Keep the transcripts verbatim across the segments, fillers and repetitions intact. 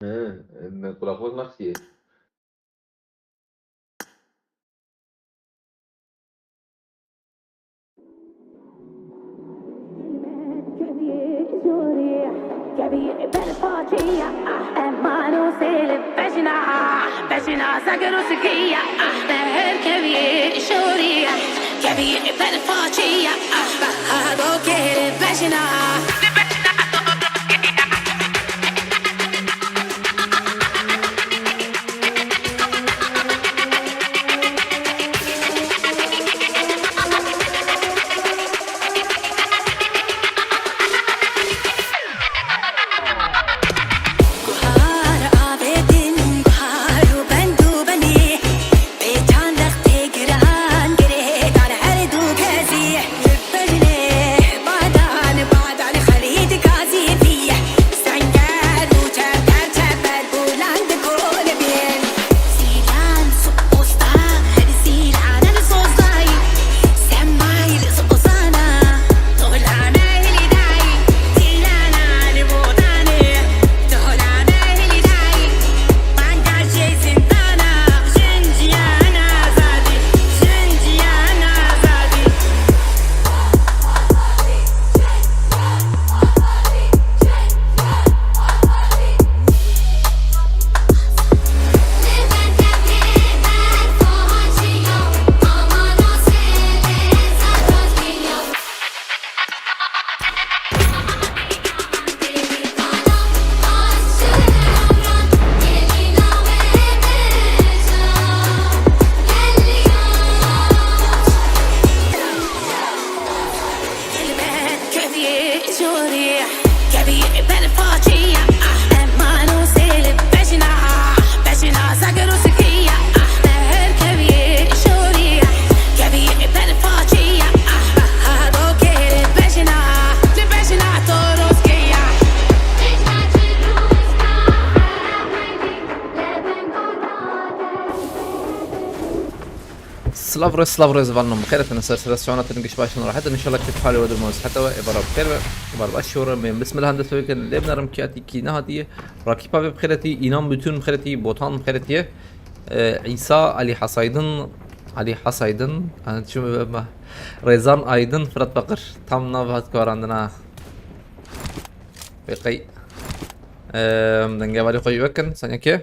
He, me kulaklık naktiye. Silav rêz, silav rêz, van bixêr hatin ser sera siyona, tin giş baş in, rahat in, inşallah keyf halê we durma siheta we ê bara bixêr be, ê bara baş şore me. Bismillah hende soykin lê binerim kiyatî kî nehatiye. Rakîpa ve bixêr etî, Înan Bütün bixêr etî, Botan bixêr etiye. Ee, Îsa, Alî Hasaydin, Alî Hasaydin, yani çi me, Rêzan Aydin, Firat Bakir, tam nav hat guherandina. Pêqey. Ee, denge valî xwe jî vekin, senekê.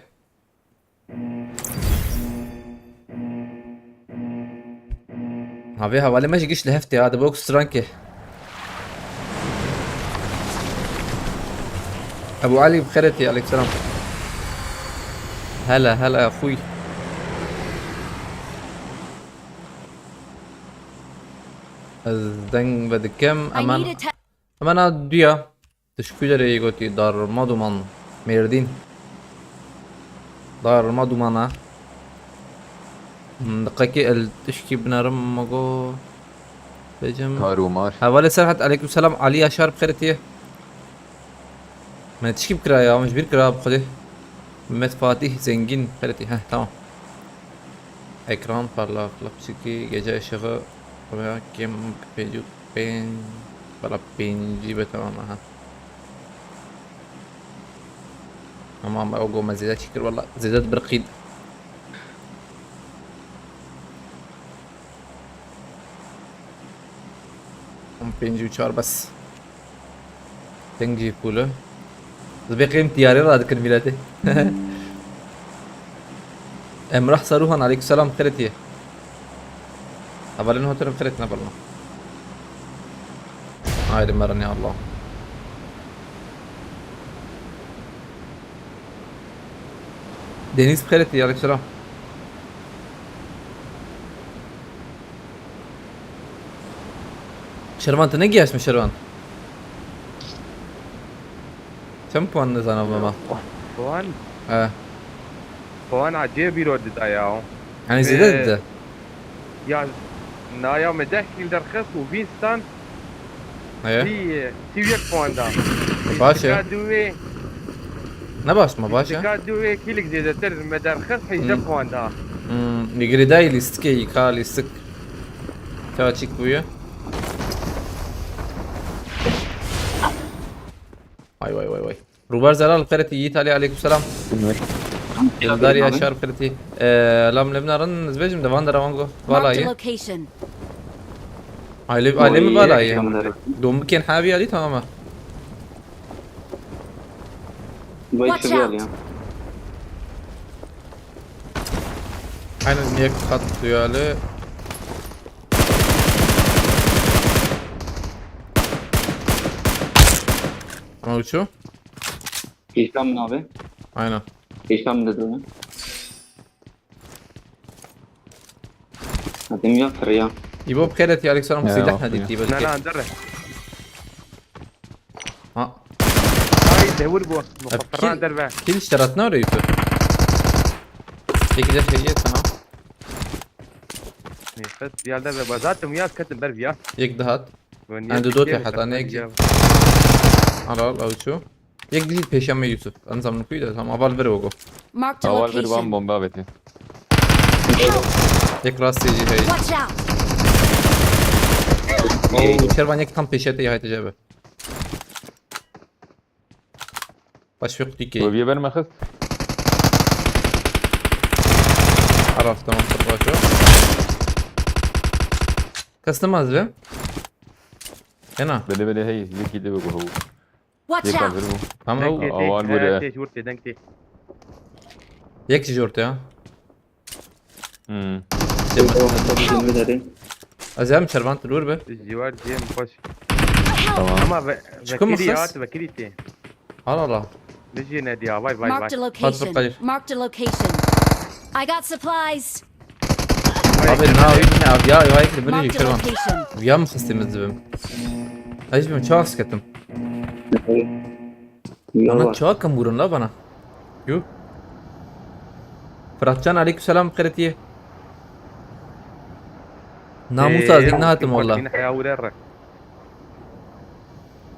Ha, vê hevalê me jî giş li hev tê, ha, dibe wek strankê. Ebu Elî, bi xêr etî, aleykselam. Hele, hele, xwî. Ez deng vedikim, I emen, need a te- emena duya. Tu ji ku derê yê gotî? Darmaduman. Mêrdîn. Darmadumana. Hmm, diqekê el tişkî binerim, me got. Bêjim. Karûmar. Hevalê Serhat, aleyküm selam. Alî Yaşar, bi xêr etiye. Me tişkî bikira ya, min ji bîr kira, bi Xwedê. Mehmet Fatih Zengin, bi xêr etiye. Heh, tamam. Ekran parlaklık çiki, gece ışığı, kamera kim pêncî û pênc, valla pêncî be tamam, aha. Ama, ama o gome zêde çikir, valla zêde dibirqîn. Pêncî û çar bes. Deng jî full e. Dibê qêm tiyarê radikin mîletê. Emrah Saruhan, aleyküm selam, xêr etiye. Hevalên hotir xêr etine balna. Haydi merin ya Allah. Deniz, bi xêr etiye, aleyküm selam. Şervan, tu negihaşt mi Şervan? Çend puan nizana bû ma? Puan? He. Puan ecêb îro dida ya. Yani zêde Ee, dide? Ya, na ya me deh kîl derxist û vîst tan. Heye. Sî, sî û yek puan da. Baş e. Lîstika dû wê, Ne baş ma, baş e. Lîstika dû wê kîlik zêdetir me derxist, hejdeh Hmm. puan da. Hmm, li girêdayî lîstikê yî, ka lîstik. Çawa çîk bûye? Vay, vay, vay, vay. Ruber Zelal qeretî, Yiğit Ali, aleykümselam. Dildar Yaşar qeretî. Ee, lam lemna rin zbejim de van dera van go. Marked a vallahi. Location. Aile, aile mi vallahi? Tamam. Dom bikin havi Ali tamam mı? Watch out. Aynen, niye kat duyarlı? Ama uçu? Hişam ne abi? Aynen. Hişam dedi mi? Hadi mi yaptır ya? İbo bixêret ya, Alexander, silah ne dîtî belki. Ne lan, derre. Ha. Ay, devur bu. Muxaferan derve. Kil işte ratna oraya Yusuf. Peki de şey yet sana. Nefes bir yerde ve zaten uyaz ketim ber bir ya. Yek daha at. Andu dot ya hata ne ki. Al al al şu. Yek dît pêşiya me Yusuf. Em zamin kuy de tam aval vir ogo. Marked a location. Aval vir van bomba avêtin. Yek rastê jî heye. Watch out! Oo, Şervan yek tam pêşiya te yahayte cebe. Baş yok dikey. Bölgeye verme kız. Araf tamam, baş yok. Customaz be. Ena. Bele bele hey, yek gidi bu. Watch out! Tamam. Aval bir. Tê, tê, tê, tê. Yek jî ortaya. Hmm. Ez hem Şervan, tu dur be. Ji war cem baş. Tamam. Ama ve-, vekili at, vekili tê. Allah Allah. Bijî ne diya, vay, vay, vay. Marked a location. Marked a location. I got supplies. Abi, na, ne abi ya, ya, ekle beni Şervan. Marked a location. Ya mı sistemiz dibim? Ay, ben çok sıkıntım. Bana çok kam vurun la bana. Yo. Fıratcan, aleykümselam, qiretiye. Namusa, ee, zî nehatim walla.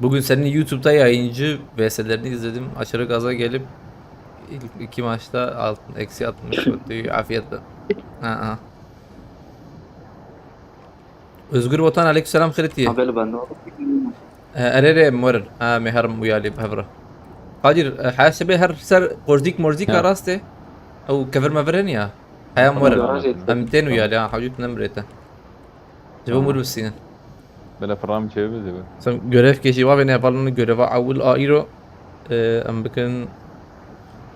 Bugün senin YouTube'da yayıncı V S'lerini izledim. Aşırı gaza gelip ilk iki maçta alt-, eksi altmış kötü afiyetle. Ha, ha. Özgür Botan, aleykümselam, xêr tî. Abel ben de. Ee, erê rê em werin. Ha, me herim uyalî bi hev re. Qadir, e, her sebê her ser qorzîk morzîk a rastê. Ew kevir mevir hene ya. Heyam werin. Em tên uyalî ha, hewcî tu nemrê te. Ji bo mir bisînin. Bela firam çê bizi be. Sen görev keşî wa ve ne yapalım, göreva awil a îro, e, em bikin.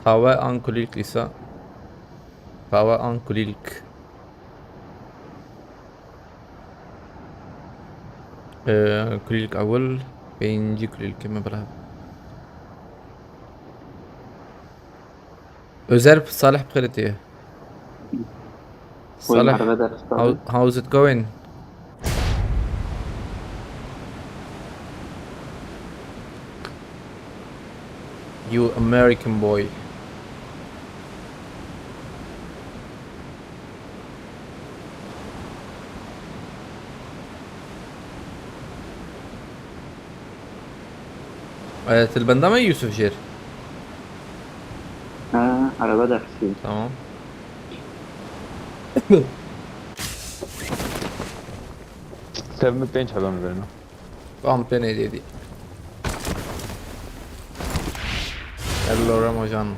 Tawe an kulîlk îsa. Tawe an kulîlk. Ee, kulîlk ewil, pêncî kulîlkê me bira. Özer Salih bi xêr tê. Salih, how, how's it going? You American boy. Ee, tu li benda me Yusuf Jêr? Ha, araba dersi. Tamam. Sev mi pênc hebem verin. Tamam, pênê dêdî. Hello Ramazan.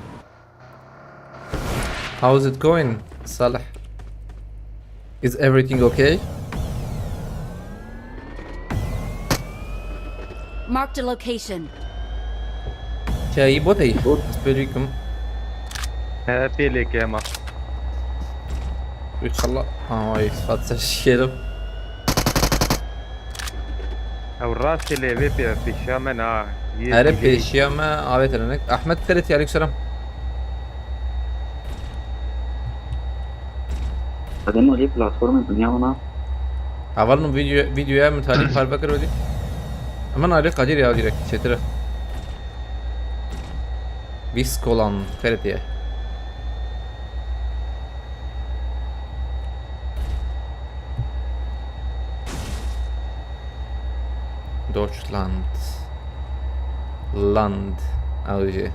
How's it going, Salih? Is everything okay? Marked a location. Şey, bot ey. Bot. Esperikum. He, pêlê ke ma. Üç Allah. Ay, fatsa şerim. Ew rastê lê vê pê-, pêşiya me na, yê Here dîlê. Pêşiya me avête renek. Ahmet Ferit, aleykümselam. Adem alî platformê dinya wana. Heval min video, videoya min talî parve kir wedî. Ama nalê Kadir ya direkt çêtir e. Viskolan, xêr tê. Deutschland. Land. Ew jî.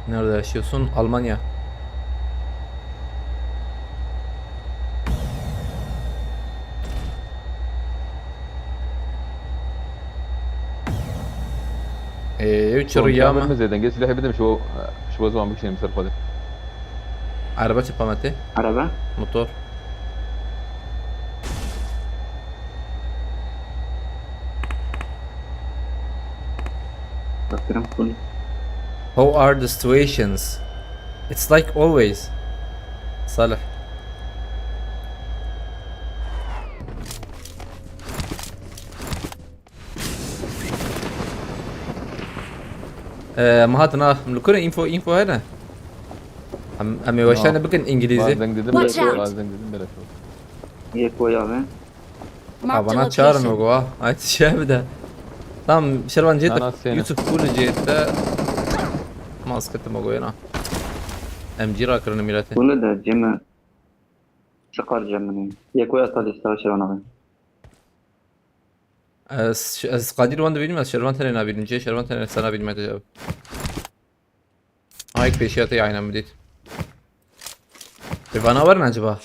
Nerede yaşıyorsun? Almanya. Ee, ew çi rüya me? Min zêdengê silahê bidim, şu, şu ziwan bikişînim ser xwe de. Araba çi pamete? Araba? Motor. Bakırım full. How are the situations? It's like always. Salih. Ee, em hatin ha. Em li ku ne? Info, info hene? Em, em ê weşane bikin İngilizce. Bazen dedim, Watch out! Bazen dedim, beleş olsun. Yek o ya be. Marked a location. Bana çağırın o go ha. Ay, şey bir de. Tamam, Şervan cê te. Yusuf full cê te. Maske te mogo yana. M G rakırını millete. Bunu da ceme. Çıkar cemini. Yek o ya sadece savaş Şervan abi. Ez, ez Kadir wan dibînim, ez Şervan tenê nabînim. Cê Şervan tenê sana bînim, hadi cevap. Ayk pêşiya te aynen bidît. Bi bana verin acaba?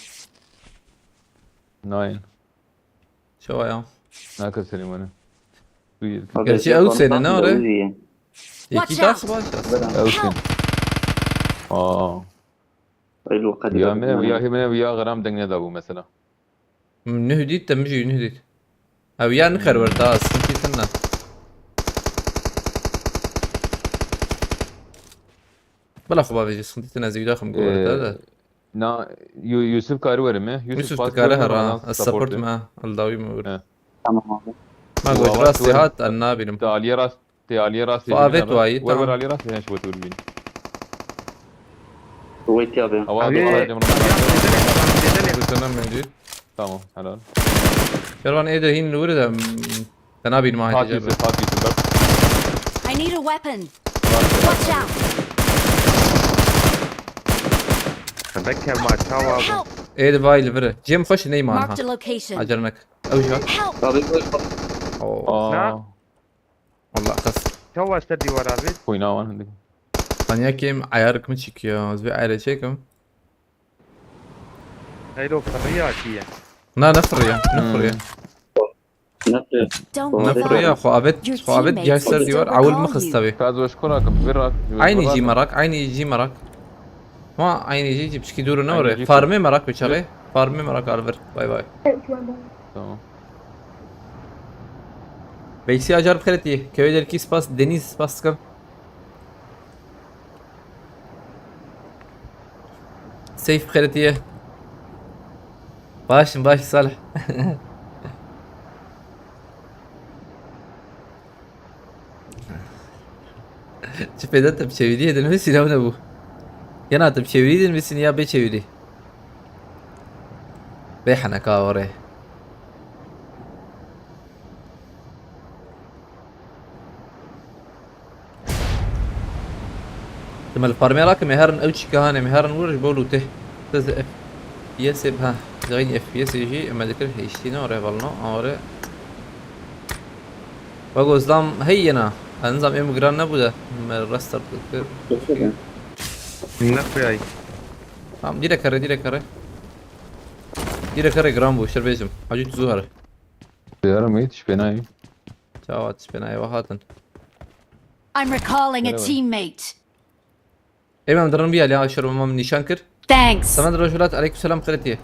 Nein. Çawa ya? Naka selim hani. Gerçi ew sene ne are? Yekî tax baş. Ew sene. Aa. Ya me ya himene ya gram deng ne da bu mesela. Nuh dît te, min jî nuh dît. Ew ya nikar wer da, sıkıntı tınna. Bela xwe bavêjî, sıkıntı tınna, ez ê daxim ku wer da da. Na, Yu-, Yusuf kari were mi? Yusuf dikare hera, ez support me, el dawî me wir. Tamam abi. Ma goj rastî hat, ez nabînim. Te aliyê rast Tê aliyê rastê. Xwe avêt wayî, tamam. Wer wer aliyê rastê, hên ji bo tu bibîn. Wê tiya be. Ewa, ewa, ewa, ewa. Tamam, helal. Şervan ê de hîn li wir de, mm, te nabînim, ma hêt Yusuf, hat Yusuf, bak. I need a weapon. Watch out! Veke ma çawa bû. Help! Ê de vay li vir. Cem xweş neyman ha. Marked a location. Acele nek. Ew jî hat. Help! Abi, koş, koş. Oo. Aa. Na. Wallah qas. Çawa ser dîwara bî? Xwîna wan hindik. Tanya kêm ayarık mı çekiyor? Ez bir ayarı çekim. Heylo, fırıya ki ye. Na, ne fırıya? Ne fırıya? Ne fırıya? Don't give up. Ne fırıya? Xwe avêt, xwe avêt gel ser dîwar. Awil mı xista bî? Kaz weş kura kim? Bir rak. Aynı jî merak, aynı jî merak. Ma aynı jî, jî pişkî dûr ne ore? Farmê merak bi çaxê. Farmê merak al vir. Bay bay. Tamam. Veysi acar bi xêretî. Kevê derkî spas, Deniz spas dikim. Seyf bi xêretî ye. Baş in, baş Salih. Çi pêda te bi çeviriyê dinivîsî, ne bû? Yana te bi çevirî dinivîsî ya bê çevirî? Bê heneka orê. Di me li farmê rakime herin ew çîka hanê me herin wir ji bo lûtê. Te F P S ê, ha, zexîn F P S ê jî me dikir hêştî ne orê balno, orê. Wego zam hey yena. Ez nizam êm giran nebû de. Me restart kir. Nexuyay. Tamam, direkt kare, direkt kare. Direkt kare giran bû, şer bêjim. Hacî tu zuhar. Diyarim hiç fena iyi. Çawa hiç fena iyi, hatin. I'm recalling a teammate. Ê, em dirin bî, ya şer min nîşan kir. Thanks. Semed Rojhilat, aleykümselam, xêretiye.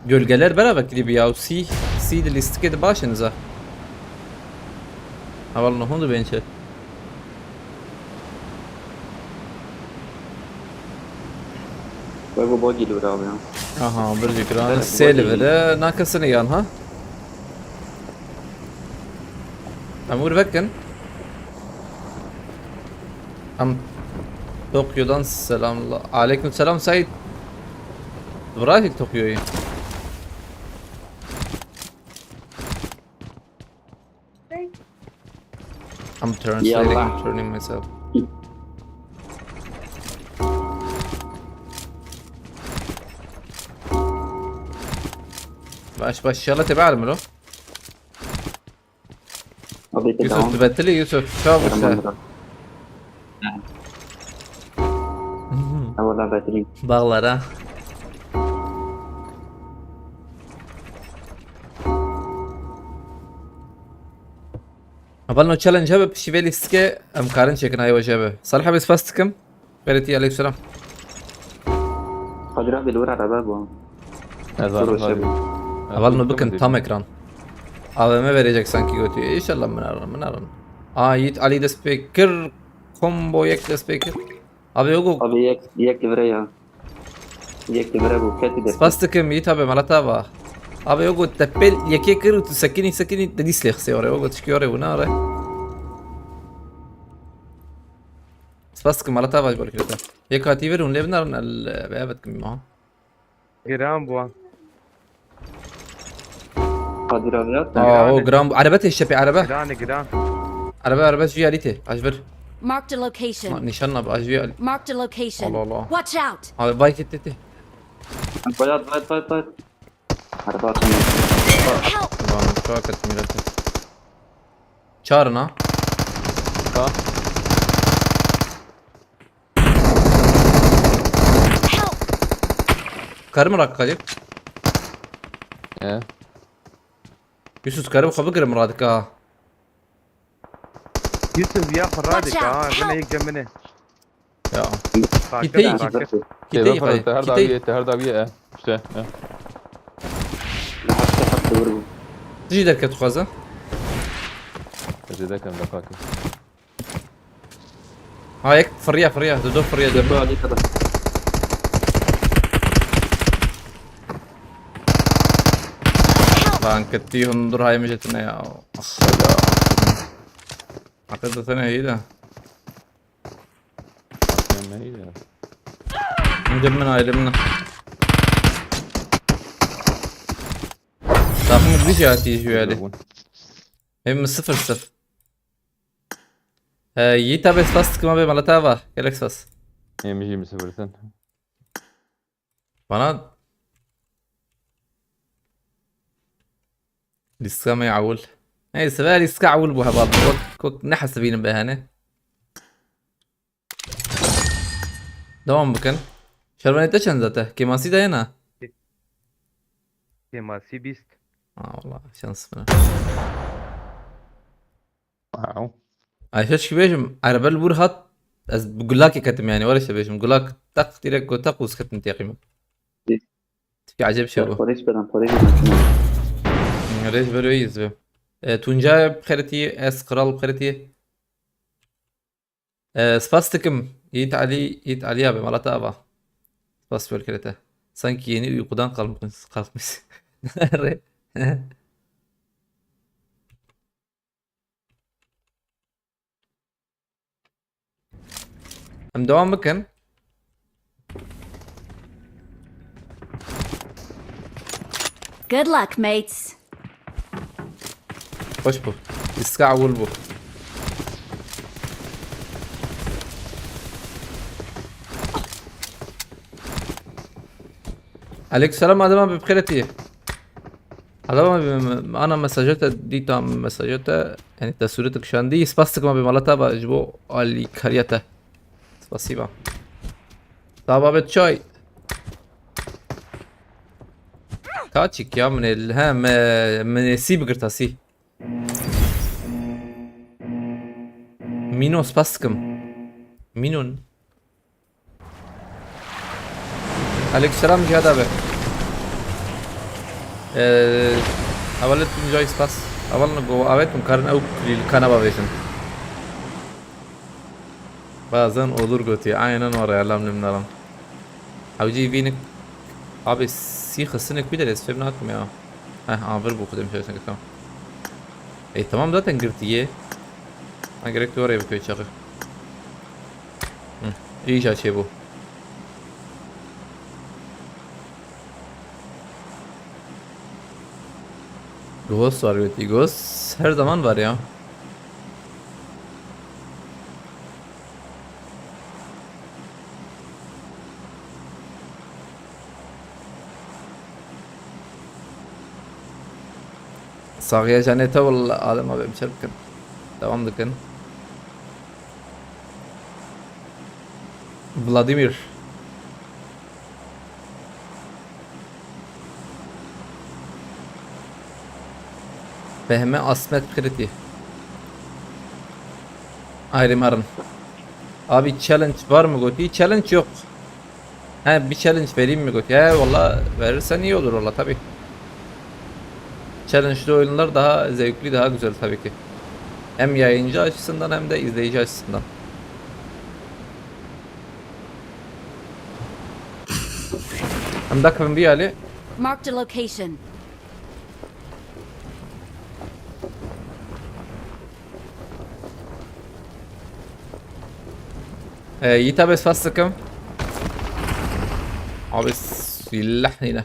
Gölgeler beraber klibi ya. C, C de lîstikê de baş in za. Heval ne hundu bence. Wego bogî li vir abi ya. Aha, bir zikran. Sê li vir e, nakesini yan ha. Em wir vekin. Em Tokyo'dan selamla. Aleyküm selam Said. Bırak Tokyo'yu. I'm translating, Yallah. Turning myself. Baş baş, inşallah tebe almıyor. Abi, Yusuf, tamam. Tibetli Yusuf, çabuk işte. Tamam, bro. Ha, valla Betül'ün. Bağlara. Ha, Heval no challenge hebe piştî vê lîstike em karin çêkin ayê we jebe. Salih abi spas dikim. Beretî aleyhisselam. Kadir abi li wir erebe bû. Ez Zor zaten şev. Kadir. Heval no bikin tam ekran. A V M verecek sanki götü. İnşallah min aran, min aran. Aa Yiğit Ali dest pê kir. Combo yek dest pê kir. Abi yok o. Abi yek, yek li vir e ya. Yek li vir e bû. Ketî dest. Spas dikim Yiğit abi mala te ava. Abi yok o te pêl yekê kir û tu sekinî sekinî te dîs lê xisê ore. Yok o tişkî ore û ne ore. Spas dikim mala te ava ji bo kirete. Yek hatî vir hûn lê binarin el be evet kim ha. Giran bû. Kadir abi ya. Aa o gram. Araba tê şepê araba. Giran, giran. Araba araba ji alî tê. Ajbir. Marked a location. Nişan abi ajbir alî. Marked a location. Allah Allah. Watch out! Abi vay gitti gitti. Bayat bayat bayat bayat. Araba atın. Help! Lan çok kötü milleti. Çağırın ha. Ka. Help! Karım rak kalıyor. E. Yusuf karım xwe bigirim radik ha. Yusuf ya xwe radik Watch ha. out, Gene help! yek cemine. Ya. Fakir, Kitey fakir. Kitey Têve xwe xwe. te her Kitey. dawiye, te her dawiye e. İşte. E. Li heft heft li vir bû. Tijî derket xwaze. Ez ê dekem de kaki. Ha yek fırya fırya. Dudu fırya Li dönme. alî kadar. Lan gitti hundur haymış etine ya. Ah. Hakikaten iyi de. Bakıyorum ne iyi de. Önce ben ayrımını. Takım bir şey atıyor şu yani. Hem sıfır sıfır. Ee, Yiğit abi spas tıkıma be malata va. Gerek spas. Yemişim sıfırsın. Bana Lîstika me ewil. Neyse ve lîstika ewil bû heval. Kok, kok nehesibînim be hene. Devam bikin. Şervanê te çend zate? Kêmasî de yena? Kêmasî bîst. Aa valla şans bine. Wow. Ay şeş ki bêjim, erebe li wir hat, ez bi gulakê ketim yani, were işte bêjim, gulak tak direkt go tak û ketim têqî min. Tişkî ecêb şey bû. Parêz bedan, parêz bedan. Rêj ber wê yîz be. E, Tuncay bi xêr tî, ez Kral bi xêr tî. E, spas dikim. Yiğit Ali, Yiğit Ali abi, mala te ava. Spas wêr kirete. Sanki yeni uykudan kalkmış, kalkmış. Re- Em devam bikin. Good luck, mates. Hoş bu. Lîstika ewil bû. Aleykümselam, Adem abi, bi xêr tî. Adem abi, me, me, ana mesajê te dîta, mesajê te, yani te sûretê kişandî, spas dikim abi, mala te ava ji bo alîkariya te. Spasiba. Sağ ol abi, çay. Kaçik ya, min el, he, me, min sî bigirta sî. Mîno, spas dikim. Mînon. Aleykümselam Cihad abi. Ee, hevalê Tuncay spas. Hevalê go avêt hûn karin ew klîlkana bavêjin. Bazen olur gotî. Aynen var ya, lam lim nalam. Hewcî vînik. Abi sî xisinik bir de ez fêm nakim ya. Heh, avir bu xudem şöyle sanki tamam. E tamam zaten girdiye. Ha gerek duvara yapıyor çakı. Hı, iyice şey bu. Ghost var evet, Ghost her zaman var ya. Saxiya canê te walla Adem abi em çer bikin. Devam dikin. Fehmi Asmet Kriti. Ayrım harın. Abi challenge var mı goti? Challenge yok. He, bir challenge vereyim mi goti? He, valla verirsen iyi olur valla tabi. Challenge'lı oyunlar daha zevkli, daha güzel tabii ki. Hem yayıncı açısından hem de izleyici açısından. Hem de kırın bir hali. Marked a location. Ee, Yiğit abi, spas sıkım. Abi, silah neydi?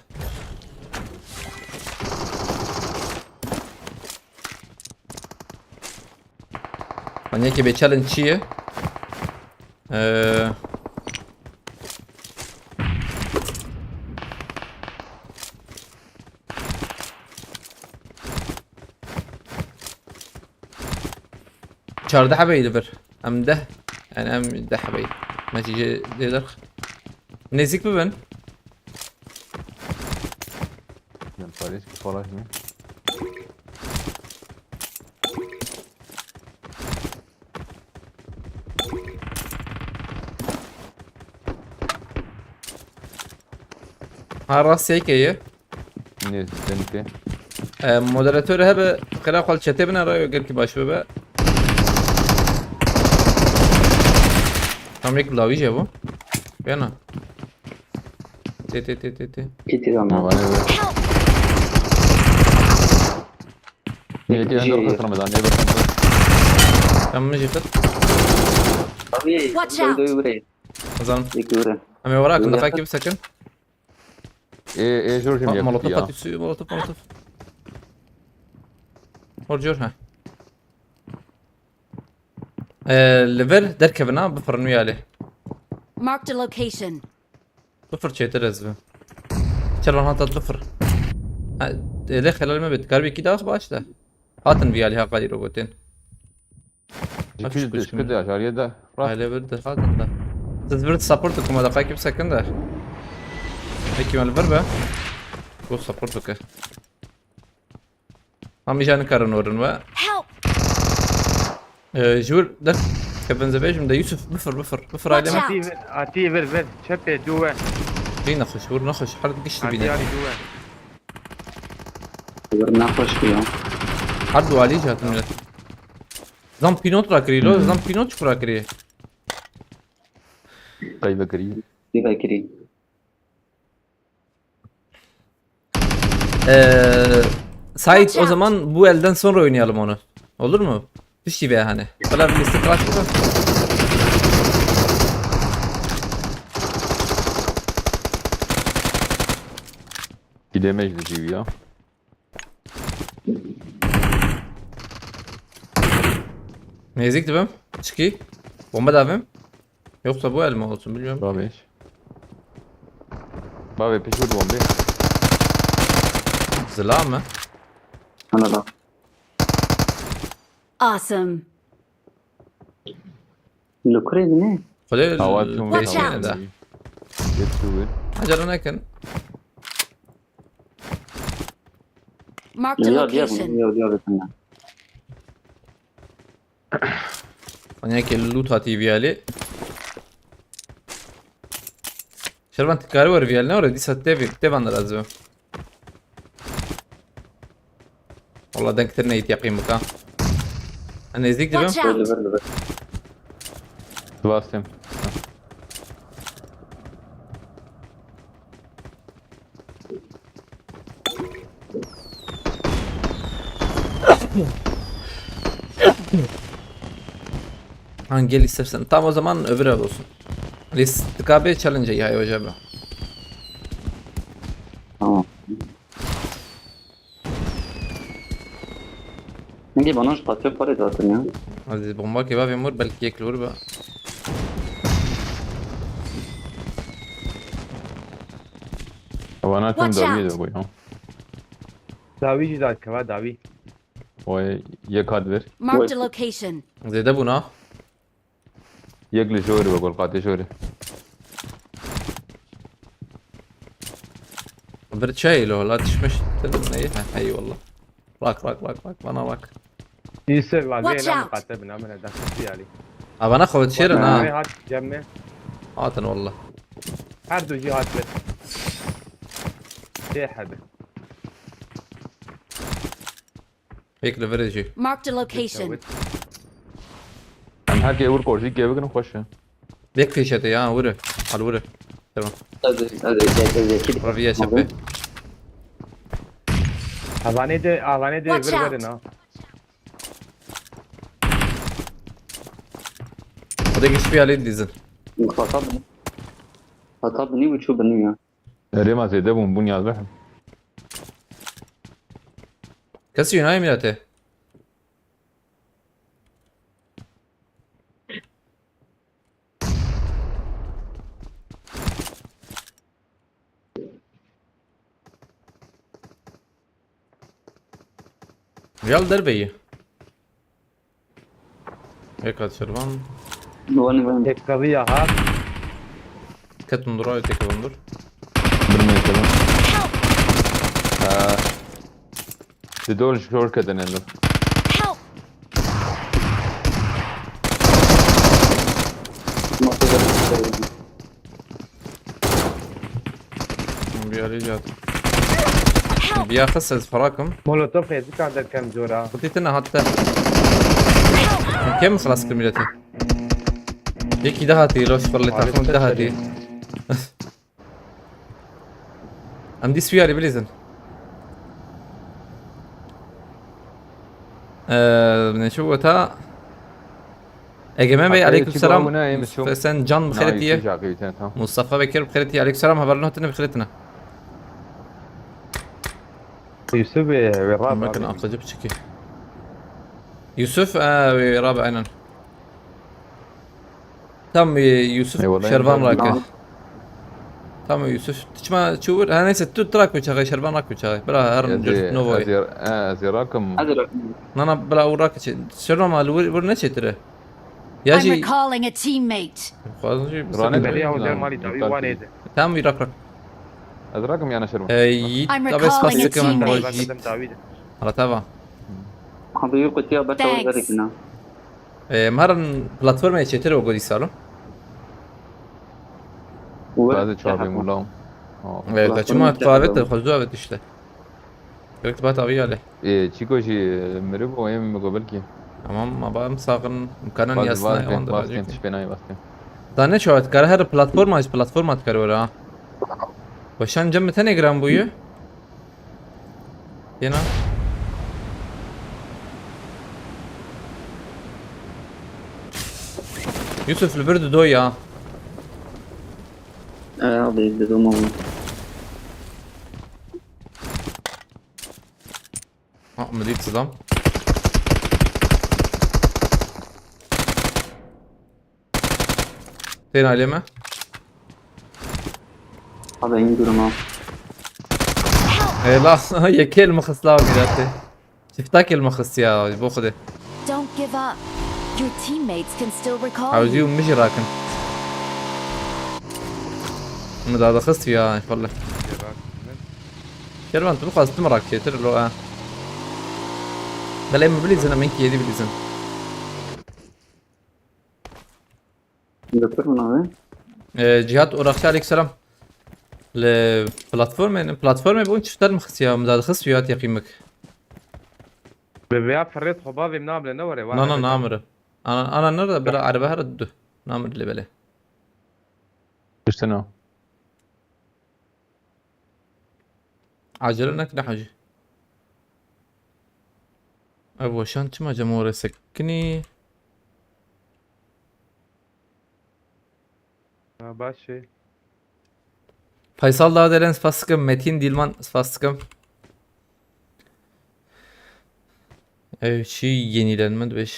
Hani ki bir challenge çiğ. Ee, Çardeh hebeydi bir. Em deh. Yani em deh hebeydi. Netice derx. Nezik mi ben? Ben Paris ki falan mı? Ha, rast şey ki. Ne, ben ki. E, moderatör hebe xela xal çete bine rayo gel ki baş bebe. Tam yek lawî je bu. Bena. Tê, tê, tê, tê, tê. Kiti de Ne ama. Var ne yok. Niye ki Şey- ender kırmızı, niye bakın? Tam mı jikit? Abi, Watch out. Doydu burayı. Azan. İki vurun. Ama var hakkında Yakın. Kaki bir sakın. E, e, Jorjim Ha, yakıt molotof ya. Atıyor, molotof, molotof. Hor jor, ha. Ee, li vir derkevin ha, bifirin wî alê. Marked a location. Bifir çêtir ez bi. Çervan hat hat bifir. Ha, êlê xelal me bit. Karbî kî dax baş da. Hatin vî alî ha qalî robotên. Jikî Aç, de, kuş jikî de, aşağıya da. Aile bir de hatin da. Siz bir support okum da, kay kimse kin de. Peki, mal bir be. Bu support oke. Tam îja nikarin werin we. Help! Ee, ji wir der kevin ze bêjim de Yusuf, bifir, bifir, bifir. Watch aileme. Out! Atî vir, atî vir, vir. Çepê dû we. Bî nexweş, wir nexweş, her giştî bîne. Atî arî dû we. Wir nexweş bî ya. Her du alî jî hatin millet. Zam pînot rakirî lo, zam pînot çiku rakirî. Qey vekirî. Vekirî. Ee, Sait, o zaman bu elden sonra oynayalım onu. Olur mu? Düştü be hani. Bana bir liste kalktı. Bir damage düşüyor ya. Nezik dibim. Çıkı. Bomba davim. Yoksa bu el mi olsun bilmiyorum. Tabii. Bavê pişt bir bombe. Zila mı? Ana da. Awesome. Lukurê ne? Xwedê Awa l-, çûm Watch out. Geçmeyene de. Yetişiyor. Acele nekin. Marked a location. Yok, yok, yok. Hani ki loot hatî vî alî. Şervan tikari var vî alî ne var? Dîsa tevî, tevan da lazim. Valla denktir neyit yakayım baka. Hani ezik dibim. Watch out. Ver, ver, ver. Bastım. Hangi el istersen. Tamam, o zaman öbür el olsun. List T K B challenge ya hocam. Tamam. Hangi bana şu patio pare zaten ya. Hadi bomba kebabı mor belki yek lor be. Wana tüm Watch dawî out. De bu ya. Dawî jî dakeva dawî. Oy, yek hat ver. Marked a location. Zêde bûna. Yek li jor ve gol qatê jor. Bir çay lo la düşmüş. Dedim ne? Ha, eyvallah. Bak, bak, bak, bak, bana bak. Yusuf, vallahi Watch lan out. Mukate bina bina da kızı yani. Avana xwe şêrin ha. Bak, hat cem mi? Hatin wallah. Her du jî hat be. Tê hebe. Pek li virê jî. Marked a location. Em her kê wir korjî kê bikin xweş e. Bek fîşete ya, wire. Al wire. Tamam. Ez ez ez ez kit. Raviye çepe. Avanê de, avanê de Watch vir out. verin ha. Xwedê giş fiyalê dilîzin. Xata bini. Xata bini û çû bini ya. Rêma zêde bûn, bûn yazbeh. Kesî nayê mîratê. Real derbeyi. Eka çervan. Wani wani. Tek kaviya ha. Ketin dur, ay tek dur. Bir metre. Ha. Di dol şor kedin endo. Help! Bir arayacağız. Bir yakın ses farakim. Molotof hêzika derkem cora. Xwedî te nehat te. Kêm xilas kir mîletê. Yekî de hatî, loş firli takım de hatî. Em dî swiyarî bilîzin. Eee, ne şu wata? Egemen Bey, aleyküm selam. Sen can bi xêretiye. Mustafa Bekir bi xêretiye. Aleyküm selam. Haberlerin hatine bi xêretine. Yusuf e, ve rab. Bakın akıcı bir çeki. Yusuf, e, ve rab aynen. Tam, e, Yusuf Şervan rakı. Tam Yusuf. Tiçma çuğur. Ha neyse, tu trak bir çağı, Şervan rak bir çağı. Bira her cürt novo. Ez ê rakım. Nana bira u rak çe. Şervan mal vur, vur ne çetire? Ya I'm jî recalling a teamate. Xwazin jî Rane Belê ew der malî dawî wan êde. Tamam, rak rak. Ez rakım yana Şervan. E, yiğit, I'm tabi spas recalling a sıkım. teammate. Bak dedim dawî de. Hala tava. Xwedê wî qutiya ber Thanks. Tawî verekî na. E, marin platformaya çetir o godî salo. Bazı çarpayım ulan. Evet, kaçıma kahve te, xwazı evet işte. Gerek bat abi yale. E, çiko jî miri bu, em mi go belki. Tamam, ama ben sakın imkanın Bazı yasına bazı yalan da bazı bacı. tişpe nay bastı. Daha ne çavat kar her platforma, hiç platforma tıkar ora ha. Başan cem mi tene gram buyu? Yena. Yusuf li bir do ya. E, abi dedim ama. Ha, umudî silam. Tên aileme. Abi en durum abi. Ê, la, yekê li min xist la mîratê. Çiftakê li min xist ya, ji bo Xwedê. Don't give up. Your teammates can still recall Hewzî you. û min jî rakin. Min dadixist ya, inşallah. Kervan, tu bixwaz tu min rak çêtir lo, ha. Belê min bilîzin, em hinkî yêdî bilîzin. Götür bunu abi. Ee, Cihat Orakçı, aleykümselam. Li platformê, platformê bûn çifter min xist ya, min dadixist ya teqîmik. Bi vêya firêt xwe bavê min namle ne were. Na, na, namire. Ana, ana nerede? Bira erbe her du. Namire lê belê. İşte ne? Acele nekine hacı. Ev weşan çima cem orê sekinî? Ha, baş şey. Faysal Dağdelen spas dikim, Metin Dilman spas dikim. Ev çi yenilenme dibêj.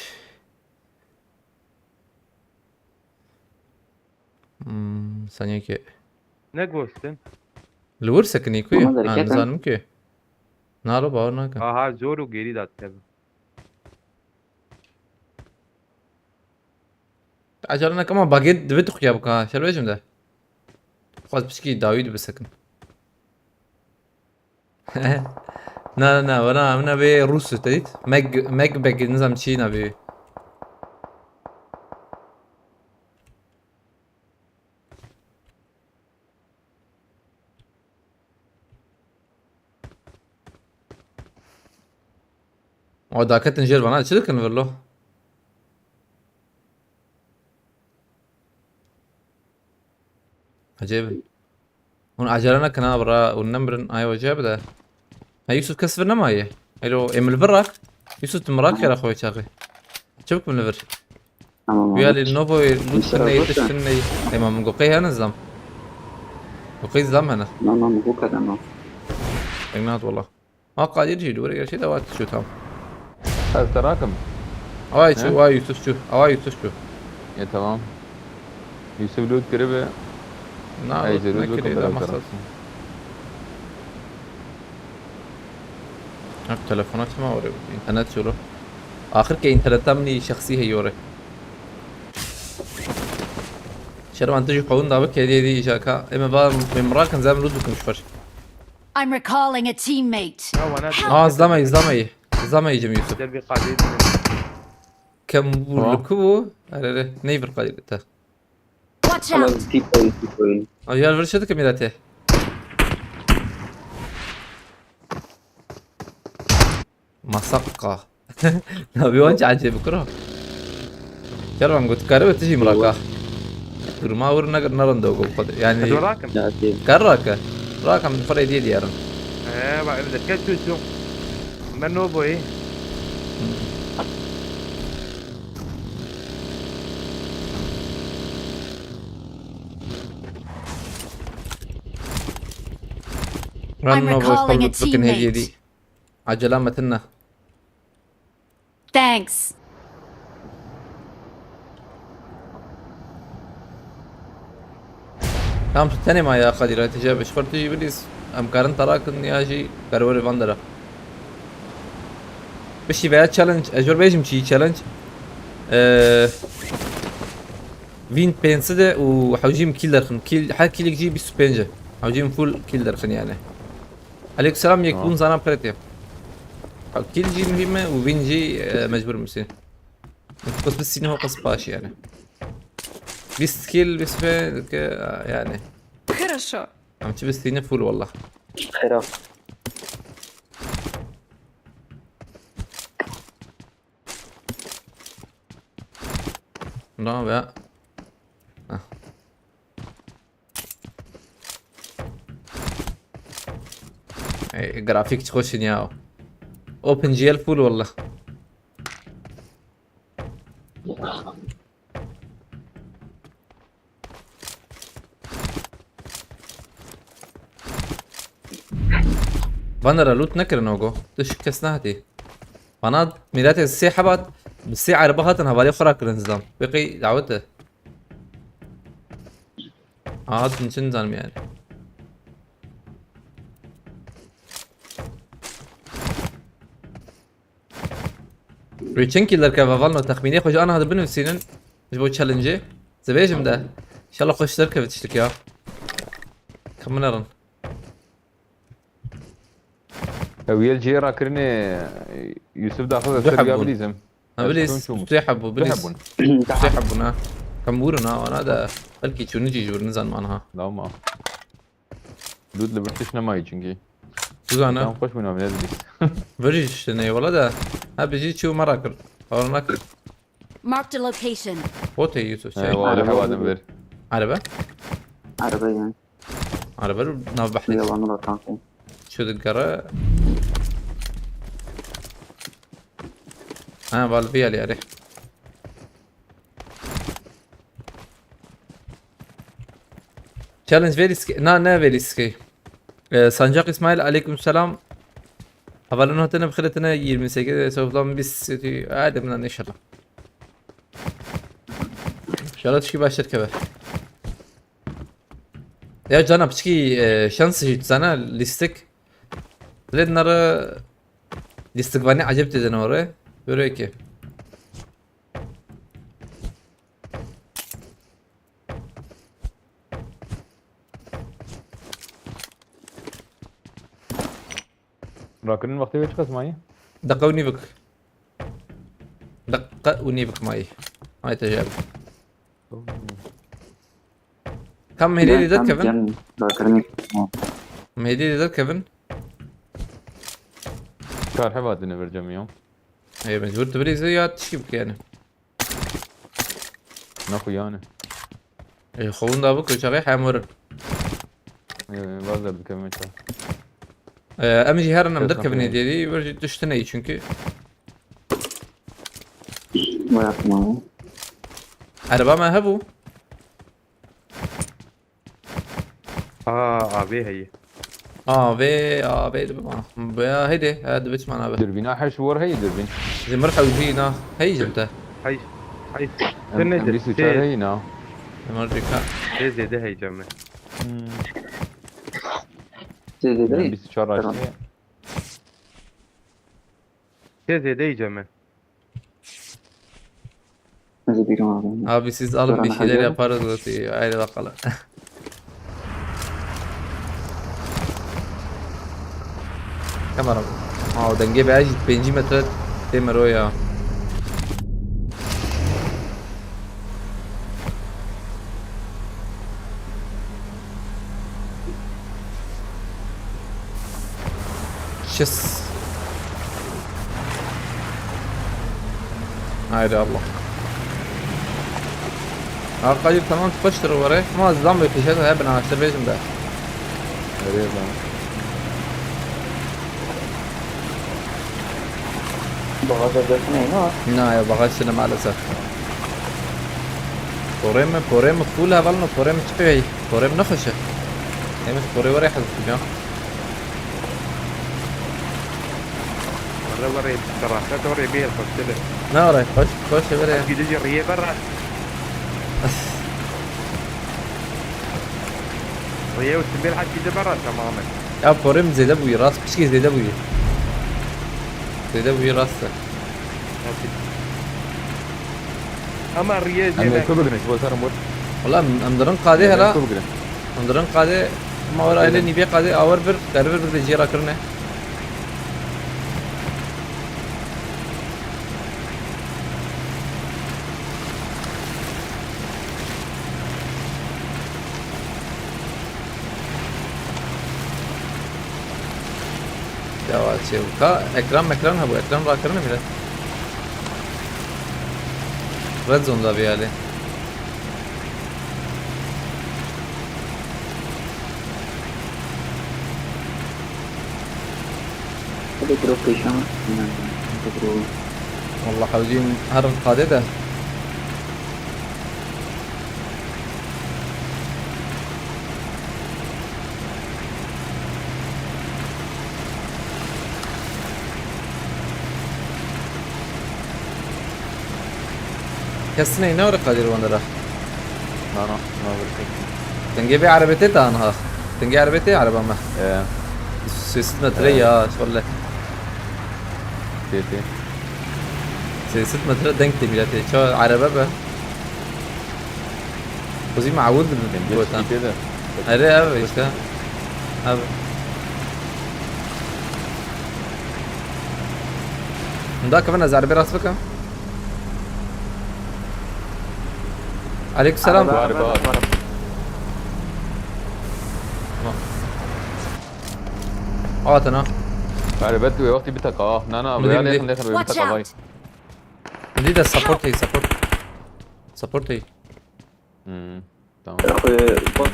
Hmm, saniyekê. Ne gostin? Li wir sekinî ku ye? Ama derket Ha, nizanim ku ye. Nalo bawer nakim. Aha, zor û gêrî da dikevin. Acele nakim ama bagê divê tu xuya bika. Şer bêjim de. Xwaz piçkî dawî dibisekin. Na, na, na, wena, wena vê Rûs te dît. Meg, Meg beg, nizam çi navê. O daketin jêr vana çi dikin vir lo? Ecêb in. Hûn acele nekin ha, bira, hûn nemirin, ay wece bide. Ha, Yusuf kes vir nemaye. Elo, em li vir rak. Yusuf, tu mirak kere xwe çaxê. Çi bikim li vir? Tamam abi. Uya li Novo'yê lût tiştin ney, tiştin ney. Ema min goqey hene zam. Goqey zam hene. Na, na, min goqey hene. Egnat wala. Ha, Kadir jî li wir gerçê de wat şu tam. Ez te rakim. Awa çu, awa Yusuf çu, awa Yusuf çu. E, tamam. Yusuf lût kiribe. Na, lût nekirî de maqsad. Hep telefona çima were? Înternet çilo. Axir ke înternet tam nî şexsî heyore. Şervan tu jî qewin da bike dê dê îjaka. Eme va mem rakin zem lût bikim şfer. I'm recalling a teammate. Ya, wana Help! Aa, zlamay, zlamay. Zlamay cem Yusuf. Derbi Kadir. Kem bu. Tamam. Luku bu. Are, are. Ney bir Kadir te? Watch out! Deep oil, deep oil. Ay, yar vuruşa da kamera te. Masakka. Nabi wan çi acê bikira. Kervan got kare ve tijî miraka. Durma wir ne, ne rende o got. Yani. Hadi rakim. Kar raka. Rakam xwe diye diyarin. He, bak evde kes çu çu. Ben no boy. I'm recalling a teammate. Acele metinne. Thanks. Tamam, tu tenê ma ya Kadir, hadi jî beş xortî jî bilîz. Em karin tarakin ya jî perwerê van dera. Bişî veya challenge, ez jor bêjim çi challenge. Ee, Win pênc sed e û hewcîm kill derxin. Kill, her killik jî bîst û pênc e. Hewcîm full kill derxin yani. Aleykümselam, yek bûn zana piretê. Kill jî muhîm e û win jî, e, mecbur misin. Qis bi sîne ho qis paş yani. Bîst kill, bîst pênc ke, yani. Хорошо. Em çi bi sîne full wallah. Xêra. Na be. Heh. Ey, grafik çi xweş in ya. OpenGL full wallah. Vanera loot nekirin ogo. Tu şi kes nehatî. Bana miletê sê hebat, bi sê erba hatin hevalê xwe ra kirin zam. Wê qey dawet e. Aha, tu niçin zanim yani. Wê çend kî derkeve valno texmînê xwe ji aniha de binivîsînin ji bo challenge-ê. Dibêjim de. Înşallah xweş derkeve tiştik ya. Ka min nerin. Ew yel cihê rakirinê Yusuf daxil ser ya bilîzim. Ha, bilîz, tu yê hebû, bilîz. Tu yê hebûn ha. Kam wurun ha, wana de belkî çûnî jî ji wir nizanim aniha. Lawma. Lût li vir tişt nemayî çinkî. Tu zana. Tam xweş bûn, amine dibîst. Vir jî tişt neyê wala de. Ha, bijî çû me rakir. Hawar nakir. Marked a location. Botê Yusuf şey. He, wale hewa din vir. Araba? Araba yani. Araba nav behrî. Yalanı da kanka. Çû digere. Ha, val vî alî arê. Challenge vê lîstikê, na, ne vê lîstikê. Ee, Sancak İsmail, aleyküm selam. Havalin hatine bixire tine yirmi sekiz, toplam bîst, hadi bundan inşallah. İnşallah tişkî baştir keve. Ya cana piçkî, e, şans jî zana lîstik. Lê nara lîstik vanî ecêb têdin orê. Böyle ki. Rakirin wextê wê çiqas mayî? Deqa û nîvik. Deqa û nîvik mayî. Ay tecrübe. Kam hêdî lî derkevin? Rakirin. Hêdî lî derkevin? Kar heva dine ver cemiyan. Ê, mecbur tu birîzî ya tişkî bike yani. Naxu yani. Ê, xewin da bik, çaxê hem werin. Ê, vaz de bikevin ça. Ê, em jî herin em Kes derkevin naxu ê yani. Dêrî, wir jî tişt tune yî çünkü. Vay yapma. Ereba me hebû. Aa, A V heye. A V, A V dibe bana. Ya heydi, ha dibe çiman abi. Dürbîna heş war heye dürbîn. Ji mir hewcî na. Hey jim te. Hey, hey. Em, Sen ne em de? bîst û çar Şey, heye na. Emar dika. Şey zêde heyecam me. Hmm. Zêde Em değil. bîst û çar Tamam. açtı. Şey zêde heyecam me. Hadi buyurun abi. Abi siz alın bir şeyler yaparız. Haydi bakalım. Kamera. Aa, denge be, pêncî metre demir o ya. Şis. Haydi Allah. Arkadaşlar tamam, tutuştur oraya. Ama zam ve pişe de hep ben ağaçta bezim de. Nereye lan? Bagaj da defne ne var? Na ya, bagaj şimdi maalesef. Porê me, porê me full hevalno, porê me çi pey? Porê me nexweş e. Em ji porê were hez dikim ya. Were were, bi rahat were, bê xweştir e. Ne were, xweş, xweş e were. Hevkî dijî riyê berre. Riyê û simbêl hevkî di berre, tamam e. Ya porê min zêde bûyî, rast pişkî zêde bûyî. Zêde bûyî, rast e. Hevkî. Ama riyê Em zêde. Ê ku bigrin, ji bo ser em wir. Wala em, em dirin qadê Em hela. Ê ku bigrin. Em dirin qadê, ama were aile Bigrin. Nîvê qadê awir bir, dervir bir de cî rakirine. Ya çê ka ekran mekran hebû, ekran rakirine bile. Red zone da bir yerde. Hadi bro, pêşan. Hadi bro. Wallah hewcîm her qadê de. Kes ne, ne were Kadir wandera? Na, na, na were kes. Dengê vê erebetê ta anha. Dengê erebetê ereba me. Ee. Sêsed metre Ee. Ya, şöyle. Tê, tê. Sêsed metre denk de milletê. Ça erebe be. Xwezî me ewil dibin. Dengê gotan. Çikî tê de. Erê, ev işte. Ev. Hunda kevin ez erebê rast bikim. Aleyküm selam. Araba, araba, araba. Tamam. Atana. Erebet wê wextî biteka. Na, na, Bili, wê bili. Lêxin, lêxin, wê Watch biteka, out. Vay. Bili de support hey, support. Support hey. Hmm, tamam. Ee, bak.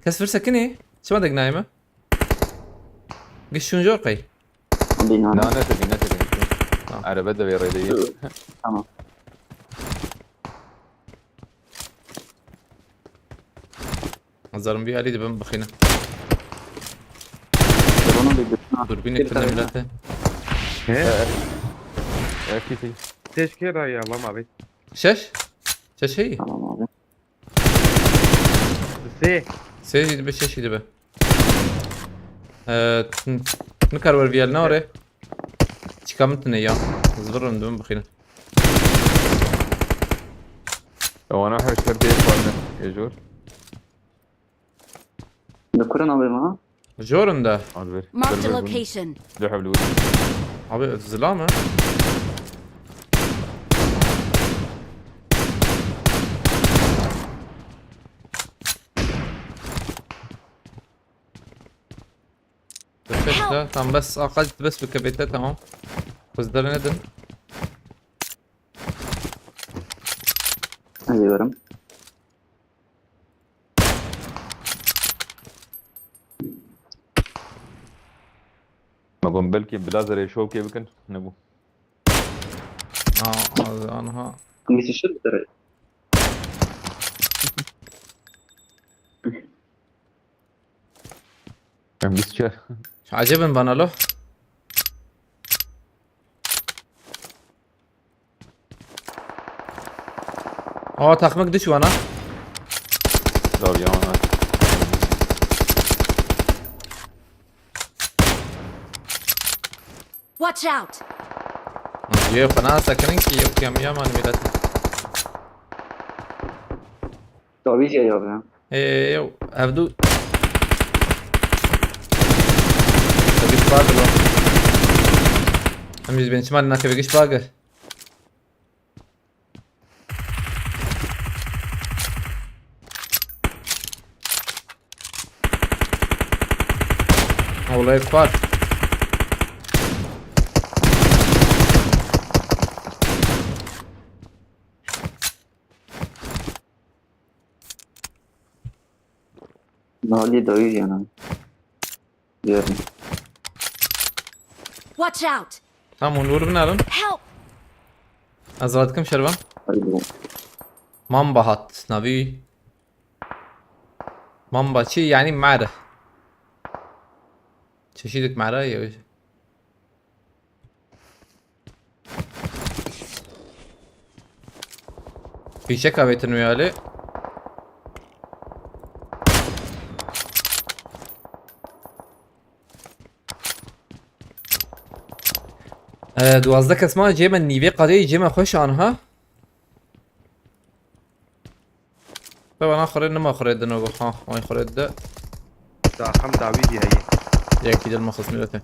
Kes vir sekinî. Çima dek nayme? Giş şûn jor qey. Bina. Na, ne sekin, ne sekin. Tamam. Araba da bir yerde. Tamam. Zarım bir hali de ben bakayım. Bunun bir bütün Dur, bir bir netin tane millete. He? Ee, ee, kiti. Keşke da ya, lan abi. Şeş? Şeş hey? Tamam abi. Sê. Sê jî dibe, şeş jî dibe. Ee, n-, nikar wer viyel ne ore? Çika min tine ya. Zıvırın dön bakayım. Ewana her şer diye parne. Ejor. Li kura navê me? Jorun da. Hadi ver. Marked a Ver, ver bunu. Location. Dur, havlu. Abi, zila mı? Çekte. Tamam, bes, aqal bes bike, bekle, tamam. Kızları ne dedin? Geliyorum. Me got belkî bila zerê şovkê bikin. Nebû. Aa, az anha. Müthiştir bir. Em bîst çar. Acebin bana lo. Aa, takmak düş bana. Tabii ya. Watch out! Diyor fena sakının ki yok yam yaman millet. Tabii şey abi ya. Ee, yo, evdu. Tabii ki vardır o. Hem yüz bin çimal nakı bir güç bagı. Olay var. Nali dayı yana. Yerim. Watch out! Tamam, onu vur binalim. Help! Azat kim Şervan? Hadi bu. Mamba hat navi. Mamba çi yani mare. Çeşitlik mare ya. Fişek avêtin wê alê. Ee, duwazdeh kes ma cê me nîvê qadê cê me xweş anha. Te bana xurê nima xurê dino go ha, ay xurê de. Daxam dawî jî heye. Yekî dil mixis milete.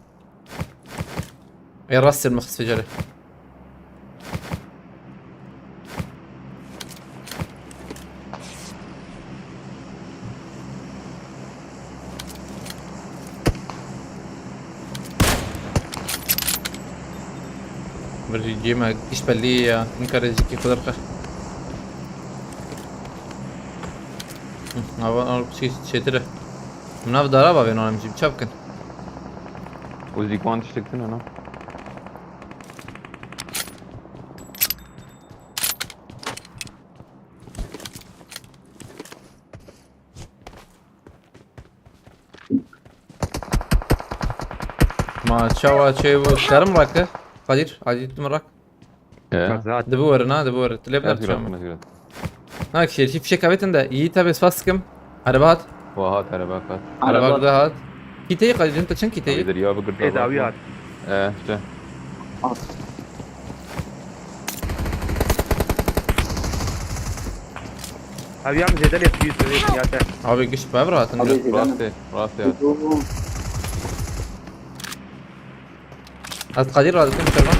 Ê rastê mixis fecere. Birî cê me giş bellî ya. Nikare zikî xwe derxe. Hı, ava al şey çetire. Nav dara bavê nalim jî çap kin. Û zîkwan tiştek tune na. Ma çawa çê bu karim rakı. Kadir, Kadir tu merak. He. Mazat. Dibi were na, dibi were. Tile Ez bırak girat, çawa. ez girat. Na ki şerif fişek kavetin de iyi tabi spas kim. Araba hat. Wa hat araba kat. Araba Araba. Güzel hat. Kiteyi Kadir, ta çın kiteyi. Abi derya bigirdi. Ê dawî hat. E işte. Ev ya min zêde lê tu yüz lê ya te. Abi güç be bırakın Abi ya. zêde mi? Rastê, rastê hat. Bu, bu. Az Kadir razı kim Şervan.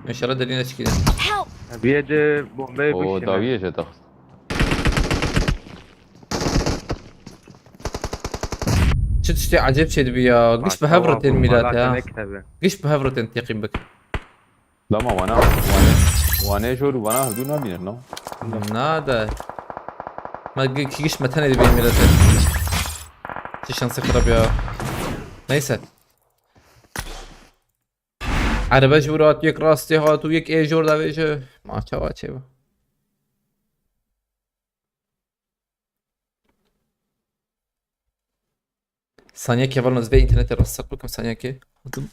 İnşallah dediğine çıkıyor. Help! Ev yê de bombayê O bişîne. dawiye je taxt. Çi tiştê ecêb çêdibi ya. Giş bi hev re tên mîlat ya. Giş bi hev re tên teqîm bik. Lama wana, wane, wane jor wana hevdû nabînin no. Na de. Ma gi- ki giş me tenê dibîn mîlet. Çi şansê xirab ya. Neyse. Erebe ji wir hat, yek rastê hat û yek ê jor davêje. Ma çawa çê bu. Saniyekê hevalno ez vê înternetê rastsak bikim saniyekê. Adım.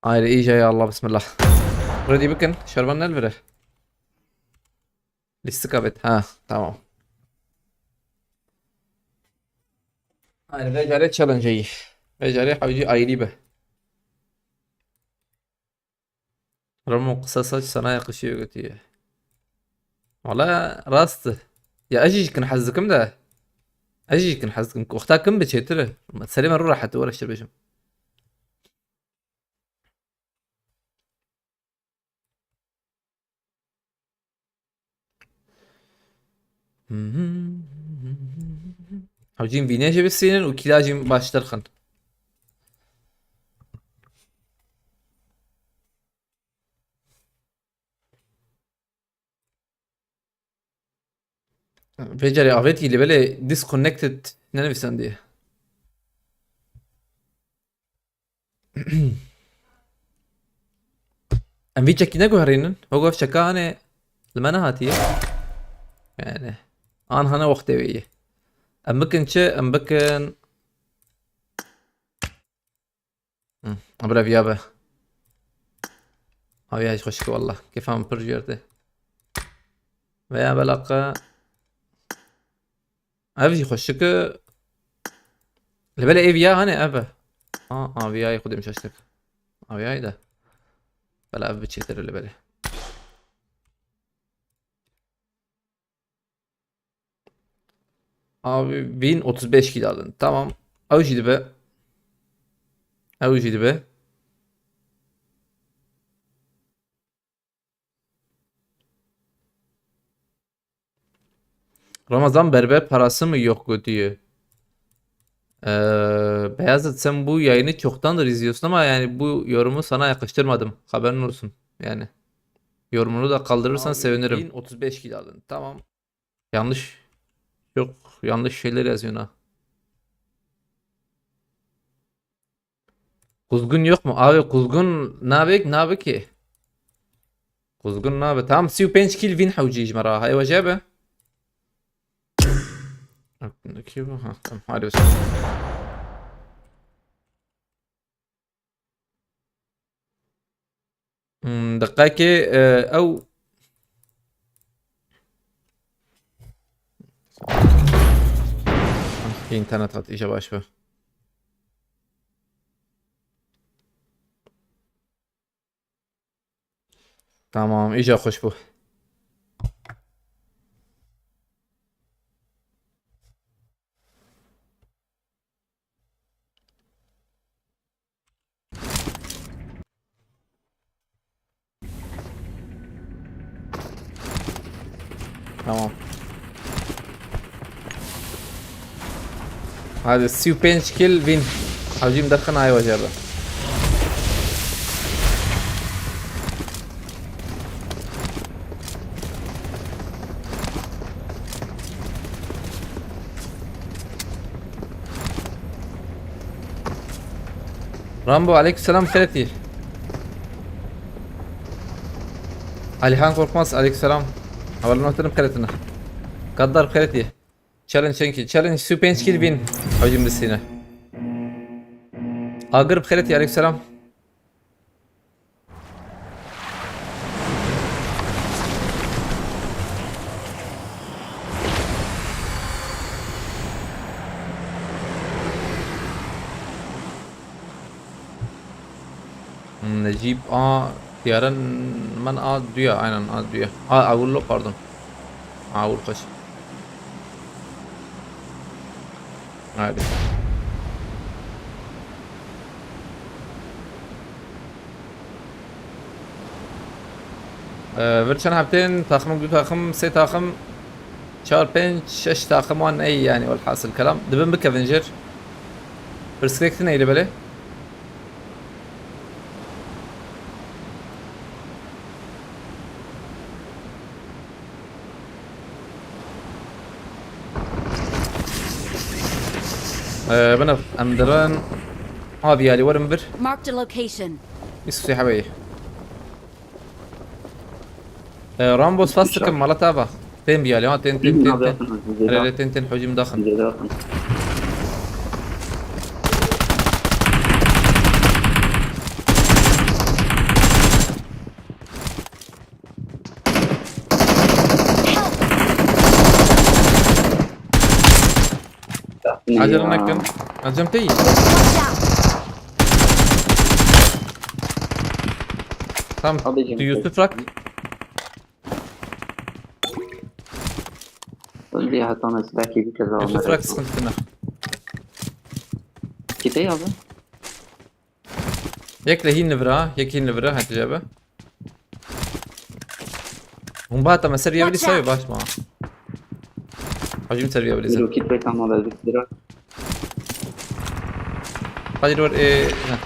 Haydi iyice ya Allah, bismillah. Ready bikin, şervan nelvire. Listika bet, ha, tamam. Haydi vecare challenge iyi. Vecare havcı ayrı be. Ramo kısa saç sana yakışıyor götüye. Valla rast. Ya ez jî kin hez dikim de. Ez jî kin hez dikim. Wexta kin bi çêtir e. Serê me rû rehet were ştir bêjim. Hewcîn vînê jî bistînin û kîla jî baştir xin. Vê carê avêtî lê belê disconnected nenivîsandiye. Em vî çekî neguherînin. Wek ev çeka hanê li me nehatiye. Yani an hane wextê wê ye. Em bikin çi? Em bikin. Hı, abra viya be. Abi ya xweşik wallah. Kêfa min pir jêr tê. Veya belaqe. Ev jî xweşik e. Li belê ê viya hane ev e. A, a viyayê xwedê min şaştik. A viyayê de. Bela ev bi çêtir e li belê. Abi bin otuz beş kilo aldın. Tamam. Ew jî dibe. Ew jî dibe. Ramazan berber parası mı yok götüyü? Ee, Beyazıt, sen bu yayını çoktandır izliyorsun ama yani bu yorumu sana yakıştırmadım. Haberin olsun yani. Yorumunu da kaldırırsan Abi, sevinirim. Bin otuz beş kilo aldın. Tamam. Yanlış. Yok, yanlış şeyler yazıyorsun ha. Kuzgun yok mu? Abi kuzgun nabe, nabe ki. Kuzgun nabe. Tamam, sî û pênc kîl vîn hewcî ji me re. Hey, wece be. Aklımdaki bu. Ha, tamam, hadi bakalım. Hmm, deqekê, e, ew. Ah, internet hat, îca baş be. Tamam, îca xweş bû. Tamam. Hadi, sî û pênc kîl win. Hacîm derxin ay wece be. Rambo, aleykümselam, xêretî. Alihan Korkmaz, aleykümselam. Havalı noktanım xêretine. Gaddar, xêretî. Challenge çenki? Challenge sî û pênc kîl win. Hacîm bisîne. Agir, xêretî, aleykümselam. Necîb a diyaren men a duya, aynen a duya. A, awul lo, pardon. Awul xweş. Haydi. Ee, vir çend heftên taxim, du taxim, sê taxim, çar, pênc, şeş taxim wan ey yani, welhasil kelam. Dibin bikevin jir. Pirsgirêk tune li belê. Ee, bine, em dirin. Ha, diyalî werin bir. Marked a location. Bîst heweyî. Ee, Rambo spas dikim, mala te ava. Tên biyalî, ha, tên, tên, tên, tên. Hele, hele, tên, tên, hocim daxin. Acele nekin. Acem değil. Tamam. Hadi canım. Yusuf rak. Lê heta me silahekî bike zaf. Yusuf, rak sıkıntı ne? Kitê abi? Yek de hîn li vir a, yek hîn li vir a, hatice be. Hûn bihata me ser vîya bilî. Watch out! Baş ma. Hacim ser vîya bilî. Zero kit ve tam olabilir. Hadi dur, e, ha.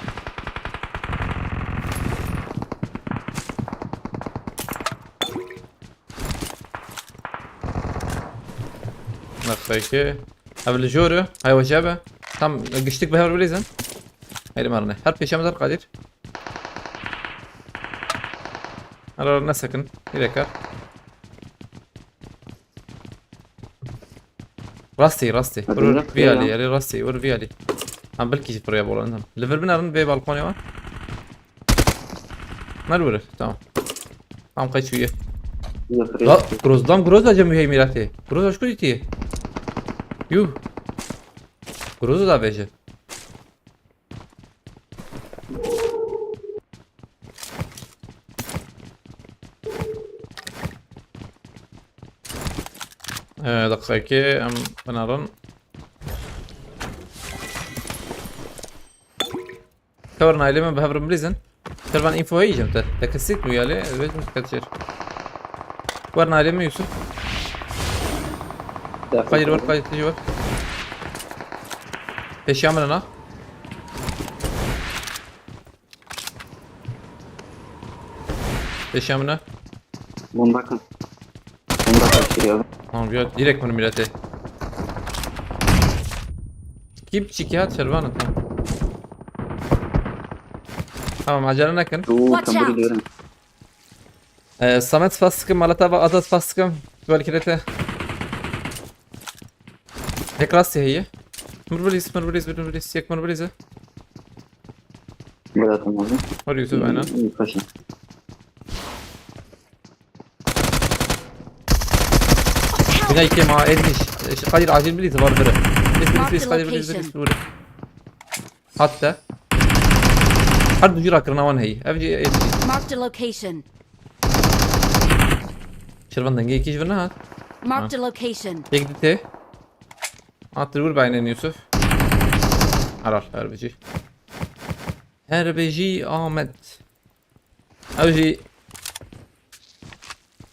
Bak, peki. Abi li jor e. Hay hoca be. Tam giştik be, her bilîzin. Haydi marne. Her peşe me der Kadir. Ara ne sakın. Bir dakika. Rastî, rastî. Hadi vur, vur, yap vî ya. Alî, erê rastî, vur vî alî. Em belkî jî pirya bolan. Li vir binarin vê balkonê wan. Mer vur, tamam. Tam kaçıyor. Yap, la, yap. Grozdam, Groza cem mühey mirati. Groza hoş kuditi. Yuh. Groza da veje. Ee, dakika iki, em binarin. Tavır naileme behevrim bilizin. Servan info heyeceğim te. Te kesit mi yale? Evet mi kaçır? Var naileme Yusuf. Hayır var, hayır var. Peşi amına. Peşi amına. Bomba kan. Bomba kaçırıyor. Tamam ya, direkt bunu millete. Kim çikihat Servan'ı tam. Tamam, acele nakin. Uu, watch out! Ee, Samet Fastık'ım, Malatava Azat Fastık'ım. Böyle kirete. Tek rast ya iyi. Murbulis, murbulis, murbulis, yek murbulis. Burada tamam. Var Yusuf, aynen. İyi, iyi, paşa. Bina iki ma elmiş. Kadir acil biri var biri. Biz, biz, biz, Kadir biri, biz, biz, vur. Hatta. Her du jira kirina wan heyî. Ev jî elmiş. Marked a location. Şirvan dengê iki ji vir nehat. Marked a location. Yek dite. At vur baynen Yusuf. Helal, her bijî. Her bijî Ahmet. Ew jî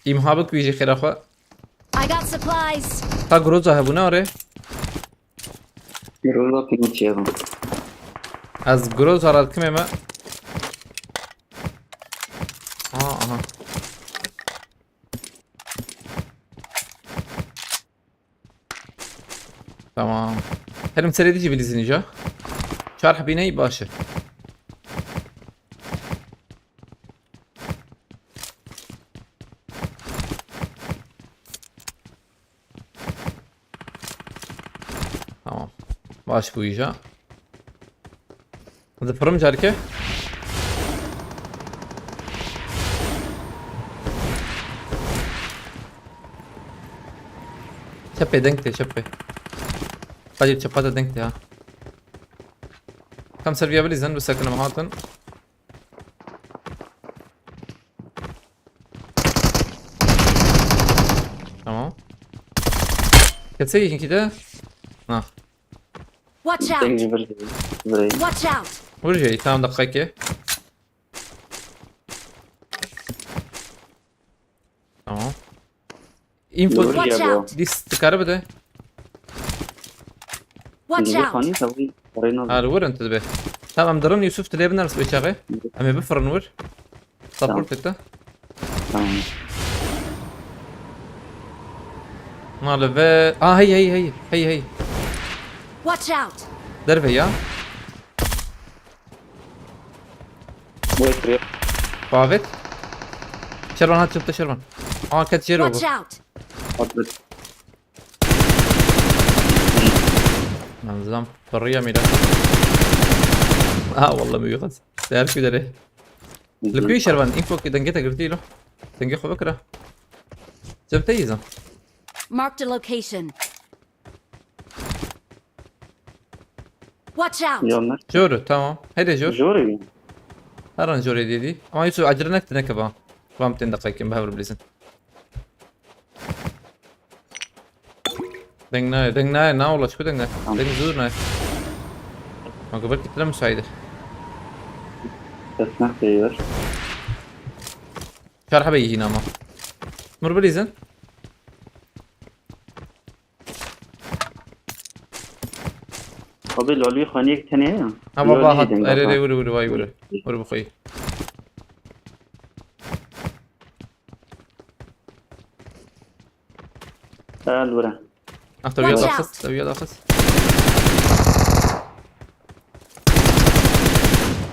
îmha bik wî jî xêra xwe. I got supplies. Ta Groza hebû ne are? Groza pînû çêbû. Ez Groza ra dikimê me. Aha, aha. Tamam. Herim serê dijî bilîzin îca. Çar hebî ney baş e. Tamam. Baş bû îca. Hadi fırım carke. Çepê deng tê, çepê. Kadir çepa da deng tê ha. Tam ser vîya bilîzin, bi sekinim hatin. Tamam. Ketse yekî de. Ha. Watch out! Tek ji vir, vir. Watch out! Vur jê, tamam, dakika iki. Tamam. Info. Watch out! Dis dikare bide. Watch out! Ha, li wir in tu dibe. Tamam, em dirin Yusuf dilê biners be çaxê. Em ê bifirin wir. Support et de. Tamam. Na li ve. Aa, hey, hey, hey. Hey, hey. Watch out! Derve ya. Bu ekriye. Bavet. Şervan hat çıktı Şervan. Aa, ket Şervan bu. Watch out! Atlet. Lan zam. Parıya mira. Ha, vallahi mi yukas. Değer küdere. Lüküyü Şervan. Info ki denge te girdi lo. Denge xo bikira. Cem te yizam. Marked a location. Watch out! Jor, tamam. Hele jor. Jor. Her an jor dedi. Ama Yusuf acele nekti ne keba. Vam ten dakika kim behevr bilizin. Deng nayê, deng nayê, na wala çi deng nayê. Tamam. Deng zûr nayê. Ma gober kitle müsaade. Ses nasıl yiyor? Çar hebe yî hîn ama. Mir bilîzin. Abi lolî xaniyek tenê ya. Ha baba hat. Ere ere vuru vuru vay vuru. Vuru bu koyu. Gel bura. Ah, tabii ya da kız, tabii ya da kız.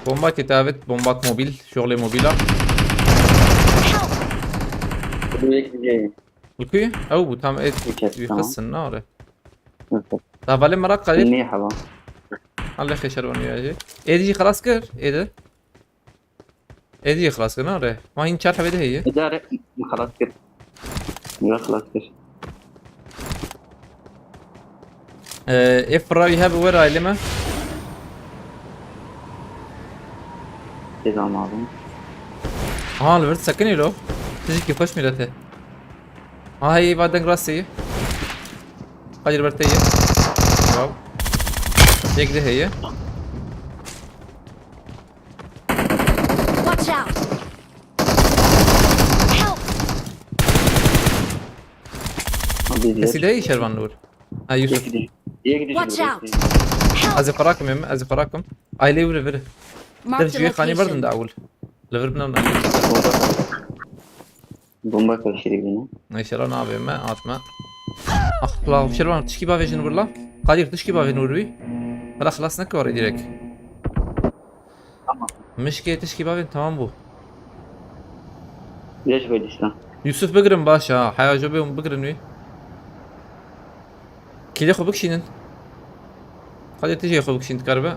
Bomba kitavit, bomba mobil, şöyle mobila. Help! Bu yek bir şey. Likuyu? Ew bu tam et. Yıkasın ne ore? Tamam. Daha vale merak kalir. Ne hava? Allah xeşer onu ya. Edi xalas kir, edi. Êdî xelas kir, na re. Ma hîn çar hevê de heye. Êdî re xelas kir. Ya xelas kir. Ee, ê firawî hebe wer aile me. Êdî ama abim. Aha, li vir sekinî lo. Tijîkî xweş mîrete. Ha, hey, va deng rastê ye. Hayır, ber te ye. Bravo. Yek de heye. Watch out! Help! Abi, Kesî de iyi şervan nur. Ha, Yusuf. Yek gidiş. Yek gidiş. Watch out! Help! Ez ê xwe rakim, em, ez ê xwe rakim. Aileyê vire, vire. Marked a location. Dev cihê xanî berdin de ewil. Li vir bina bina. Bomba karıştırıyor yine. Neyse lan abi, me atma. Ah la, şervan, tişkî bavêjin vir la. Kadir, tişkî bavên vir wî. Hala xelas neke orayı direkt. Tamam. Mişkê tişkî bavên tamam bû. Geç böyle işte. Yusuf bigirin baş ha. Heya jo bê hûn bigirin wî. Kîlê xwe bikişînin. Hadi tijê xwe bikişîn dikaribe.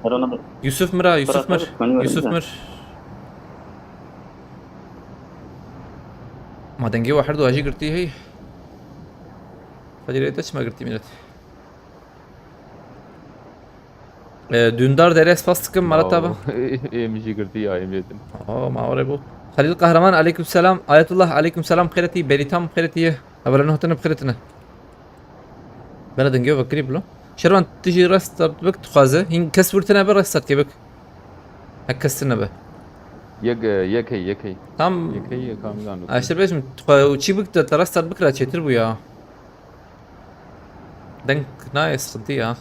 Her ona bak. Yusuf mir a, Yusuf mir. Yusuf mir. Ma dengê we her du ajî girtî hey. Hadi rê te çima girtî milet. E, Dündar derê spas dikim, Marat abi. Ê min jî girtî ya, ê min jî. Aa, ma orê bû. Halil Kahraman, aleyküm selam. Ayetullah, aleyküm selam. Xêretî, Beritam, xêretî. Evvela ne hatine, xêretine. Bela dengê vekirî bilo. Şervan, tu jî restart bik dixwaze. Hîn kes wir tine be restart ke bik. Hek kes tine be. Yek, e, yek hey, yek hey. Tam. Yek hey, yek kamî zan. Ha, işte bêjim, tu xwe çî bik de, te restart bikira çêtir bû ya. Deng nayê, sıkıntı ya.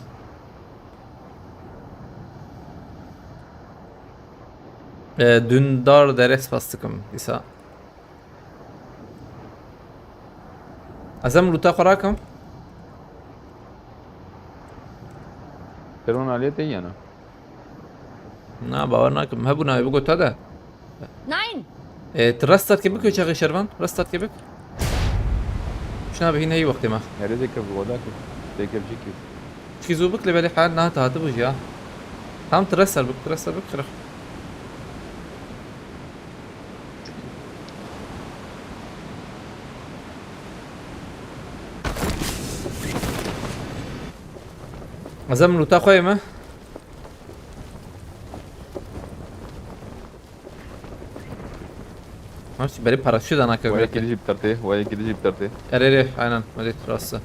E, Dündar derê spas dikim, îsa. Ez em lûta xwe rakim. Peron aliyê te yena. Na, bawer nakim. Hebû nayê bigota de. Nein! E, tu restart ke bik çaxê şervan. Restart ke bik. Şuna be hîn heyî wextê me. Nerê zêkev goda ki. Zêkev jî ki. Çi zû bik lê belê hal nehate hatibû jî ya. Tam tu restart bik, tu restart bik, xirix. Ez em lûta xwe yê me. Maç berê paraşüt ana Wayê kevgirtin. Kilî jî bi tertê, wayê kilî jî bi tertê. Erê, erê, aynen, erê, rast e.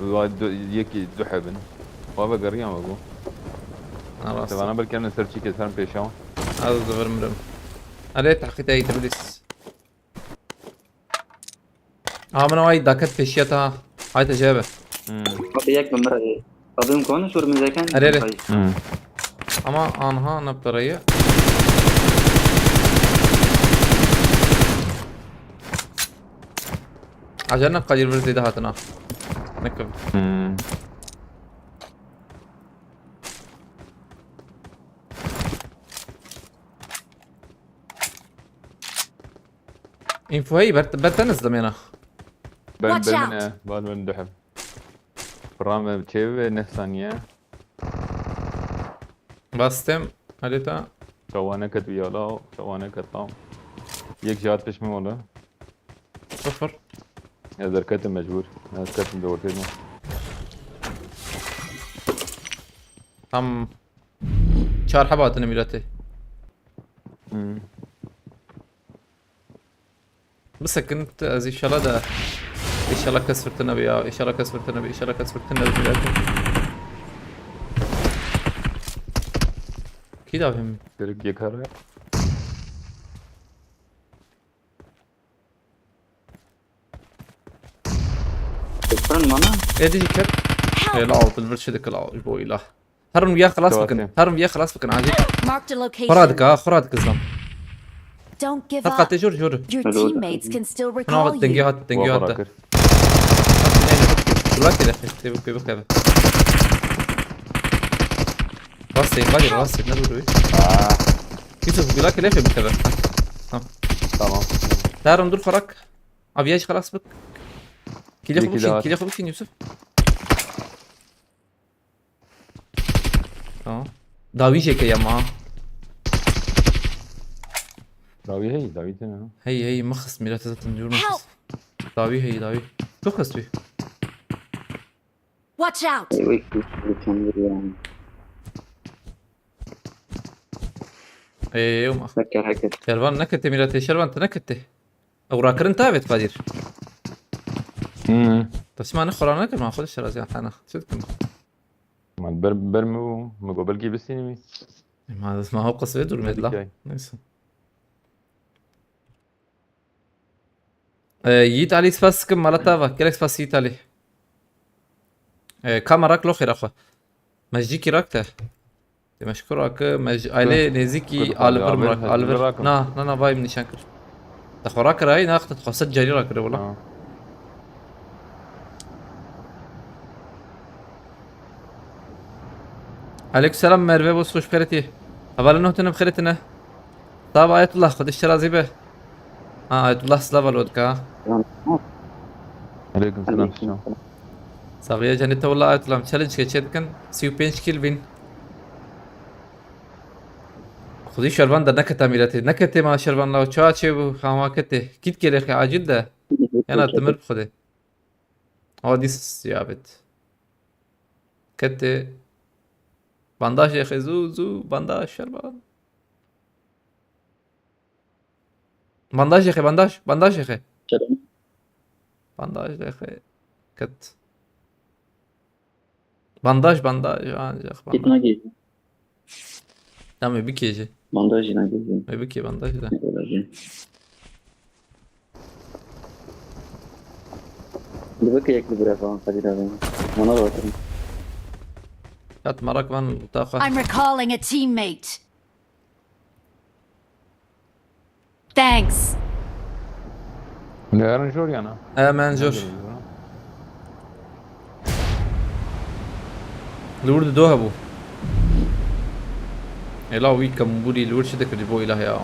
Wa du, yekî du hebin. Wa vegeriyan ve bû. Ha, rast e. Sevana belki em ser çîkê ser pêşa. Az da vermirim. Erê, tahkît ey Tbilîs. Aa, min ay daket pêşiya ta. Hayte cebe. Hmm. Abi yek mi mira? Abi imkanı sor mizeken. Erê, erê. Ay. Hmm. Ama anha ne parayı? Acele ne kadir bir zeyde hatına. Ne kıv. Hmm. Info hey, ber, ber te nizdim êna. Ben, Watch ben, out. E, ben, ben duhem. Pram ve çev ve ne saniye. Bastım. Hadi ta. Çawane ket bir yala, çawane ket tam. Yek jat pişme oldu. Sıfır. Ez derketim mecbur. Ez ketim de ortaya. Tam çar heba hatine mîratê. Hmm. Bisekin, ez inşallah da. İnşallah kes fırtına bir ya. İnşallah kes fırtına bir. İnşallah kes fırtına bir. Kî davê min? Gerek yekar ya. Fırın bana. Ê dijî ket. Help! Ê la, tu li vir çi dikil, ji bo îlah. Herin viya xelas bikin. Herin viya xelas bikin, acil. Marked a location. Xura dike, ha, xura dike zam. Don't give up. Her qatê jor, jor. Your teammates can still recall you. Dengê hat, dengê hat de. Gula kele, tebuk, tebuk, tebuk. Rastê, bak, rastê, ne duruyor? Yusuf, gula kele, tebuk, tebuk. Tamam. Tamam. Herin dur farak. Abi ya, xelas bik. Kile xwe bikîn, kile xwe bikîn, Yusuf. Tamam. Dawî jê ke ya ma. Dawî hey, dawî tene. Hey, hey, mixist, mîra te zaten diyor mixist. Dawî hey, dawî. Çok hızlı. Watch out! Ey, wek bir çamur yani. Ey, Umar. Hakikaten, hakikaten. Şervan nekete, mîra te, Şervan te nekete. Ew rakirin tavêt Kadir. Hmm. Tasma ne xora nekir, ma xwe şeraz ya hana. Çi dikim? Man ber, ber mi bû? Mi got belkî bistînî wî. Ma, ma ew qisê dur medla. Neyse. Ee, Yiğit Ali spas dikim, mala te ava. Gelek spas Yiğit Ali. Ee, kamera klo xêra xwe. Mecîkî rak te. Te meşkur rak, mec-, aile nêzîkî Alivir mi rak, Alivir. Na, na, na, vay min nîşan kir. Te xwe rakirayî, nax te xwe sed carî rakire wala. Ha. Aleyküm selam Merve, boz hoş xêretî. Hevalê nuh tune bi xêretî ne. Sav Ayetullah, Xwedê ji te razî be. Ha, Ayetullah silav alo dika. Aleyküm selam. Saviye cenî te wala Ayetullah, challenge ke çê dikin. Sî û pênc kill win. Xwedî şervan de nekete mîretê. Nekete ma şervan la çawa çê bû, hama kete. Kît gelê xê acil de. Yana timir bi Xwedê. Awa dîs ya bit. Kete. Bandaj xê zû, zû, bandaj şervan. Bandaj xê, bandaj, bandaj xê. Selam. Bandaj xê. Kit. Bandaj, bandaj, ancak bandaj. Gitme gel. Tamam, bir kez. Bandaj yine gel. Ve bir kez bandaj da. Ne kadar gel. Bir bak ayaklı bırak falan Kadir abi. Ona da bakarım. Yat marak van taxa. I'm recalling a teammate. Thanks. Hûn ê herin jor yana? E, me jor. Li wir dido hebû. Êla wî kembûrî li wir çi dikir ji bo îlah ya?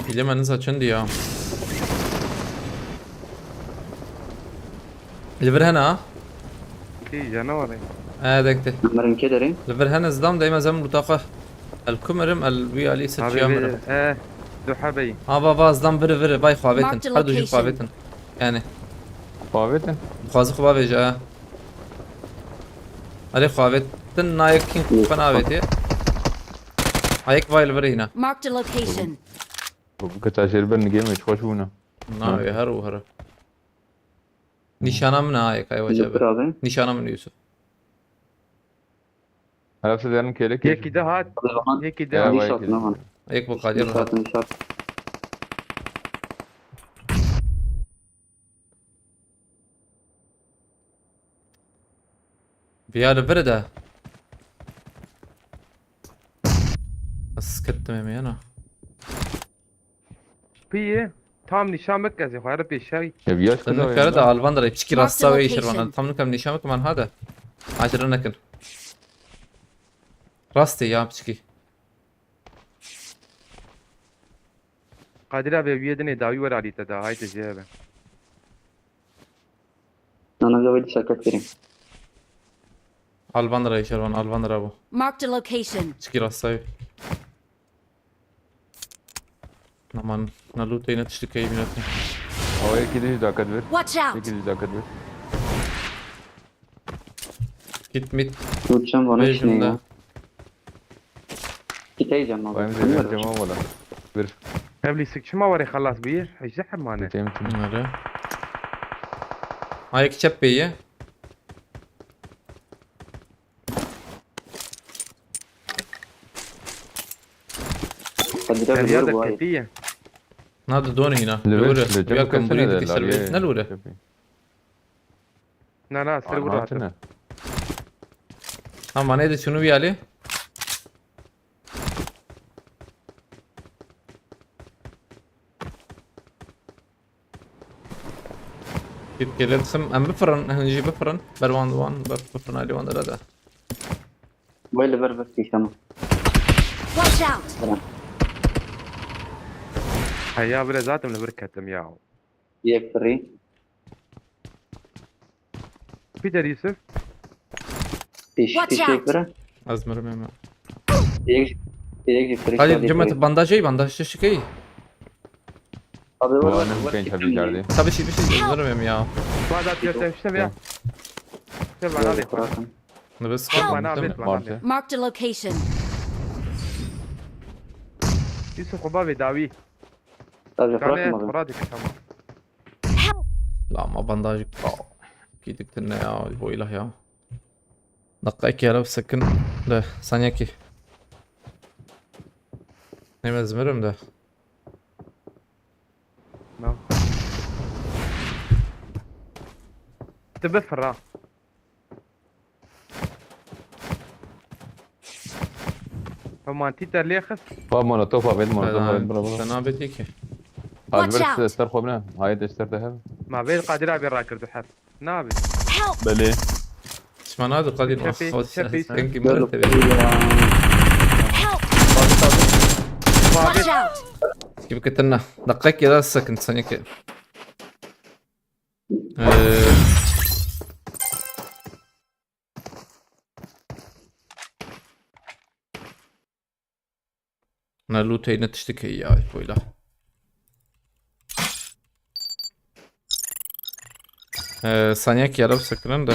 Pîlê me niza çendî ya. Li vir hene ha? Kî canavar e? E, deng te. Mirin kê derê? Li vir hene, zidam deyme zem luta xwe. El kumirim, el wî alî se çiya mirim. E, du hebeyî. Ha, va, va, zidam vir, vir, vay xwe avêtin. Her du jî xwe avêtin. Yani. Xwe avêtin? Dixwazi xwe bavêje, ha. Erê xwe avêtin, nayek kîn xwe navêtiye. Ayek vay li vir hîna. Marked a location. Bu keta jêr ber nigê me, hiç xweş bûne. Navê her û her. Nîşana min ha, yek ay wece be. Nîşana min Yusuf. Her hafta derin kêlek. Yekî de hat. Yekî de. Yek bu Kadir hat. Viya li vir de. Ez kettim êmê yana. Piyê, tam nîşan bik ez ê xwe re pêşerî. Ev yaş kira kare da alvan da piçkî rasta wê şervan. Tam nikem nîşan bik man hade. Acele nekin. Rastê ya piçkî. Kadir abi, wiyê dinê dawî were alî te da, haydi jê be. Nana, gavê dîsa ket kirin. Alvan ra şervan, alvan ra bu. Marked a location. Çikî rastay. Aman, na loot yine tiştik keyim yine. Awa yekî din jî daket bir. Watch out! Yekî din jî daket bir. Kit mit. Vuracağım bana. Vejim şimdi de. Ya. Hey, cema. Vay, emre, cema wala. Bir. Evlî sik çima warê xelas bûye? Hejde heb mane. Tem tim. Nere? Ayak çep peye. Qedira bir Derya da vay. Ketiye. Na da doni hina. Li vir, li cem ya kan kefine burayı de da la ser bir. Ne lure? Na, na, ser vur rahat. Ama ne de şunu bir ali. Git gelelim. Em bifirin, hınci bifirin. Berwan wan, bifirin ali wan da da. Böyle ver ver, tamam. Watch out! Tamam. Hey ya, bile zaten li vir ketim ya. Yek free. Peter Yusuf. Piş, Watch piş out! Yek free. Azmırım hemen. Yek, yek free. Hadi, şöyle cemaat, free. Bandajı, bandajı şikayı. Abi, var, var, var, var, genç abi geldi. Tabii şey, bir şey, azmırım ya. Var da, bir tane işte ya. Şey, bana da bırakın. Ne bes. Bana abi, bana abi. Marked a location. Yusuf, kuba ve davi. Tabii, bırakma abi. Kane, tamam. Help! La ma bandajı. Gidiktin ne ya, bu ilah ya. Dakika iki yara sakin de saniye ki. Ne mezmerim de. Tamam. Tebe fırra. Tamam, tî te lê xist. Ba molotof avêt, molotof avêt, bira, bira. Sen avêt yekê. Watch out! Alvir ser xwe bine. Hayet ser de hev. Ma vê Kadir abi rakirdi her. Ne abi? Help! Belê. Çima nadu Kadir? Çepê, ah, çepê. Sen kim? Help! Watch out! Gibi ketirna. Dakika ya da sakın sen yekê. Ee, ne loot ne tiştik heye ya, boyla. Ee, saniye ki yarav sakın da.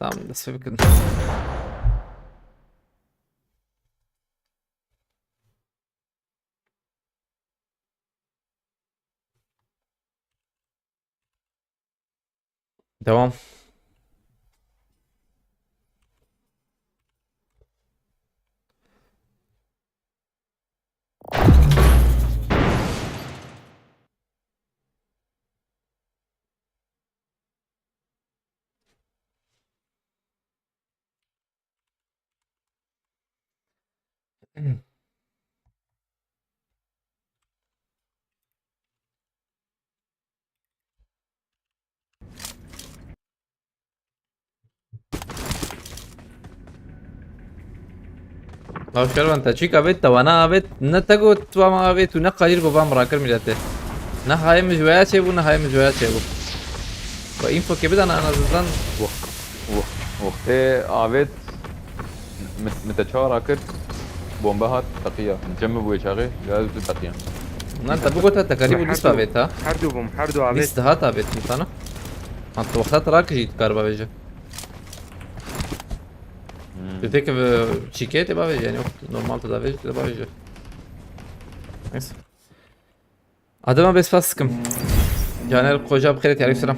Tamam, dest pê bikin. Devam. Law şervan te çîka bêt, te wana avêt, ne te got tu ama avêt û ne Kadir got van rakir milete. Ne hayê min ji weya çêbû, ne hayê min ji weya çêbû. Ve info ke bidana en azından. Wah, wah, wah. Ê, avêt, min, min te çawa rakir? Bombe hat, teqiya. Cem mi bû wê çaxê? Ya tu teqiya. Nan te bigota te karî bû dîsa avêt ha. Her du bûm, her du avêt. Dîs dihat avêt min tana. Ha, tu wexta te rakir jî dikar bavêje. Hmm. Tu têke ve çîkê tê bavêje, yani yok, normal te davêje, tê bavêje. Neyse. Adama bes pas sıkım. Caner Koca, bixêret, aleyküm selam.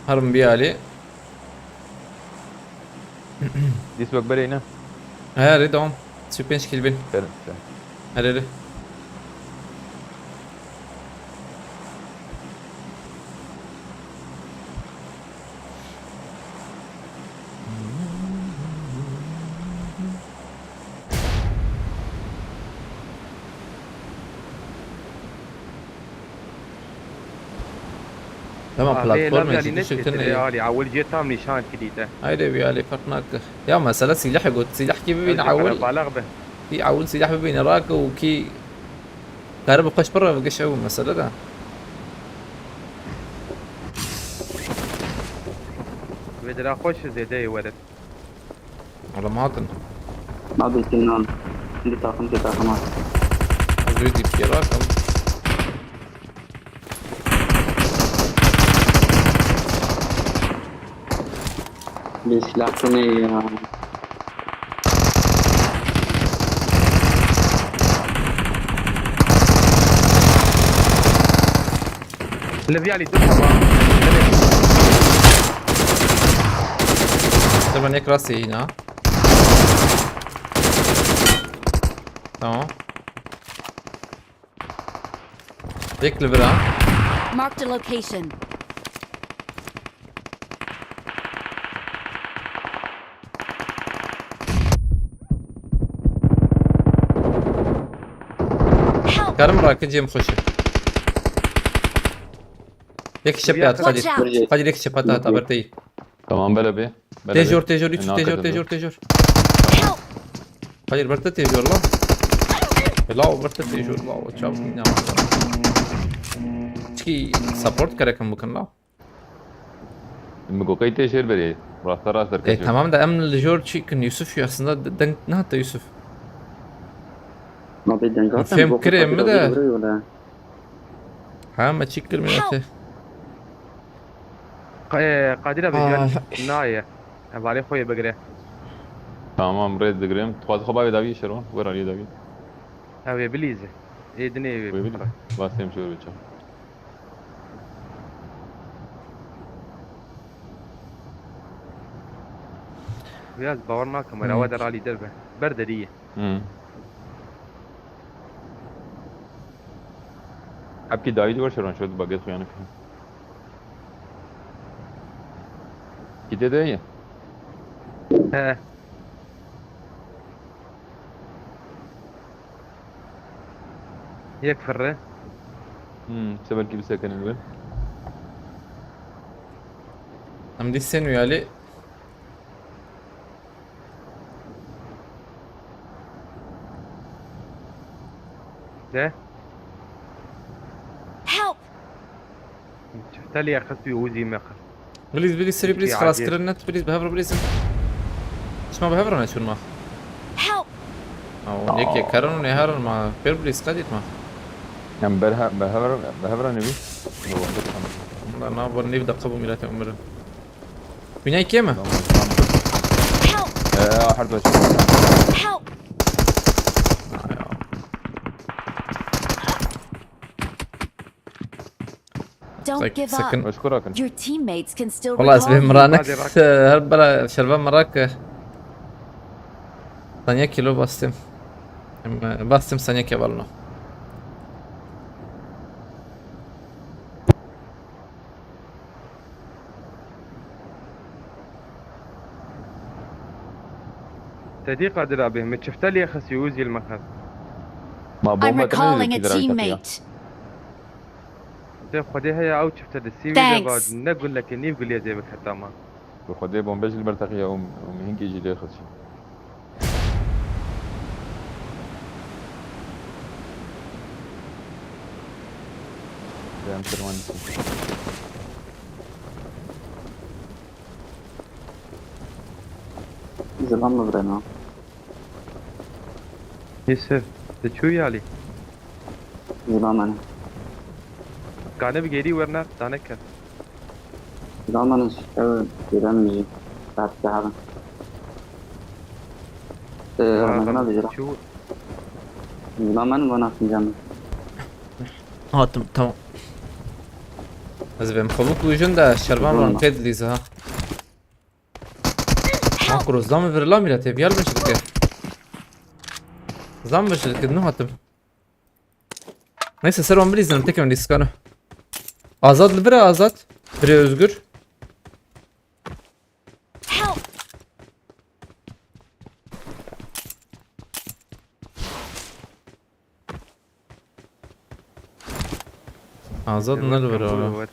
Harun bir Ali. Dîs wek berê ne? He, erê, devam. Sî û pênc kill bin. Derin, derin. Erê, erê. Tamam, platform ne çeşit ne ya? Ali, awil cê tam nîşan kidî te. Haydi bir Ali, fark nake. Ya mesela silah got, silah gibi bir awil. Balax be. Bir awil silah bir bine rak û ki karı bu kaç para bu geçe bu mesele de. Ve dira xweş zêde ye were. Oğlum atın. Abi senin an. Bir takım bir takım at. Özür dilerim, gel bakalım. Bir silah bu ne ya? Li vî alî du heba. Tamam, yek rastê yine. Tamam. Yek li vira. Marked a location. Help! Karim rakı cem xoşe. Yek şep ya, Kadir. Watch out! Kadir, yek şep at, at, aberteyî. Tamam, bela be. Bela be. Têjor, têjor, Yusuf, têjor, têjor, têjor. Help! Kadir, berte têjor la. E, la, berte têjor la, çav nîna. Çikî support gerekin bikin la. Min got, qey tê jêr berê. Rasta rast derketiyor. E, tamam da em li jor çi kin Yusuf, aslında de-, denk nehate Yusuf. Ma bê denga. Fêm kirê mi de. Ha, me çi kir mi nehate. Help! Qa-, e, Qadir abi, ah, jî nayê. Hevalê xwe yê bigire. Tamam, rê digirim. Dixwazî xwe bavê dawî şervan. Wer alî dawî. Ew ê bilîze. Ê dinê wê. Wê bilîze. Bas têm jor biçe. Biraz bawer nakim, were, hmm, awa der alî derbe. Ber derî ye. Hmm. Hepkî dawî diwer şeran şöyle baget uyanık. Gide de ye. He. Yek firre. Hmm, se belkî bisekinin bin. Em dî sen uyali. De? Help! Çiftelî xist wî ûzî me xist. Bilîz, bilîz, serî bilîz, xilas kirin net, bilîz, bi hev re bilîzin. Çima bi hev re neçûn ma? Help! Aw, yekê kerin û nêherin ma. Pêr bilîz, qedît ma. Em berhe-, bi hev re, bi hev re nebî. Wala na, bo nîv deqe bû mîletê umirin. Wînay kêm e? Help! Ee, her dua. Help! Don't give up. Sakın. Meşgul akın. Your teammates can still recall you. Wala ez bê miranek, her bela şerve merak. Saniye kilo bastım. Em, bastım saniye kevalno. Te dî Qadir abi, min çifte lê xist, Yavuz Yilmaz. Ma bomba te neyê ki direkt teqiya? Te Xwedê heye ew çifte di sî wî de ba, ne gulekê nîv guliyê dê biketa ma. Bi Xwedê bombe jî li ber teqiya û, û min hinkê jî lê xist jî. Em tirwan dîtin. Zilam mi birena? Yusuf, tu çûyî alî? Zilam me ne. Kane bi gêrî werna, dane ker. Zilam me ne, ew gêren min jî. Saet dihabin. Ee, Ramazan abi, zilam. Çû- Zilam me ne, bana fincan. Hatim, tamam. Ez vêm xwe bikujin de şervan ran tê dilîze ha. Makro, zam vir la mîra tê, viyal bin şirke. Zam vir şirke, nu hatim. Neyse, ser wan bilîzin, tek wan lîskana. Azad li vira Azad. Bire Özgür. Help! Azad ne li vira?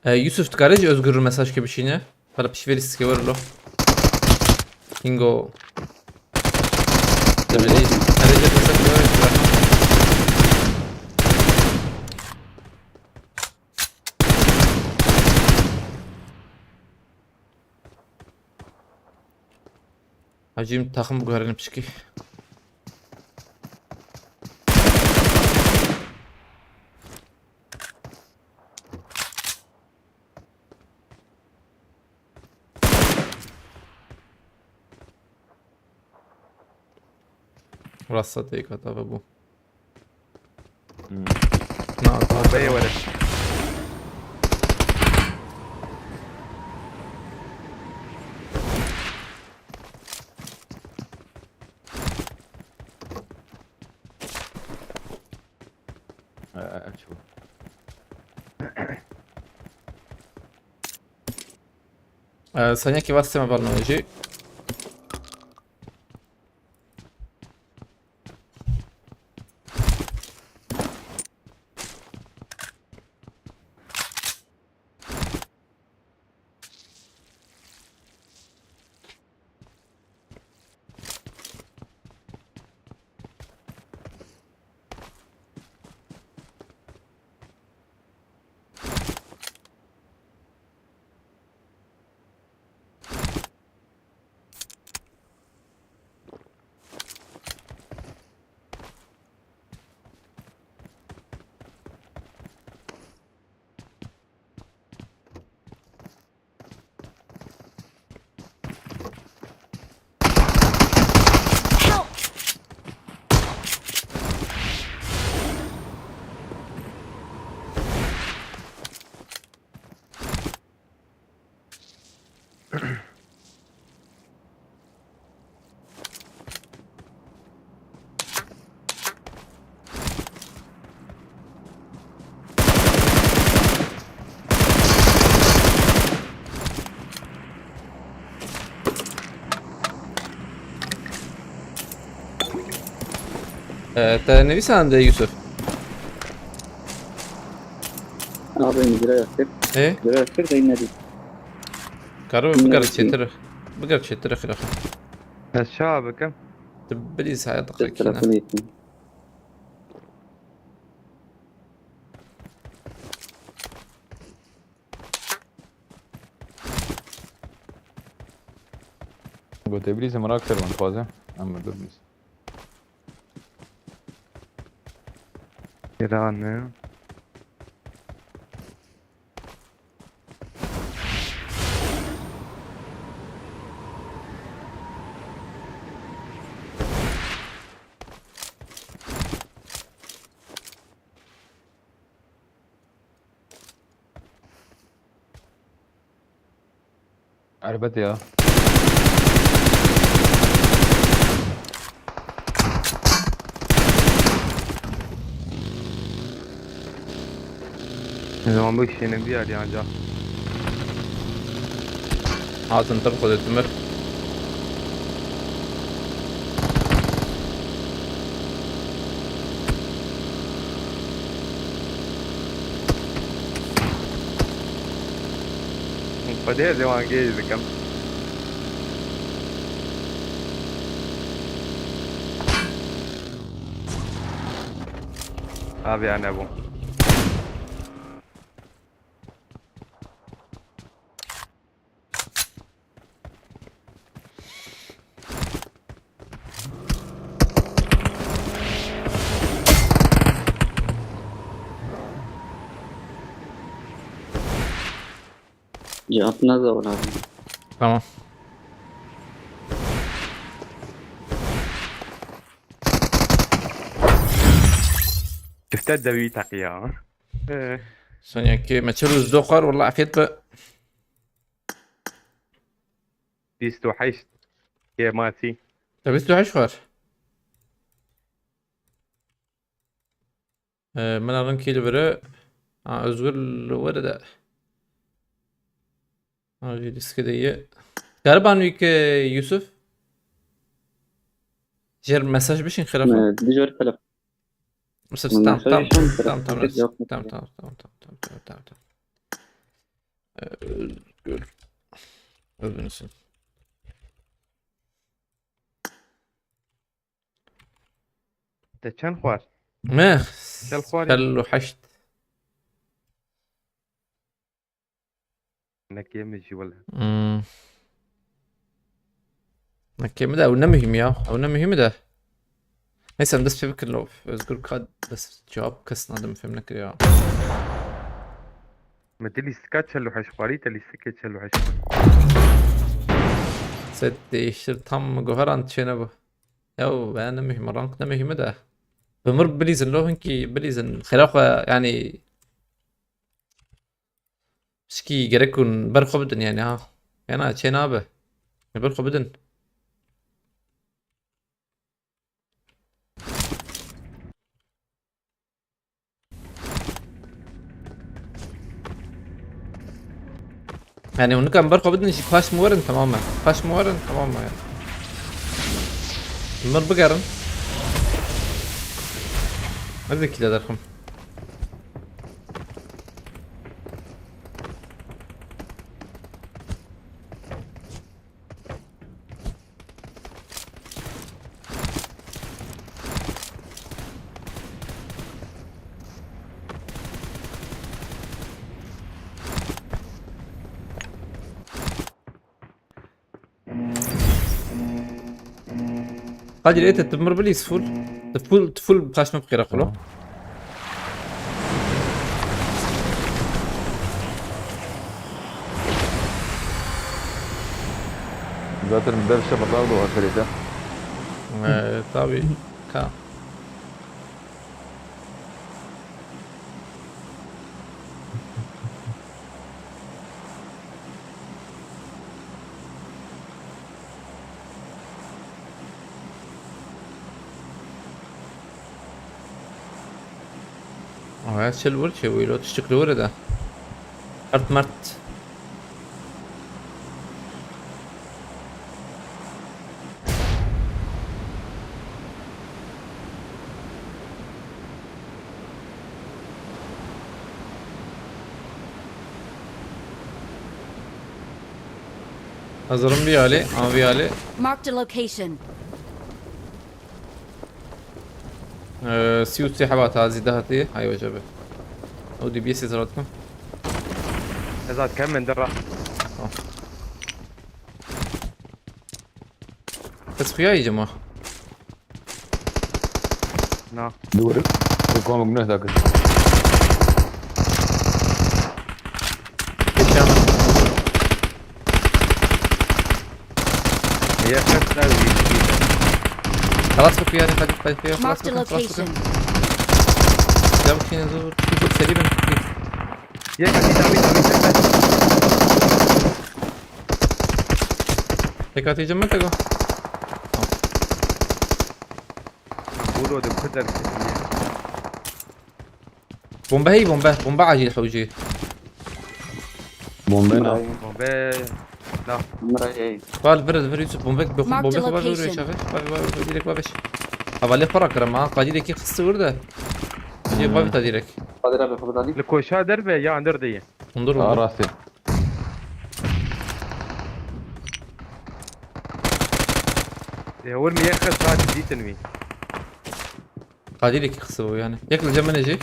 E, Yusuf, tu karê ji Özgür re mesaj ke bişîne? Bala piştî vê lîstikê were lo. Hingo. Demedî. Karê ji mesaj ke were. Hacî, em taxim biguherîne piçkî. Rasta tê kata ve bû. Hmm. Na, Bombeyê were. Ee, çabuk. Ee, Sanya ki var sistema var mı? Ee, te nivîsande Yusuf? Abi, min giraya kir. Ê? Giraya kir, dey nedî. Karo, biger çêtir. Biger çêtir, xiraxa. Ez çawa bikim? Tu bilî saya daxikîne. Telefon yetin. Go Tebrîzê min rakir, min dixwaze. Em mirdim biz. Îran ne? Erbet ya. Ne zaman bu kişinin bir yer yanacak. Hatin tabi xwedê timir. Xwedê ez ê wan gêj dikim. Aviya nebû. Cevap ne zaman abi? Tamam. Çifte devî teqiya. Ee. Sonyakî me çil û du xwar, wela afiyet be. Bîst û heşt kêmasî. Te bîst û heşt xwar? Ee, min a rinkî li vir e. Ha, Özgür li wir de. Ha, jî lîstikê de ye. Kariban wî ki Yusuf? Jêr mesaj bişîn xirafa. Ee, dijor telef- Yusuf, Min tamam, mesaj tamam, işim, tamam, telefon tamam, yok. Tamam, tamam, tamam. Ee, Özgür. Özgür. Te çend xwar? Me? Çel xwarî? Çel û heşt. Nekê min jî wele. Hmm. Nekê min de ew ne muhîm ya. Ew ne muhîm de. Neyse, em dest pê bikin lo. Özgür ka dest cevap kes nadim fêm nekir ya. Me dilî sika çel û heşt xwarî, te lîstikê çel û heşt xwarî. Set değiştir tam mı goharan çêne bu. Ya ben ne muhîm, rank ne muhîm de. Bi mir bilîzin lo hinkî bilîzin. Xêra xwe yani. Pişkî gerek hûn ber xwe bidin yani ha. Yana çê nabe. Ber xwe bidin. Yani hûn nikan ber xwe bidin jî paş min werin, tamam e. Paş min werin, tamam e yani. Min bigerin. Ez ê kî de derxim. Kadir, ete tu mir bilîz full. Tu full, tu full paşma bixêre xulu. Zaten berşe mırlar da o aferede. Ee, tabii. Ka. Aya çil wir çê wîlo tiştik li wir de. Mert mert. Hazırım bir hali, ama bir hali. Marked a location. Ee, sî û sê heba tazî de hatî. Hay wece be. O D B S zarat kim? Ezat kem min dirra. Tamam. Kes xuya yiyeceğim o. Na. Doğru. Kom gune dakir. Geçemem. Yakın tabii. Xelas bikir yani, hadi, hadi, hadi, xelas bikir, xelas bikir. Marked a location. Ya bu şeyin zor, zor, seri ben. Yek hadi, tabii, tabii, tabii. Tek atacağım mı, Tego? Tamam. Bolo de kudar kesiyor. Bombe hey, bombe. Bombe acil hewcî. Bombe ne? Bombe. La. Mirayê. Bal, vir, vir, Yusuf, bombe, bombe, Marked a bombe, bombe, location. Çaxê. Bak, bak, bak, direkt bak, beş. Havalı para kırma, ha. Kadir iki kıstı vur da. Şey, bak, bir direkt. Kadir abi, kapı dali. Li koşa derve ya, andır diye. Ondur, ondur. Arası. Ya, vur mi yek kız saat dîtin mi? Kadirê kî qise bû yani. Yek li cem min e jî.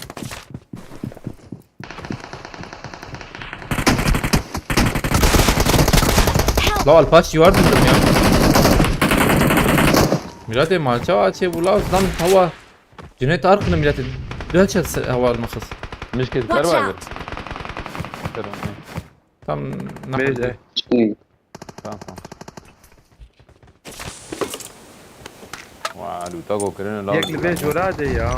Help! La Alpaç, you are dedim ya. Milatê malça açê bu la zan hava. Cüneyt Arkın'ı milatê. Döçe hava almakız. Mişkil Watch kar var. Out! Tamam. Neyse. Tamam, tamam. Wa, lûta ku kirine law. Yek li vê jora de ya.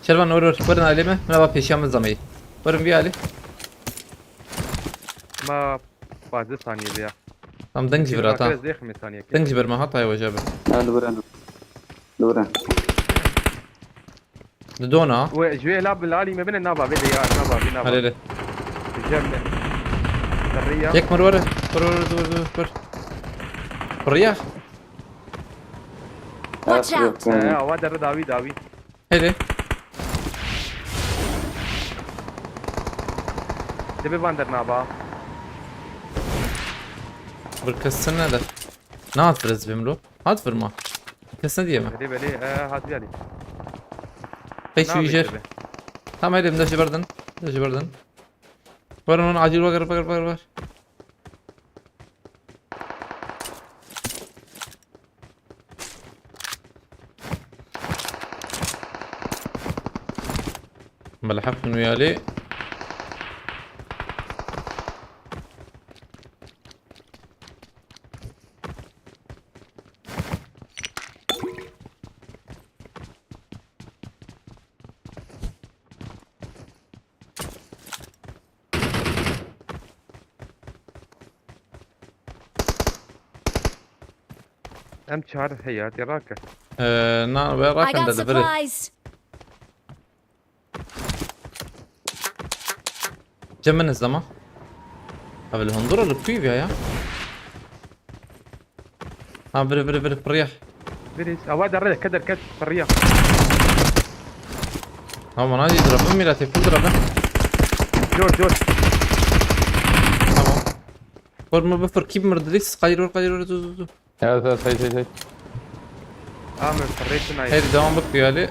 Şervan, were, were, were alê me. Min va pêşiya min zameyî. Werin vî alî. Ma pazdeh saniye ya. Tam deng jî vir ata. Zêxmê saniye. Deng jî vir me hata yavaş abi. Ha, li vir, li vir. Li dona. We, ji wê la bilalî me bine nava vê de ya, nava vê, nava. Hele hele. Cem de. Riya. Yek mir were. Kur, kur, kur, kur, kur. Riya. Watch out! He, awa derre dawî, dawî. Hele. Dibe van dernava. Bir kes ne de. Ne hat virez bim lo? Hat virma. Kes ne diyeme. Belê belê, e, hat gelî. Pek şu ijer. Tamam, elim de jiberdin. De jiberdin. Var onun acil, var var var var. Belheq min wî alî. Em çar heye, tê rake. Ee, na, ve I rakan got da devre. Supplies. Ceminiz ama. Abi, li hundura li kuy ya. Ha, vire vire vire, pırıya. Biriz. Awa derre, keder, ked, pırıya. Tamam, hadi drapın millet, full drapın. Jor, jor. Tamam. Korkma, buffer, keep murder, this, kayır or, kayır or, dur dur dur. Evet evet, say say say. Amin, pırıya şuna. Hadi devam bak bir hali.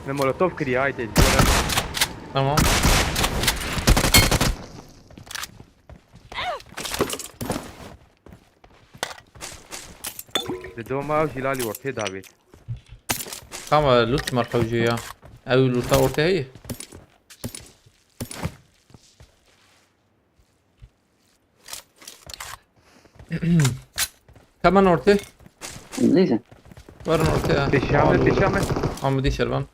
Ne molotof kiriye, haydi. Tamam. Di doma ew jî lalî ortê davê. Tamam, loot marka ucu ya. Ev loot'a ortaya iyi. Tamam, ortaya. Neyse. Varın ortaya. Pêşiya me, pêşiya me. Ama dişer ben.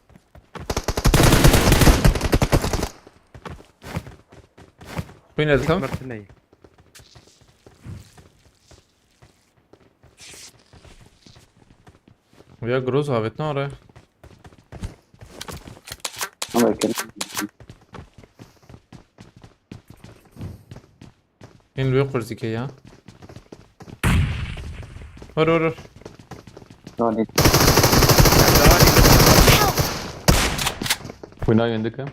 Queen Elton. Mertiney. Ya Groz avêt nare. Ama bakın. Queen wê qurzî ke ya. Hor hor hor. Hadi. Queen ayın dike.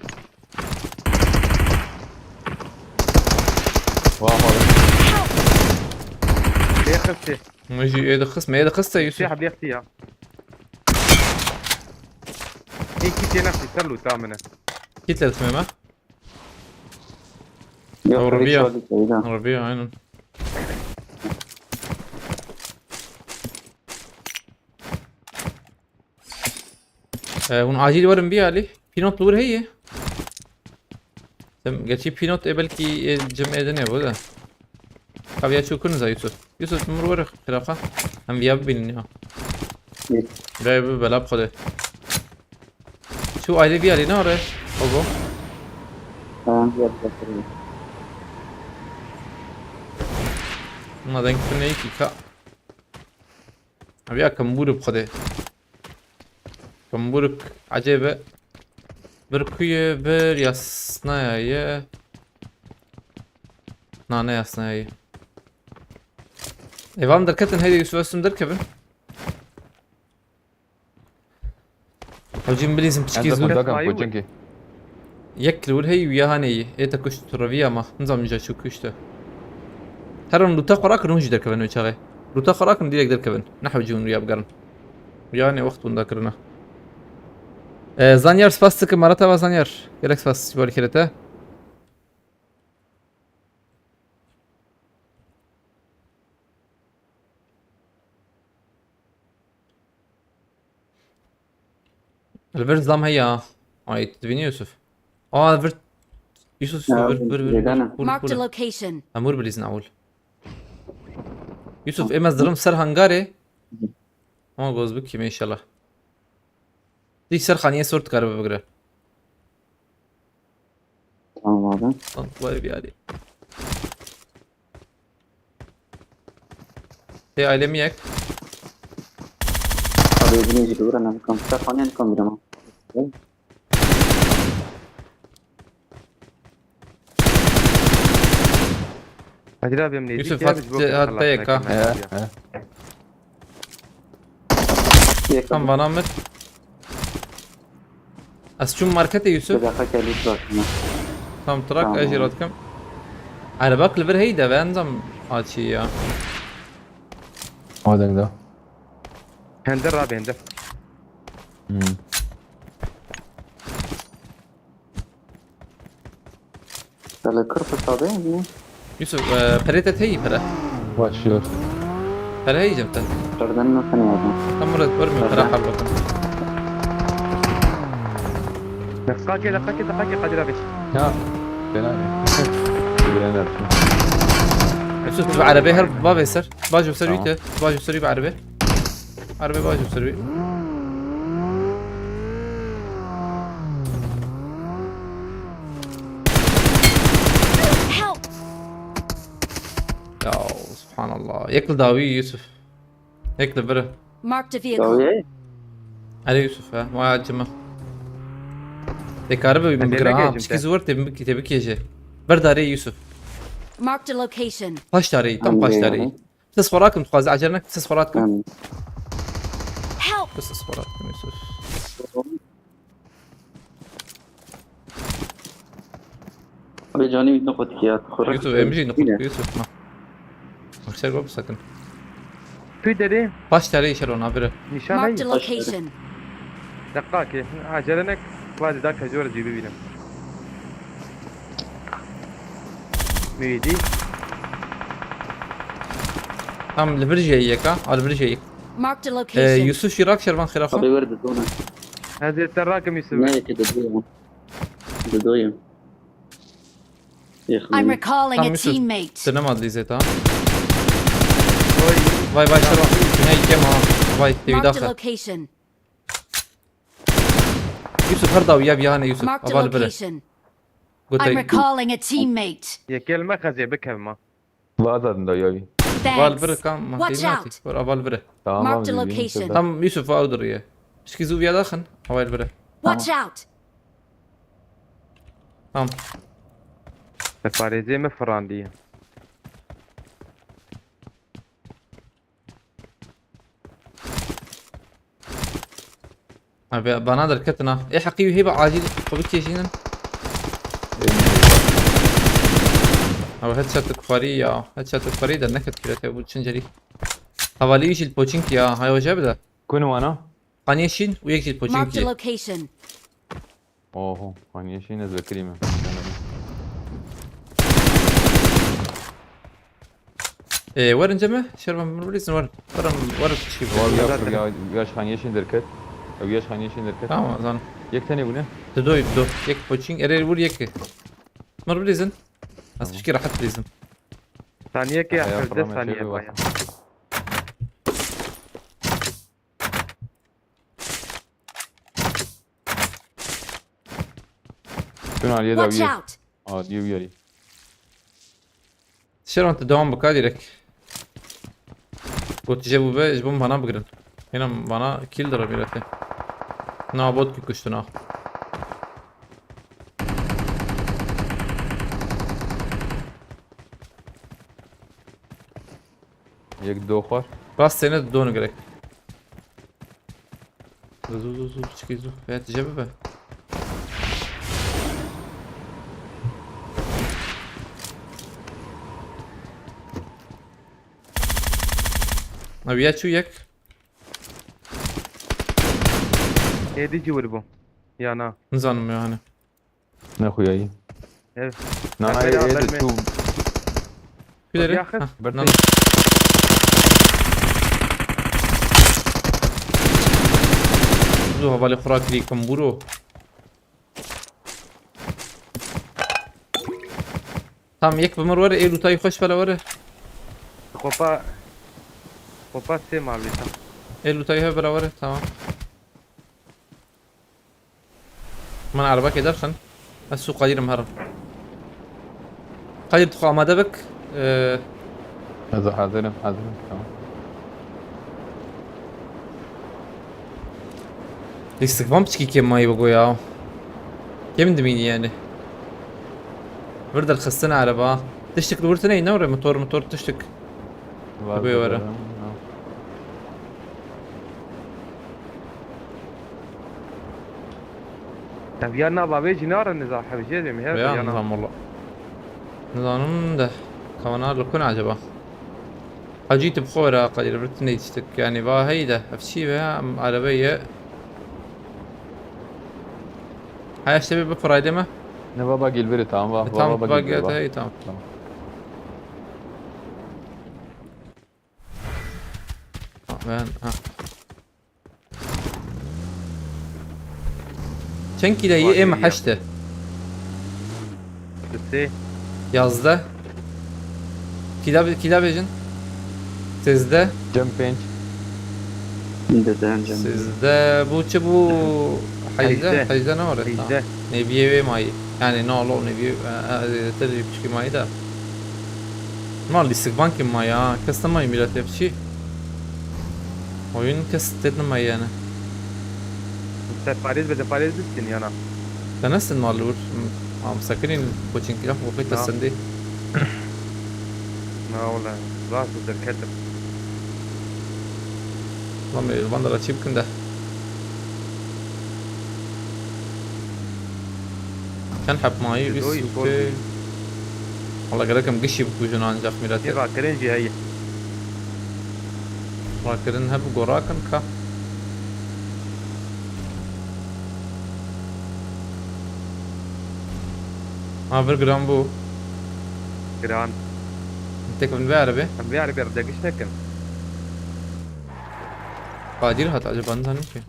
Vah abi. Lê xistê. Min jî ê dixist, me ê dixist e Yusuf. Sê heblê xistiya. Ê kî tê nextî ser lûta min e. Kit le dixime me. Yok, Doğru tabii bir ya. Şöyle söyle. Arabiya, aynen. Ee, hûn acil werin bî alî. Pinot li wir heye. Dem gerçi pinot e belkî, e, cem edene bu da. Abi ya çokun za Yusuf. Yusuf, min wir were xiraqa. Em viya bibînin ya. Yok. Be bi bela bi xwe de. Şu aile bir alî ne are? Ogo. Tamam, yok, yok, yok. Buna denk ne ki ka. Abi ya kamburu bi xwe de. Kamburuk acebe. Bir kuyu bir yasnaya ye. Na ne yasnaya ye. Evan derketin, heydi Yusuf Öztürk derkevin. Hocam bilizim Enda çikiz ku bu. dakan ku çenki. Yek li wir hey û ya hanê yî. Ê te kuşt tu revî ama. Nizam ca çû kuşt te. Her an lûta xwe rakin hûn jî derkevin wê çaxê. Lûta xwe rakin direk derkevin. Ne hewcî hûn rûya bigerin. Rûya ne wext hûn dakirina. Ee, Zanyar spas dikim, mara te va Zanyar. Gelek spas ji bo alîkirê te. Li vir zam heye ha. Ay, tu dibînî Yusuf? Aa, vir. Yusuf, Ya, vir, vir, vir, zêde vir. ne? Hûr, Marked a hûr. Location. Em hûr bilîzin ewil. Yusuf, êm ez dirim ser hangarê. Ama goz bikîme inşallah. Dî ser xaniyê sor dikaribe bigire. Tamam abi. Lan, vay bir hadi. Hey, ailemi yak. Abi evine gidiyor, ben kan. Sen falan kan bir ama. Hadi abi, em neydi Yusuf, ki, hat, biz bu kadar hat P Y K. lafına He, girmez ya. he. Yakın. Tam bana mı? Ez çûm markete Yusuf. Bir dakika gelip bak. Tam trak, ez jî radikim. Erebak li vir heyî de ve, nizam a çi ya. Adem de. Hende rabê hende. Hmm. Hele kir pişta de mi? Yusuf, e, perê te teyî pere. Başlıyor. Pere heyî cem te. Perden nasıl ne yapayım? Tam Murat, var mı pere hal bakın. Dakika, dakika, dakika, Kadir abi. Ya, ben abi. Bilen yaptım. Yusuf, tu arabê her bavê ser. Bajû ser wî te. Bajû ser wî bi erebê. Erebê bajû ser wî. Help! Ya, subhanallah. Yek li dawî Yusuf. Yek li vir. Marked a vehicle. Dawî? Erê Yusuf he. Vay acıma. Te karibe min bigire ha. Piçkî zor te bikî te bikêje. Vir darê Yusuf. Marked a location. Paş darê, tam paş darê. Ses xwe rakim, dixwaze ecele nek, ses xwe rakim. Tamam. Help! Ses xwe rakim, Yusuf. Abi canî wî nexwe dikiya. Yusuf, em jî nexwe dikiya, Yusuf, ma. Makser go bisakin. Tu dedê? Paş tarê işe rona bire. Nişan Marked a location. Dakika ki, ecele nek, dixwaze da kejora cî bibînim. Mîdî. Tam li vir jê yek ha, al vir jê yek. Marked a location. Ee, Yusuf Şirak şervan xira xwe. Abi ver de dona. Ez ê te rakim Yusuf. Ne yekê de doyum. De doyum. I'm recalling a teammate. Te nema dizê ta. Vay vay şervan. Ne yekê ma. Vay, tevî daxe. Marked a location. Yusuf, her daw ya biyane Yusuf. Marked a location. I'm recalling a teammate. Yekê li me xezê bikevma. Vaza din da yawi. Thanks. Val bire kam. Watch out. Val bire. Tamam. Marked a location. Tam Yusuf ew diriye. Pişkî zû viya daxin. Val bire. Watch out. Tamam. Te parêzê me firandiye. Abi bana derketin ha. Ê heqî wî hê bi acîl xwe bikêşînin. Abi headshot xwarî ya. Headshot xwarî de neket kire te bu çincerî. Hevalî jî li poçink ya. Hay hoca bide. Kun wana? Qaniyê şîn û yek jî li poçink ye. Marked a location. Oho, hani yeşil ne zekirî mi? Ee, werin ceme, şervan min bilîzin, werin. Werin, werin tişkî. Var ya, ya, yaş hani yeşil derket. Ya, yaş hani yeşil derket. Tamam, zanim. Yek tane bu ne? Dido, dido. Yek poçing, erê vur yek. Mir bilîzin. Ez pişkî rahat bilîzin. Saniye ki ya, hevdeh saniye baya. Tuna aliye da. Watch out! Aliye uyarı. Şeron, tu devam bika direkt. Got je bu be, ji bo bana bigirin. Yine bana kill dira birete. Na bot ki kuştuna. Yek do xwar. Rast sene do gerek. Zû, zû, zû, zû, piçikî zû. Veya tije bibe. Abi ya çû yek. Êdî jî wir bû. Ya na. Nizanim yani. Ne xuyayî? Evet. Nanayê ê diçû. Kuleri? Heh, bertê. Zu hevalê xura kirî kim buro. Tam yek bi mir were, ê lûtayî xweş bela were. Xopa, xopa sê mal lîta. Ê lûtayî hev bela were, tamam. Min erebekê derxin. Ez sû Qedîrim herim. Qedîr, tu xwe amade bik. Ee, Ez hazir im, hazir im. Tamam. Lîstik van piçkî kêm mayî bû ya. Kêm dimînî yani. Vir derxistin ereba. Tiştik li wir tine ne were? Motor, motor tiştik. Var. Bê were. Tamam. Tamam. Ev ya nava vê jî nare niza hevjê dê mi her Veya ya na. Nizam valla. Nizanim de. Kavana li kun acaba? Hacî tu bi xwe re Kadir bir tine tiştik. Yani va hey de. Ev çi ve ya? Em arebe ye. Hay işte bir, bir paraydı mı? Ne baba gilbiri tamam va. E, tamam, Baba bak gilbiri ya va. Hey, tamam. Tamam. Ha, ben ha. Çend kilo ye? Var Em ya. heşte. Sisê. Yazda. Kilo, kilo bejin. Sizde. Cem penç. Deden canım. Sizde bu çi bu? Hejde. Hejde. Hejde ne var? Hejde. Neviye ve mayı. Yani ne olur neviye. Zêdetir ji piçkî mayî de. Ma lîstikbankê mayî ha. Kes nemayî mîletê piçî. Oyun kes têt nemayî yani. Ser parêz be de parêz bistin yana. Te nestin mal li wir. Am sekinîn koçinkî laf wexî te Na. sendê. Na wala. Rast derketim. Lan me van dara çî bikin de. Çend heb mayî? Didoyî Bîst sor û pê. bû. Wala gerek em gişî bikujin ancak mîletê. Yê rakirin jî heye. Rakirin heb gorakin ka. Ha vir giran bû. Giran. Tek bin ve erebe. Em vê erebê ride giş nekin. Kadir hat acaba nizanim ki.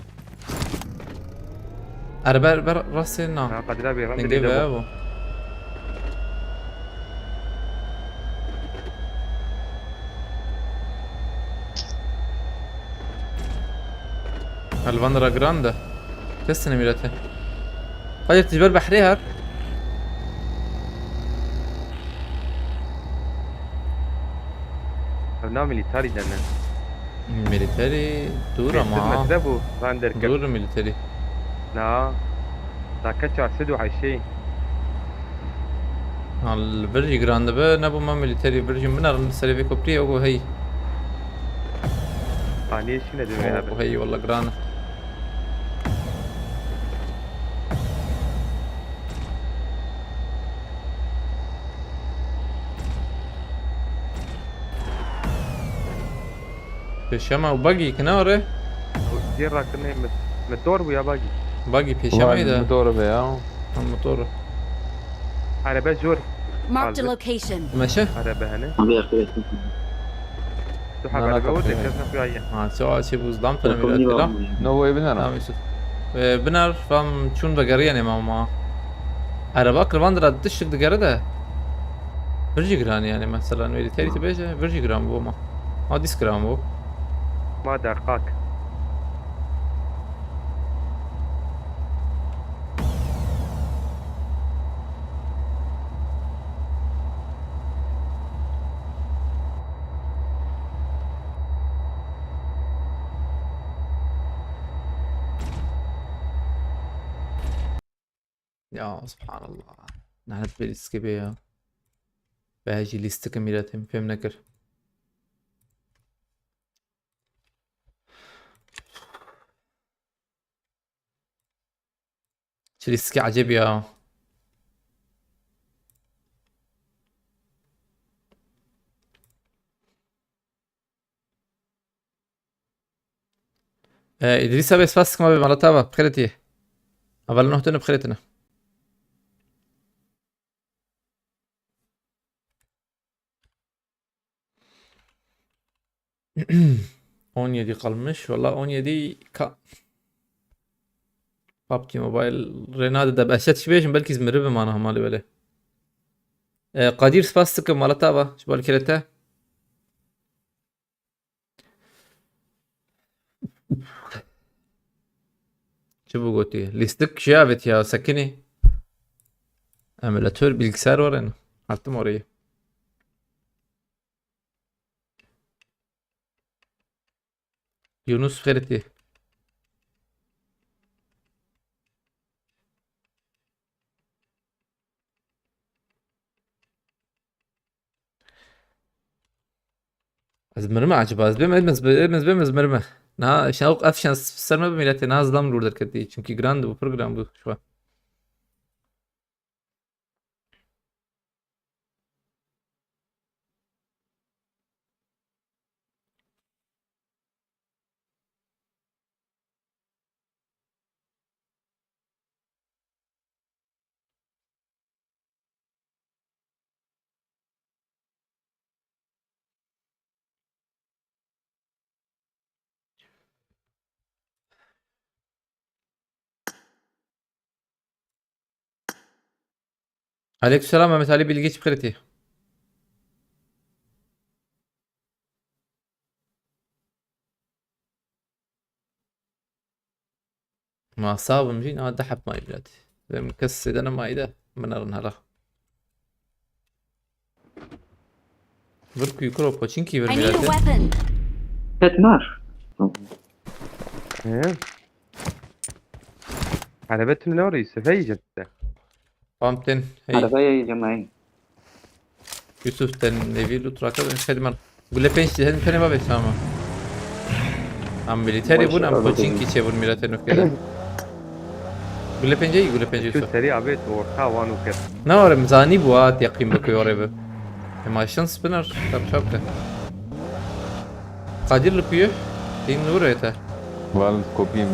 Erebe erebe rastê na. Ha Kadir abi rende Dengê bile ve bu. bu. Elvan ra giran de. Kesine mîlete. Hayır, tijber behrê her. Ev na milîtarî de ne. Milîterî dûr Pênc sed ama. metre bû van derket. Dûr milîterî. Na. Sake çar sed û heştê. Ha, li vir jî giran dibe, nebû me milîterî vir jî binerin li serê vê kopriyê, ew hey. Haniyê şîne dê wê Oh, hebin. hey, walla giran e. Pêşema û bagî kenarê. Dê rakirine mit-, motor bû ya bagî. Bagî pêşema da. Motor be ya. Ha, motor. Erebe zor. Marked a Hazır. Location. Meşe? Erebe hene. Abi yaklaşık. Tu Nana haber gavur de kapıyı. kes ne kuyaye. Ha, çawa çê bû, zlam tene Takım mîlete gibi la. almıyor. Novo'yu biner Tamam mi? Yusuf. Ee, binar fam çûn vegeriyane mama. Ereba kirvan dira tiştik digere de. Vir jî giran yani mesela, wê têrî tu bêje, vir jî giran bû ma. Ma dîs giran bû. Ma derqak. Ya subhanallah. Lanet bir lîstikê bê ya. Be jî lîstikê mîretim fêm nekir. Çi lîstikê ecêb ya. Ee, Îdrîs abi, spas dikim abi, mala te ava, bi xêr tî. Heval noh tene bi xêr tine. On yedi kalmış. Valla on yedi ka-, PUBG Mobile rê nade de. Behşet çi bêjim, belkî ez miriv bim ana hemalî belê. Ee, Kadir, spas dikim, mala te ava, ji bo li kêlê te. Çi bû gotî? Lîstik jê avêtiya sekinî. Emulator bilgisayar warin. Hattim orayı. Yunus Feritî. Ez mirime acaba? Ez bêm, ez bêm, ez bêm, ez mirime. Na, şan, ev şans ser me bi milletê, na zlam lûr derketî. Çünkü giran bû, pir giran bû şu an. Aleykümselam Mehmet Ali Bilgiç, bi xêr hatî. Ma sağ olun, jî, na de hep may bilat. Benim kes sêde ne mayde, min erin hala. Vir ku kuro poçinkî vir I need a milete. Weapon. Petmar. He? Araba tüm ne orayı? Sefer yiyeceğim size. Pumpkin, hey. Arabaya yiyeceğim ay. Yusuf, ten nevi lutraka ben xedman. Gule penç dihen pene babe tamam. Am militeri bun, am poçinki çevur milete nufkede. Gule penceyi, gule penceyi. Şu seri abi orta vanu kır. Ne var, em zani bu at yakın bakıyor oraya be. Ema şans biner, tap tap de. Kadir li kuyu. Din nur ete. Val kopiyim.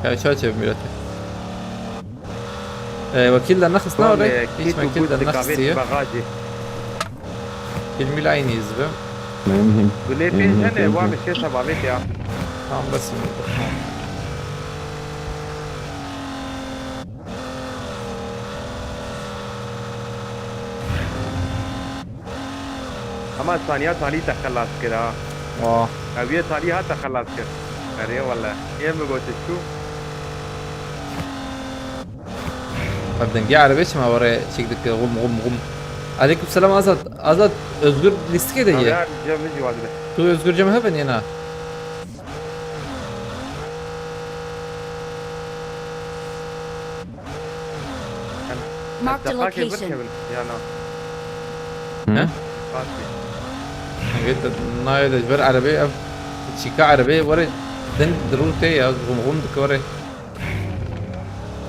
Ya çaçe milete. Ee, wekîl de nexist ne oraya? Hiç wekîl de nexist diye. Bagajı. Filmi aynı izbe. Benim him. Gulê pênce ne, wa mi şê sebabê ya. Tamam, basın. Ama saniya talî te xelas kir ha. Aa. Ew yê talî ha te xelas kir. Erê wele. Yê min gotiş tu. Ev dengê erebê çima were çêk dike, gum, gum, gum. Aleyküm selam Azat. Azat, Özgür lîstikê de ye. Ev ya, cem min jî wa dibe. Tu Özgür cem hevin yena. Marked a location. Yana. He? Fatih. Evet, nayê de ver erebê ev çîka erebê were deng dirû tê ya, gum gum dike were.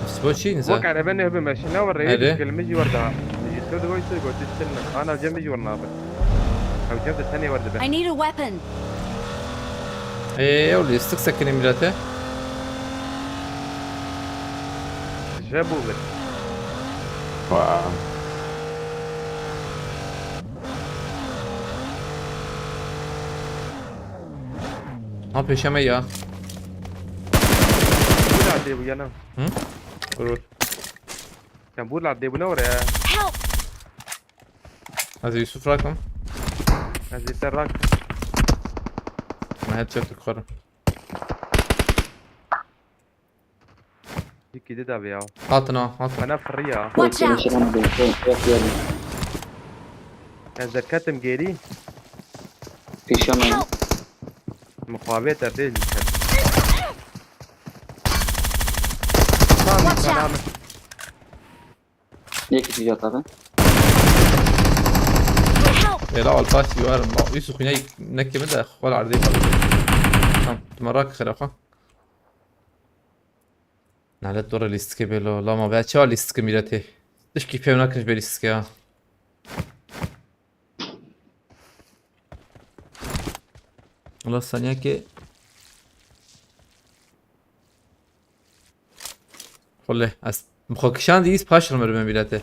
Spo çî nisa? Wek erebe ne bi meşine were. Hadi. Kilimi jî were daha. Jî sor de goy sor goy, sen ana cem jî were nabe. Ew cem de tenê were dibe. I need a weapon. Ee, ew lîstik sekinî milete. Je bu bir. Vaa. Ha, pêşe me ya. Bu ladê bu yana. Hı? Vur, vur. Sen bu ladê bu ne var ya? Help! Ez Yusuf rakim. Ez yeter rak. Me headshot dixwarim. Yekî dide vê ya. Hatin ha, hatin. Bana fırı ya. Watch out! Yok, yok, yok, yok. Ez derketim geri. Pêşa me. Help! Muxabet er değil. Tamam, watch out! Tamam. Yekî tîja tabe. Help! Ela alpaş yuvarım. Yusuf yine ne kimi de xwal ardê kaldı. Tamam, tu merak xerafa. Nalet dora lîstikê bê lo. Lama be çawa lîstikê mîretê. Tişkî pêw nakin ji bê lîstikê ha. Wala saniyekê. Xulê, ez bi xwe kişandî îs paş re merivên mîretê.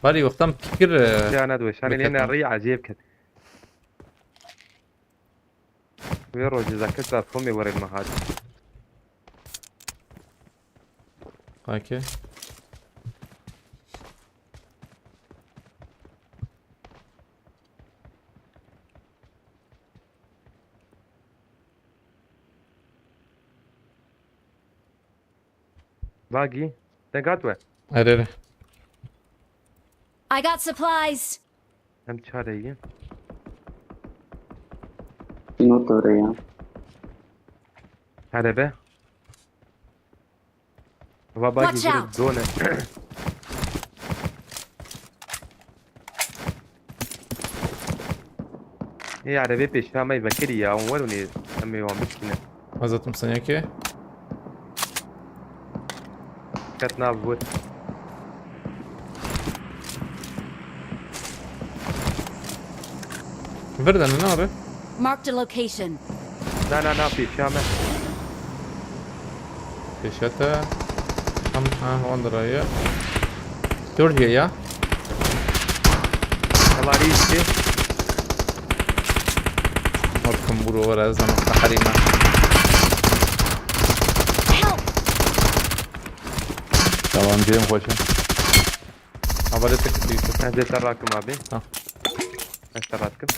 Barî wextan fikir, e, ya ne diwe, şanê lê ne rî ecêb ket. Wê rojê zeket ber komê were me hat. Okey. Bagî, te gat we. Erê, erê. I got supplies. Em çare ye. Not oraya. Erebe. Va bagî. Watch out! Done. Ê erebê pêşiya me vekirî ya, hûn werin ê em ê wan bişkînin. Azatım saniyekê. Ket nav bû. Vir de ne abi? Marked a location. Na, na, na, pêşiya me. Pêşiya te. Tam, ha, wan de raye. Dördüye ya. Hevalî işte. Markım buru var, ez zaman tahrî me. Help! Tamam, cem xweş e. Havalê te kutî Yusuf. Ez ê te rakim abi. Ha. Ez te rakim.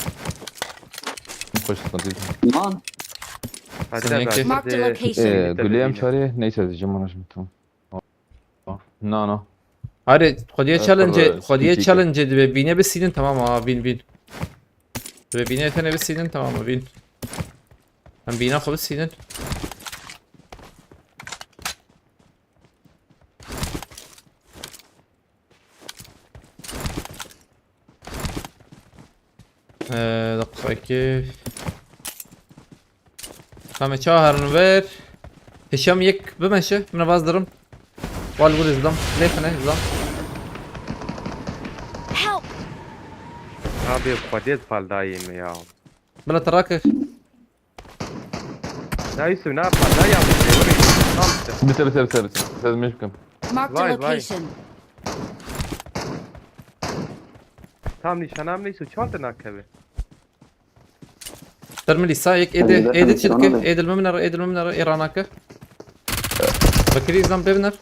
Xweş, sıkıntı yok. Lan. Hadi Sen abi. yeke- Marked a hadi. location. Ee, Güleyem çare neyse, cem ona şimdi, tamam. No, no. Hadi, xwediyê Evet, challenge, tabii, xwediyê iki iki. Challenge dibe, bîne bisînin, tamam ha, win win. Dibe bîne tenê bisînin, tamam ha, win. Em bîna xwe bisînin. Ee, deqîqekê. Tamam, çawa herin ver. Hişam yek bimeşe, min vaz dirim. Wal vur izlam. Lêfine izlam. Help! Abi xwedê paldayê me ya. Bila te rake. Ya Yusuf ne paldayê ya. Tam işte. Bitir, bitir, bitir, bitir. Siz mümkün. Marked a Vay, vay. location. Tam nişanam neyse çal te nakeve. Termilî sa yek êdî, Sen de êdî sen çirke, onu da- êdî miminer, êdî miminer, ê ranake. Bekirî izlam bê biner.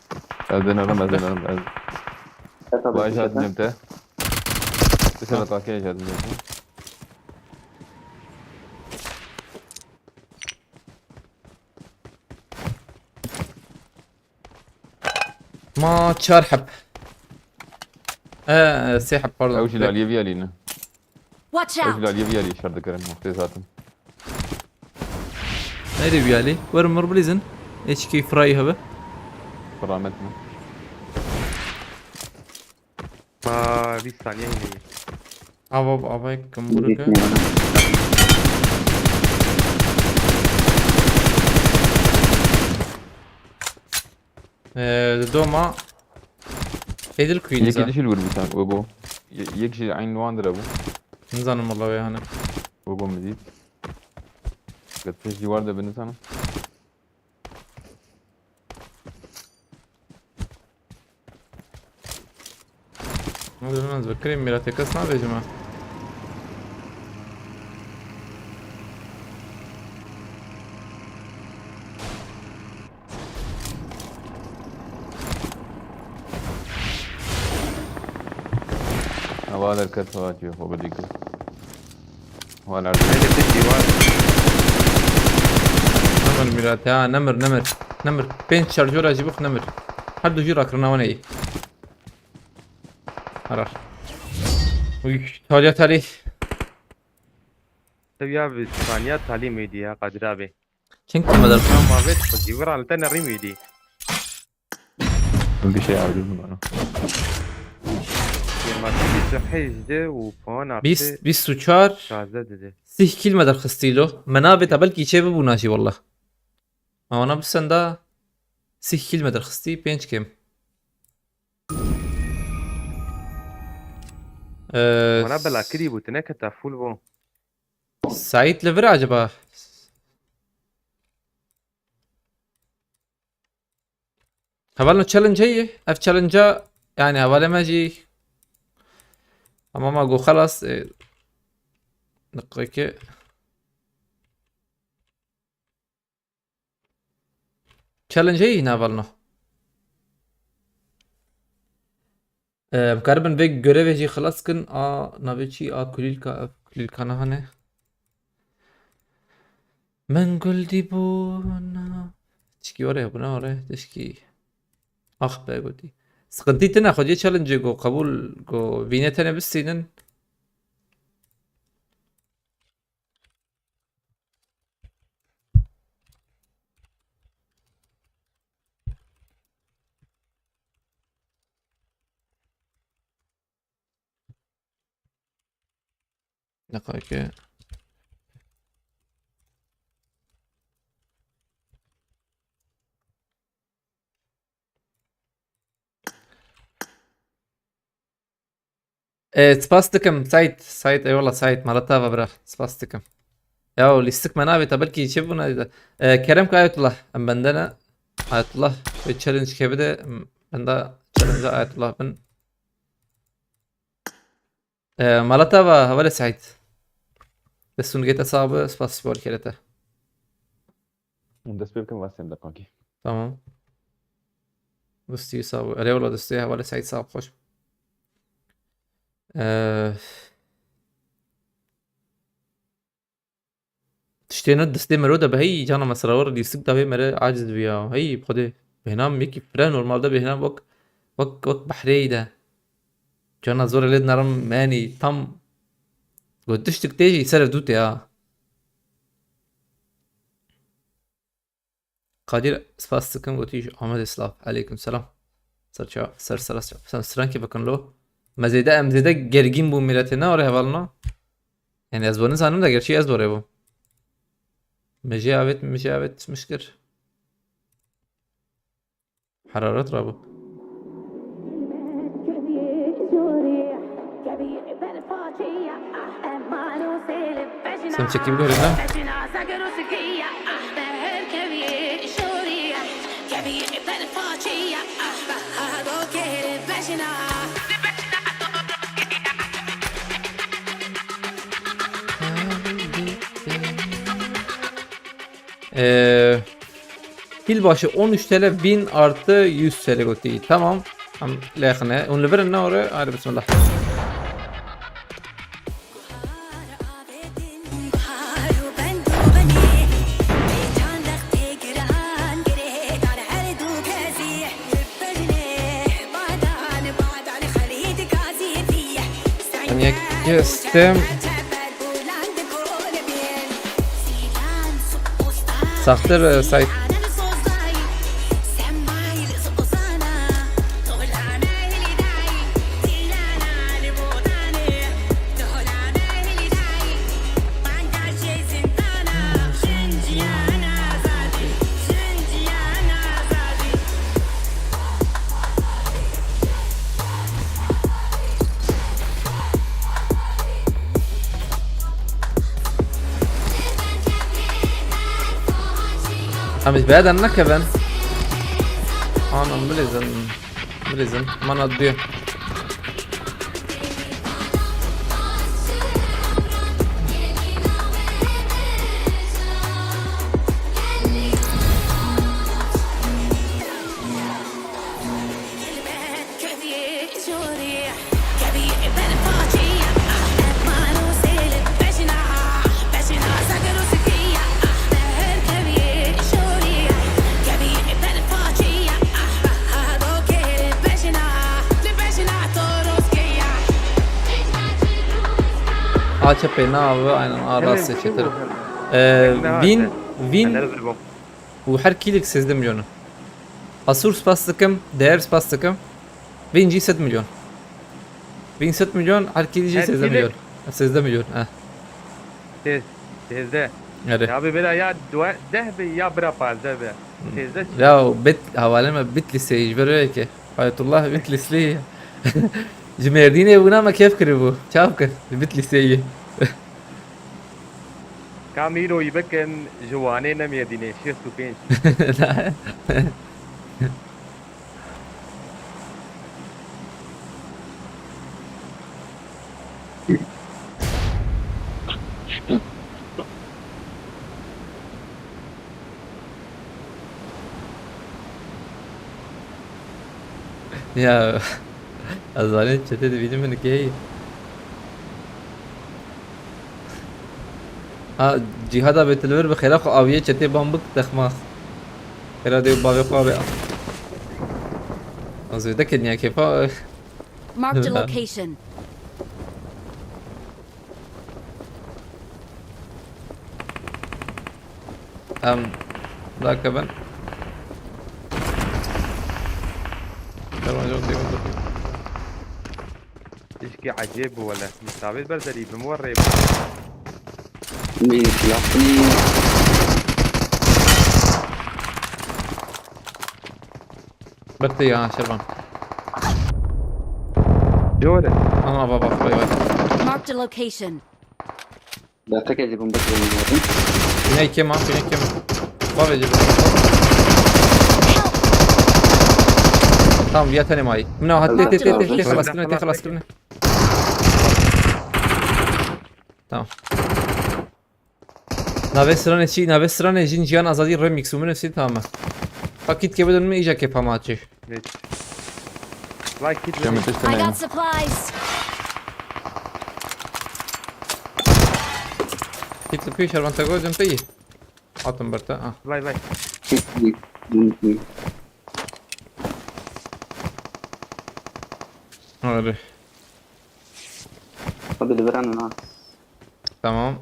Ez denerim, ez denerim. Ez... Esad Vay bir jat şey. Cem te. Bir sene kalkıya jat Cem te. Ma çar heb. Ee, sê heb, pardon. Ew jî li aliyê vî alî ne. Watch Ew jî out! li aliyê vî alî şer dikirin. Wextê zaten. Neydi bir ali? Verin vur bilizin. H K fry hebe. Keramet mi? Ma vîst saniye yine iyi. Ava, ava kim vurur ki? Bitmiyor. Ee, doma. Edil Queen Yek za. Edil jî li wir bû sen. Webo. Ye- Yek jî eyn wan dire bû. Nizanim vallahi yani. Webo min dît. Getiş ciwar de bini sana. Ne diyorsun, ez bikirim, mîratê kes nabêjim ha. Hava derket hava diyor, o bir dikkat. Hava nerede? Hele bir şey var. Nemir mîratê ha, nemir, nemir. Nemir. Pênc şarjora jî bix nemir. Her du jî rakirina wan ê. Harar. Uy, talya talî. Tabii ya bir saniye talim idi ya Kadir abi. Çend kilometre? Tamam abi, zîvir al te nerim idi. Bir şey aldım bana. Yirmi sekiz hecde û puan arttı. Bîst, bîst û çar. Şazde dedi. Sih kîl me derxistî lo. Me navê te belkî çê bibûna jî wallah. Ma wana bisenda sih kîl me derxistî, pênc kêm. Ee, Bana bela kiri bu, tine keta full bu. Saîd li vir acaba? Hevalno challenge heye. Ev challenge-a yani hevalê me jî. Ama ma go xelas, e, deqîqekê. Challenge heye yine hevalno. Em karibin vê görevê jî xilas kin. A navê çi? A kulîlka, ev kulîlka niha ne. Min gul dîbûna. Çikî were hebûna were. Tişkî. Ax be gotî. Sıkıntı tine xwediyê challenge go qebûl go vînê tenê bistînin. Deqîqekê. E, spas dikim Saîd. Saîd, eyvallah Saîd. Mala te ava bira. Spas dikim. Ya o lîstik me navê te belkî çi bûna. E, kerem ki Ayetullah. Em bende ne? Ayetullah ve challenge kevide. Benda challenge Ayetullah bin. E, mala te ava, hevalê Saîd. Destûn gete sabe, spas spor kerete. Dest pê bikim, vastêm deqakî. Tamam. Dostî wî sax bû. Erê wela dostî hevalê Seîd sax bû, xweş. Eee, tiştê ne distê mero de be hey cana me sirawir lîstik da vê mere aciz bîya. Hey bi Xwedê. Bêhna min yekî fire normalde bêhna wek, wek, wek behreyê de. Cana zor lê dinarim menî tam. Got tiştik tê jî ser ev dû tê ha. Kadir, spas dikim, gotî ji Amedê silav. Eleykum selam. Ser ça-, ser, ser, ser, sen strankê bikin lo. Me zêde, em zêde gergîn bû miletê ne orê hevalino. Yani ez bo nizanim de gerçî ez borê bû. Me jê avêt, me jê avêt mişkir. Heraret rabû. Sen çekî biguherîne. Ee, Pil başı on üç T L, bin artı yüz T L gotî. Tamam. Em lêxine. Hûn li vir in ne ore? Hadi bismillah. Yek kestim. Saxtir, e, Saîd. Em ji bêdan nekevin. Anam bilêzin. Bilêzin. Mana diyor. A çepê na abi, aynen, a Hemen rastê kim çetir. Bu? Ee, Hemen bin, abi. Bin. Û her kîlik sêzdeh milyon. Asur spas dikim, değer spas dikim. Vîn jî sed milyon. Vîn sed milyon, her kîlik jî sêzdeh milyon. Sêzdeh milyon, eh. Sêz-, sêzdeh. Erê. Ya bi bira ya due-, deh bi ya bira pazdeh bi. Hmm. Sêzdeh çi? Ya Bit-, hevalê me Bitlîsê ji ber wê yekê. Ayetullah Bitlîslî. Ji Mêrdînê bûna me kêf kiribû. Çav kir. Ji Bitlîsê yî. Ka mîroyî bikin ji Wanê ne Mêrdînê, şêst û pênc. Ya, ez zanî çetê dibînim min key. Ha, Cîhada Bêtilvir bi xêra xwe aviyê çetê ban bik texmas. Xêra dê bavê xwe be. Ez wê dekê niya kêfa. Marked a location. Em, dakevin. Dermanca dêwin dur. Tişkî ecêb bû wele. Mistavêt ber derî bim we rê. Min xilas bî. Bertê ya, Şervan. Jore. Ama baba, bay bay. Marked a location. Bertekê jî bûm, bertekê jî bûm. Bîney kêm ha, bîney kêm. Bavê jî bûm. Tamam, viya tenê mayî. Min hat tê, tê, tê, tê, tê, xelas kirine, tê, xelas kirine. Tamam. Navê stranê çi? Navê stranê Jin Jiyan Azadî Remix û min nivîsî tamam e. Pakît ke bidin min îca kêfa ma çi. Geç. Vay, kit Şemi vereyim. Tiştê I neyim. Got supplies. Kit li pêş Şervan te gotin te yî. Hatim ber te. Ah. Vay, vay. Kit mi? Kit mi? Hadi. Hadi li vir henin ha. Tamam.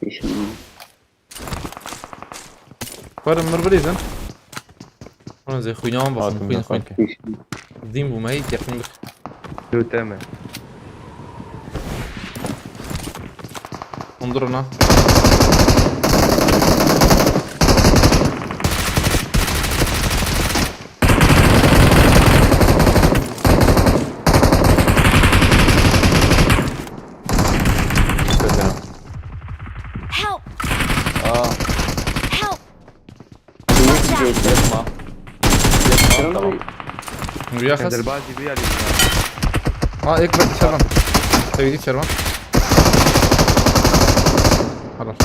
Pêşim. Werin mir bilîzin. Ona zê xwîna wan basin, Hatim xwîn, da xwîn. Kanka. Pêşim. Zîn bûme, hî teqîn bik. Tu teme. Hundirina. Kötü. Help! Aa. Help! Watch out! Yetme. Yetme, tamam. Rüya kas. Derbazî bir alayım ya. Ha, ek bak Şervan. Sevgili Şervan. Helal.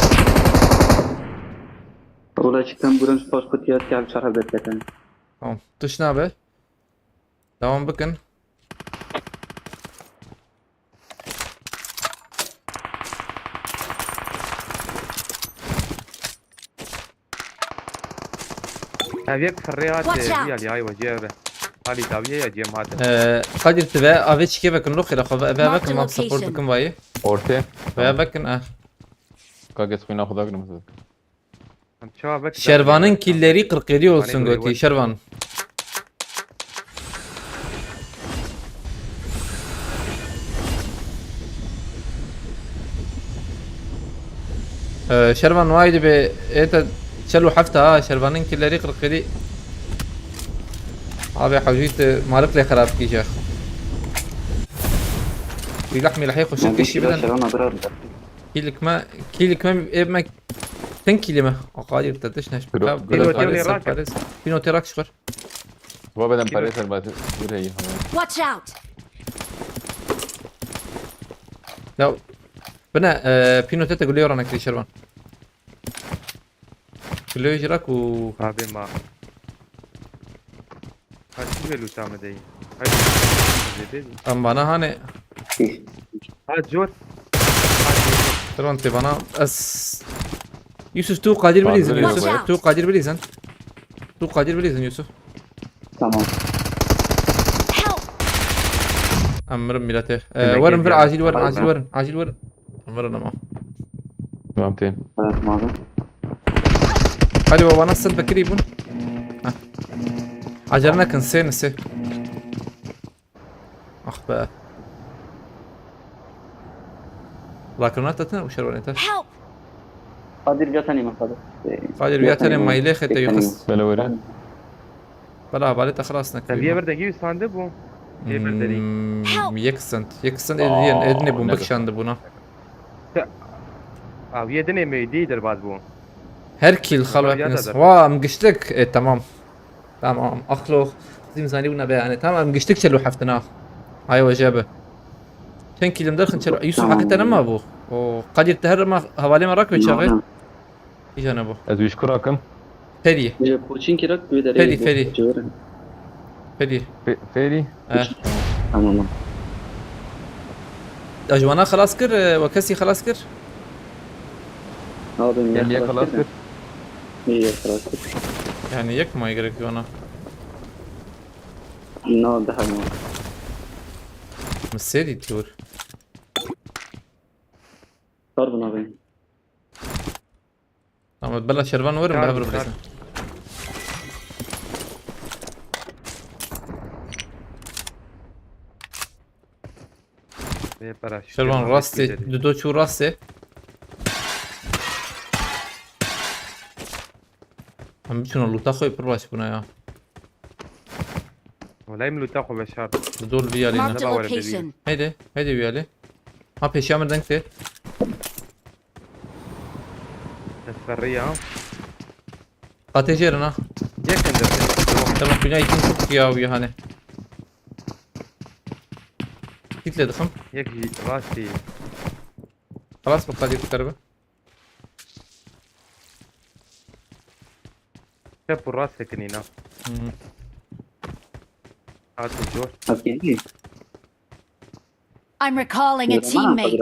Ola çıkan buranın spor kutuya gel çarha bekletin. Tamam. Tişt nabe. Devam bikin. Ev yek firrê hate, Watch out! Vî alî, ay wecê ev e. Alî dawiye ya cem hate. Ee, Kadir, tu ve avê çikê vekin, loxê re xwe ve, ve Marked vekin, lan support location. Bikin vayê. Ortê. Ve vekin, eh. Kaget xwîna xwe da girim. Em çawa vekin Şervan'ın zaten killeri kırk yedi olsun, Hani götü böyle Şervan. Ee, Şervan, vay dibe, ete çel û heft ha, Şervan'ın killeri kırk yedi. Abi, hewcî te malik lê xerab kî şex. Silah milahê xwe şirkê şî bidin. Şervan abi abi. Kîlik me, kîlik me, ê me, ten kîlî me. Aqayir te tiş neş. Piro-, Ka-, piro-, piro-, pare, piro-, pare. Pino te rak şikor. Va bedem pare ser bate. Bir hey. Watch out! Ya, bine, e, Pino te te gulê oran ekri Şervan. Gulê jirak û Abi ma. Ha, çi vê lûta min deyî? Hay, zêde bî. Em bana hane. Ha, cor. Tron te bana. Es. Yusuf, tu Kadir Kadir bilîzin, bilîzin. Yusuf. Watch out. Tu Kadir bilîzin. Tu Kadir bilîzin, Yusuf. Tamam. Help! Em mirin milete. Ee, Demek werin vir ediyorum. Acil werin, Bay acil bay. Werin, acil werin. Em mirin ama. Tamam, tamam. Evet, madem. Hadi baba, nasıl bekirî bûn? Heh. Acele nekin, sê ne sê. Ah be. Lakirina te tine û şervanê te. Help! Kadir, vîya tenê min, Kadir. Kadir, vîya tenê min, maîlê xete yixis. Bele were. Bela, balê te xilas nekiriye. Vîya berdegî wî sande bû. Vîya berderî. Hmm, yek sent. Yek sent êdî, êdî bûn, bikişandibûna. Te-, a, vîya dinê me dî derbaz bû. Her kîl xalo hepiniz. Wa, em giştik. E, tamam. Tamam, axlo. Xizîm zanî bûna be yani. Tamam, em giştik çel û heftina. Hay wece be. Çend kîlim derxin çel û. Yusuf, tamam. Hakikaten ama bu. O Kadir te her ma hevalê me rakve çaxê. Îca ne bu. Ez wî ji ku rakim? Ferî. Ji Koçînkî rak wê derê Ferî, bu Ferî. Cewre. Ferî. Fe-, Ferî? Eh. Tamam. Ez ji wana xelas kir, e, we kesî xelas kir? Abi, me xelas kir. Em yê xelas kir. Yanî yek ma gerek ji wana? Na, daha ne? Min sê dît li wir. Kar bûna bê. Tamam, bela Şervan werin, kar, be hev kar. Bilîzin. Şervan rastê, dedi. Dudo çû rastê. Em biçûna lûta xwe pir baş bûna ya. Welay min lûta xwe veşart. Dudo li vî alî ne. Marked a location. Heydi, heydi vî alî. Ha, pêşiya min deng tê. Ez ferrî ya. Qatê jêr in ha. Yek in derê. Tamam, bina yekîn çok ya, uya hani. Kitle dıkım. Yek jî rastî. Xelas, bu Kadir dikaribe. Hep bu rast sekinî na. Hı. Hatim zor. Okey. I'm recalling a teammate.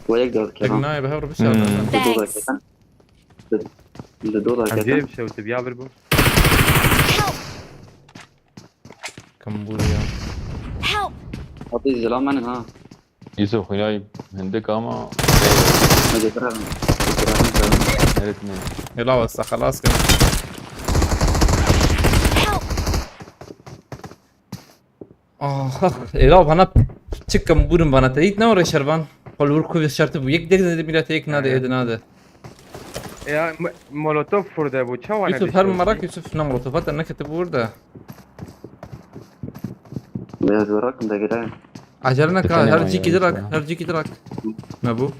Wek dört Tek kere. Nayê bi hev re bişartin. Li dor Thanks. dakika. Li dor Em jê dakika. bi şewtib ya vir bû. Help! Kim bûr ya? Help! Abi zilam benim ha. Yusuf xwînayî hindik ama Hadi bırakın. nerit ne. Yala wesa xelas kir. Help! Ah, êla bana çi kim bûrim bana te dît ne were şervan. Xol wir ku şerti bû. Yek dek de mîra te yek nade êdi nade. Ya m- molotof furde bu. Çawa ne Yusuf her merak Yusuf ne molotofa te nekete bûr de. Biraz bırakın da gireyim. Acele neke Dikene her var cî ya, gidirak, ya. Her cî gidirak. Ne bu?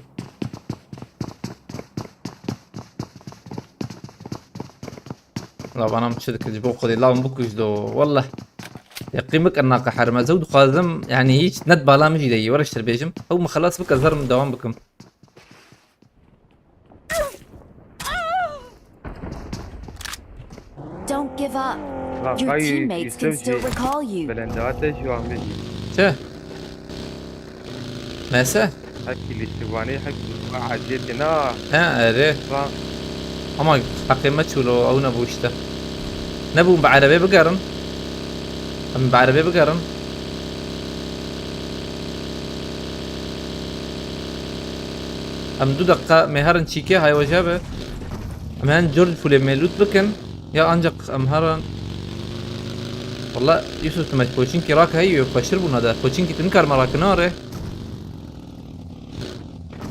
La bana çi dikir ji bo Xwedê la min bikujdo. Wallah. Yeqîn bike naqe herme. Zew dixwazim yani hiç net bala min jî de yî. Were ji te bêjim. Ew min xelas bike zer min dewam bikim. Don't give up. Bak Your ay teammates can Yusuf still jî recall you. Belendate ji wan bijî. Çi? Mese? Hekî lîstivanî hekî eziyetê na. He erê. Va Ama heqê me çûlo ew nebû işte. Nebûn bi erebê bigerin. Em bi erebê bigerin. Em du deqa mêherin çîkê haywaja be. Em hen cor fulê me loot bikin. Ya ancak em herin. Valla Yusuf tu me koçinkî rak heyî xweştir bûna de. Koçinkî tu nikar me rakina re.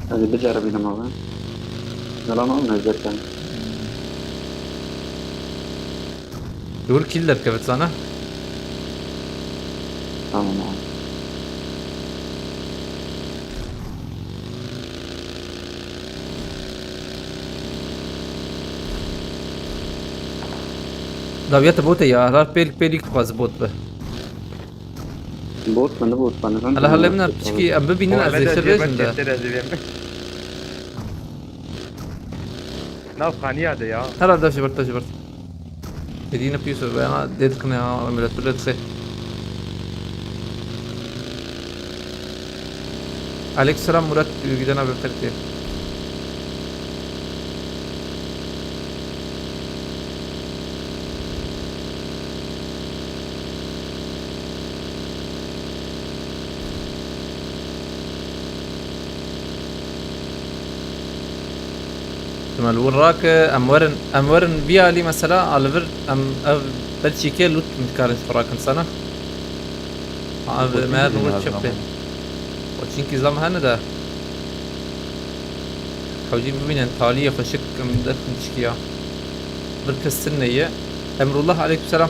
Hadi bir carabînim abi. Yalan olmaz zaten. Dur kill derkevit sana. Tamam abi. Dawiyete bote ya. Her pêlik pêlik dixwaze bot be. Bot mu ne bot mu ne? Hala hala min piçkî em bibînin ez ê şir bêjim de. Nav xaniya de ya. Herhalde ji bir taşi bir. Hediye ne piyasa be ama dedik ne ya millet böyle şey. Aleykümselam Murat, gidene bir kırk diye. Dima li wir rake, em werin, em werin vî alî mesela, a li vir em ev belçîkê lût min dikarin ji xwe rakin sana. Ha, ev me her rû çepê. O çinkî zam hene de. Hewcî bibînin, taliyê xweşik em derxin tişkiya. Bir kes tune ye. Emrullah, aleykümselam.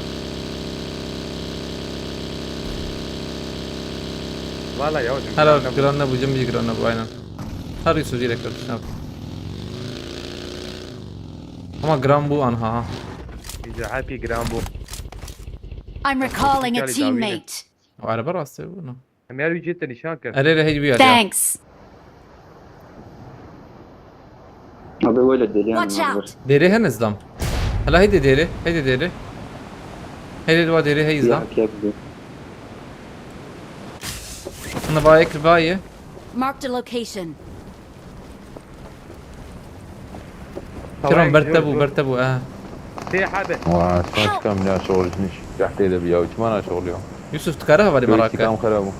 Valla ya. Her giran nebû, cem jî giran nebû, aynen. Her Yusuf jî rekirdiş nebû. Ama giran bû anha ha. Îca hepî giran bû. I'm recalling a teammate. O araba rastê bû ne? Em her wî cî te nîşan kir. Erê re heyî bûya. Thanks. Abi öyle deli yani. Watch out. Dêrê hene zidam. Hela heydi dêrê, heydi dêrê. Heydi dwa dêrê hey zidam. Ya, ya, Hına vayê kir vayê. Marked a location. Kiran berte bû, berte bû, eh. Tê hebe. Wa saç kam ne şoğul jiniş. Yahtê de bir ya, çima ne şoğul ya. Yusuf, tu kare hevalî merak Joystick e. Am xera bû.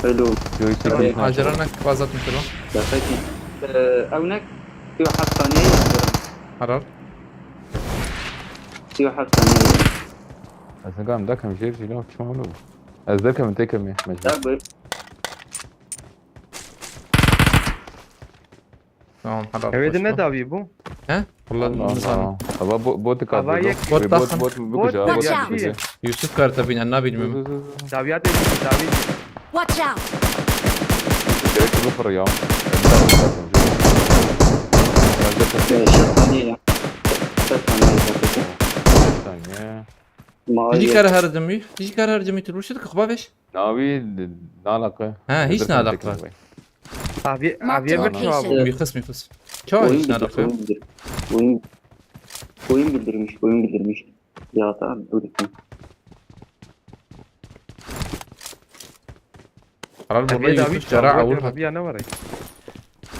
Hello. Joystick ne. Acele nek, bazat min kiro. Ya peki. Ee, ew nek. Siyo heft saniye. Harar. Siyo heft saniye. Ez ne kam dekem jêr jî lan çima ne bû. Ez dekem tekem ya. Mecbur. Ya bu. Tamam, harar. Eve de ne dawî bû? He? Valla Allah nizanim. Allah. Ava bo bot ka. Ava yek Bot Bot daxin. bot bikuje. Bot Bot Watch out. bikuje. Yusuf kar te bîne, nabînim min. Dawiyat edin, dawî. Watch out. Gerek bu fır ya. Ee, şeft saniye ya. Şeft saniye. Saniye. Mavi. Jî kar her cimî, jî kar her cimî tu ruşit ki xba veş. Navi nalaqe. Ha, hiç nalaqe. Avi, Marked aviye a bir çawa location. bû. Mîxis, mîxis. Çawa Oyun hiç bitir, nalaqe? oyun bitir. Oyun. Oyun bildirmiş, oyun bildirmiş. Ya da dur. Karar burada Yusuf Cara Avul hat.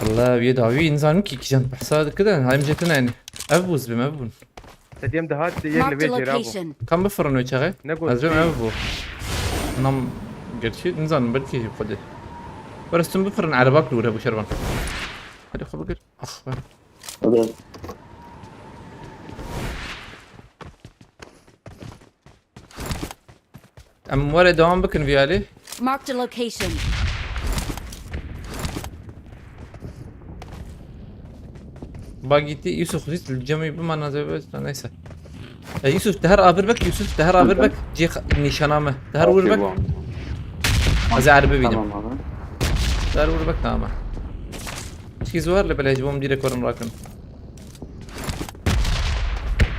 Valla bir davi insan ki kijan behsa dikiden. Hem cetin yani. Ev buz bim ev bun. Sediyem daha diğer Marked a level cera bu. Location. Kam bifirın o çağı? Ne gol? Ez bim ev bu. Nam gerçi insan belki kode. Barastum bifirın arabak lure bu şervan. Hadi xwe bigir. Ah be. Hadi. Em were devam bikin vî alî. Marked a location. Bagîtî Yusuf Xwîst li cemî bimana zêbe neyse. E, Yusuf, te her abir bek, Yusuf, te her abir bek. Cê nîşana me. Te her wir bek. Ez ê erbi bînim. Tamam abi. Te her wir bek, tamam. Çi zor li belê ji bo em direk werin rakin.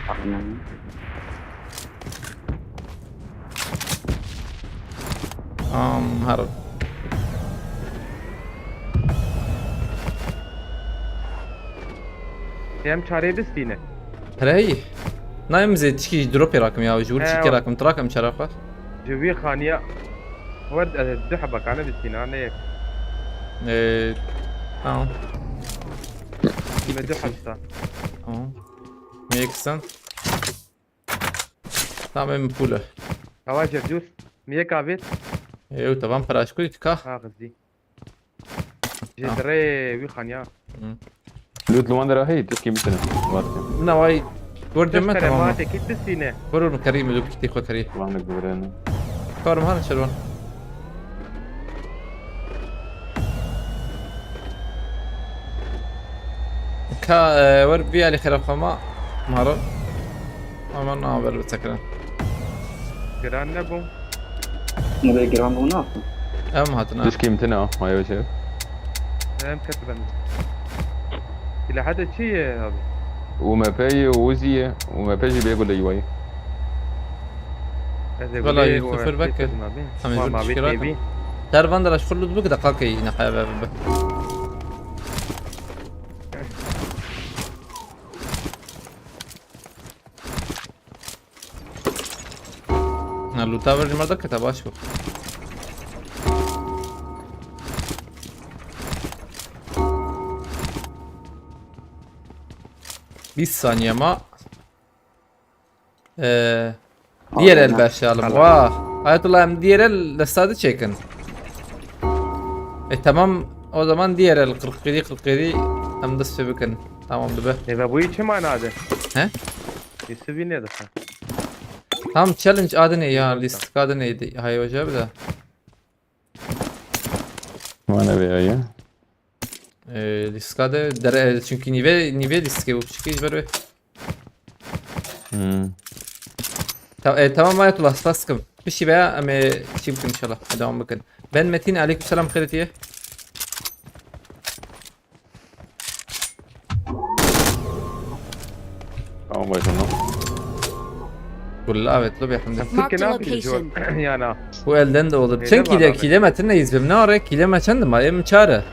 Aynen. Am, her. Em çarê bistîne. Herey. Nayê min zê tişkî ji dropê rakim ya, ji wir çîkê rakim, tu rakim çara xwe. Ji wî xaniya. Wer, e, du hebekane bistîne, ne yek. Ee, tamam. Me du hesta. Tamam. Yek sen. Tamam, em pule. Hava Cevcûr. Mi yek avêt. Ew, tamam, paraşkû tika. Ha, qizî. Ji dirê wî xaniya. Hı. Lut li wan dera hey, tişkî bitine. Vat. Na vay. Gor cem me tamam. Tiştere ma tekî bistîne. Gor min kerî, min lut kitî xwe kerî. Wan de gurene. Karim han şerwan. Ka, e, wer bi alî xerab xema. Maro. Ama na ver bi tekrar. Giran nebû. Ne be giran bû ne yaptın? Em hatina. Tişkî bitine ha, maye şey. Em ket ben. Ila hada çi ye abi? U M P ye, Uzi ye. U M P jî bê gule yuwayı. Valla Yusuf Erbek. Tamam, bir tişkil rakan. Dervan da raşkur lütbük de kalk iyi ne kaya be. Na, loot tower ji me re derkete, baş bû. Bîst saniye ma. Ee, diğer el başlayalım. Vah. Ayetullah, em diğer el listadi çekin. E tamam, o zaman diğer el kırk yedi kırk yedi em dest pê bikin. Tamam, dibe. Eve bu içi manadı. He? Listî bîne dixe. Tam challenge adı ne ya? List adı neydi? Hay hoca bir de. Mana be ya. Ee, list adı dere çünkü nive nive listke bu çünkü hiç böyle. Hmm. Ta, e, tamam Ayetullah, spas kim. Bir şey be ya, ama şey bikin inşallah. Devam bakın. Ben Metin, aleykümselam, xêr diye. Tamam, başım lan. Gulla evet, lo bir hamle. Marked a location. Yani. Bu elden de olur. Sen kile, kile metin ne izbim? Ne ara kile metin de ma em çare.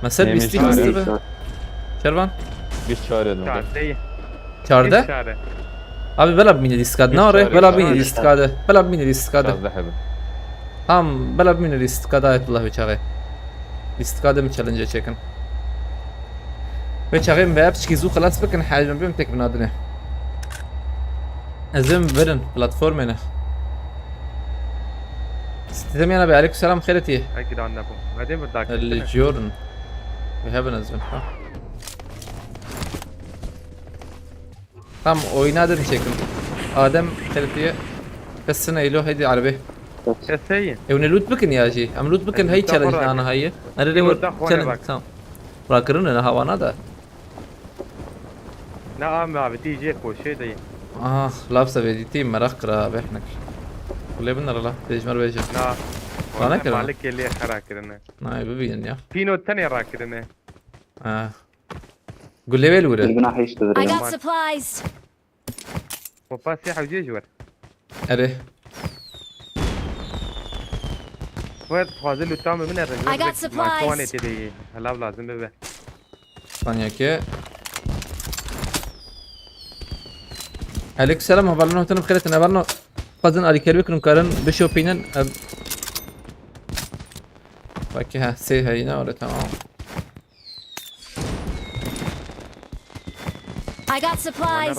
Mesela biz çare. Kervan. Biz çare. Çare. Çarde? Abi bela bine diskad ne ara? Bela bine diskade. Bela bine diskade. Tamam, bela bine diskade Ayetullah ve çare. Lîstika de min challenge çêkin. Vê çaxê min vê piçkî zû xilas bikin, hej min bêm tek binadine. Ez ê min birin platformê ne. Sitem yana be, aleykum selam, xêr etî. Eki dan ne bû. Vedê bi dakikine. Li Jordan. We have an ezin ha. Tam oyuna dedim çekin. Adem xêr etî. Kesine ilo heydi arabe. Keseyî. Ew ne loot bikin ya jî. Em loot bikin, hey challenge nana hayi. Nere le challenge tam. Rakirine ne hawana da. Na am abi, T J koşê de. Ah, laf se vedî tî meraq kira behnek. Kule bin la, tecmer veje. Na. Bana kira. Malik geliye xera kirine. Na, bibînin ya. Pino tenê rakirine. Ah. Gule vel wure. Bir günah işte. I got supplies. Popa sê hewcê ji wer. Erê. Wer, dixwaze lûta min bine re. I got supplies. Maşwanê tê de yê. Helav lazim bibe. Saniye ki. Aleyküm selam, hevalno, hûn bi xêr hatin, hevalno. Xwazin alîkar bikin, karin bişopînin. Em, belkî he, sê heyî ne, öyle tamam. I got supplies.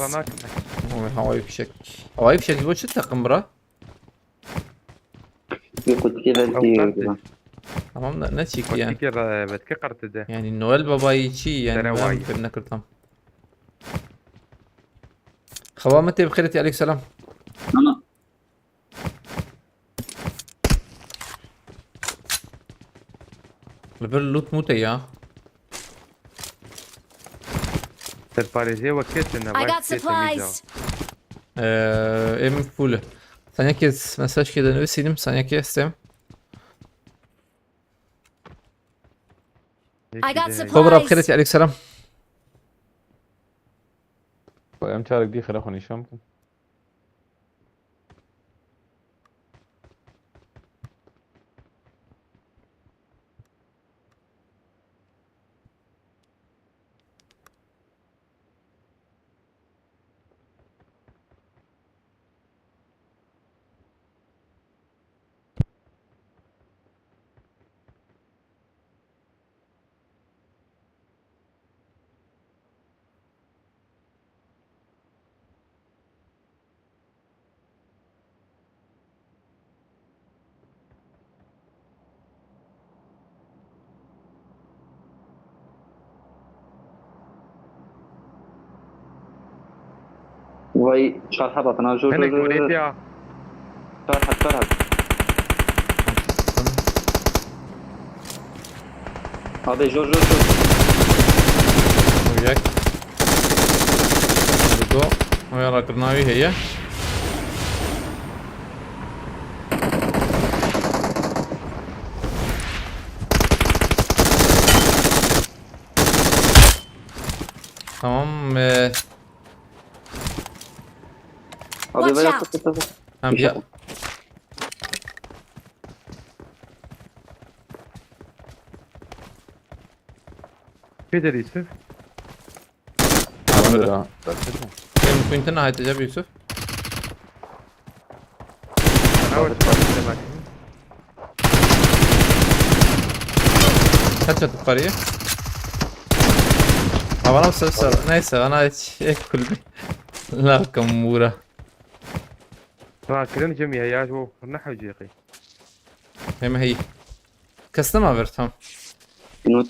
Oy, havai fişek. Havai fişek, bu çi takım bura? Bir kutuya Ew belki qert e. Tamam da ne çekti yani? Kutikê re vetkê qert e de. Yani Noel Baba'yı çi yani? Dere ben wayî. Birbirine kırtam. Hava mı tebxireti, aleyküm selam. Ana. Li vir loot mû te ya? Serparêziye wekê tune, I got vay sê temiz ya. Supplies. Ee, em full. Saniyekê mesaj kê de nivîsînim, saniyekê estem. I got supplies. Xwe bi xêr, aleyküm selam. Em çarek dî xêra xwe nîşan bikin. Vay, çar heb hatin ha, jor, jor, Hinek jor, jor. Çar heb, çar heb. Abi, jor, jor, jor. Ew yek. Ew du. Ew ya rakirina wî heye. Tamam, e, Abi, Watch out! Em ya. Pê derê Yusuf? Abi, ya. Em mümkün hayt ecab Yusuf. Ana wet. Kaç atıp parayı? Ama nasıl sor? Neyse, ana hiç ek kulbi. Nakamura. Rakirin cem ya, ya, o ne hacı yaqi. Hem hey. Custom aver, tamam. Not.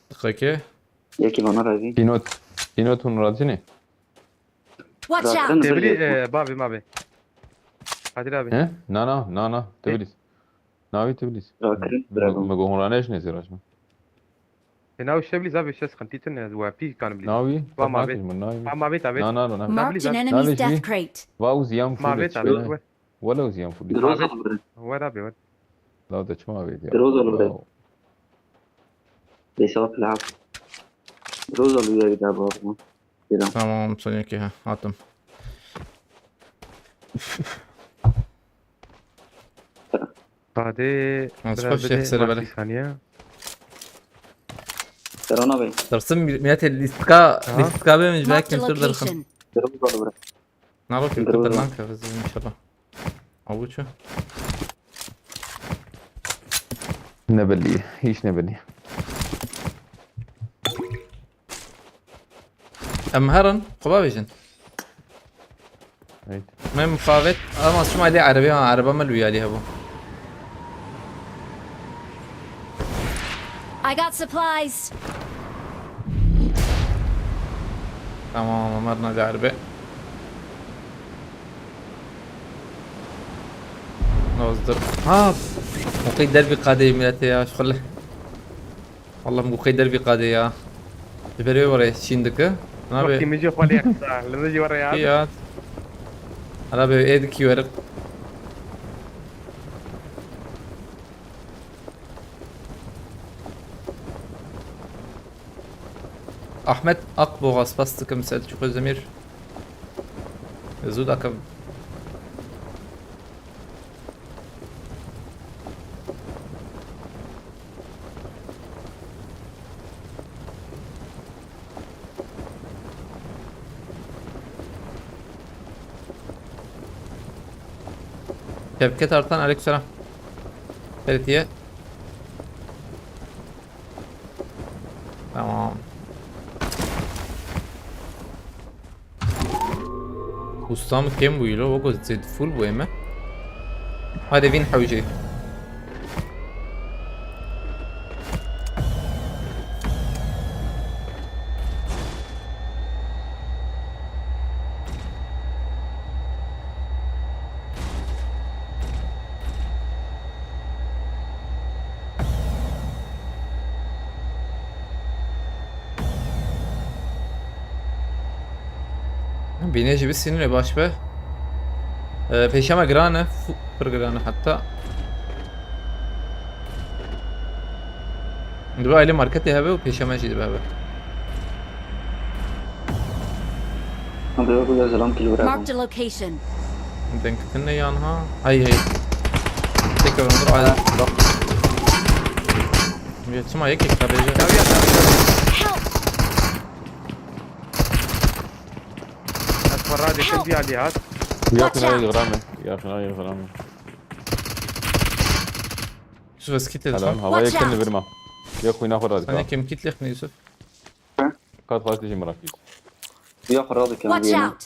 Diqeke. Yekî bana razî. Pînot. Pînot hûn razî ne? Watch out! Rakirin Tevlî, e, bavê mavê. Kadir abi. He? Na, na, na, na. Tevlî. Navî Tevlî. Rakirin. Me, me go hûn ranêş ne zêraş me. E, navî Şevlî zavê şes xintî tine, we pî kan bilî. Navî? Va mavê. Va mavê tavê. Na, na, na, na. Marked an enemy's death crate. Va û ziyan fû. Mavê tavê. Welew ziyan fû. Groza bire. Wera be, wera. La de çima avêt ya? Groza bire. Beşa plan. Groza bire bir daha bu. Tamam, son iki ha, attım. Hadi. Az biraz hoş bir de ya, sere bere. Saniye. Serana Bey. Dırsın millet listka, listka be mi? Belki bir dırsın. Groza bire. Naro ki Groza. Kırdan kafesi inşallah. Avuçu. Ne belli, hiç ne belli. Em herin, xwe bavêjin. Evet. Me mixabet, ama şima lê erebê, ha, ereba me li wî alî hebû. I got supplies. Tamam, Ömer ne derbe. Nozdur. Ha! Muqî derbi qadê milletê ya, şuxule. Allah'ım, bu qey derbi qadê ya. Ji ber wê were çîn dike. Nabe. Wextî min jî xwe lê qisa. Li min jî were ya. Ya. Ara be ê dikî were. Ahmet Akboğa, spas dikim, Selçuk Özdemir. Zû dakim. Şevket Artan, aleykümselam. Ferit ye. Tamam. Ustam kêm bûyî lo, weko zêd full bûye me. Hadi vîn hewcê. Bînê jî bi sînirê baş be. Ee, pêşema giran e, fu-, pir giran e heta. Dibe aile marketê hebe û pêşema jî dibe hebe. Hadi yok, güzel selam, kilo bırak. Marked a location. Denk tine yan ha. Hey, hey. Tek ömür ay. Ya çima yek yek tabece. Help! Ez xwe radêkim, bir alî hat. Yakın ay, gramı. Yakın ay, gramı. Yusuf, ez kit. Helal, havaya yakın, verme. Yok, oyna xwe radêkim. Sen kim kit lexne, Yusuf? Kat xwe tijî merak. Ya xwe radikim. Watch out!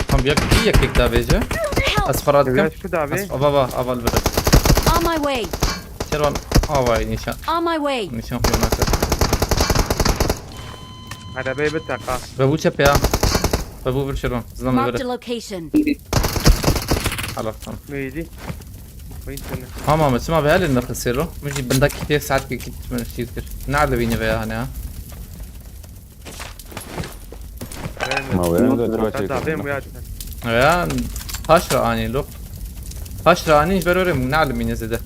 Tam bir yak, bir yak tek daha bece. Help! Ez xwe radikim. Ava, ava, ava li vir. On my way. Şervan, ava nîşan. On my way. Nîşan xwe nakat. Arabeyê bi teqa. Ve bu çep ya. Ve bu bir Şervan. Zınan Marked a location. Allah'tan. Neydi? Oyun seni. Ama ama çima be halin nefes yero. Min jî bindek kitê saet ki kit min şîr kir. Nerede beni veya hani ha? Ma wê ne de çawa çêkir. Tabii mu ya. Ya taş ra ani lo. Taş ra ani ber öyle mu nerede beni zede.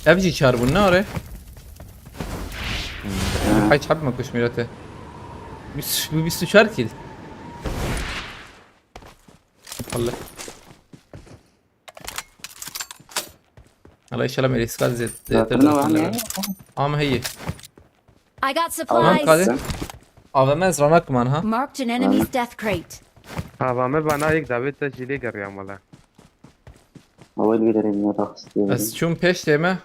Ev jî çar bûn, ne are? Hay çap me kuş mirete. Bîst, bu bîst û çar kill. Allah. Allah inşallah me riska zêd. Ama heye. I got supplies. Tamam, kade. A V M ez ranak man ha. Marked an enemy's death crate. A V M bana ilk davet de jî lê geriya mala. Awayı bir derin ya da. Ez çûm pêş tê me.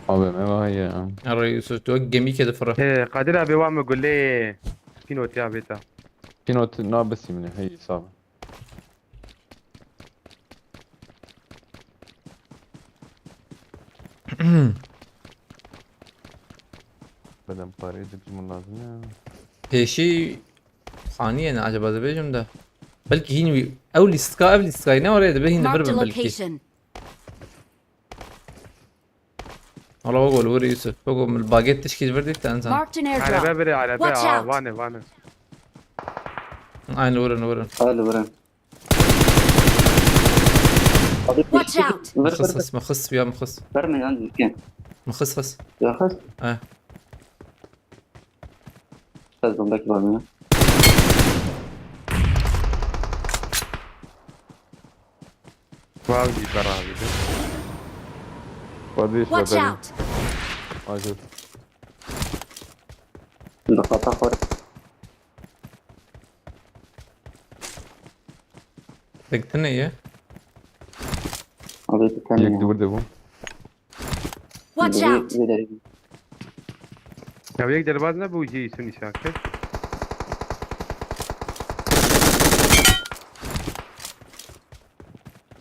A V M var ya. Ara Yusuf, tu gemî kedi fırı. He, Kadir abi var mı gülü? Pinot ya beta. Pinot na besimli, hey sağ ol. Bedem parayı da bizim lazım ya. Pêşî xaniyê ne acaba dibêjim de. Belkî hîn wî ew lîstika, ev lîstikayê ne oraya dibe hîn dibir bin belkî. Ala wego li wir Yusuf. Wego min baget tişkî li vir dît te ensan. Marked an airdrop. Arebe bire, arebe. Watch out. Aa, vane, vane. Aynı vurun, vurun. Hadi vurun. Watch out. Vur, vur, vur. Mixis, mixis, ya mixis. Verme lan, ülke. Mixis, xis. Ya xis. He. Biraz bomba gibi var mı? Wow, jî berav e. Watch out! Acil. Dixata xwe. Tek tine ye. Abi bir tane. Yek ya. Duvar de bu. Watch out! Ya yek derbaz ne bu, jî sun nîşan kir.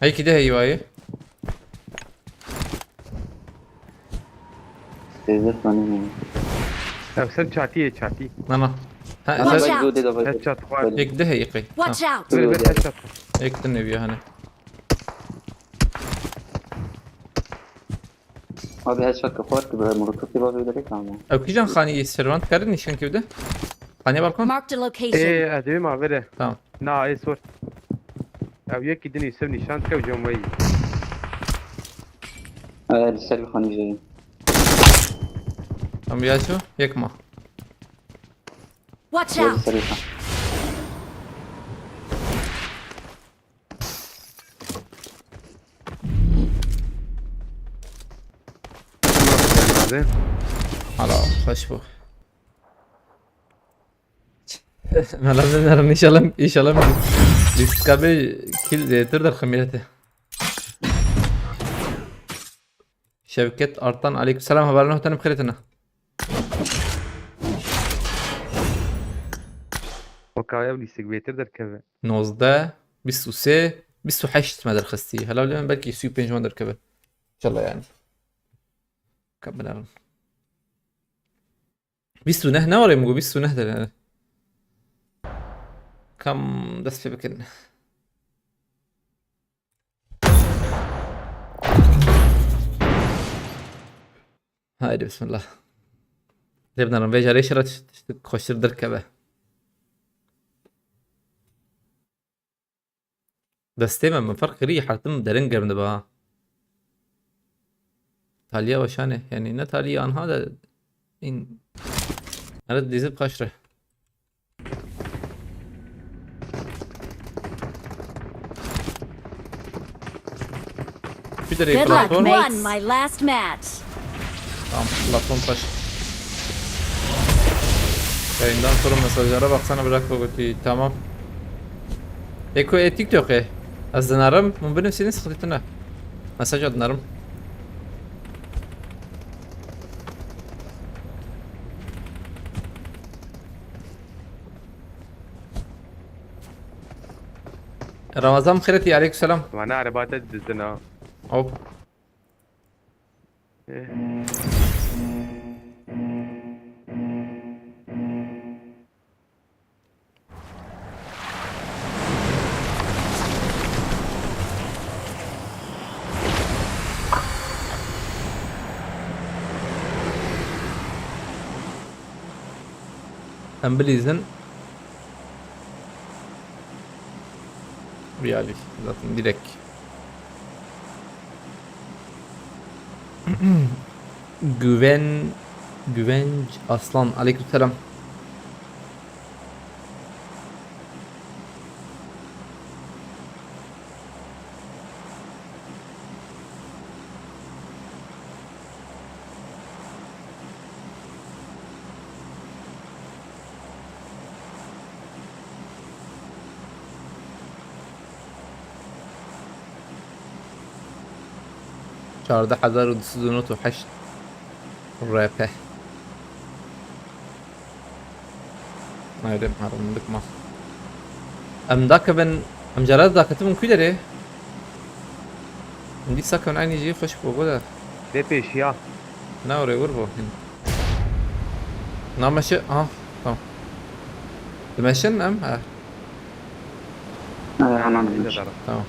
Hey, kide heyvayı? Teyze tanımıyorum. Ya sen çatı ye, çatı. Na, na. Ha, watch out! Headshot var. Yek de hey, yek. Watch out! Böyle bir headshot. Yek de ne bir hani. Abi headshot kapat ki böyle molotof gibi abi öyle ama. Ew kîjan xanî yê servan dikarin nîşan kevde? Xanî balkon? Marked a location. Ê, ez dibêm avêre. Tamam. Na, ê sor. Ew yekî din Yusuf nîşan dike û cem weyî. Ee, li ser bir xanî jeyî. Tamam, ya şu, yek ma. Watch out! Hala xweş bû. Mela binerim, inşallah, inşallah bîst K bê kill zêdetir derxim, milletê. Şevket Artan, aleykümselam, hevalno, hûn bi xêr hatine. Wekaya lîstik bêtir derkeve. Nozdeh, bîst û sê, bîst û heşt me derxistî. Hela lê min belkî sî û pênc me derkeve. İnşallah yani. Ka binerin. Bîst û neh ne var ya, bîst û neh der yani. Kam dest pê bikin. Haydi bismillah. Lê binerim, vê carê şira tişt-, tişt-, xweştir derkeve. Destê me, min ferq kirî, hertim derin germ dibe ha. Taliya weşane, yani ne taliya anha da in. Nere dizip kaçtı. Bir de Good luck, platform. Won my last match. Tamam, platform taş. Yayından sonra mesajlara baksana, bırak o götüyü. Tamam. Eko e TikTok e. Ez dinarım. Bunu benim senin sıkıntına. Mesaj dinarım. Ramazan xêretî, aleyküm selam. Wana erebate dizina. Hop. Eh. Em bilîzin. Realî zaten direkt. Güven, Güvenç Aslan, aleykümselam. Çardeh hezar û du sed û nod û heşt R P. Ayrı, ayrı, mal. Em dakevin, em cara daketibin ku derê? Em dîsa kevin aynî jî xweş bû, bu da. Dê pêşiya. Ne oraya vur bu. Nameşe, aha, tamam. Dimeşin em, ha. Ee, hemen Tamam.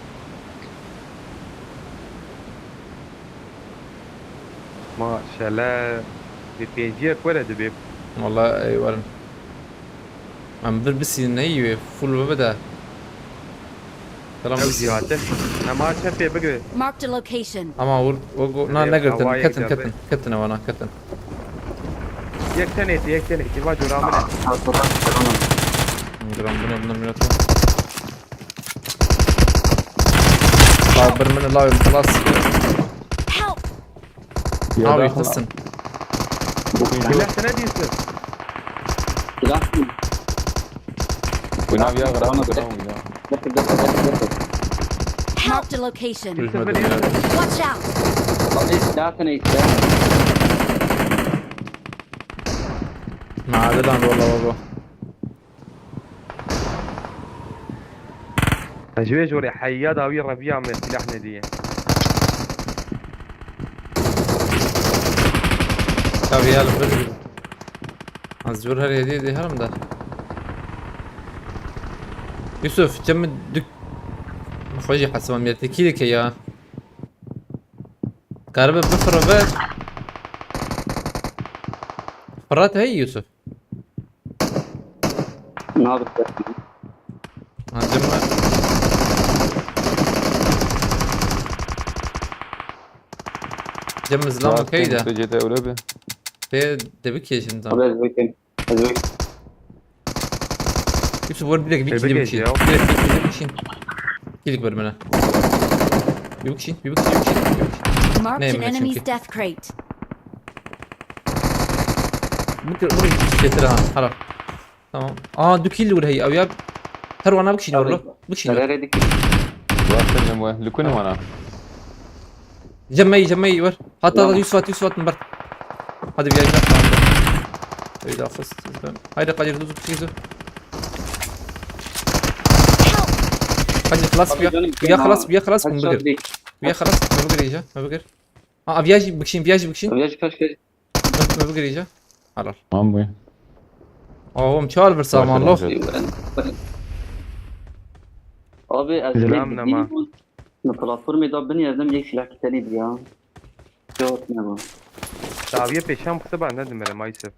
Maşallah. Bi pênciyek were dibê. Wala ey werin. Em bir bisî neyî wê full bibe de. Selam. Ew jî hatin. Nema çepê bigire. Marked a location. Ama vur, o go-, na, Hadi, negirtin. Havayê Ketin, gidelim. Ketin. Ketin evana, ketin. Yek tenê, yek tenê. Kiva cura min e. Gram buna, buna, buna. Sabir min la, plus. Help! Abi, xistin. Silah sene diyorsun. Silah mı? Wina viya gram, gram wina. Dur, dur, dur, dur, dur. Marked a location. Düşmedi. Watch out! Abi, silah sene işte. Madedan valla baba. Ji wê jorê heya dawî reviya me silah nediye. Tabii ya, bir. Az jor her hediye de herim de. Yusuf, cem dük. Xwejî hesaba miyete kî dike ya. Karibe bifirove. Fırat hey Yusuf. Nadir. Ha, cem mi? Cem mi zilam okey de. Tecede öyle bir. Te de bir kişinin tam. Abi, ez bekleyin. Ez bekleyin. Yusuf, vur direkt bir Tebrik kişi, bir kişi. Ediyor. Direkt bir kişi, bir kişi. Kilik ver bana. Bir kişi, bir kişi, bir kişi, bir kişi. Marked an Neyim, enemy's çünkü? Death crate. Bikir, bikir çêtir ha. Helal. Tamam. Aa, du kill wir heyî. Ew ya. Her wana bikişîne wala. Bikişîne. Serere dikî. Wa selim we. Li ku ne wana? Cem me yî, cem me yî wer. Hatta da Yusuf hat, Yusuf hat min bert. Hadi bir yayın yapma. Öyle affız. Haydi Kadir, dur, dur, dur. Kadir, xelas, bir ya xelas, bir ya xelas, bunu bigir. Bir ya xelas, bunu bigir iyice. Bunu bigir. Ha, aviaj bikişin, aviaj bikişin. Aviaj kaç kere? Bunu bigir iyice. Helal. Tamam bu. Oğlum, çal bir saman lo. Abi, ez Selam, ne var? Platformê da binê ez dem yek silah kitenî diya. Yok, ne bu? Dawiye pêşan xise ba nedimire maalesef.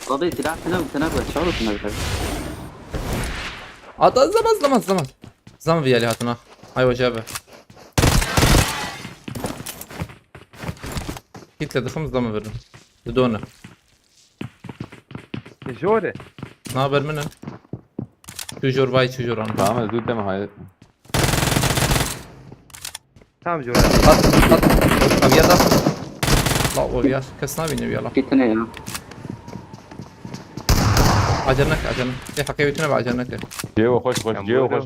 Abi, silah tine bu, tine bu, çal tine bu. Ata zaman, zaman, zaman. Zaman viyali hatına. Ay hoca abi. Git de dıkım zaman verdim. Didone. Jor e. Ne haber minin? Çu jor vay, çu jor an. Tamam, ez dû deme hayret. Tamam jor. At, at. Abi ya da. La o ya, kes ne biniyor ya la. Gittin ya. Acele neke, acele neke. E, hakikaten biniyor, acele neke. Cêwe xweş, xweş, cêwe xweş.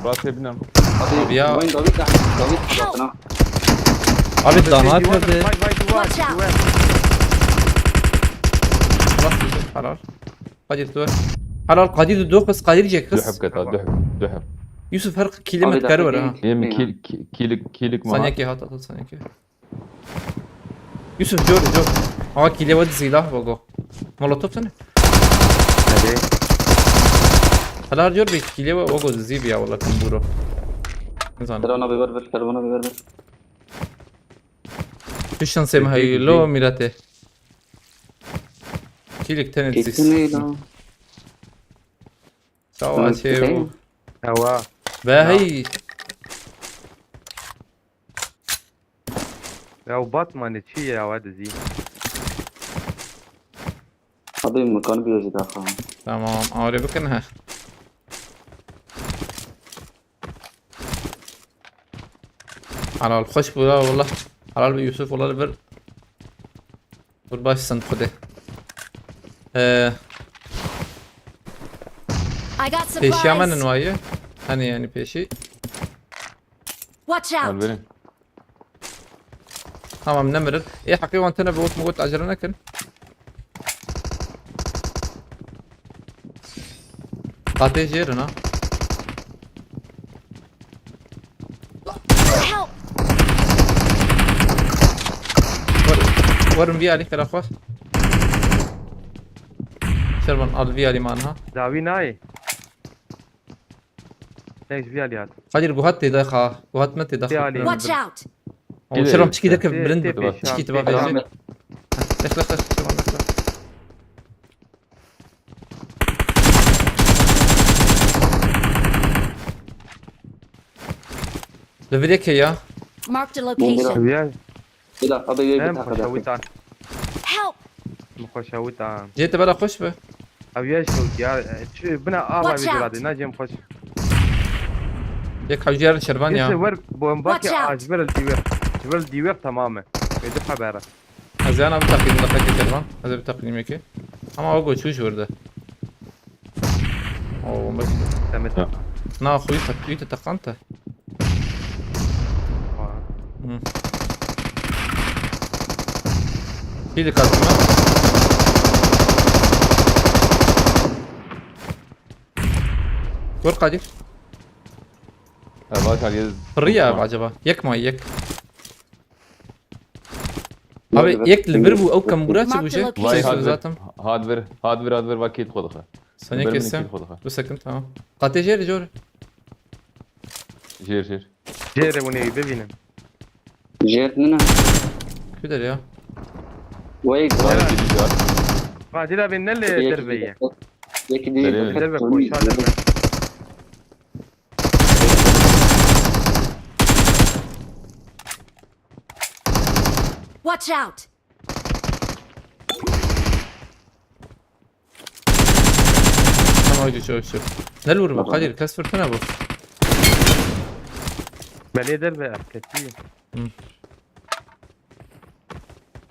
Rastê binem. Abi ya. Wayne David, David, David. Abi, dana kerde. Watch out! Helal. Kadir dur. Helal Kadir dur, kız Kadir cek kız. Duhub keta, duhub, duhub. Yusuf her kîlî me kar ver ha. Yem kîl-, kî-, kîlik, kîlik ma. Saniyeke hat, hat, saniyeke. Yusuf, cor, cor. Ama kîlê we dizî la, wago. Molotof tane. Hadi. Hala cor be kîlê we, wago dizî bi ya, wala, temburo. Nizam. Servana bir ver, ver, servana bir ver, ver. Tu şansê me heyî lo, mîratê. Kîlik tenê dizî. Kesinlikle. Sağ ol, Aşev. Ewa. Be hey. Ya Batman'ı çi ya, hadi zi. Abi, mekan bir yerde daha. Tamam, ayrı bakın ha. Helal, hoş bu ya, valla. Helal bir Yusuf, valla bir. Dur başsın, hadi. Ee, I got supplies. Pêşiya me ne wayî? Hani yani pêşî? Watch out. Al verin. Tamam, nemirin. Ê heqî wan tene bi wek min got acele nekin. Qatê jêrin ha. Help! Wer-, werin vî alî xera xwe. Şervan al vî alî man ha. Dawî nayê. Tek ji vî alî hat. Kadir guhat tê daxa. Guhat me tê daxa. Vî alî. Watch out! O şervan çikî deke bilind. Çikî tiba vêjê. Lex, lex, lex, şervan lex, lex. Li vir yekê ya. Marked a location. Vî alî. Bila, abi, bir dakika, bir dakika. Help! Min xwe şewit an. Cê te bela xweş be. Ev ya şewit ya. Çi bina ava vê jira de, na cem xweş. Yek hewjiyar şervan ya. Yusuf, wer bombakê a ji ber dîwêr. Ji ber dîwêr tamam e. Wê du hebere. Ez yana bir takayım da peki şervan. Ez bir takayım yeki. Ama o goçu iş vurdu. Oo, bomba çıktı. Demet. Na, xuyu tak-, xuyu te takanta. Hı. Bir de kalkma. Gör Kadir. Ev Kadir. Fırı ya acaba? Yek mi yek? Abi, yek li vir bû, ew kembûra çi bû jê? Mark the location. Vay, hat vir, zaten. Hat vir, hat vir, hat vir, va kêt xwe dixe. Saniye kesim. Kêt xwe dixe. Du second, tamam. Qatê jêr, jor. Jêr, jêr. Jêr, hûn ê bibînin. Jêr nine. Kuder ya. Vay, vay. Qatê da bin ne li derve ye. Yek di. Derve koşa derve. Watch out! Tamam, hadi, çok, çok. Ne vurma? Tamam. Kadir, kes fırtına bu. Belediye ve erkekliği. Hı.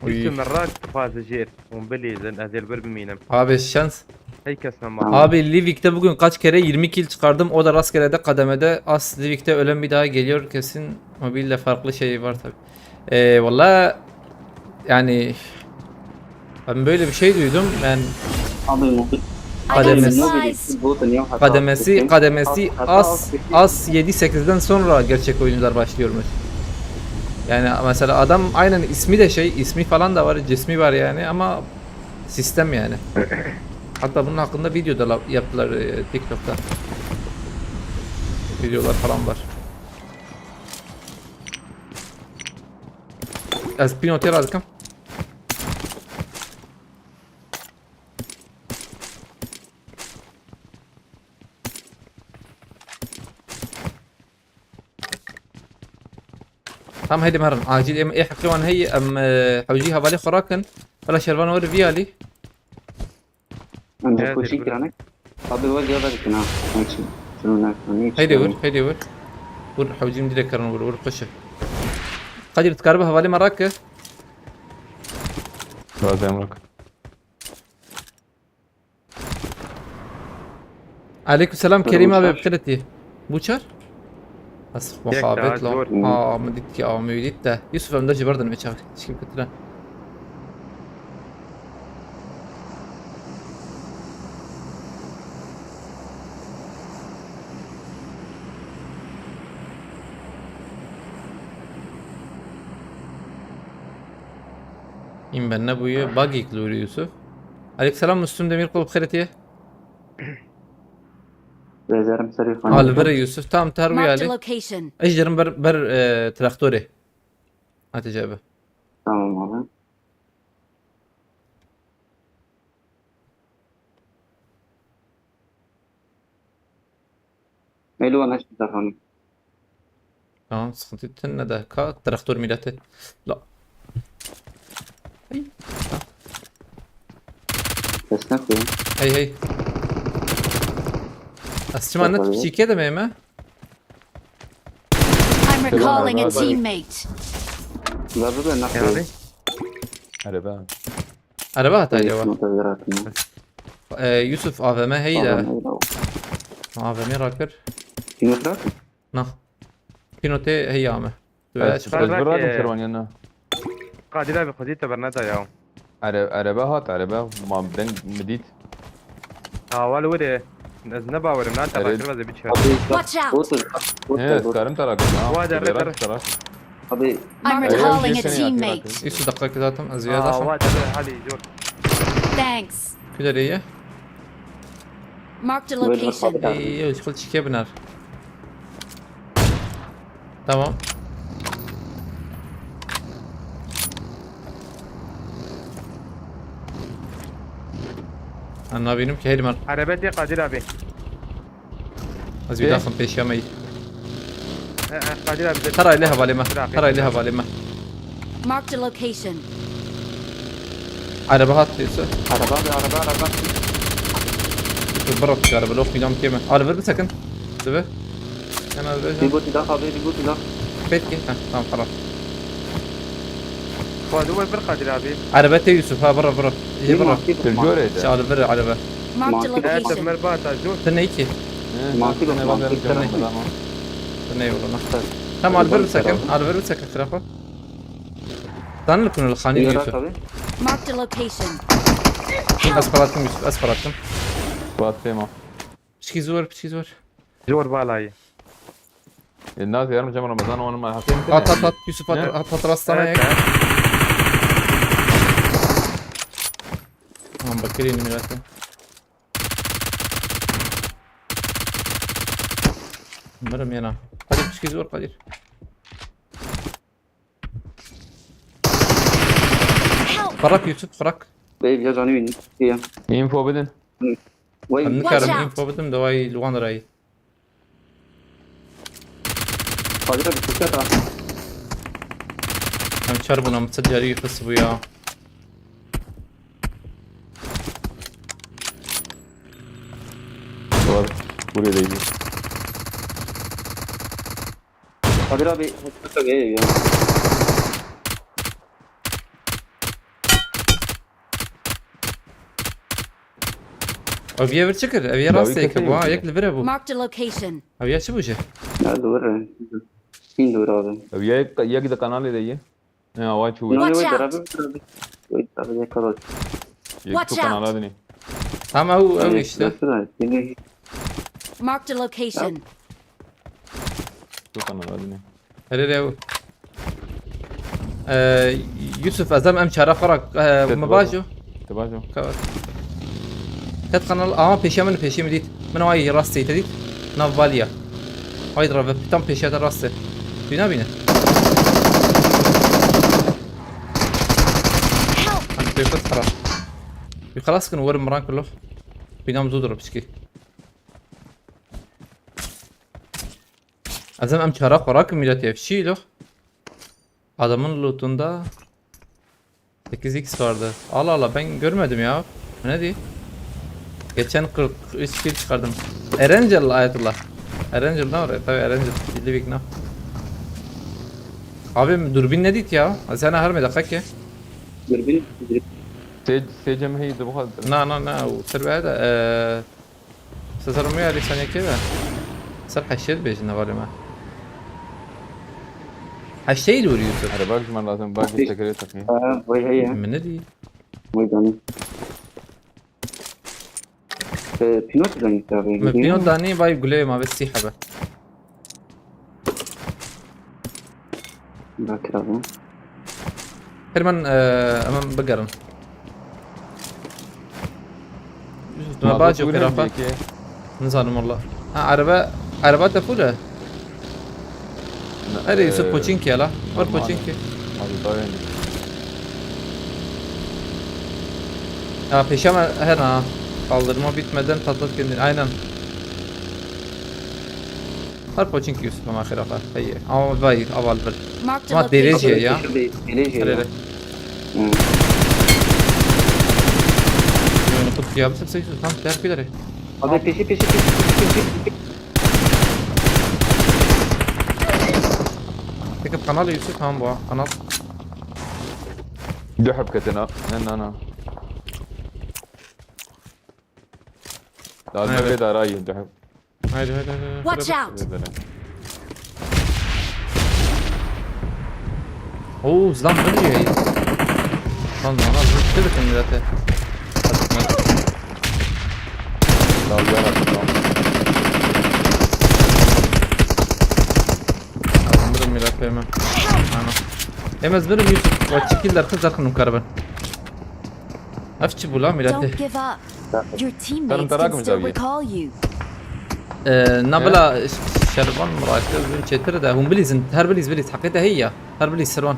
Uy. Üstü merak fazla jer. Umbilizin, ez ê li vir bimînim. Abi şans. Hey kes nema. Abi Livik'te bugün kaç kere yirmi kill çıkardım. O da rastgele de kademede. As Livik'te ölen bir daha geliyor kesin. Mobilde farklı şey var tabi. Ee, valla yani ben böyle bir şey duydum. Ben Abi mutlu. Kademesi- Mutlu bir bu dünya hata. kademesi kademesi Hata- as hata- as yedi sekizden sonra gerçek oyuncular başlıyormuş. Yani mesela adam aynen ismi de şey, ismi falan da var, cismi var yani ama sistem yani. Hatta bunun hakkında video da la- yaptılar e, TikTok'ta. Videolar falan var. Ez pînotê radikim. Tam heydi merin. Acil em ê heqê wan heye em e, hewcî hevalê xwe rakin. Bela şervan wer vî alî. Em Evet, koçî evet. kiranek. Abi o diyor da kina. Onun için. Şunu ne? Onun için. Heydi vur, heydi vur. Vur hewcî min direk kirin vur, vur xweş e. Kadir dikaribe hevalê me rake. Razem rak. Aleyküm selam Kerim abi Bûçar. Bixêretî. Bûçar? As Yek muhabbet daha lan. zor. Aa, min dît ki, aa, min dît de. Yusuf em de ji ber din me çax. Çikim kitire. În ben ne buyu bagik luri Yusuf. Aleyküm selam Müslüm Demirkol Bixêretî. Rezervim serî xanî. Alvere Yusuf tam terwi Marked a ali. location. Ejderim ber ber e, traktorê. Hatice abi. Tamam abi. Melo ana şimdi zaten. Tamam, sıkıntı yok. Sen ne de ka traktor milleti. La. Hey. Esnek ya. Hey hey. Asçım anlat Tabii. bir şey demeyeyim ha. I'm recalling a teammate. Zaten ben nasıl? Yani. Erebe. Araba hataydı var. Sınıfta yaratma. Ee, Yusuf A V M hey de. Tamam, eyvallah. A V M rakır. Sınıfta? Nah. Pinote hey ame. Ez Bak, biradim e, Şervan yanına. Kadir abi xwedî te berneda ya. Are-, erebe hat, erebe ma deng midît. Awal were. Ez ne bawerim lan te Evet. rakir veze biçer. Abi Watch out. Otur. He, Otur. skarim te rakim ha. Wa derre Bêra derre. te rakim. Abi. I'm Evet, recalling a geçen yakın teammate. rakım. Yusuf dakika zaten az ya Aa, zaten. wa derre hadi zor. Thanks. Küderiye. Marked a Wait, location. wait, wait. İyi, iyi, kul çike biner. Tamam. Ben ne bileyim ki Heyman. Arabetê Kadir abi. Ez bir Eh. dakika peşemey. E, e, Kadir abi. Tara ile havalime. Tara ile havalime. Marked a location. Araba hat diyorsa. Araba abi, araba, araba. Bırak şu araba, lok midam keme. Araba bir sakın. Sıvı. Hemen böyle. Bir bot daha abi, bir bot daha. Peki. Heh, tamam, tamam. Kadir abi, bir Kadir abi. Araba te Yusuf ha, bırak, bırak. İyi, Bir bırak. market. Tecrübe öyle. Şey, araba, araba. Marked a Marked. Evet, location. Ömer Bata, dur. Sen ne iki? He, Mantıklı, sen ne mantıklı. bazen Sen ne? Tamam. Sen ne yoluna? Sen. Tamam, araba bir Sen sakın. sen. Araba bir sakın, kırapa. Tanrı kunu hani Yürü Yusuf. abi. Marked a location. Az parattım Yusuf, az parattım. Batema. Piçki zor, piçki zor. Zor balayı. E, naz yarım cem Ramazan onun ma hakem. At at at Yusuf at Ne? at at rastana Evet, ya. evet. Tamam, bak gelin millete. Umarım yana. Hadi piçki zor Kadir. Help! Bırak Yusuf, bırak. Bey, biraz anı bin. Ya. Info bidin. Vay. Em Watch nikarim out. info bidim, dawayî li wan rayî. Kadir abi, dikkat ha. Em çar bûn, em çi carî xist bû ya. Var. Buraya değdi. Kadir abi, hoşçakal ya. Ya. Ev yê vir çi kir? Ev yê Dawî rastê kesê kir, wa yekî. Yek li vir hebû. Marked a location. Ev ya çi bû jî? Ya li wir e. Hîn li wir abi. Ev ya yek, yek de kanalê de ye. Ne, away çû. Nonê Watch wê out. Derabi derabi. Wê derabi yek karat. Yek Watch tu out. Kanala dinê. Tamam, ew, ew Evet, işte. Nasıl? Yine Marked a location. Tu kanala dinê. Herê re ew. Ee, Yusuf, ez em, em çara xwe ra, ee, Ket me bajo. Te bajo. Ka-, ket kanal, ama pêşiya min, pêşiya min dît. Min ay rastê te dît. Nav valiya. Ay rave, tam pêşiya te rastê. Tu nabîne. Help! Em pêxwe xera. Wî xelas kin, werim miran kilo. Bînam zû diro piçkî. Ez em, em çara xwe rakim, mîletê ev çi lo? Adamın lootunda sekiz x vardı. Allah Allah, ben görmedim ya. Bu ne diye? Geçen kırk üç kill çıkardım. Erangel Ayetullah. Erangel ne oraya? Tabii Erangel. Bildi bir ne? Abi dürbün ne dit ya? Sen her mi dakika ki? Dürbün, dürbün. Sê, sê cem heydi bu kadar. Na, na, na, o serbest de, eee, Sezar Umuyadî saniyekê de ser heştê dibêjin hevalê me. Heştê lûrî Yusuf. Erê bak ji me lazim, bak Okey. Tekerê teqî. Ha, vay heye. Min nedî. Vay canım. Ee, Pinot da gitti abi. Me Pinot danî vay gulê ma ve sî hebe. Bakıyorum. Hemen, e, hemen bigerin. Ma bacı buyurun pêrafa. Peki. Nizanim valla. Ha, araba, araba te pul e? Erê Yusuf, e, Poçinki ya la. Var Poçinki. Abi daha yani. Ya peşeme her ha. Kaldırma bitmeden patlat kendini. Aynen. Her Poçinki Yusuf ama xêra xwe. Heye. Ama vay, aval bir. Marked a location. Ama derece ya. Derece ya. Hele hele. Hmm. Yani kutu ya, bir sürü tam der bir. Abi peşi, peşi, peşi, peşi, peşi. Peki kanal Yusuf, tamam bu. Kanal. Du heb ketin ha. Ne, ne, ne. Lazım Evet. Bir daha iyi. Du heb. Haydi, haydi, haydi, haydi. Watch out! Oo, zlam bir şey. Lan, lan, lan, bir şey de kendine ate. Lazım bir daha. Aldım bir milat vermem. Ana. Emez bir Yusuf, o çekiller kızlar kınım karabın. Ev çi bû la, mîletê? Don't give up. Your teammates can still recall you. Ee, na bila ş-, şervan miraşte uzun çetir de. Hûn bilîzin, her bilîz, bilîz. Heqê te heye ya. Her bilîz serwan.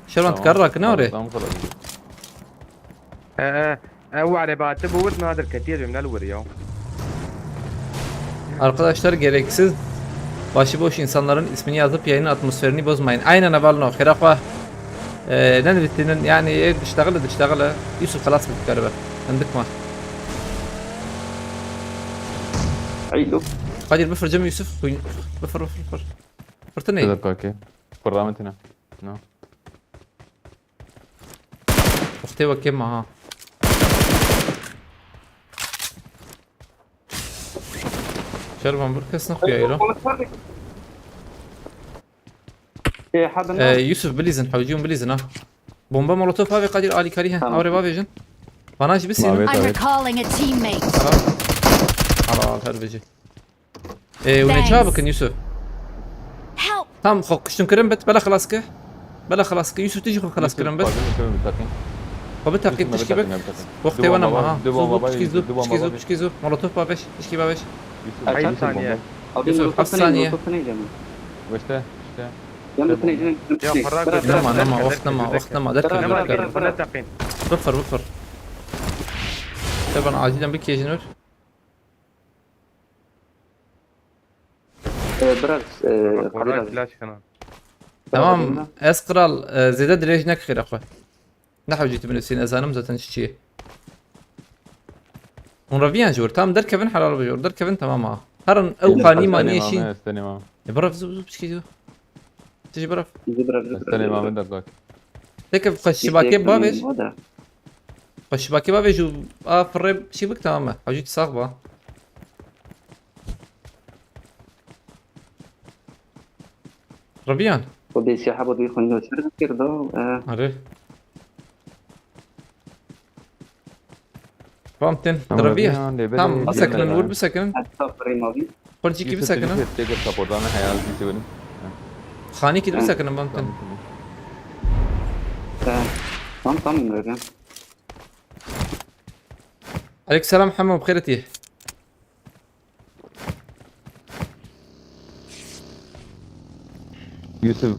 Şervan, tamam, tikar rakine orê. Tamam, tamam, tamam. Ee, Ew erebate bi wir nadir ketiye cümle li wir ya. Arkadaşlar, gereksiz başıboş insanların ismini yazıp yayının atmosferini bozmayın. Aynen, Avalno, xêra xwe. Ee, ne dibitinin, yani, e, diştagile, diştagile. Yusuf, xelas bit galiba. Hindik ma. Alo. Kadir, bifir cem Yusuf. Bifir, bifir, bifir. Fırtına. Bir dakika, okey. Fırlametine. No. Wextê wekê me ha. Şervan bir kes nexuya îro. Ee, Yusuf bilîzin, hewcî hûn bilîzin ha. Bomba molotof avê Kadir alîkarî he. Tamam. Awre bavêjin. Bana jî bisînin. I'm recalling a teammate. Al, al, al, her bijî. Ee, hûn ê çawa bikin, Yusuf? Help! Tam xwe kuştin kirin bit, bela xilas ke. Bela xilas ke. Yusuf, tu jî xwe xilas kirin bit. Xwe biteqî, tişkî bik. Wextê we nema ha. Zû, zû, pişkî zû, pişkî zû, pişkî zû. Molotof bavêj, pişkî bavêj. Heft saniye. Yusuf, heft saniye. Weşte, işte. Nema, nema, wext nema, wext nema. Derkevin, derkevin. Bifir, bifir. Te bana acilen bir kêjin ver. Ee, biraz, e, Kadir abi. Tamam, ez kral, e, zêde dirêj neke xêra xwe. Ne hewcî tu binivîsî, ez zanim zaten çi çi ye. Hûn reviyan ji wir. Tamam, derkevin, helal be ji wir. Derkevin, tamam ha. Herin ew qanî maniyê şîn. E, biref, zû, zû, piçkî zû. Tu jî biref. Zû biref, zû biref. Tekev xwe şibakê bavêj. Xweşibakî bavêj û a firê şî bik tamam e. Hewcî tu sax ba. Reviyan. Xwedê siyaha bo duyê xwendî çer dikir da, e. Erê. Bam tên, Ama reviya. Reviyan, lê Tam, belê bisekinin, gelin. Ûr bisekinin. Heta firê mavî. Xurcîkî Yusuf, bisekinin. Yusuf, têkil kapordanê heya, Yusuf, benim. Xanîkî He. bisekinin, bam tên. Tamam, tamam. E, tamam, tamam, Reviyan. Aleyküm selam, Hemo, bi xêr etî. Yusuf.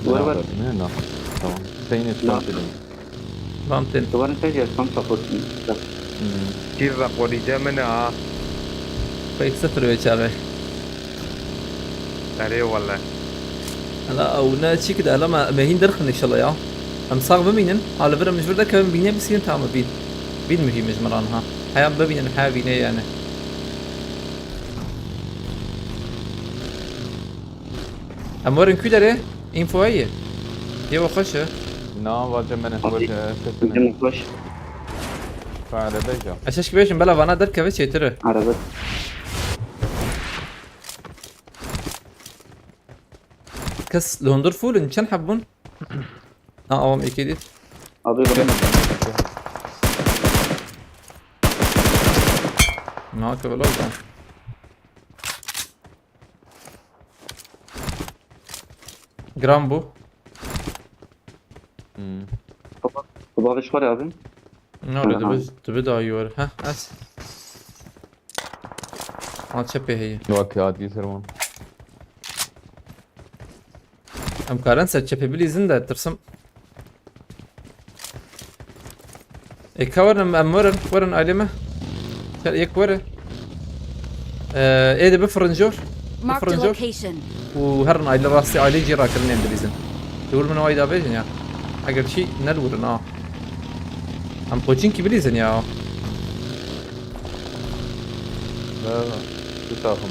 Were, were. Ne, ne. Tamam. Zeynep, La. Sen söyle. Bam tên. Duvarın tecih, tam support. Hmm. Kîr ve qorîce min a. Pek sıfır ve çare. Erê wele. Hala ew ne çî kide, hala me, me hîn derxin inşallah ya. Em sax bimînin, ha li vir em ji vir derkevin, bînê bisînin, tamam, bîn. Bîn muhîm e ji min re niha. Heya em bibînin, heya bînê yani. Em werin ku derê? Info heye? Yê we xweş e? Na, vace me ne xweş e, kesine. Cem xweş. Ka arebe ja. Ez şeş bêjim, bela vana derkeve çêtir e. Arebe. Kes li hundir full in, çend heb bûn? Ha, awam êkê dît. Abi bana. Na, ke bela da. Giran bû. Hmm. Kuba, Kuba ve şwar abi. Ne öyle Aha. dibi, dibi daha iyi var. Heh, ez. Al çepê heye. Bak ya, diye servan. Em karin ser çepê bilîzin de tirsim. E, ka werin, em werin, werin ailê me. Gel, yek were. E, ê de bifirin jor. Marked a Bifirin jor. location. Û herin aile rastî ailê cî rakirin ên bilîzin. Dewir min wayda bêjin ya. Eger çî ne dewir na. Em poçinkî bilîzin ya. Ne, ne. Tu saxim.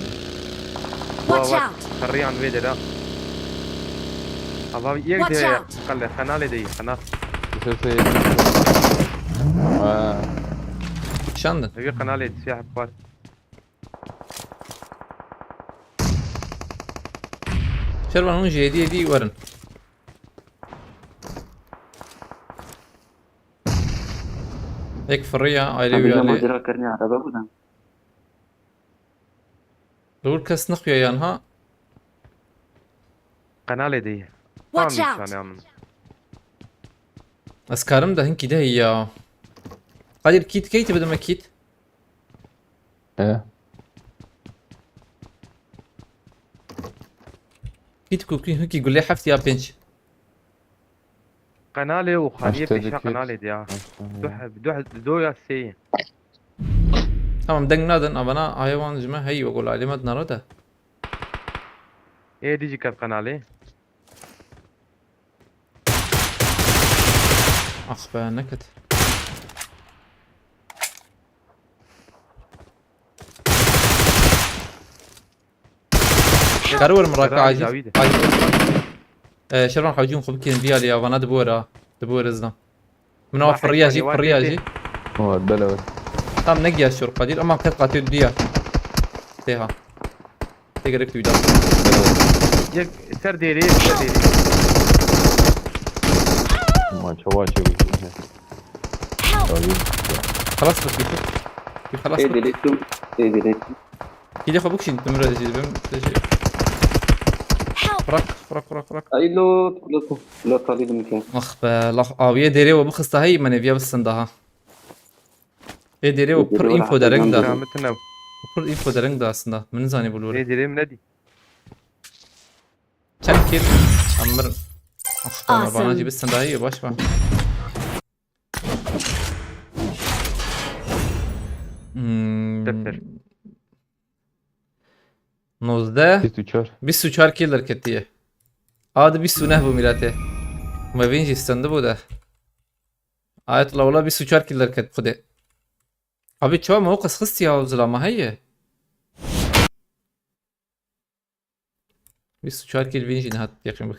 Watch Wa, wa, out! Xeriyan vê de da. Ava yek Watch de out! Qale, qenalê de yî, qenal. Sesê. Ha. Şandin. Evi qenalê siyah par. Şervan hûn jêdî êdî werin. Yek firiya, ayrı Abi bir cam yerde. Acira karni araba bu da. Dur kes nixuya yan ha. Qenalê de ye. Watch Tam out! nîşanê min. Ez karim de hinkî de ya. Kadir kit keyt bidime kit. E? Kit ku hinkî gulê heft ya pênc. Qenalê û xaniyê Heştê pêşa dikit. Qenalê diya. Heştê. Du heb, du heb, du ya sê. Tamam, deng nadin, avana hayvan ji me hey we gol alî me dinaro de. Ê dî jî ket qenalê. Ax be, neket. Kar werim raka Kara acil. Dawî de. Acil. Ee, Şervan hacî xwe bikin diya li avana di bora. Di bora zina. Min Ma awa firriya jî, heywanê firriya wan jî. Wa, bele we. Tam ne giya şor Kadir, ama ket qatê diya. Têha. Tê gerek tu da. Yek ser dêrê, ser dêrê. Ma çawa çewi. Help! Xelas bik, bik. Xelas Ê bik. Dilê tu, ê dilê tu. Hîlê xwe bikişîn, tu min re dibim, tu jî. Help! Firak, firak, firak, firak. Ay lo, lo, lo talî dimike. Ax be, lax, awiyê dêrê we bixista hey, me nêviya bisin daha. Ê dêrê we pir info dereng da. Kamitine. Pir info dereng da aslında. Min zanî bû lûrê. Ê dêrê min nedî. Çend kill? Amir. Ax be, bana Awesome. Jî bisin daha iyi, baş bak. Hmm. Sıfır. Nozdeh. Bîst û çar. Bîst û çar kill derketiye. Adi bîst û neh bû mîratê. Me vîn jî stendibû de. Ayetullah wala bîst û çar kill derket xudê. Abi çawa me o qas xistiya o zilama heye. Bîst û çar kill vîn jî nehat yaqîn bik.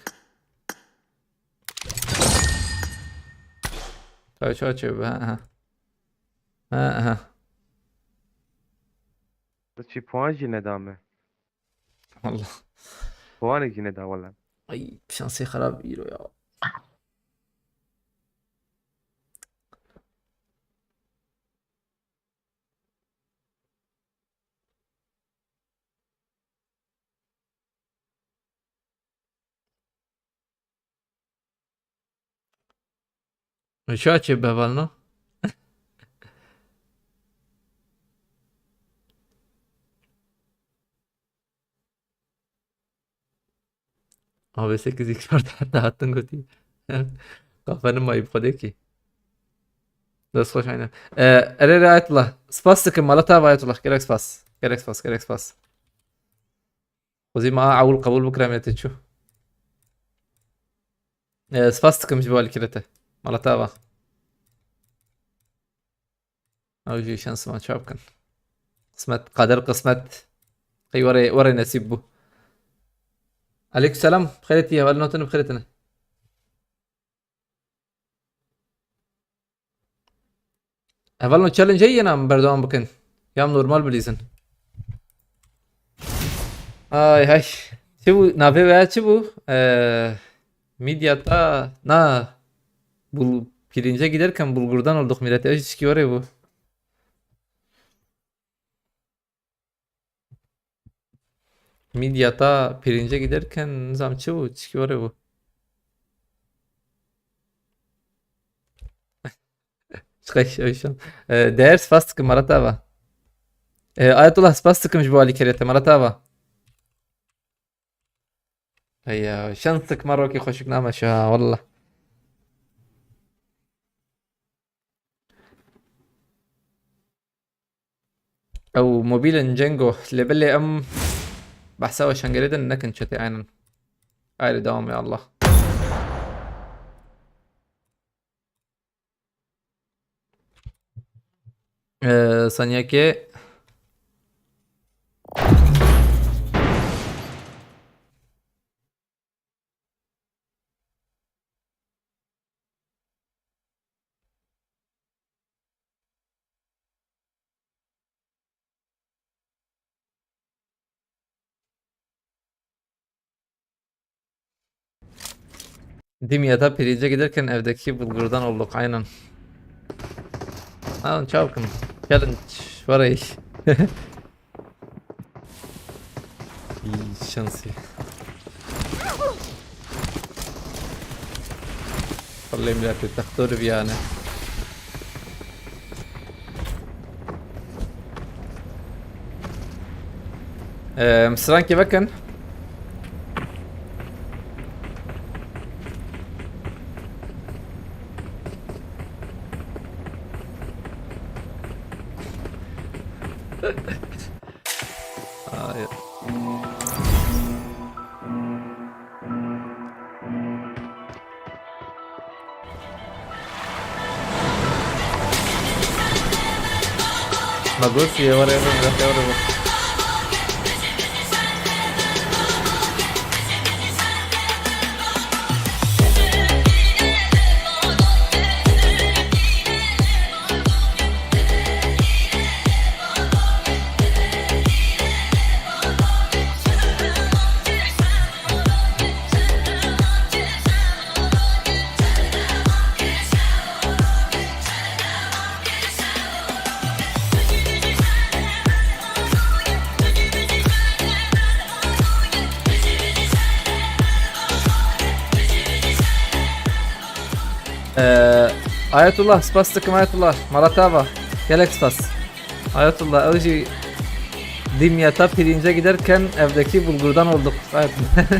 Ew çawa çêbe, ha, ha. Ha, ha. Çi puan jî neda me. Allah. Puanek jî neda wele. Ay, şansê xerab îro ya. Çawa çêbe hevalno? A B S kizî kar heta hatin gotî. Kafe nimayî bi xwedê kî. Dest xweş, aynen. Ee, erê, erê, Ayetullah. Spas dikim, mala te ava Ayetullah. Gelek spas. Gelek spas, gelek spas. Xwezî me a ewil qebûl bikira, me tê çû. Ee, spas dikim ji bo alîkirê te. Mala te ava. Ew jî şansman çawa bikin. Qismet, qeder qismet. Qey were, were nesîb bû. Aleyküm selam. Xêrê tî, hevalno tune bi xêrê tune. Hevalno challenge yê na em berdewam bikin. Ya em normal bilîzin. Ay hay. Çi bû? Navê wê çi bû? Ee, Midyata, na, bul, pirince giderken bulgurdan olduk millet. Ev jî çikî were bû. Midyata pirince giderken nizam çi bû, çikî were bû. Çıkış, öyle şey. Ee, değer spas dikim, mala te ava. Ee, Ayetullah spas dikim ji bo alîkirê te, mala te ava. Hey ya, şansik me rokî xweşik nameşe ha, wallah. Ew mobîlên cengo, lê belê em behsa weşangerê din nekin çetê, aynen. Ayrı devam ya Allah. Ee, saniyekê. Dimyata pirince giderken evdeki bulgurdan olduk, aynen. Alın çabukun. Challenge var iş. İyi şansı. Vallahi millet de doktor bir yani. Ee, strankê vekin. Ay. Ma gotiye, were, were, were, were. Ee, Ayetullah, spas dikim Ayetullah. Mala te ava. Gelek spas. Ayetullah, ew jî dimyata pirince giderken evdeki bulgurdan olduk. Ayetullah.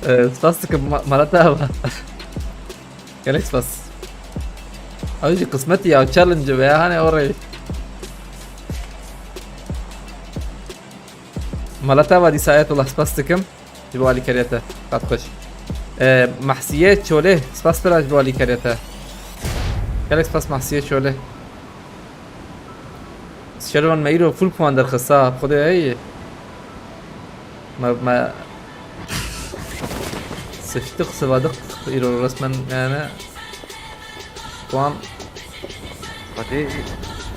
Ee, spas dikim ma-, mala te ava. Gelek spas. Ew jî qismetî ya, challenge be ya, hani orayı. Mala te ava dîsa Ayetullah, spas dikim. Ji bo alîkariya te. Qat xweş. Ee, Mahsiye Çolê, spas pira ji bo alîkariya te. Gelek spas Mahsiye Çolê. Şervan me îro full puan derxista, Xwedê ey. Me, me sıçtık, sıvadık îro resmen yani. Wan. Hadi.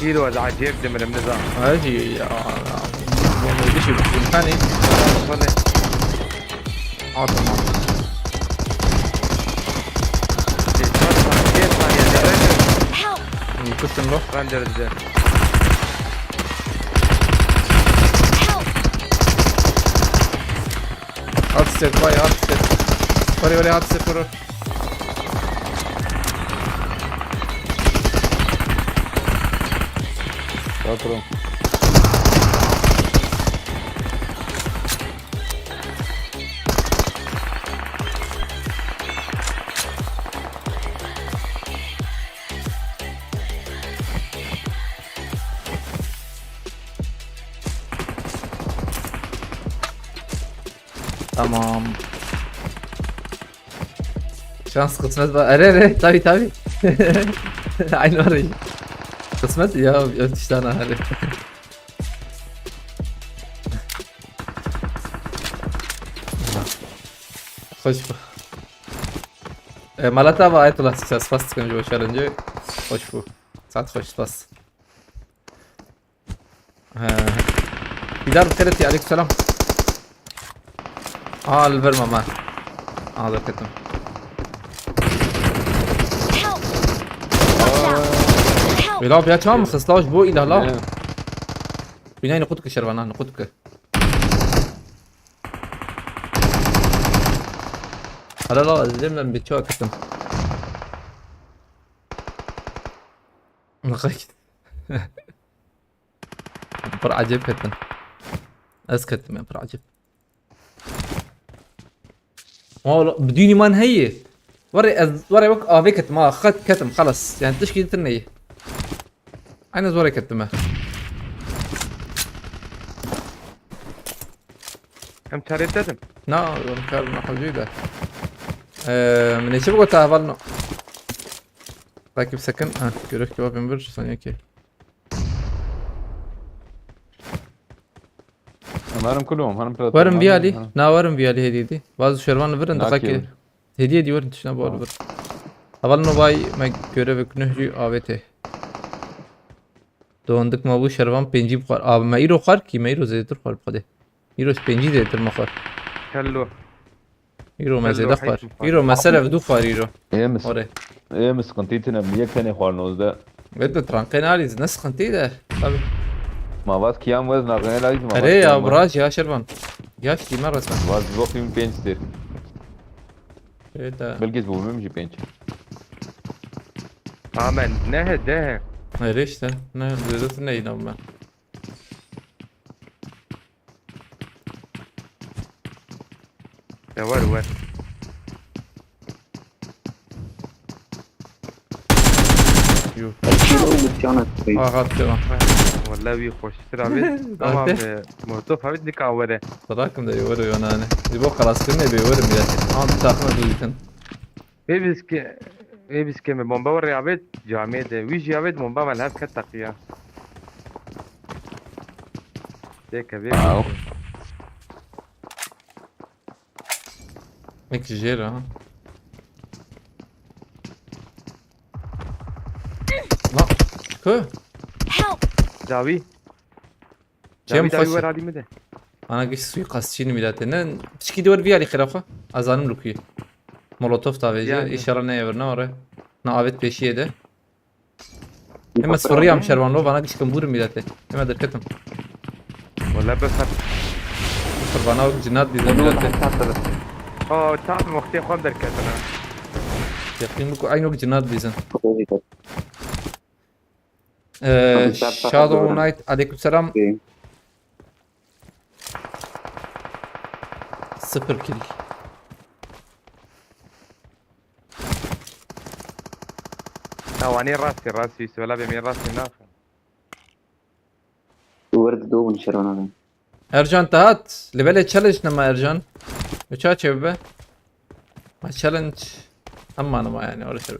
Îro ez acayip dimirim nizam. Hadi ya. Bombayı düşürdüm. Hani? Hadi. Aa, tamam. Yeter, yeter, yeter. Help! Kıstım lo. Ben de öldü. Help! Hard step, vay hard step. Vare, vare, hard step, vare. Patron. Tamam. Şans kısmet var. Ere, ere, tabi, tabi. Aynı var ya. Kısmet ya, ötüşten hari. Hoş bu. E, Malata ve Ayetullah, spas dikim ji bo şerincî. Hoş bu. Saat hoş, spas. He. Bidar, xêr etî, aleykum selam. Aa, li vir me me. Aa, derketim. Help! Watch out! Help! Wela, ya çawa min xist, law, ji bo îlah, law. Ne? Bînayê niqût ke şervana, niqût ke. Hala, law, ez lêm lêm bi çawa ketim. Niqût. Pir ecêb ketin. Ez ketim ya, pir ecêb. Wala, bidûnî man heye. Were ez, were wek avê ketim ha, xet ketim, xelas. Yani tişkî din neye. Aynı ez were ketim he. Em çarê te din. Na, em kar na hewcî de. Eee, min ê çi bigota heval no. Rakip sekin. Ha, görüş ki bakın bir saniye ki. Hemerim kulum, hemerim plat. Werim viyalî. Na werim viyalî hediye di. Bazı şervan li virin dixakê. Hediye di werin tişna bor vir. Heval no vay me görevek nuh jî avête. Dondik ma bu şervan pêncî bixwar. Abi me îro xwar ki, me îro zêdetir xwar bixwedê. Îro pêncî zêdetir me xwar. Kello. Îro me zêde xwar. Îro me ser ev du xwar îro. Ê mis-, Ore. Ê mi sıkıntı tine, mi yek tenê xwar nozdeh. Ve de trankê nalî, ne sıkıntı de. Tabii. Ma vaz kiyam vez nagene laliz ma. Erê ya, bira ya şervan. Yaş kime resmen. Vaz bakayım pênc dir. Evet ha. Belki bu mümkün pênc. Amen. Ne he de he. Erê işte. Ne zêde ne inanma. Ya var, var. Yuh. Aha, tamam. Vallahi bir hoş sıra bir. Tamam, e, Molotov abi dikkat vere. Bırakın da yuvarı yonani. Bir bok kalas kırmaya bir yuvarı bir. Ama bir takma duydun. Vê biskê, vê biskê me bombe were avêt camê de. Wî jî avêt bombe me li hev ket teqiya. Têke vê biskê. Wek jê re ha. La, ku? Help! Dawî. Çem dawî, dawî xweş. Wer alî min de. Ana giş suikastçî nîmî date. Ne, piçkî de wer vî alî xira xwe. Ez zanim li ku ye. Molotov tavêje. Ya, ya. Înşallah ne evir ne ore. Ne avêt pêşiyê de. Hem ez firiyam şervan lo, vana giş kembûrim mî date. Hem ez derketim. Wala bes hat. Fir vana cinat dîzin mî date. O, tam wextê xwe derketina. Yaqîn biku eyn wek cinat dîzin. Ee, Shadow Knight, aleykümselam. Sıfır kill. Ya, wanê rastî, rastî, Yusuf, wela bê min rastî naxin. Tu wer di do bûn şerwana be. Ercan te hat, li belê challenge nema Ercan. Uça çev be. Ma challenge. Amma nema yani, öyle şey.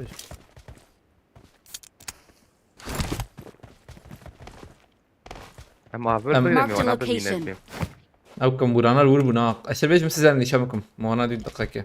Em avir Em- bêne Marked a wana location. Bimîne. Ew kembûrana li wir bûna. Ez şer bêjim size nîşan bikim. Mona dî diqeke.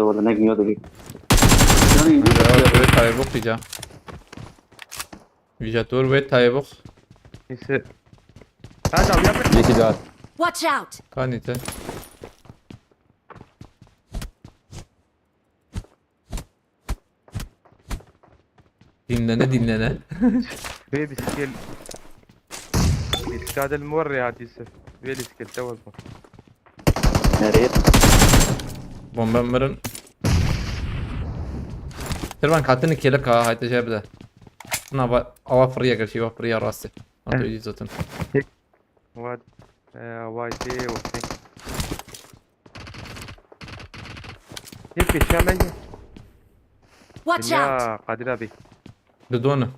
ya, wala ne gniya da bir. Yani, Wê tayê bû qîca. Vîja tor wê tayê bû. Neyse. Hadi abi, yap. Yekî daha. Watch out! Kanî te. Dinlene, dinlene. Vê bisikil. Bisikadel mor ya dîse. Vê bisikil te wazma. Nereye? Bomba mirin. Tirvan katini kelek ha, hayte şey bide. Na va, ava fırıya gerçi, va fırıya rastı. Ata Eh. Iyi zaten. What? Eh, vay, şey, o şey. Yek bir şey, ben. Watch out! Ya, Kadir abi. Didonu.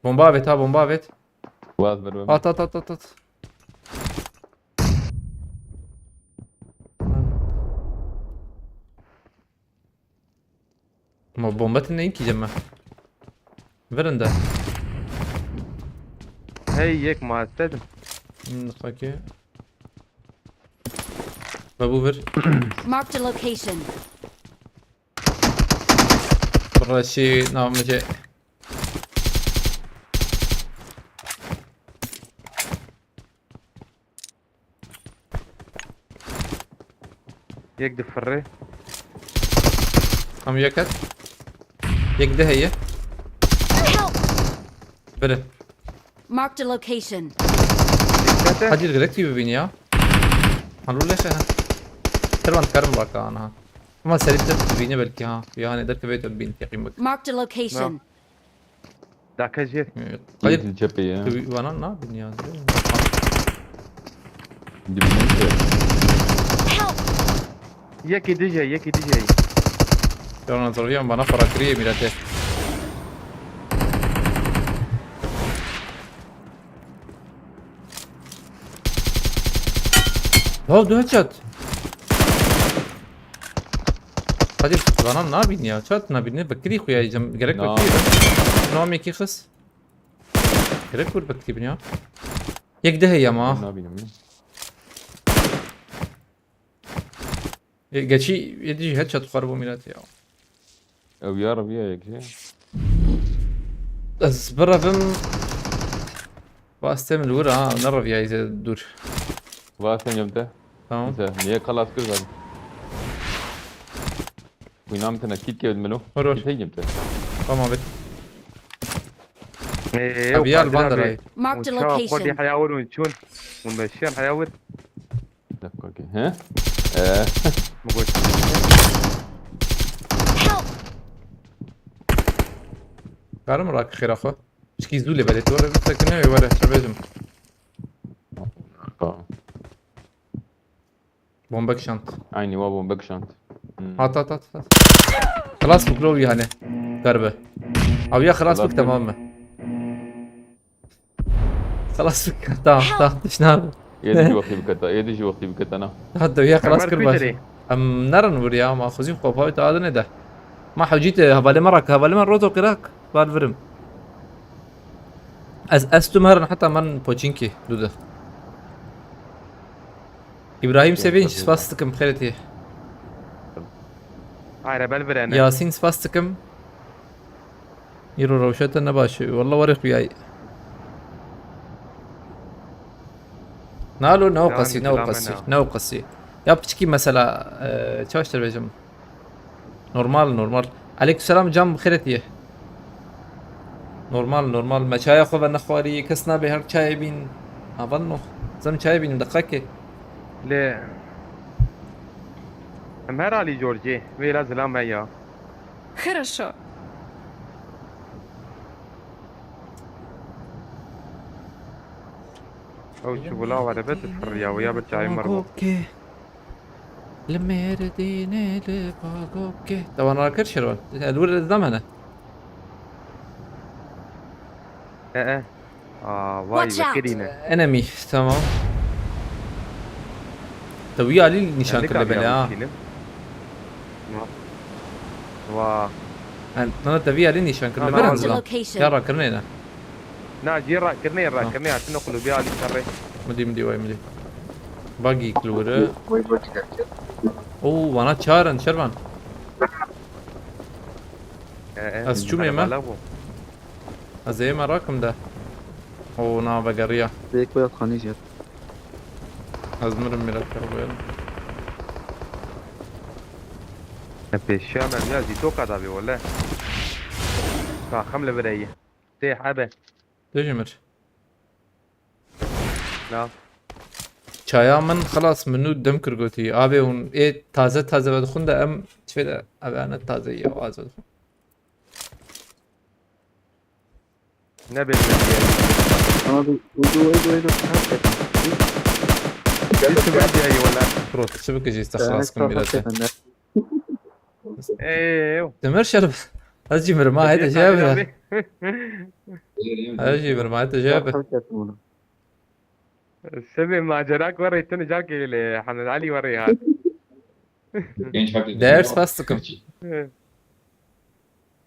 Bomba avet ha, bomba avet. Vaz ver, ver. At, at, at, at, at. Ma bomba tine in ki ceme. Verin de. Hey, yek ma istedim. Hmm, okey. Ve bu bir. Marked a location. Burası şey, namıcı. Yek difirê. Tam yek et. Yek de heye. Help! Biri. Marked a location. Dikkat et. Hadi direkt gibi bin ya. Halul ya ha. Tervan karım bak ha. Ama serip de bine belki ha. Yani derke ve bin yakın bak. Marked a location. Dake jêr. Evet. Hayır. Cephe ya. Bana ne yapayım ya? Dibine mi? Help! Yekî dije, yekî dije. Ya lan, soruyorum bana para kırıyor millete. Ya, dua çat. Hadi bana ne yapayım ya? Çat ne bileyim, bekiri kuyayacağım. Gerek bekiri. Nameki kız. Gerek kur bekiri ya. Yek de heye ama. Ne bileyim. E, geçi yedi headshot xwar bo milet ya. Ew ya reviya yek jî. Ez birevim. Bas tem li wir ha, ne reviyayî zê dûr. Bas tem yem te. Tamam. Neyse, niye kalas kir zaten? Kuynam tene kit kevd milo. Var, var. Kit heyim te. Tamam, evet. Ee, Abi, ya, Kadir Alban da abi. Ray. Marked a location. Hadi hayavur un çun. Bunda şen hayavur. Dakika ki. He? Ee. Bu koç. Help! Karim rak xira xo. Çiki zû lê belê tu re sekine were çabêjim. Tamam. Bombe kişand. Aynı wa bombe kişand. Hmm. At, at, at, at. Xelas bik lo yani. Garbe. Abi ya xelas bik, tamam mı? Xelas bike, tamam, tamam, tişt nabe. Êdî jî wextî bike te, êdî jî wextî bike te, na. Hadi ya xelas kir baş. Em nerin wir ya, ma xwezî xwe pawî te adine de. Ma hewcî te hevalê me rak, hevalê me roto qirak, bar virim. Ez, ez tu merin heta men poçinkî, dude. İbrahim Sevinç, spas dikim, xêretî. Hayre bel birene. Yasin, spas dikim. Îro rewşa te ne baş e. Walla werê xuyayî. Nalo, ne o qasî, ne o qasî, ne o qasî. Ya piçkî mesela, e, çaş te bêjim. Normal, normal. Aleykümselam can, bi xêret ye. Normal, normal. Me çaya xwe ve nexwarî, kes nabe her çayê bîn. Ha, van no. Zem çayê bînim, deqakê. Lê em her alî Georgê. Wê la zilam me ya. Хорошо. Ew çi bula were be difiriya, wê ya bi çayê mir bû. Bagokê. Li Mêrdînê li Bagokê. Dewan rakir şervan. Li wir ez namene. E, e. Aa, vay, Watch out! Vekirî ne. Enemy, tamam. Te wî alî nîşan kir li belê ha. Wa. En, nana te vî alî nîşan kir li ber. Marked a location. Ya rakirinê ne. Na, cî rakirinê, rakirinê hatine qulubê alî serrê. Midî, midî, way midî. Bagî li wir e. Ow, vana çar in, şervan. E, e, ez çûm ê me. Ez ê me rakim de. O, na vegeriya. Bê ku ya xanî jî. Ez mirim mîra kar bûye. Ne pêşiya me ya zî toka da bê wele. Ka xem li vireyî. Tê hebe. Tu jî mir. Na. Çaya min xilas min nû dem kir gotî. Abê hûn ê taze taze vedixwin de em çi de? Eve ne taze ya az vedixwin. Ne bêjin diye. Abi, bu, bu, bu, bu, hakikaten. Gel, gel. Yusuf, hadi ya, eyvallah. Bro, çi bikijî, te xilas kim mîrete. Eee. Demir şerif. Ez jî mirma, haydi, haydi, jebe. Abi. Ez jî mirma, haydi, jebe. Hakikaten bunu. Sebê macera ku rê tune carkê lê Hemed Alî werê hat. Genç hakikaten. Değer ya. Spas dikim.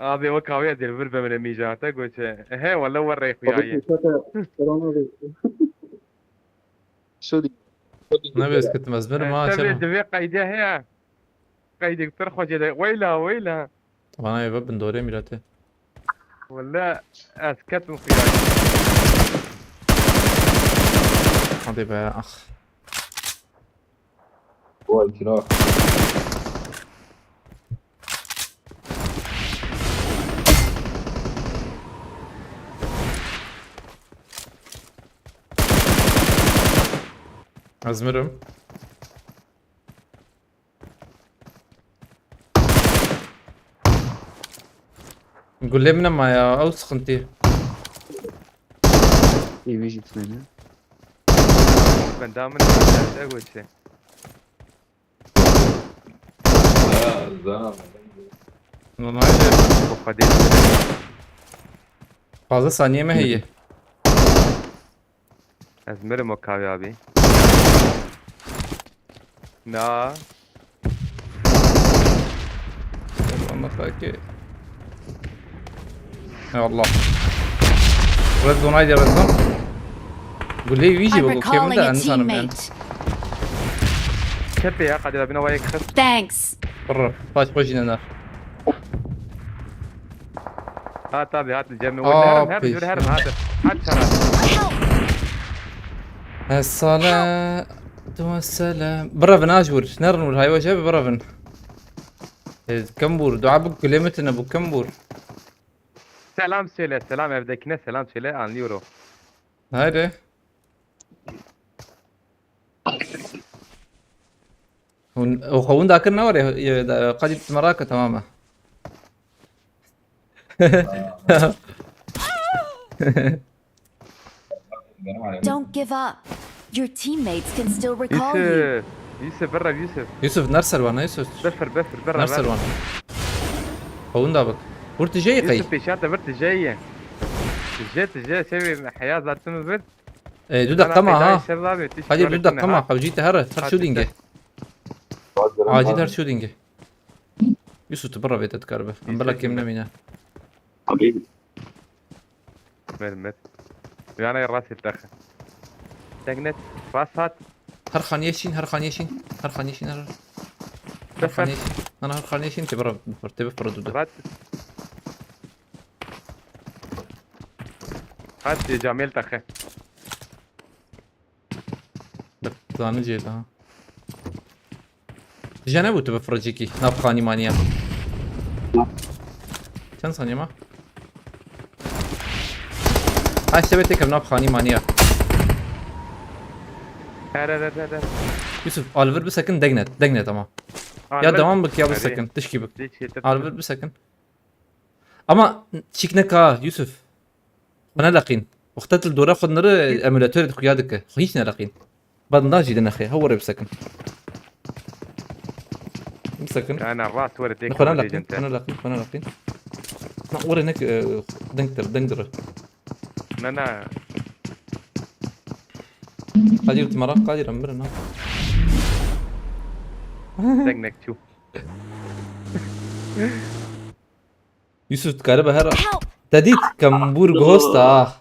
Abi, wek awê ez ê li vir bimire mîja te goçe. Ehe, wele we rê xuya ye. Şodî. Nabê ez ketim ez mirim ha, çerma. Tevê divê qeydê heye. Qeydê tir xwecê de. Weyla, weyla. Vana eve bin dorê mîrete. Wele ez ketim xuya ye. Hadi be, ah. Vay, çira. Ez mirim. Gulê min nema ya, ew sıkıntı. Ê wî jî tune ne? Benda min ne goçe. Ya, zana. Normalde. Bu kadar. Fazla saniye mi heye? Ez mirim o kavya abi. Na. Anlataki. Ya Allah. Red zone, haydi red zone. Gulê wî jî bu keminde en sanım yani. Tepe ya, Kadir abine vay kız. Thanks. Brr, baş başına nar. Ha tabi, hat cemi. Aa, her, her, pis. Her, hat. Hat çara. Essalatu vesselam. Birevin, aj vur. Nerin vur, hayva cebi birevin. E, kim vur? Dua bu, gulê min tine bu, kim vur? Selam söyle, selam evdekine selam söyle, anlıyor o. Haydi. Hûn, o xwe hûn dakir ne were, e, da, qedî meraka tamam e. Don't give up. Your teammates can still recall you. Yusuf, Yusuf, birra Yusuf. Yusuf, nerser bana Yusuf. Befir, befir, birra. Nerser bana. Xwe hûn da bik. Vur tijeyê qey. Yusuf, pêşate vir tijeyê. Tije, tije, sevi heya zaten vir. E, du deqe ma ha. Hadi du deqe ma, hewcî te here, her şu dinge. Acil her şu dinge. Yusuf, tu birevê te dikaribe. Em bila kêm nemîne. Mer, mer. Yanê rastê texe. Teknet, rast hat. Her xaniyê şîn, her xaniyê şîn, her xaniyê şîn, her. Her xaniyê şîn. Ana her xaniyê şîn, tê bira, tê bifire du du. Rat. Hat, e, camêl texe. Bi zanî cê de ha. Jene bû tu bi firicikî nav xanî maniya. Çend saniye ma? Ha işte be tekem nav xanî maniya. Her, her, her, her, her. Yusuf, alvir bisekin degnet, degnet ama. Ya alvir devam bik ya bisekin, tişkî bik. Alvir bisekin. Ama çîk neka Yusuf. Xwe neleqîn. Xwe te li dora xwe nire emulatorê dixuya dike. Xwe hîç nereqîn. Bandaj jî dinexê. Hew were bisekin. Bisekin. Ana rast were tê Xwe ne leqîn. Xwe ne leqîn. Xwe ne leqîn. Na were nek e, deng dir, deng dir. Ne ne. Qadir, tu merak Qadir, em mirin ha. Deng nek çû. Yusuf dikaribe her... Help! Te dît kembûr guhosta ha.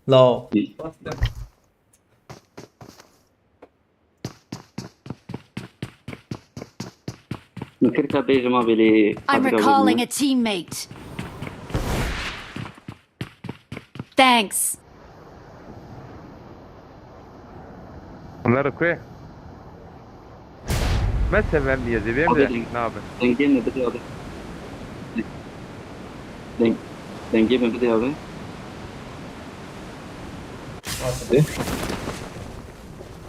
Law. Min kir ka bêjim a belê I'm Qadir recalling abim. A teammate. Thanks. Onları koy. Ben severim diye zevim Abi de deng-, ne abi? Dengê min bidê abi. Deng, dengê min bidê abi.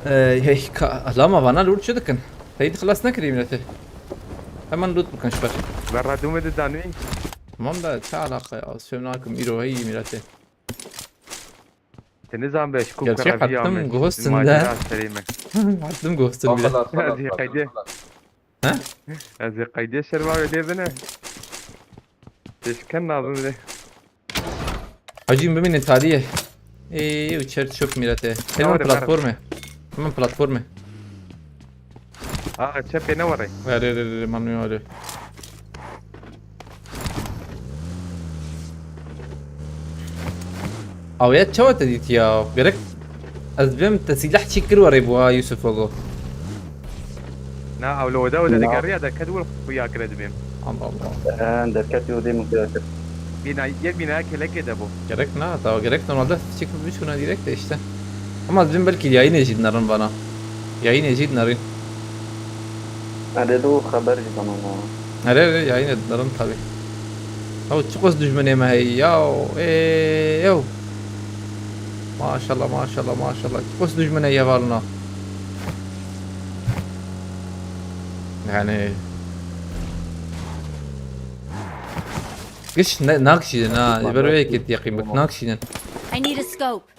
Ey, hey, ka, lama vana lûr çi dikin? Hey, xilas nekirî milletê. Hemen loot bikin şber. Verra dume de danî. Tamam da çi alaqa ya? Sömnakim îro hey milletê. Te nizan be şu Gerçek kukara hattım viya me. Ghost'un Macera da. Serî me. Hattım Ghost'un bile. Xelas, xelas, Hadi xelas, haydi. xelas. Ha? Ez ê qeydê şerva wê lê bine. Teşken nazım de. Hacim bimînin tarihe. Ê, û çer çöp milletê. Hemen were, platforme. Hemen platforme. Aa çepê ne were. Ver ver ver ver manuel. Awiyet çawa te dît ya? Gerek ez bim te silah çî kir were bu ha Yusuf ogo. Na ew li oda oda digeriya derket wir xuya kire dibêm. Allah Allah. Derket yo dê min xuya kir. Bîna yek bîna kelekê de bû. Gerek na, ta gerek normalde çek bir şuna direkt de işte. Ama dedim belki yayın ecid narin bana. Yayın ecid narin. Erê do xeber jî dana. Erê erê yayın ecid narin tabi. Ya çi qos düşmenê me hey ya. Ey yo. Maşallah maşallah maşallah. Çi qos düşmenê hevalna. Yani Giş ne nakşidin ha. Ber wê yekê teqîm bik nakşidin. I need a scope.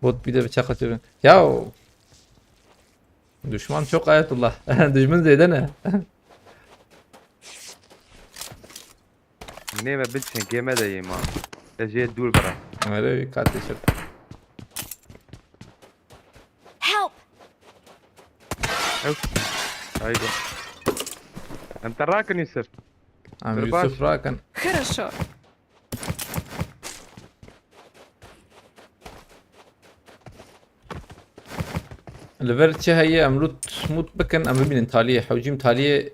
Bot bir de bıçak atıyorum. Ya düşman çok Ayetullah. Düşman zeyde ne? Nême bin çengê me de yê ma. Te jê dûr bira. Öyle bir kardeşim. Help! Ew. Haydi. Em te rakin Yusuf. Ama Dur baş. Yusuf rakan. Хорошо. Li vir çi heye em lut mut bikin em bibînin taliyê. Hewcîm taliyê.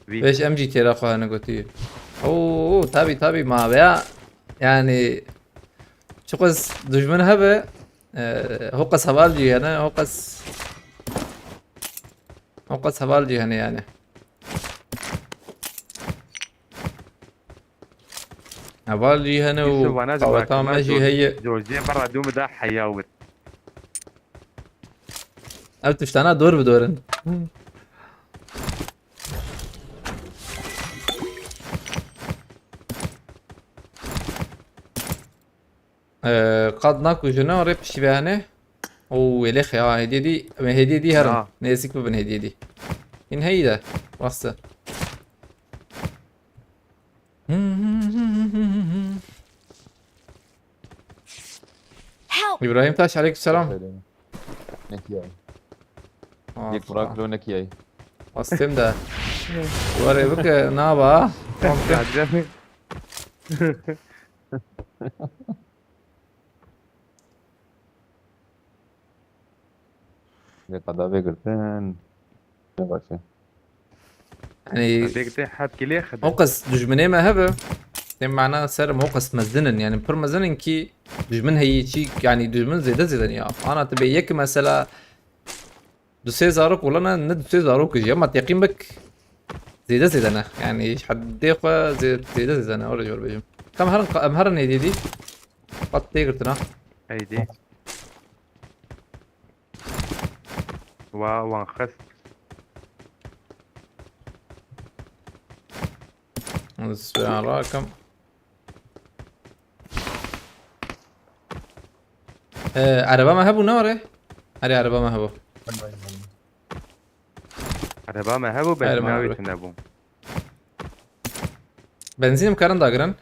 Vî. Vêj em jî têra xwe hene gotî. Oo tabi tabi ma veya yani çiqas dujmin hebe e, hoqas heval jî hene hoqas hoqas heval jî hene yani. Heval jî hene û Yusuf vana daweta me jî heye. George bira dû min da heya wir. Ev tiştana dor bi dor in. Ee, qad nakujine rê piştî ve hene. Oo, wêlêx ya, hediye dî, em hediye dî herin. Ya. Nêzik bibin hediye dî. Hîn heyî de, rast e. Help! İbrahim Taş, aleykümselam. Nekiyay. Aa, Yek Burak lo nekiyay. Astem de. Were bike, naba. Adem. Lê qada vê girtin. Ne baş e. Yani Dek te hat kilê xede. o qas dujminê me hebe. Tem mana serim o qas mezin in. Yani pir mezin in ki dujmin heyî çî yani dujmin zêde zêde ne ya. Ana te bê yek mesela du sê zarok wala ne, ne du sê zarok jî ama teqîm bik zêde zêde ne. Yani ji heddê xwe zê-, zêde zêde ne. Öyle jor bêjim. Tam herin, em herin hediye dî. Qat tê girtina. Heydi. Wa wan xist. Ez rakim. Ee, ereba me hebû ne were? Erê, ereba me hebû. Ereba me hebû, bes Ereba me navê hebû. Tune bû. Benzînim karin dagirin.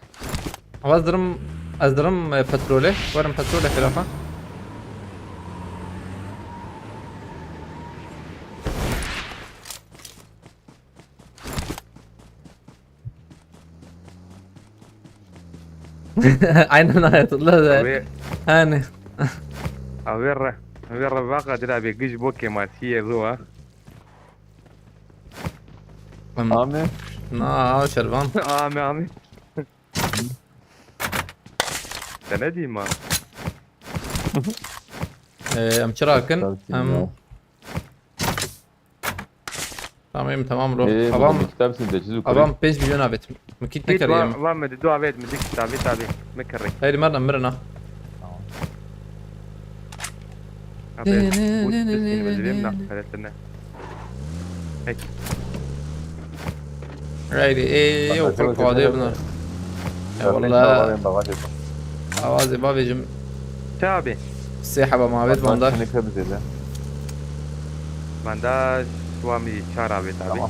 Ama ez dirim, ez dirim, e, petrolê. Werim petrolê xirafa. Aynen Ayetullah da. Abi. Hani. Abi re, abi re baka dira bir güç bok kemasiyê zuwa. Am-, Ame. Na, şervan. Ame, ame. Te ne dî ma? Ee, em çira kin? Em Tamam, tamam, bro. Ee, Avam, bu kitap sinde çizu avam pênc milyon avêt. Min kît Kît nekerê va, yem. Va me di du avêt, min di kitap, avêt, avêt. Me kerê. Hayır, merna, mirna. Tamam. Abi, bu sesini mi dibêm, na, peresine. Peki. Haydi, ee, yok, çok kolay bunlar. Ya vallahi. Awazê bavêjim. Çi abi? Sê heba mavêt bandaj. Bandaj ne kadar zêde? Bandaj şu an bir çar abi tabi. Tamam.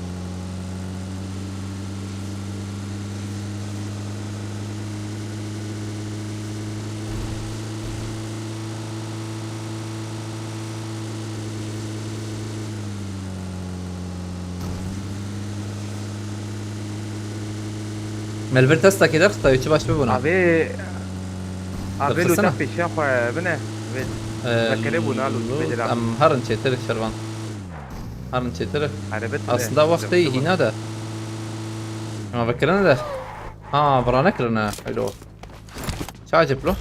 Me li vir testekê derxistayê, çi baş bibûna. Avê, avê Derxistina? Lûta pêşiya xwe bine. Vê, Ee, vekere bûna lût, vê dira. Em herin çêtir şervan. Herin çêtir. Erebet bine. Aslında wextê hîna de. Ama vekirine de. Ha, vira nekirine. Haylo. Çi acep lo?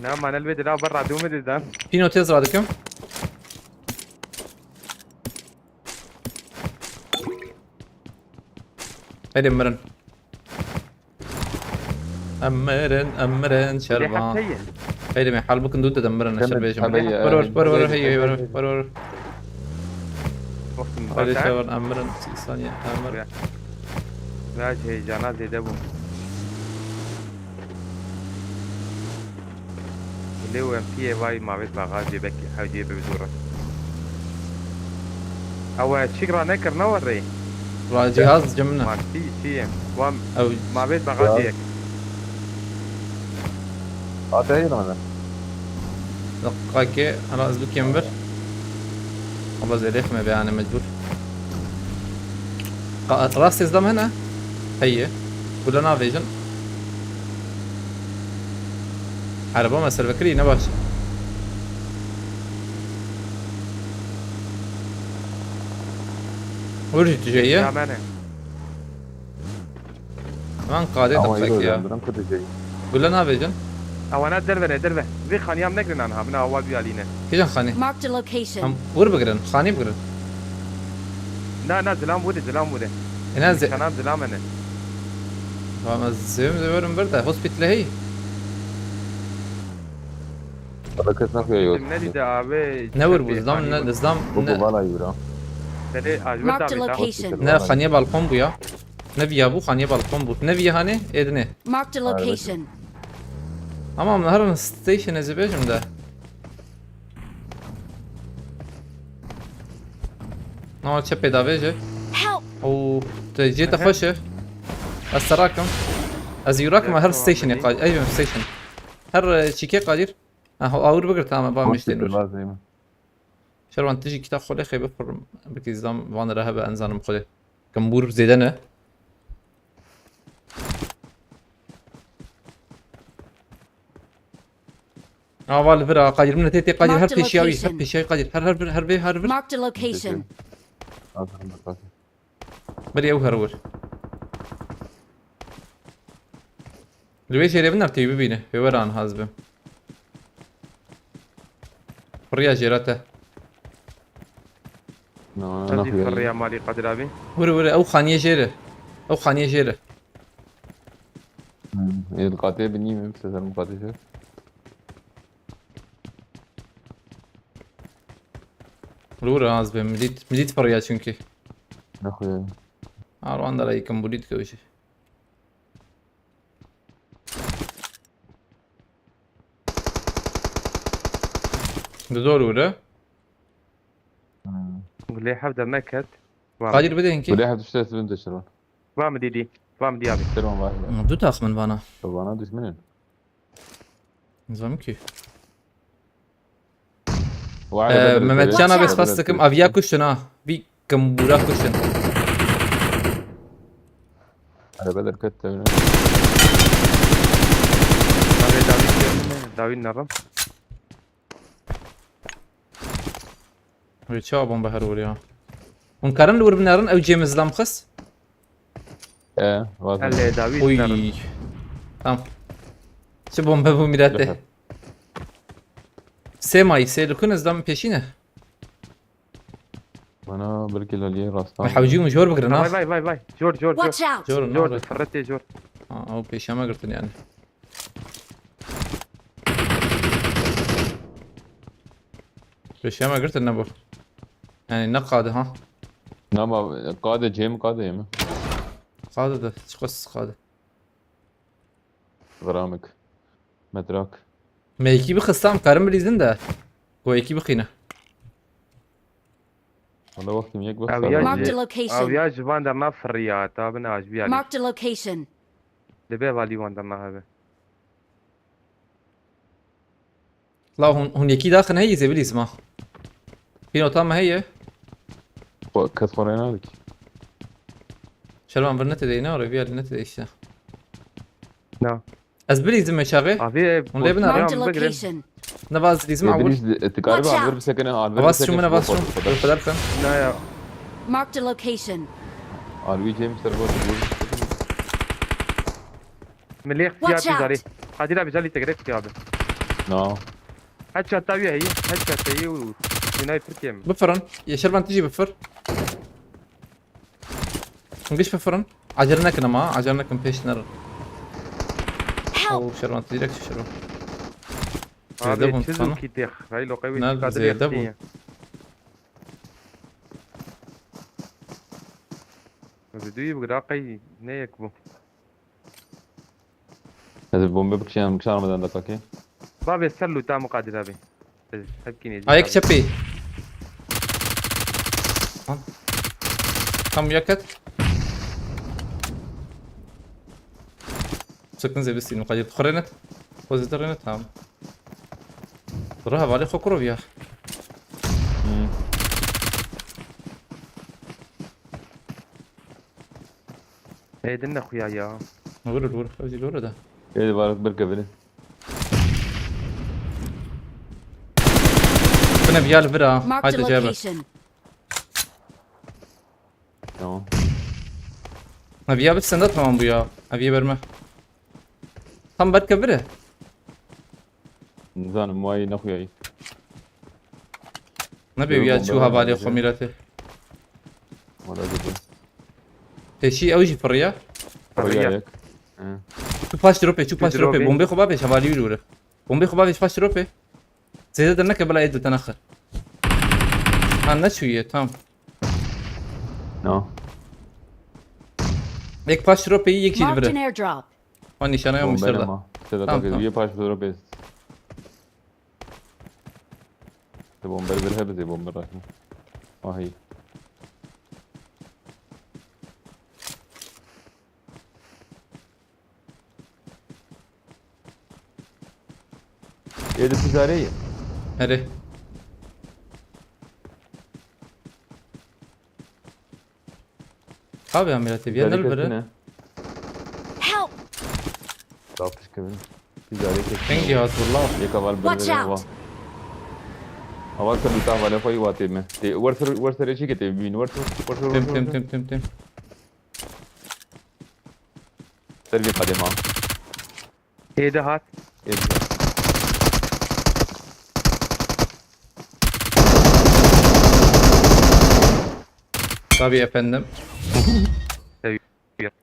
Ne, manel vê dira ber radyo mu dedim. Pîno têz radikim. Hadi mirin. Em mirin, em mirin, şervan. Hadi me hal bikin dû dedim mirin, şer bêjim. Were, were, were, hey, were, were, were. Hadi şervan, em mirin, saniye, em mirin. Biraz heyecana zêde bûm. Lê û em piyê vay mavêt baxajê bekî hewcê bi zû re. Ew e çîk ra nekir ne werê. Ra cihaz cimne. Mantî çi ye? Wan Ew mavêt baxajê yek. Ate heyna ne? Deqaqê, ana ez bikêm vir. Ama zêrêx me be yani mecbur. Qa-, rastê zlam hene? Heye. Gule navêjin. Araba me servekirî ne baş. Hûr jî tu jê ye? Ya me ne. Van qadê Ama deqek îro ya. Zandirim ku tu jê ye. Gule navêjin. Ewana derve ne, derve. Vê xaniyam negrin anha, bina awal bir aline. Kîjan xanî? Marked a location. Em wir bigirin, xanî bigirin. Na, na, zilam wûde, zilam wûde. E, na, zi- Nîşanan zilam ene. Tamam, ez zêvim zêverim bir de, hospital hey. Valla kes nakuya yok. Tim nedî de abi. Ne wir bu, çepê zidam, xanî ne, bu. Zidam, Bu ne. Bu valla yura. Seni acı Marked a tabii, tamam. Location. Ne, xaniye balkon bu ya. Ne viya bu, xaniye balkon bu. Ne viya hani, edine. Marked a location. Tamam, her station ez bêjim de. Ama çepê davêje. Help! Oo, te cê te Ehe. Xweş e. Ez serakim. Ez yurakim her Tamam, stationê tamam. Qa-, ey, station. Her, e, çîkê qadir. Ha, awir bigir tamam, ba Hoş miştên bir wir. Lazım. Şervan tijî kitap xwedê xê bifirim. Bikî zam van re hebe enzanim xwedê. Kimbûr zêde ne. Ava li vir a, Qadir, min tê, tê, Qadir, her Marked a pêşiya wî, her location. Pêşiya wî, Qadir, her, her vir, her vê, her vir. Marked a location. Aferin, bak, bak. Berê ew her wir. Li wê jêrê bin, tê wî bibîne. Wê were anha ez bim. Firiya jêra te. Na, Ez jî naxuya. Firiya malî Qadir abi. Were, were, ew xaniyê jêr e. Ew xaniyê jêr e. Hmm, ê li qatê binî min, se ser min qatê ser. Li wir az be, min dît, min dît firiya çünkü. Naxuya. Arwan da yekî kimbûlî dike wî jî. Di zor wire. Gulê hev de meket. Qadir bidê hinkî. Gulê hev tiştê sibin de şirvan. Va mi dîdî. Va mi dî abi. Şirvan var. Du tax min vana. Bana düşmenin. Nizam ki. Mehmet Can abi spas dikim. Aviya kuştin ha. Bir kımbura kuştin. Araba derket de öyle. Abi David geldi mi? David naram. Ve çawa bomba her vur ya. Hûn karin li wir binerin ew cêm izlam xist. E, vazgeç. Hele David Oy. naram. Tamam. Çi bombe bu mirete. Aha. Sê may, sê li kun izlam peşine. Bana bir kilo liye rastlan. Me hewcî min jor bigirin ha. Vay vay vay vay. Jor jor Jor, jor. jor, Jor jor. Ferrete jor. Ha, ew pêşeme girtin yani. Pêşeme girtin ne bu? Yani ne qadi ha? Nama kade cem kade mi? Qadi de, çiqas qadi. Gramik. Metrak. Me ekî bixistam karim bilîzin de. Ku ekî bixîne. Valla vaktim yek Abi bak. ya- Marked a Abi location. Ya ji van derna firriya ta bin aj bir Marked a location. Dibe vali van derna abi. La hûn, hûn yekî daxin heye zê bilîzim ha. Pînota me heye. Kes xorê nadik. Şervan vir nete deyne, reviyal nete de işte. Na. Ez bilîzim me çaxê. Abi Hûn lê bina. Marked a Tamam, bak, location. Ne vaz dilîzim Ya awul. biriz tikari Watch var out. bir sekene al. Avaz şumuna vaz şum. Kadar kan. Na ya. Marked a location. Alwi cem ser bu. Milih Watch siyah out. bizarı. Hadi la bizarı tegrek ya abi. No. Headshot tabi heyi. Headshot heyi u. Sniper kim? Bifirin. Yeşervan tijî bifir. Hûn giş bifirin. Acele nekin ama ha. Acele nekin, pêş nerin. Help! Oo, Şervan direkt Şervan. Zêde bûn Abi çiz sana. û kitêx. Hay loqay wî Ne, çiqadir zêde bûn. yextî ye. Bi duyî bi raqey ne yek bû. Ez bombe bikşen bikşen Ramadan da kakê. Babê ser lûta Muqadir abi. Ez hepkî nêzî Ayak abi. çepî. Lan. Tam yakat. Sakın zebistin Muqadir. Xorê net. Xozê de rênet tamam. Dura hevalê xwe kurov ya. Hmm. Ê din ne xuya ya. Vurur vur. Hadi vur da. Ê var bir kevini. Bine bir yer bir ha. Marked a Hadi cebe. Location. Tamam. Ha bir yer bir sende tamam bu ya. Ha bir yer verme. Tam berke biri. Nizanim wayî nexuyayî. Ne bir yer çû hevalê xwe mîratê. Wala gidi. Teşî ew jî firriya. Xuyayek. He. Tu paş dropê, tu paş dropê. Dropê. Bombê xwe bavêj hevalî wî wire. Bombê xwe bavêj paş dropê. Zêde derneke bila ê dil te nexir. Ha neçûye tam. No. Yek paş dropê yek jî Marked an vire. Airdrop. Ha nîşana yapmışlar da. Bombe ama. Seda Tamam, takı tamam. bir paş dropê. Te bomber bir hebe de bomber rakın. Ahi. Ê di tijareyê. Herê. Abi ya Mirat abi, ya Tijareyê nel kesine. biri. Help! Dapış kevin. Tijareyê kesine. Hangi hat valla? Yek aval bir Watch bir hava. Out! Aval kırdı tahvale koyu vatê me. Te werser werser eşik ete bin werser werser Tim tim tim tim tim. Ser bir kadema. Ê de hat. Ê. Tabii efendim. Tabii.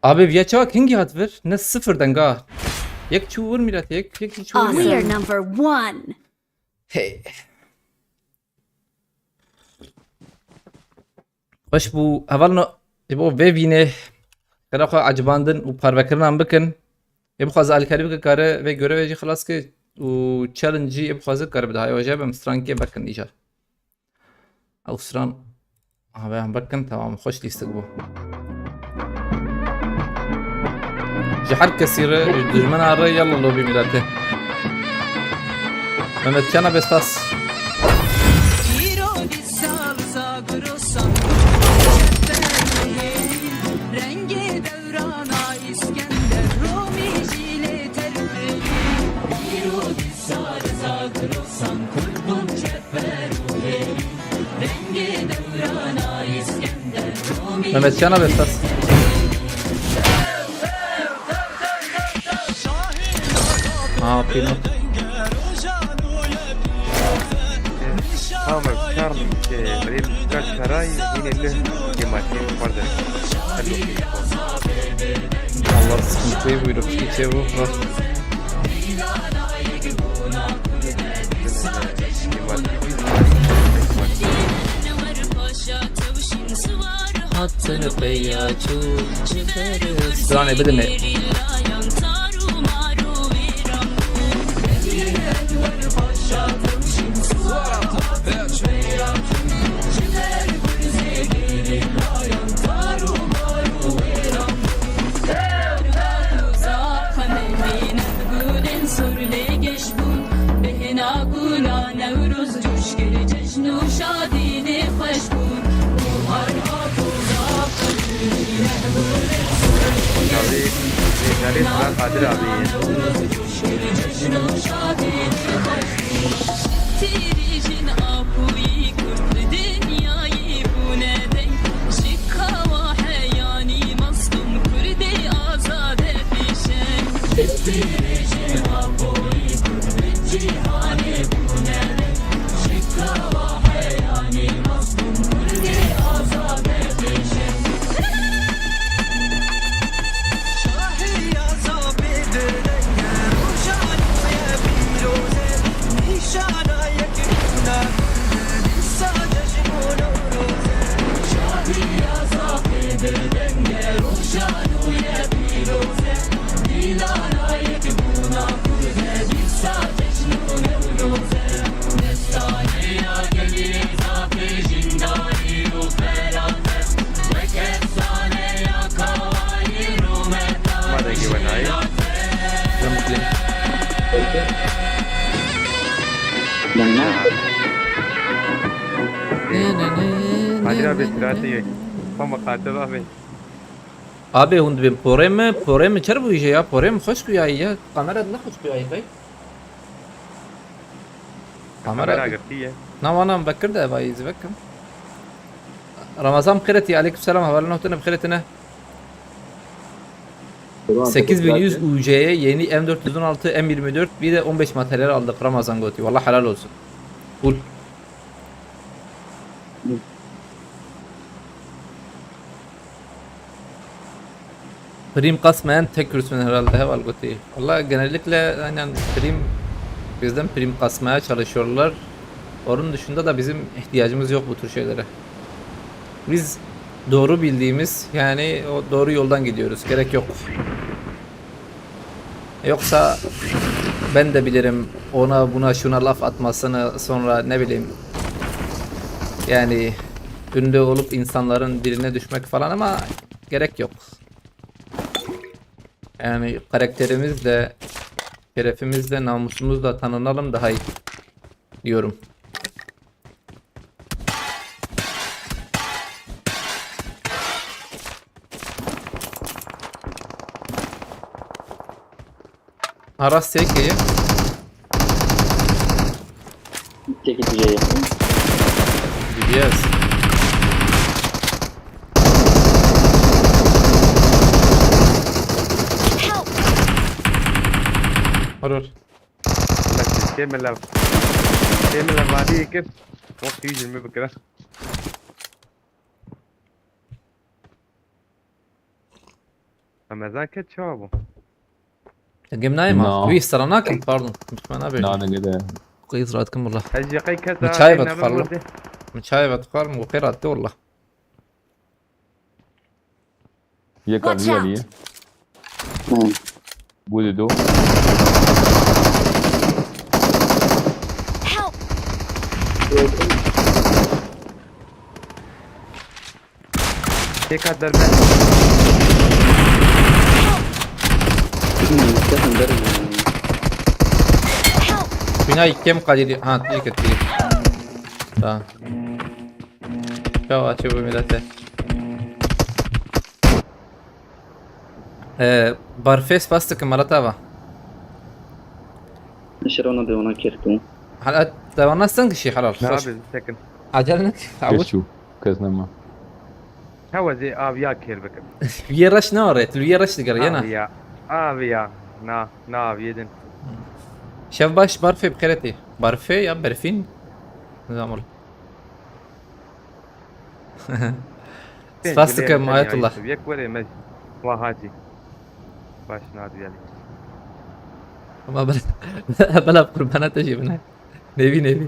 Abi viya çawa kingi hat vir? Ne sıfır denga. Yek çû vur Mirat, yek yek çû vur. We are number one. Hey. Xweş bû. Heval no, ê bo vê vînê xêra xwe ecibandin û parvekirinan bikin. Ê bixwaze alîkarî bike kare vê görevê jî xilas ke. û challenge jî ê bixwaze kare bide. Hay, waje bim strankê bekin îcar. Ew stran. Abi em bekin, tamam, xweş lîstik bû. Ji her kesî re, ji dijmena re, yalla lobî miletê. Mehmet Çana Bestas. Mehmet Can abi, ses. Aa, pino. Tamam, çarm ke benim kaç karay yine ne kemal. Pardon. Allah sıkıntı buyurup geçe bu. Stranê bidime. Abi, Zeynep Fırat Kadir abi. Tirîjin Apoyî Kurd li dinyayê bûne deng, ji kawa heyanî mezlûm Kurdê azade pêşeng. Tirîjin Apoyî Kurd li cîhanê bûne deng, ji kawa heyanî mezlûm Kurdê azade pêşeng. Kadir abi, Fırat abi. Tamam, Kadir abi. Abi, hûn dibên porê min, porê min çer bûyî jê ya, porê min xweş kuyayî ya, kamera ne xweş kuyayî bey. Kamera girtiye. Na wana min vekir de, evayî zî vekim. Ramazan bi xêretî, aleyküm selam, hevalên hotine bi xêretine. Sekiz bin yüz U C'ye yeni M dört yüz on altı, M yirmi dört, bir de on beş materyal aldık, Ramazan goti. Vallahi helal olsun. Full. Prim kasmayan tek Kürt ben herhalde, heval goti. Valla genellikle aynen prim, bizden prim kasmaya çalışıyorlar. Onun dışında da bizim ihtiyacımız yok bu tür şeylere. Biz doğru bildiğimiz, yani o doğru yoldan gidiyoruz. Gerek yok. Yoksa ben de bilirim ona buna şuna laf atmasını, sonra ne bileyim, yani ünlü olup insanların diline düşmek falan, ama gerek yok. Yani karakterimizle, şerefimizle, namusumuzla tanınalım daha iyi diyorum. Ha, rast tek iyi. Çekil bir şey. Biliyoruz. Vur, vur. Bak, şey mi lav? Şey mi lav, vadi kir. Wek yüz yirmi bikira. Ramazan ke çawa bû? Gem nayê ma. Na. Wî sera nakim, pardon. Mutma nabe. Na, ne gede. Qeyz rahat kim valla. Ez jî qey kesa. Mi çay ve tıkarlı. Mi çay ve tıkarlı. Bu qey rahat valla. Yek Watch arıya out. Niye? Hı. Bu dedi o. Têk hat ber me. Help! Bina yekem qadî. Ha, tî kir, tî. Tamam. Çawa çi bu milete? Ee, Barfê spas dikim, mala te ava. Şirona de ona kir tu. Hala te wana sen kişi halal. Ne xoş. Abi, sekin. Acele ne? Kes çû, kes nema. Hewa zê aviya kêr bikim. Viyê reş ne orê, tu viyê reş digeriyena. Aviya, aviya, na, na aviyê din. Şev baş, Barfê bi xêretî. Barfê ya berfîn? Nizam ol. Spas dikim Ayetullah. Yek were me wa hacî. Baş na diyali. Ama bela, bela qurbana te jî bine. Nêvî, nêvî.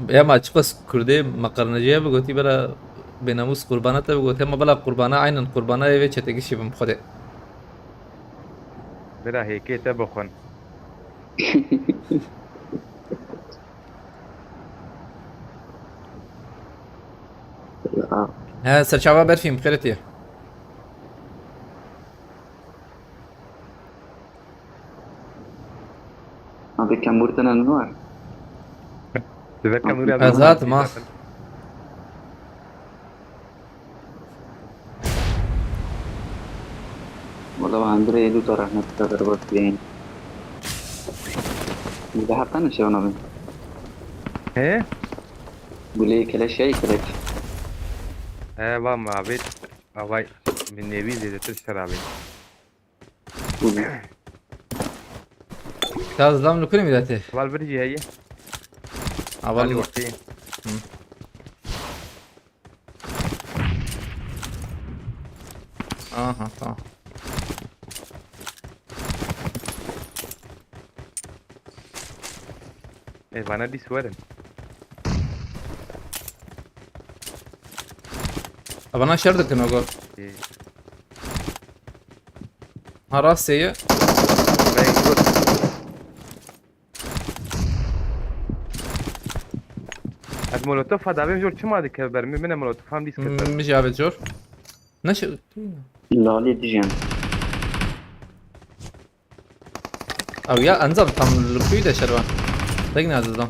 Ya ma çiqas Kurdê meqernaciye bigotî bela bênamûs qurbana te bigotî, ama bela qurbana aynen qurbana ê vê çetekişî bim Xwedê. Bira hêkê te bixwin. He, serçava berfî, bi xêretî ye. Abi kemûr tene ne var? Size kemûr ya. Ez hatim ha. Wala Andrê êdû te rehmet te berbat kirîn. Bu da heqen şey ona bin. He? Bu lê keleş ya keleş. He, va ma abi. Avay, min nevi zêdetir şer abi. Ka zilam li kurê miletê. Val birî heye. Aval. Hadi bakayım. Hı. Aha, tamam. E, bana dis verin. A, bana şer dikin o go. E. Ha, rastê ye. Ben dur. Ez molotofa davê jor çima dike ber min, min e molotofa em dîs kir ber. Min jî avê jor. Ne şey. Lalê dijen. Ew ya, enzam tam li kuî de şervan. Tek ne azizdan.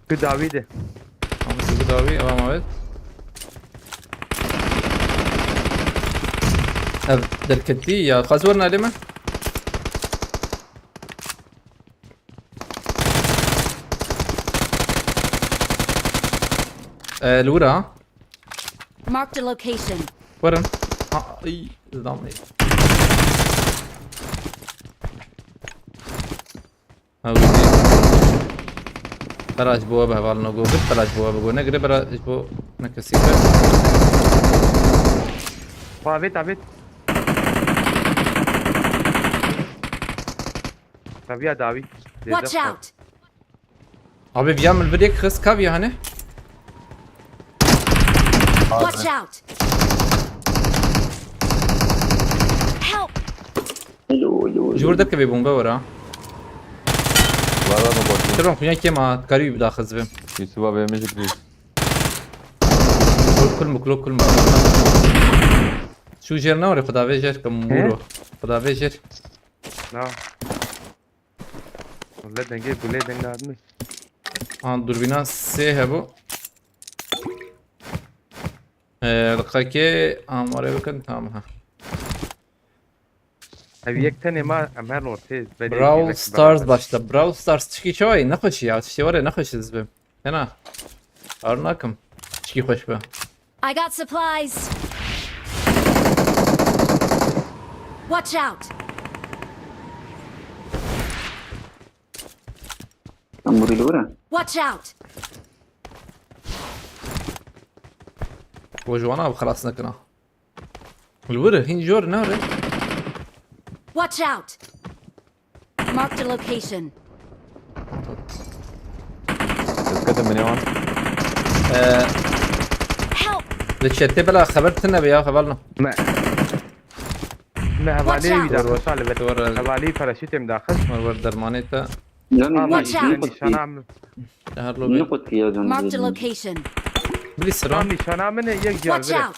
Tu dawî de. Ama tu dawî, ew ama evet. Ev derketî ya, xaz werna lê me. Ee, li wir a. Marked a location. Werin. Ha, î, zidam î. Ha, wî. Bera ji bo we bi heval nago, bir bera ji bo we bigo. Negire bera ji bo nekesî be. Avêt, avêt. Tabiya dawî. Watch out! Abi, viya min vir yek xist, ka viya hani? Watch out! Help! Alo, alo, alo. Ji wir derkevê bombe were ha. Valla mı bakayım? Tamam, kunya kêm ha, karî wî bidaxiz bim. Yusuf'a vermeyecek miyiz? Kul, kul mı, kul, kul mı? Şu jer ne var ya, Xuda vê jer, ka mûro. Xuda vê jer. Na. Wele dengê gulê deng nadimê. Ha, durbîna sê hebû. Ee, diqekê amare bikin, tamam ha. Ev yek tenê ma, em her ortê. Brawl Stars başla. Brawl Stars çikî çawayî? Nexweşî ya. Tiştê were nexweşî ez bim. Hena. Ar nakim. Çikî xweş be. I got supplies. Watch out. Em burî li wir e. Watch out. Bo ji wana bi xilas nekina. Li wir e, hîn jor ne re? Watch out. Marked a location. Dikkat edin beni wan. Ee, Help! Li çetê bela xeber tine be ya, xeber no. Me. Me hevalê wî daxist li ber. Hevalî paraşûtê min daxist. Wer wer dermanê te. Lan Tamam, ne Watch out. kutki? Nişana min. Her lobi. Ne kutki ya canım? Marked a location. Bili sıra. Tamam, nişana min e, yek Watch geldi. Out.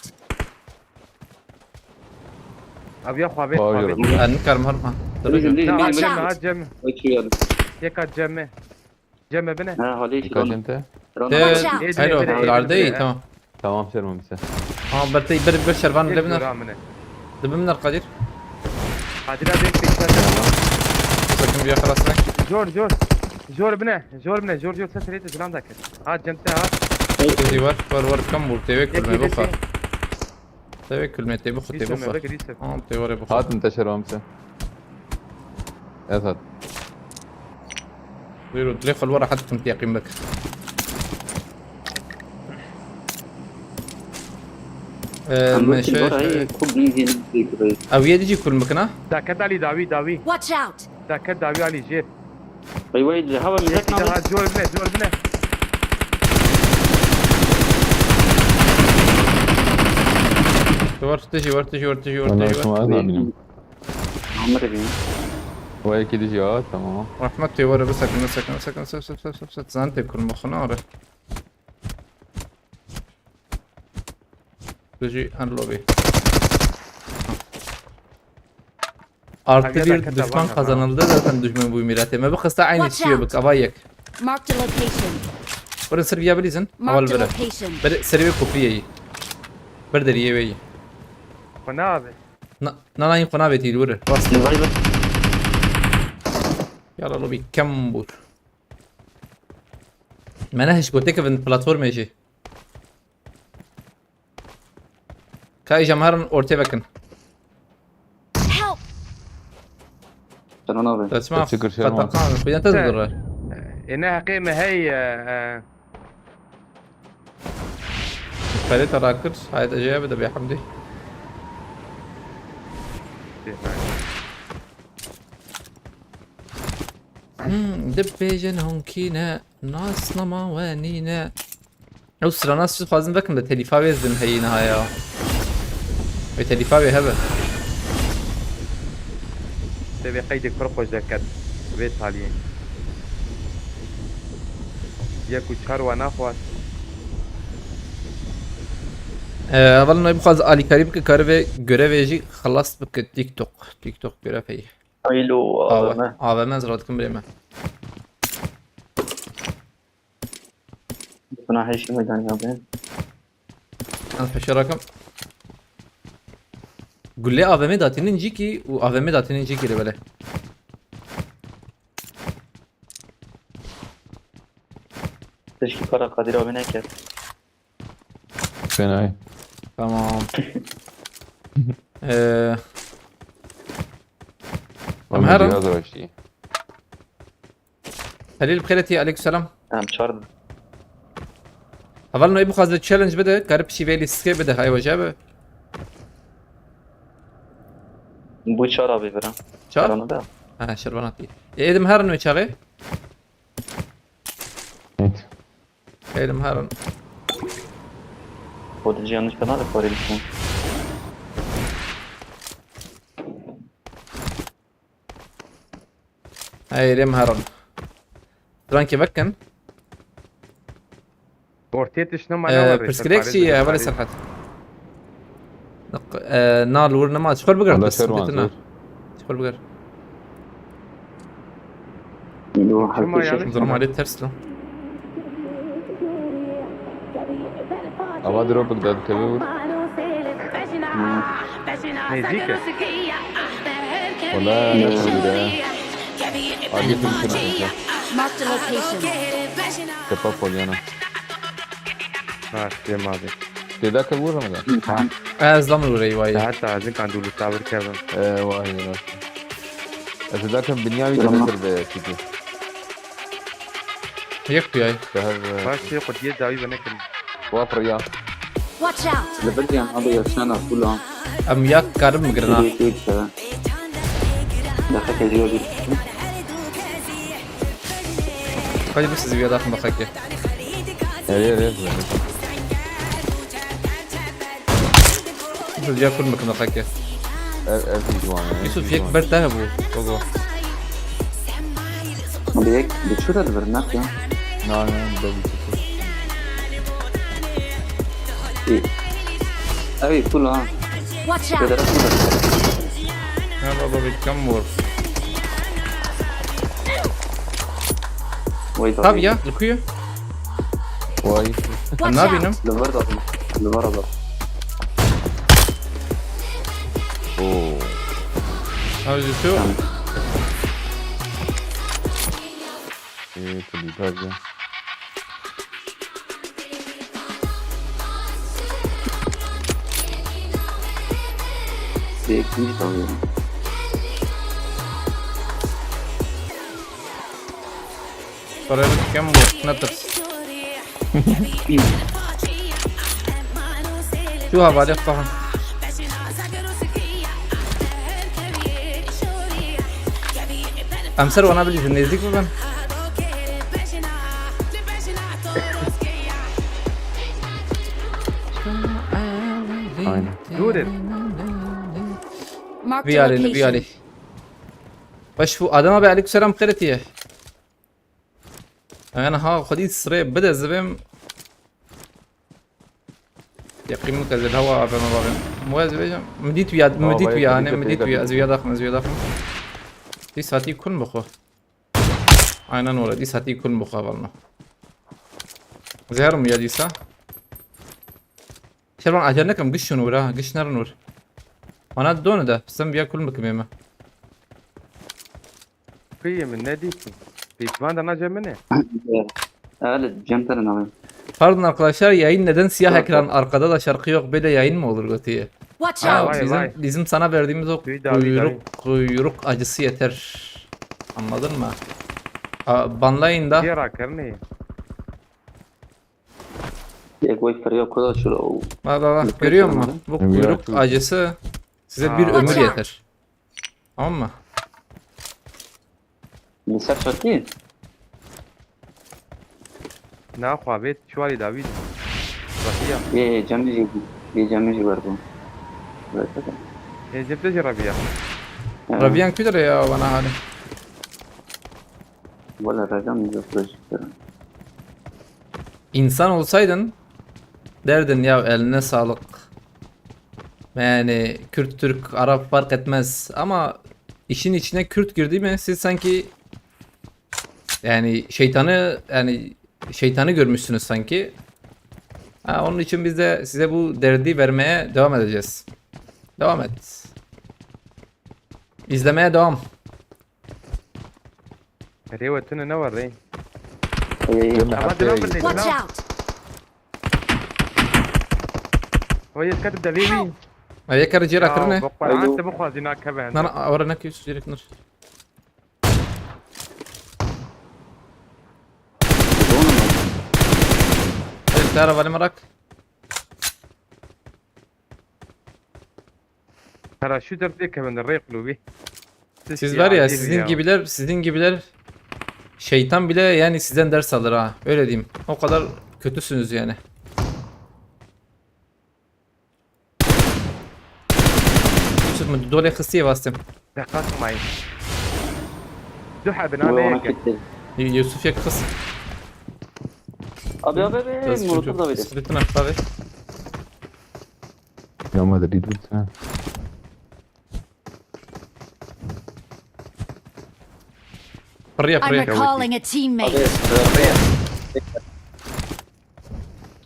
Abi ya xabet Aa, xabet. yürü. Ben karım harma. Rizim değil, Tamam, değil, Watch cemme out. ha cemme. Açıyor. Yek at cemme. Cemme bine. Ha, hale Dikkat çıkalım. edin. Rana. Watch Te out. Ê, Heyro, bine, bine, kularde bine, iyi bine. tamam. Tamam, Şerman bize. Ama berte bir bir şervan Yek lebiner. gora amine. Dibimler Kadir. Kadir abi, beş tane. Sakın bir yakalasın. Jor, jor. Jor bine, jor bine, jor, jor, ses rete, zilan dakir. Ha, cemte ha. Tezi var, var, var, kam vur, teve Yek kulme bu yedi. Teve kulme, teve bu, teve Yusuf, bu. bek Yusuf. Tamam, teve bu. Hatim te Şerman bize. Evet. Buyurun, lê xwe li we rehet dikim, teqîm bik. Ee, Ama me ki şey, orayı şey, çok iyi bir şey. ew yê dijî kul bikina? Daket Ali dawi, dawi. Watch out. Daket dawi Ali jêr. Vay vay, hava millet Yek ne daha jor bine, jor bine. War tijî, war tijî, war tijî, war Ondan tijî. sonra az abinin. Amir bin. O iki diş ya, tamam. Rahmet tê were bisekine, sekine, sekine, sek, sek, sek, sek, sek, zan tê kurma xwe nare. Dijî en lobby. Artı Aga, bir dakika, düşman tamam, tamam. Kazanıldı zaten düşman bu mirete. Me bixista aynı Watch şey out. bik, ava yek. Marked a location. Bire sırf ya bilizin. Aval Marked a bire. Location. Bire sırf ve kopya yi. Bir deriye ve yi. Xwe ne abi? Na, na, na, in xwe navê tî li wir. Rast. Vay vay. Yala lobby kem bûr. Me ne hiç gotek bin platformê jî. Ka îja me herin ortê vekin. Help. Sen ona abi. Desma Teşekkür, Şerman. Katarkan xuyan te Te- zidire. Ê ne heqê me hey e, e, Xelê te rakir. Hayat eceye bide bê hemdî. Hmm, dibêjin honkî ne, nasnama we nîne. Ew sirana siz xwazin vekin de telîfa wê zin heyî niha ya. Wê telîfa wê hebe. Te vê qeydek pir xweş derket. Vê taliyê. Yek û çar wa naxwaz. Ee, hevalên wê bixwaz alîkarî bike, kare vê görevê jî xelas bike. TikTok. TikTok görev heyî. Haylo Ave. abi. Ave me zira dikim birê me. Buna her şey meydan ya ben. Ez peşe rakim. Gulê A V M datînin cîkî û A V M datînin cîkî li bele. Teşkî para Kadir abi ne ket? Fenayî. Tamam. Eee, Ama her an- biraz başlayayım. Halil bi xêretî, aleyküm selam. Em çar. Heval noyê bixwaze challenge bide, kare pişî vê lîstikê bide, hay weje bi. Bu çar abi bira. Çar? Karanı da. Ha, şervan hatî. Ê, êdim herin wê çaxê? Evet. Êdim herin. Kodeci yanlış kanal da parayı düşün. Êdim herin. Frankê vekin. Ortaya tiştine Ee, pirsgirêk çi ye, hevalê Serhat? Naq-, e, na li wir nema. Çiqor bigir, Wala pirs-, Şervan, bitina. zor. Çiqor bigir. Yo, Çima harfi ya? şey. Durum alê ters lo. Ama drop bigir, dikeve vur. Nêzîk e. Wala ne vur ya. Hadi tüm tüm tüm. Marked a location. Tepa polyana. Ha, Cem abi. Têda ke vur Ramazan. Ez dam li wir ey wayê. Daha taze kandulu tabir kevim. Ee, vay ya. Ez da ke Binyamin de bir be kiti. Yek duyay. Şehir. Baş şey kudiye davi bana kim? Wafir ya. Watch out. Level yan abi yaşana kula. Em ya karim bigirina. Kiri kiri kiri. Daha kediyor bir. Hadi bu sizi bir yada daxin bixeke. Evet evet. Siz ya kur bikine bixeke. Ev ev ciwan. Yusuf yek ber te hebû. Gogo. Direkt bir şurada bir nak ya. Na na, ben bir şey. İyi. Abi full ha. Watch Bedara out! full. Ha baba, bir kam var. Wait Tabii ya, li ku ye? Vay. Em Watch nabînim. out! Li var da. Li var da. Oo. Abi düşüyor. Ee, tu bir daha. Direkt bir tanıyorum. Parayı kim bu? Ne ters? Şu havale falan. Em ser wana bilî nêzdîk bibin. Aynen. Dûr in. Marked a Viyalê, location. viyalê. Baş bu Adem abi, aleyküm selam, xêretiye. Yani ha xwedî sirê bide zibim. Yaqîn min keze hava avem avem. Mu ez vêjim. Min dît wiya, min Tamam, dît ben wiya, de hani dikkat min dît edeceğim. wiya, ez wiya daxim, ez wiya daxim. Dî saetî kun bixwe. Aynen öyle, dî saetî kun bixwe valno. Zehir mi ya dîsa? Şervan acele nekim, giş şunu vur ha, giş nerin vur. Bana dönü de, sen bir yakul mu kimeme? Kuyê min nedîtî. Pêşvan de nace min e. Öyle cem teren alayım. Pardon arkadaşlar, yayın neden siyah Yok, ekran, yok. Arkada da şarkı yok, böyle yayın mı olur götüye? Watch Ya out! Vay, bizim, vay. Bizim sana verdiğimiz o Duy, davi, kuyruk, kuyruk acısı yeter. Anladın mı? Aa, banlayın da. Diye rakirinê. Direkt wait for yok kadar şura o. Bak bak bak, Yok, görüyor yok, musun? yok. Bu Yok, kuyruk yok. Acısı size Aa. Bir ömür Watch out. Yeter. Tamam mı? Li ser çatî? Naxwa vê çiwarî dawî. Rahiya. Yê cemî jî bû. Yê cemî jî wer bû. Wer bû. Ê cem te jî rabiya. Evet. Rabiyan küdür ya bana hali. Wala rejam jî project kirin. İnsan olsaydın derdin ya eline sağlık. Yani Kürt, Türk, Arap fark etmez ama işin içine Kürt girdi mi siz sanki yani şeytanı yani şeytanı görmüşsünüz sanki. Ha, onun için biz de size bu derdi vermeye devam edeceğiz. Devam et. İzlemeye devam. Rê we tune ne war rê. Ey, ey, ey. Ama devam edin. Watch out! O yê ket devê wî. Ay, yek kere cira kirine. Bak Quran te bixwazî nakeve hende. Nana, ora ne ki sürekli. Tara vale merak. Paraşütler diye kevin rê qulubî. Siz var ya, sizin gibiler, sizin gibiler şeytan bile yani sizden ders alır ha. Öyle diyeyim. O kadar kötüsünüz yani. Yusuf mu dole xisiye bastım. Deqat mayın. Du hebin Bu abi ona yeke. gitti. Yusuf yak xis. Abi abi abi. Biraz Molotof da çünkü verir. Sıkıntı ne abi? Ya Madrid lütfen. Pırıya I'm pırıya. recalling a teammate. Abi abi.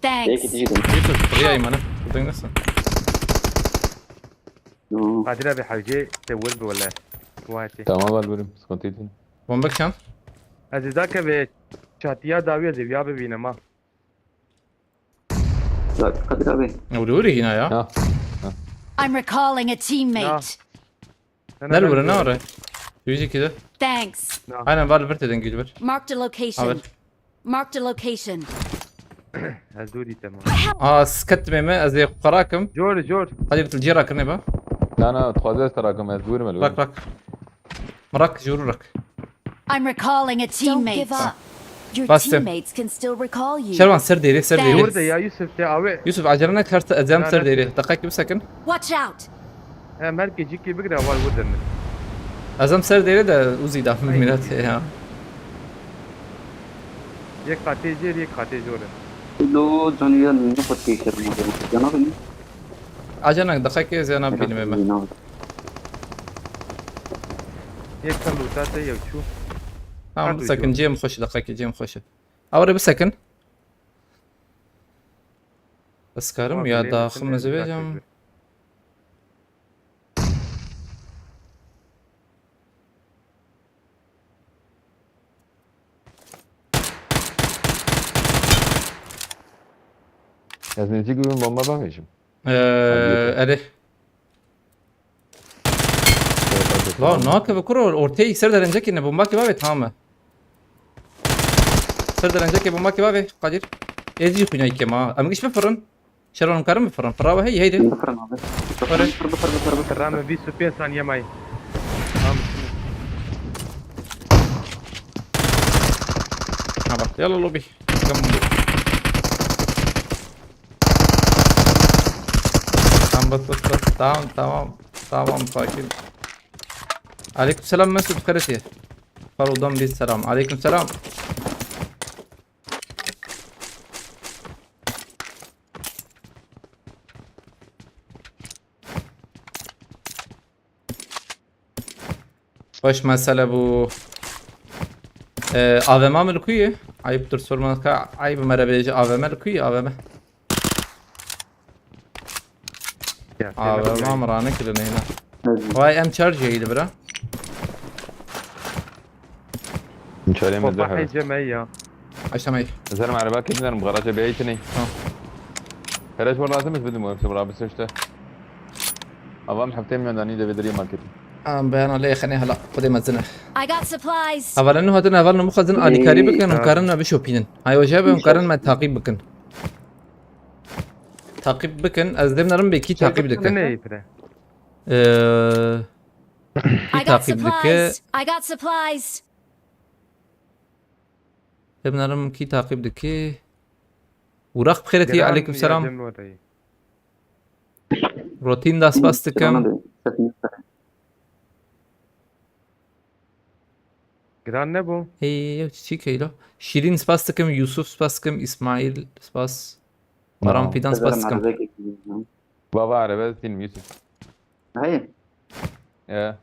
Thanks. Belki diyeceğim. Yusuf pırıya imanı. Buradayım nasıl? Hı. Kadir abi hewce te wir bi wele. Wati. Tamam, var bölüm. Sıkıntı değil. Bomba kan. Ez ê dake vê çatiya dawî ez ê viya bibînim ha. Bak Kadir abi. Öyle öyle yine ya. Ha. I'm recalling a teammate. Nerede bura ne var? Yüz ikide. Thanks. Aynen var bir teden gücü var. Marked a location. Abi. Marked a location. Ez dûrî te ma. Aa, sket meme ez de karakim. Cor cor. Hadi bir cira kırne ba. Na na, dixwaze ez te rakim, ez dûrim el. Rak rak. Mrak juru rak. I'm recalling a teammate. Don't give up. Your Bastım. Teammates can still recall you. Şervan ser değeri, ser Thanks. değeri. Burada ya Yusuf te abi. Yusuf acele ne kartı ezem Ya, ser ne- değeri. Dakika bir sakın. Watch out. He merkê cikî bigre var burada. Ezem ser değeri de uzi da mirat ya. Yek qatê jêr, yek qatê jor e. Lo canî ya ne qet kê kir ma. Cana bin. Acanak deqekê zêna bînime me. Yek sen lûta te yew çû. Tamam, Hadi bisekin, hocam. Cem xweş, deqekê Cem xweş. Awre bisekin. Ez karim ya daxim ez vêcam. Ez nêzîk bibim bomba bavêjim. Ee, Erê. La nakeve kuro, ortaya ser derencekê ne, bomba ki bavê, tamam e. Ser derencekê bomba ki bavê, Kadir. Ez jî xwîna ikem ha. Em giş bifirin. Şeron karim bifirin. Firawe hey, heydi. Bifirin abi. Öyle. Bifir bifir bifir bifir. Rame bîst û pênc saniye may. Ha bak, yalla lobi. Tamam, bas bas bas. Tamam tamam. Tamam, sakin. Aleykümselam Mesut, xêr et. Farodan bir selam. Aleykümselam. Baş mesele bu. Ee, A V M mi li ku ye? Ayıptır sormak. Ayıp mere bêje, A V M li ku ye, A V M? Ya, A V M seyir mi rane kirin heyna. Evet. Vay, em charge yeydi bira. Çarê min Baba zehir. heyce me ya. Aşamayı. Zerim ereba kêt nerim, garaja beytini. Ha. Hele şu lazım biz bildim o hepsi bura bir işte. Avam hafta meydanı da bedriye marketi. Em beyana lê xenê hala xwedê mezin e. I got supplies. Hevalên nû hatin heval nû mixwazin alîkarî bikin, hûn ha. karin me bişopînin. Hay hoca be, hûn karin me taqîb bikin. Taqîb bikin, ez dê binerim bê kî taqîb dike. Ne pire? Ee, I got taqîb dike. Supplies. I got supplies. Dê binerim kî taqîb dike. Uraq bi xêretî, aleyküm selam. Rotin da spas dikim. Giran ne bu? Hey, ew çiçîk heylo. Şîrîn spas dikim, Yusuf spas dikim, İsmail spas. Baran Fidan spas dikim. Baba araba sin Yusuf. Hey. Ya.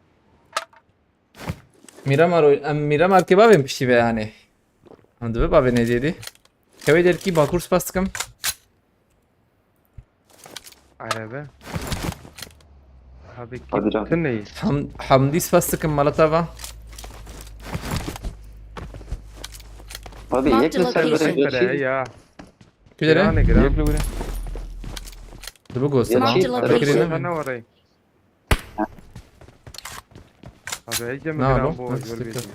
Miramar, em Miramar ke bavên piştî ve yani. Em dibe bavê nediyedi. Kevê derkî Bakur spas dikim. Araba. Abi Hadi canım. Tın neyi? Ham, Hamdî spas dikim malata va. Abi Marked yek a mesel location. böyle Sen kare şey. Ya. Külere? Giran giran. Yekle bure. Dibi göster. Marked a Yek- location. Sana var ey. Abi heyce mi Ne giran oğlum? bu? Nasıl Gör bir. sıkı?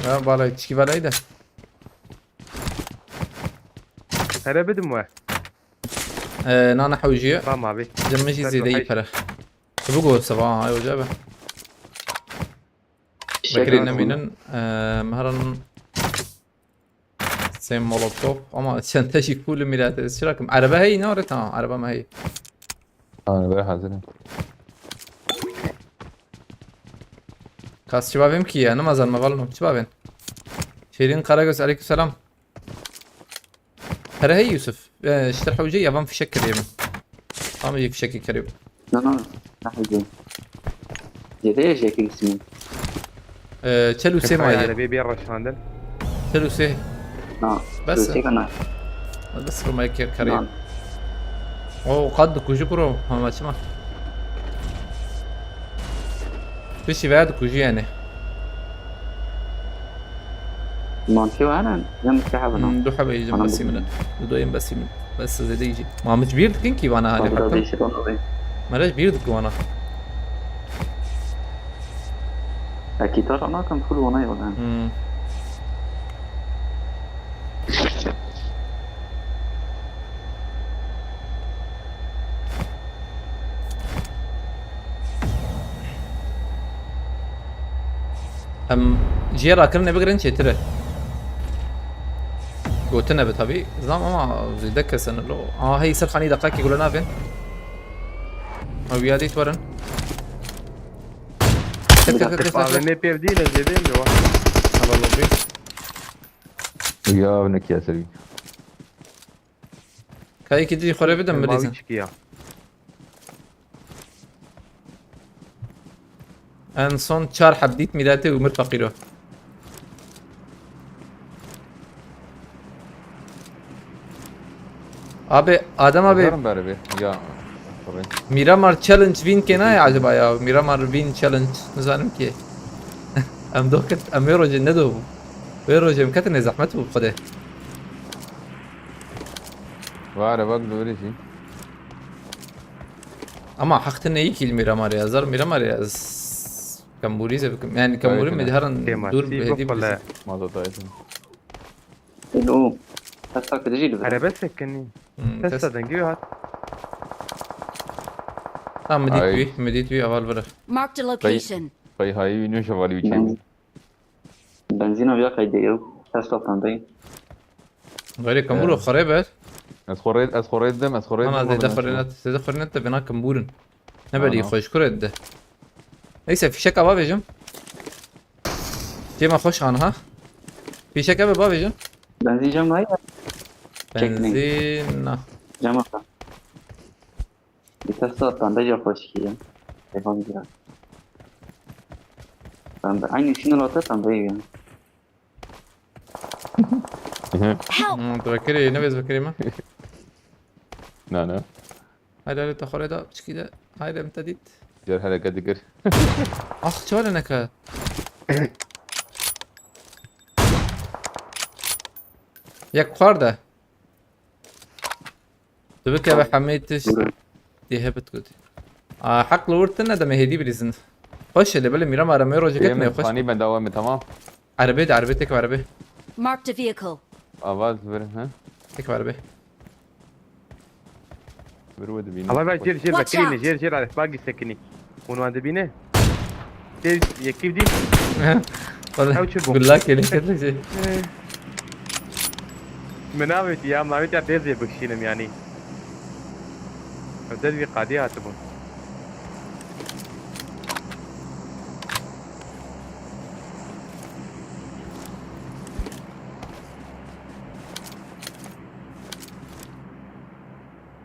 Ya balay çiki balay da. Here bidim we. Ee, nana hewjiye. Tamam abi. Cemmeji Sen zêde bu iyi heyş- para. Dibi göster va, ay hoca be. Şeker Bekirî olsun. Nemînin, e, meheran sê molotof ama çente jî full mirate. Çira kim? Erebe hey, ne ore, tamam, erebe me hey. Tamam, böyle hazırım. Kas çi bavêm ki ya, nemazan me valno. Çi bavên? Şirin Karagöz, aleykümselam. Here hey Yusuf. E, işte hewce yavan fişek kireyim. Tam iyi fişek kireyim. No, no, no. Daha iyi. Zêde ye jêkî ismi. E, çel û sê maye. Arabê bir raşandın. Çel û sê. Na. Bes. Zêde kana. Bes Roma kir kireyim. Na. O qad dikujî kuro. Hama çima. Piştî veya dikujî yani. Mantığı var lan. Yan ki ha bunu. Hmm, du hebe yiyeceğim Bana basayım bu- da. Du doyum basayım. Bes size de yiyeceğim. Mamuç bir dikin ki bana hali Bana biraz hakkım. değişik onu alayım. Meraj bir dik bana. Ya gitar ana kan full ona yok lan. Hmm. Em cihê rakirinê bigirin çêtir e. Gotin e bi tabî. Zam ama zêde kesin lo. Aha hey ser xanî deqakê gule navên. Ew ya dît werin. Kes kes kes kes kes. A V M pêv dî ne zêdê mi wa. Hala lobby. Ya ne kiya serî. Kayekî dî xwe rê bidin Mavi bilîzin. Çıkıya. En son çar heb dît mîretê û mir feqîro. Abi, Adem abi, Zarım beri bir. Ya. Sorry. Miramar Challenge win kê nayê acaba ya? Miramar Win Challenge, nizanim ki. Em doh ket, em wê rojê nedo bû. Wê rojê em ketine zehmet bû xwedê. Var bak doğru şey. Ama haqtine iyi ki Miramar ya, zar Miramar ya. Kamburi ze bikim. Yani Kamburi Evet, mi evet. herin Tema, dur si hedi bokole. Mazot ayetini. Elo. Hesta ki dijî li vir. Arebe sekini. Hmm, Testa test. Dengi hat. Tamam, mi dît Ay. wî, mi dît wî, aval bire. Marked a location. Kayı hayı ünlü şevali Ben- üçeyim. Benzîna viya qeydê ew. Testa tandeyî. Gayri Kambur o xarê ber. Ez xorê, ez xorê dedim, ez xorê Ana dedim. zêde xorê net, zêde xorê net de vêna Kamburun. Ne belî Aha. xweş kur edde. Neyse, fişek ava vêjim. Cema xweş an ha. Fişek eve bavêjim. Benzîn cam nayê. Çek ne. Benzîn na. Cam ata. Bir testa tandeyî xweşikî ya. Telefon gira. Tandeyî. Aynı işin ata tandeyî ya. Help! Hmm, tu vekirî, ne vêz vekirî mi? Na na. Haydi haydi te xorê da, piçkî de. Haydi em te dît. Cer hereket dikir. Ah, çi wale neke. Yek xwar de. Tu bike ve hemê tiş. Dê hebit gotî. Aa, heq li wir tine de me hêdî bilîzin. Xweş e lê belê Mîram aremê rojê ketine Yemin xweş. hani ben devam et, tamam. Erebê de, erebê tek erebê. Marked a vehicle. Avaz ver ha. Tek erebê. Bir ve dibin. Ama ben jêr jêr Watch vekirî ne, out. jêr jêr arif bagi sekinî. Hûn wan dibîne. Tê yekî dî. Wala Ew çi bû? Gullak yelê kete jî. Min avêtî ya, min avêtî ya têzê bikişînim yanî. Ev der wî qadî hatibûn.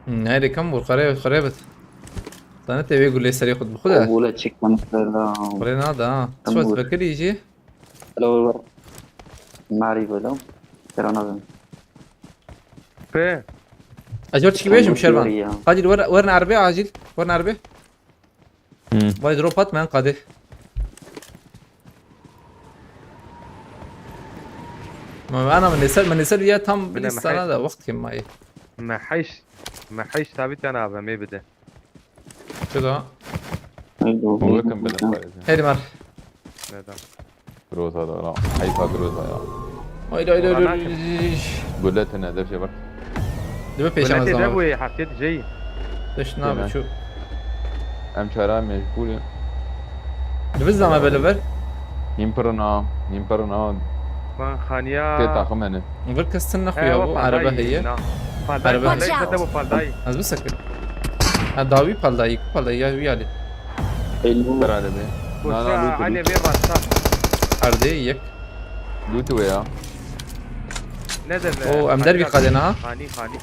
Hmm, nerê kam bû? Xerê, xerê bit. Zanî te wê gulê serê xwe bixwe de. O bûle çek bana la. Xurê nada ha. Tamam. Çi vekirî jî? Elo. Mari belo. Serana ben. Pe. Acor çikî bêjim Tamam, Şervan. doğru ya. Hadi wer, wer erbê acil. Wer erbê. Hı. Vay drop atmayın qadê. Ma ana min nêser, min nêser ya tam Bile bilîstana mehey. Da wext kim mayê. Me heyş. Me heyş sabit yana avemê bide. Çi da? Elo. Welcome bile. Heydi mar. Neden? Groza da la. Hayfa groza ya. Haydi haydi haydi. Ulan Haydi. Gulletine de şey bak. Dibe pêşemez Gulletê zaman. Debûyê heftê diceyî. Dişt nabe Yine. çû. Em çara mecbur. Dibe zame bele ver. Hîn pirina, hîn pirina. Man xaniya. Tê taxim hene. Vir kes tin He, nexuya o bu paldayî, araba heye. na. Paldayî, Araba. paldayî, Watch out. kete bu paldayî. Ez bisekin. Ha dawî paldayî, ku paldayî ya wî alî. Elo. Berale be. Na na Boşa, lût hani lût. bir rasta. Erdê yek. Lût we ya. Ne de be? Oo, em der bir kadene ha. Hani, hani.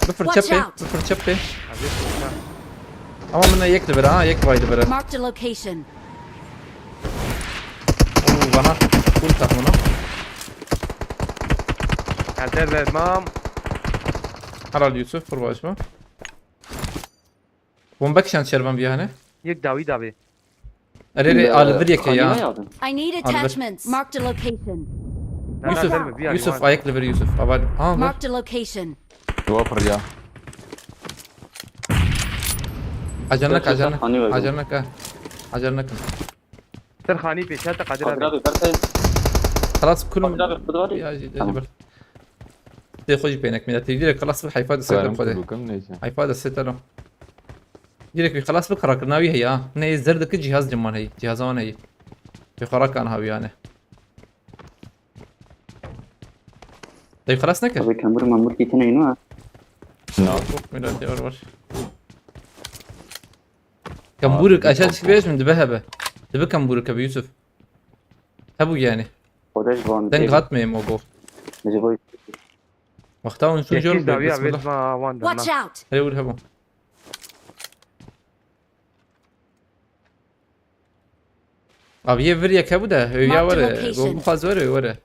Bir fırça Watch pe, out. Bir fırça pe. Abi fırça. Ama bunda yek de bir ha, yek vay de bir. Marked a location. Oo, bana full takımını. Elde vermem. Herhal Yusuf, vur başıma. Bomba kişan Şervan bir yani. Yek dawi dawi. Erê rê, alivir yeke ya. I need attachments. Marked a location. Na, na, Yusuf, verme, bir Yusuf, alivir. Ayaklı bir Yusuf. Aval. Ha, ver. Marked a location. Duvar ya. Acarnak, Yusuf, acarnak. hani verdim. Acarnak ha. Acarnak. Ser xanî pêşa te Kadir Kadir abi. abi, berse. Xelas kulum. Kadir abi, Kadir abi. Ya, ya, Tamam. Tê xwe jî pênek mîna. Tê direk xelas bir hayfa de setem Karim xwe de. Kudukum neyse. Hayfa de setem. Direk bir xelas bir karakter navi heya. Ne zerdeki cihaz ciman hey. Cihaz wan hey. Te xarakan havi yani. Dayı xelas neke. Abi kambur mambur kitine ino ha. No. Çok mîna diyor var. Kambur aşağı çıkıp şimdi be hebe. Dibikem bûrike bi Yusuf. Hebû yani. Xwedê ji van Deng dê hatmeyê mo bo. Ji bo Wexta hûn çûn jor Yekî bi dawiya bismillah. Vêt ma wan Watch derna. Out! Hê wir hebû. Abi yê vir yek hebû de, ew ya Marked were. Location. Go bixwaz were, were.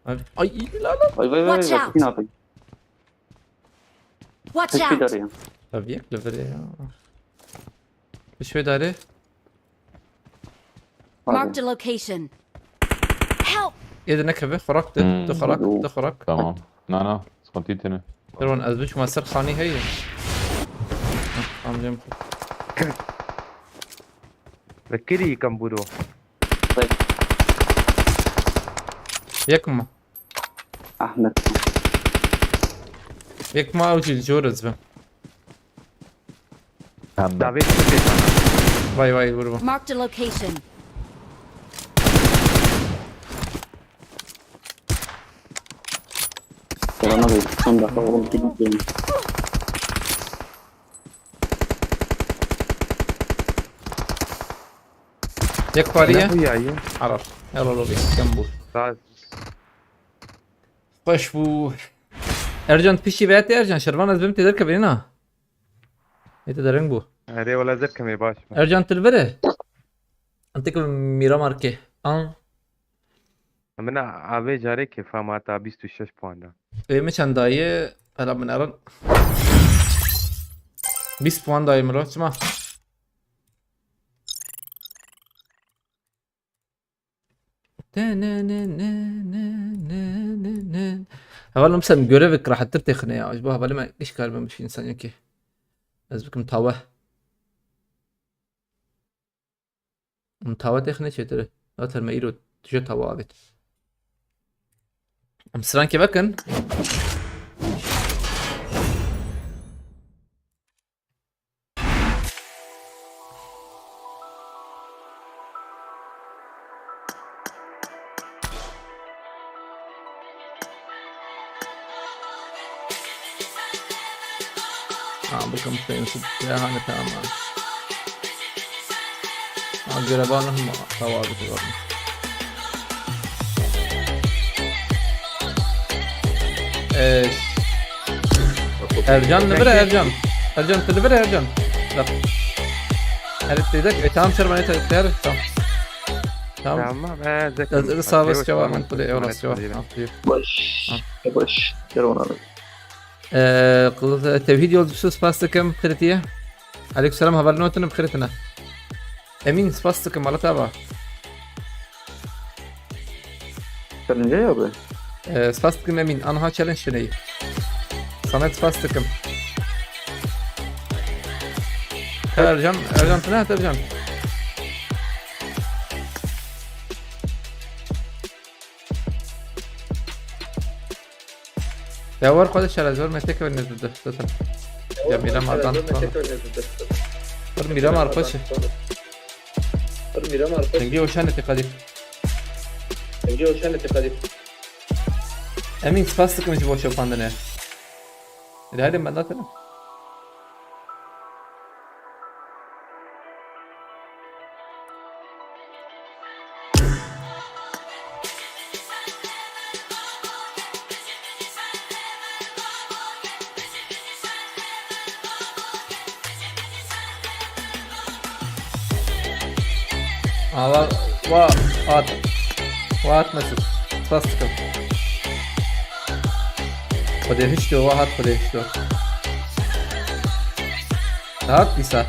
Abi, ay, la, la. Vay, vay, vay, Watch vay, out. Kî napin? Watch Hiçbir out! Darı ya. Tabii yek li vir ya. Hiçbir darı. Marked a location. Help! Yedi ne kebe? Xorak de. Hmm. De xorak, de xorak. Tamam. Na, na. Sıkıntı tene. Derwan, ez biçim ser xanî heye. Heh, tamam, cem. Vekirî kam buro. Yek mi? Ahmet. Yek ma ew jî li jor ez bim. Tamam. Davet mi pêk ana? Vay vay, vur bu. Marked a location. Sana da son dakika oğlum, gidip gelin. Yek pariye. Ne bu ya, ya? Arar. Helal olsun. Sen bu. Sağ ol. Xweş bû. Ercan piştî vê te Ercan. Şervan ez bim tê derkevê na. Ê te dereng bû. Erê wala derkemê baş bû. Ercan tu li vir e? Antik Miramarkê. An. Min a-, avê carê kêfa ma ta bîst û şeş puan da. Ê min çend dayê? Hela min erin. Bîst puan dayê min ro. Çima? Te ne ne ne ne ne ne. Hevalno, mesela görevek rahattir têxine ya. Ji bo hevalê me iş kar ben bir şey insan yok ki. Ez bikim tawe. Em tawe têxine çêtir. Zaten me îro tije tawe avêt. Em strankê vekin. Ha, bu kampanya ya hani tamam. Ha, görev alın mı? Tamam, bir şey olmuş. Ee, Ercan, li vir e Ercan? Ercan, tu li vir e Ercan? Bak. Her dedik, e, tamam, Şervan, yeter, yeter, tamam. Tamam. Tamam, e, Zeki. Ez, ez sağ ol, cevap, ben kule, eyvallah, cevap. Baş, baş, Şervan abi. Ee, Tevhid Yolcusu spas dikim, xiritiye. Aleykümselam, hevalê nû tune bi xêr tune. Emîn, spas dikim, mala te ava. Challenge ya be? Ee, spas dikim Emîn, anha challenge tune yî. Samet, spas dikim. Ercan, Ercan tune, Ercan. Ya war xwe de şerezor me tek ne dide zaten. Ya Mîram Ardan. Bir Mîram Arpaçı. Bir Mîram Arpaçı. Dengê Oşanê te qedî. Dengê Oşanê te qedî. Emîn, spas dikim ji bo şopandinê. Hadi, hadi, ben de atayım. Ava, va, at. Va at nasıl? Spas dikim. Xwedê hişto, va hat Xwedê hişto. Hat dîsa.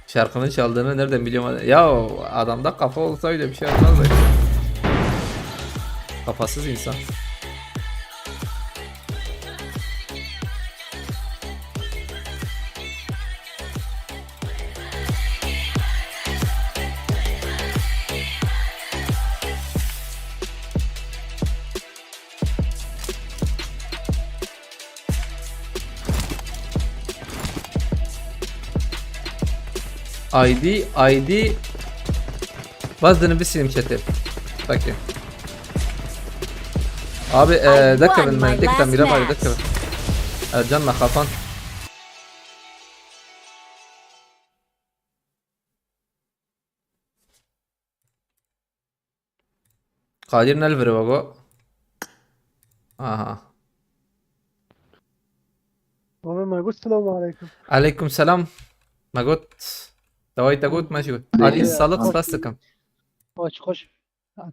Şarkının çaldığını nereden biliyorum? Ya adamda kafa olsa öyle bir şey olmaz da. Kafasız insan. I D, I D. Baz dinivîsînim chatê. Peki. Abi, e, derkevin, me tek de mîra bari derkevin. E, can me xafan. Kadir ne li vir e, go. Aha. Abi, me got selamu aleykum. Aleykum selam. Me got. Dawayî te got, me jî got. Alî, sağlık, spas dikim. Xweş, xweş.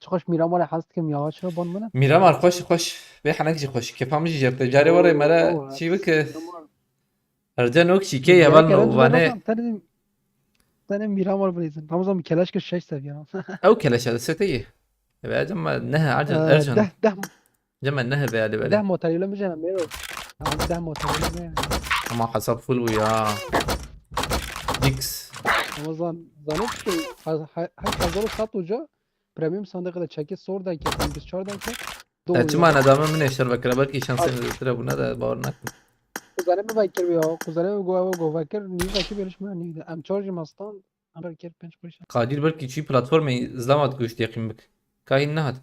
Çi xweş Mîramar hez dikim ya, çira ban min e? Mîramar xweş, xweş. Vê henek jî xweş. Kefa min jî jerte. Carê were mere çî bike. Ercan ok çîkê ye, heval me û vane. Tenê, tenê Mîramar bilîzin. Ramazan bi keleş kir şeş seviye. Ew keleş e, sete ye. Eve Ercan me nehe, Ercan, Ercan. Deh, deh. Cem me nehe be, hadi böyle. Deh motor yolu mu canım, Mero? Abi deh motor yolu mu yani? Ama hesap full bu ya. X. Ramazan, zannet ki, ha, ha, ha, hazır sat hoca. Premium sandığı da çekip sor da ki, biz çar da ki. Ya çima ne adamı mine şer bakıra, belki şansın zêtire buna da bağır nakin. Kuzene mi bakır ya? Kuzene mi go, go bakır? Niye bakır, yarışma neydi? Em charge mastan, ama kir penç kuruş. Kadir belki çi platformayı zlamat kuş diye kim bik. Kahin nehat.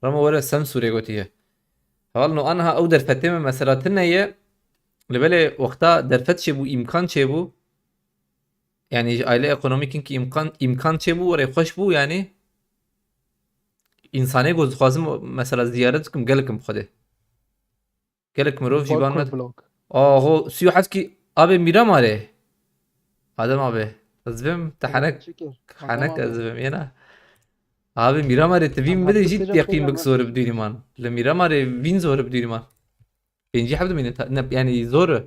Ramo were Semsûrê gotiye. Heval no anha ew derfetê me mesela tune ye. Li belê wexta derfet çêbû, îmkan çêbû. Yani ji aile ekonomik ki îmkan, îmkan çêbû, were xweş bû yani. Însanê ku dixwazim mesela ziyaret bikim, gelek im xwedê. Gelek mirov jî ban me. Aho, sî û heft kî abê Mîramarê. Adem abê. Ez vêm te henek, henek ez vêm yena. Abê Mîramarê, tu vîn bidê jî teqîn bik zor bi dûrî man. Li Mîramarê vîn zor bi dûrî man. Pêncî heft mîne, yani zor.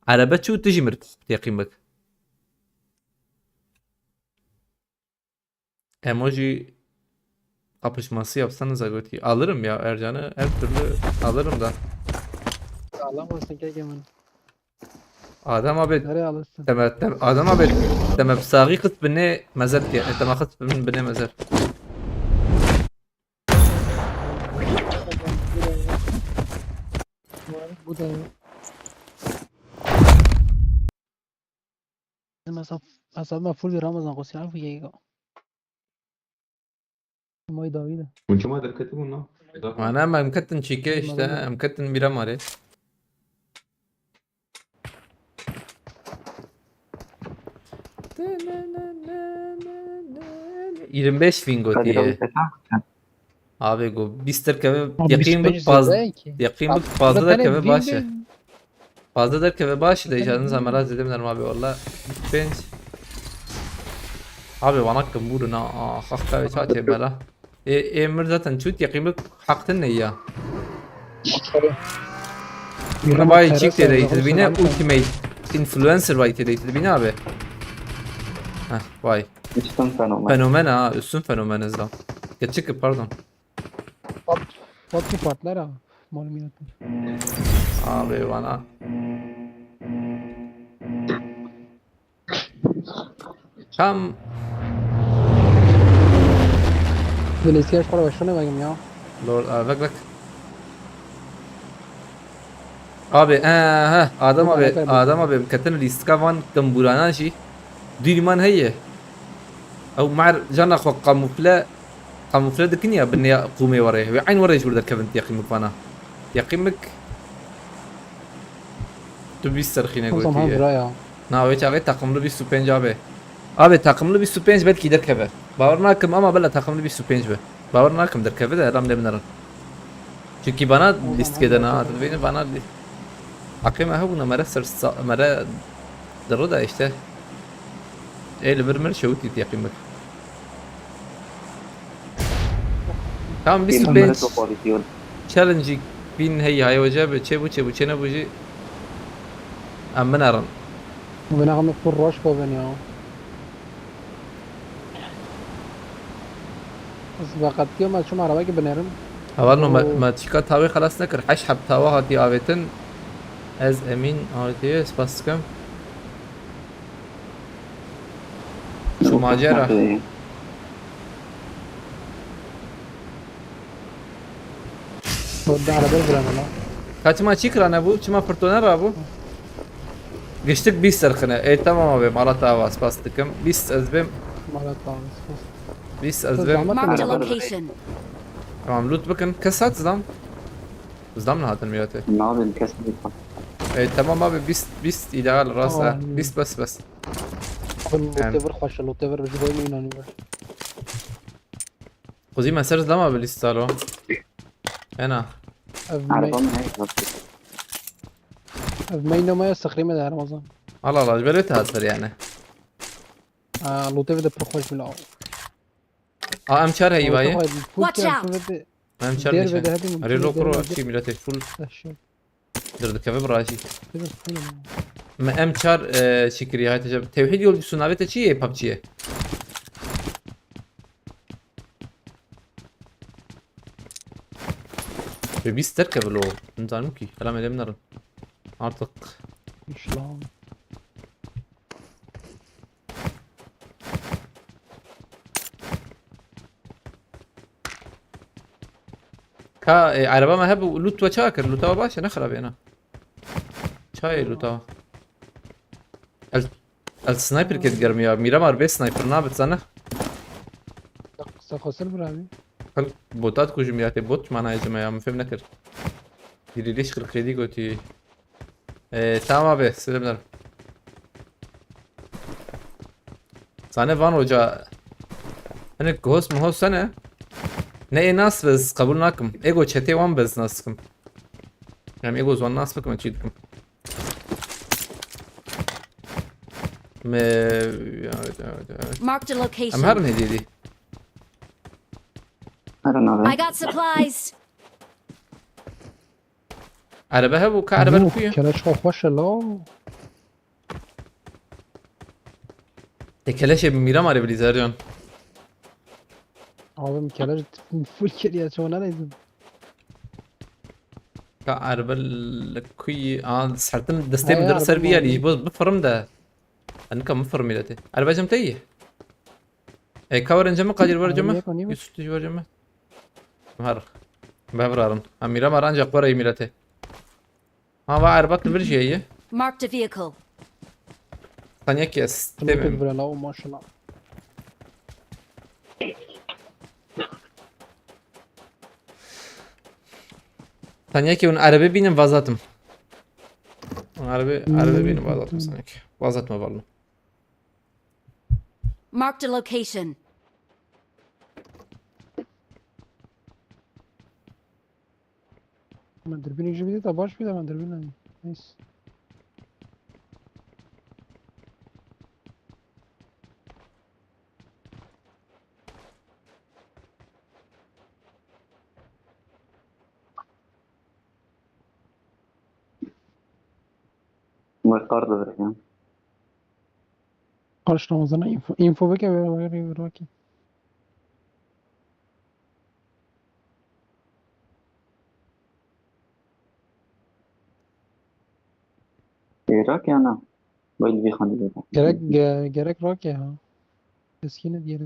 Erebe çû tu jî mir teqîn bik. Emoji kapışması yapsanıza götü. Alırım ya Ercan'ı, her türlü alırım da. Alamazsın ki Egemen. Adam abi. Nereye alırsın? Deme, deme, adam abi. Deme sağı kız bine mezet ki. Deme kız bine mezet. Bu da yok. Mesela, mesela full Ramazan Kosyar bu yego. May Davide. Hûn çima derketibûn na? Ana me em ketin çîkê işte, em ketin Mîramarê. Yirmi beş bin gotiye. Abi go bîst derkeve, yaqîn bik paz, yaqîn bik pazda derkeve baş e. Pazda derkeve baş e de, canın zamera zêde biner abi valla. Bîst pênc. Abi vana kim vurun ha, ah, ah, kahve çaçe bela. E, e, mir zaten çut yaqîn bik haqtin ne ya. Buna vay çik tê deyt dibîne, ultimate influencer vay tê deyt dibîne abi. Heh, vay. Üstün fenomen. Fenomen ha, üstün fenomen izle. Geçik, pardon. Pat, pat ki patlar ha. Malum yönetmen. Abi bana. Tam. Dün eski yaşlara başına bakayım ya. Lord, aa, bak bak. Abi, ee, ha, Adam abi, Adam abi, ketin lîstika van tembûranan jî. Dûrî man heye. Ew mer cana xwe kamufle, kamufle dikin ya binê qûmê were. Wê eyn were ji wir derkevin yaqîn bik vana. Yaqîn bik. Tu bîst serxîne gotiye. Na, wê çaxê takımlı bîst û pênc abi. Abi, takımlı bîst û pênc belkî derkeve. Bawer nakim ama bela takımlı bîst û pênc be. Bawer nakim derkeve de, elam lê binerin. Çünkü bana lîstikê de na, dibîne bana lî-, Aqê me hebûna mere ser sa-, mere diro da işte. Ê li vir mir şewitî yaqîn bik. Tamam, bîst û pênc challenge bîn hey hay hoca be çê bû, çê bû, çê nebû jî. Em binerin. Binaxim pir roş bibin ya. Ez veqetiya me çima arabekî binêrim. Heval no me, me çîka tawê xelas nekir. Heşt heb tawa hatiye avêtin. Ez Emîn avêtiye, spas dikim. Şûmace ra. Orada araba bırakın lan. Ka çima çî kirane bû? Çima pirtone ra bû? Giştik bîst serxine. Ê, tamam abi, mala te ava, spas dikim. Bîst ez bêm. Mala te ava, spas. Bîst ez bêm. Marked a location. Tamam, loot bikin. Kes hat zidam? Zam ne hatin miyate. Nabin kes ne. Ey, tamam abi, bîst, bîst ideal rast ha. Ay. Bîst bes bes. Abi, yani. Loot ever xweş, loot ever ji bo min inanî. Xwezî me ser zam abi lîsta lo. Ena. Ev me-, Araba mı ne? Ev meyna me ya sıxrî me de her mazan. Allah Allah, ji ber wê te hat ser yani. Aa, loot ever de pir xweş bila. A, M çar heyî vayê. Watch out! M çar dêr nîşe. Vede hadi. Arê lo kuro çî milletê full. Derdikeve bi rajî. Me M çar, e, çi kiriye, hayte cem. Tevhid yolcusu navê te çi ye, PUBG'ye? Ve biz terk evlo. Nizanim ki. Selam edem narin. Artık. İşlam. Ka, e, araba me hebû, loot we çawa kir? Loota we baş e, ne xirab e na. Çawa ye loota we? El, el sniper kê digerim ya. Mîra mar bê sniper nabit zane. Qisa xweser bir abi. Kal bota dikujim ya, tê bot mana ecime ya, min fêm nekir. Diriliş kırk yedi gotî. Ee, tamam abi, selamlar. Sane Van Hoca. Hani ghost mu host sene? Ne e nas bez kabul nakim. Ego çete wan bez nas kim. Yani ego zwan nas bikim çi dikim. Me, evet, evet, evet. Marked a location. Em her ne dedi? I don't know. I got supplies. Araba hebû, ka araba li ku ye? Keleş xwe xweş e la. Te keleşê bi mîra marê bilî Zercan. Abim keleş full kiriye, çoğuna neydim. Ka araba li ku ye? Aa, sertin destê min dir ser bî yanî, ji bo bifirim de. Enika min firmî de tê. Araba cem te ye? E, ka werin cem, Kadir wer cem. Yusuf tu ji wer cem. Her. Bevrarin. Amîra mar ancak were mîrete. Ha, va erbak li vir jî ye. Marked a vehicle. Sen yek kes. Sniper vira la, o maşallah. Sen yek un araba bînin vazatım. Araba, araba bînin vazatım sen yek. Vazatma vallahi. Marked a location. Ama dürbün işi bir de baş bir de ben dürbün alayım. Neyse. Wê qar divirînim. Qar ji Ramazana info, info bike, wê, wê, wê, wê, wê. Êrak ya na? Wê li vî xanî bike. Gerek, ge-, gerek rake ha. Eskî ne diğeri.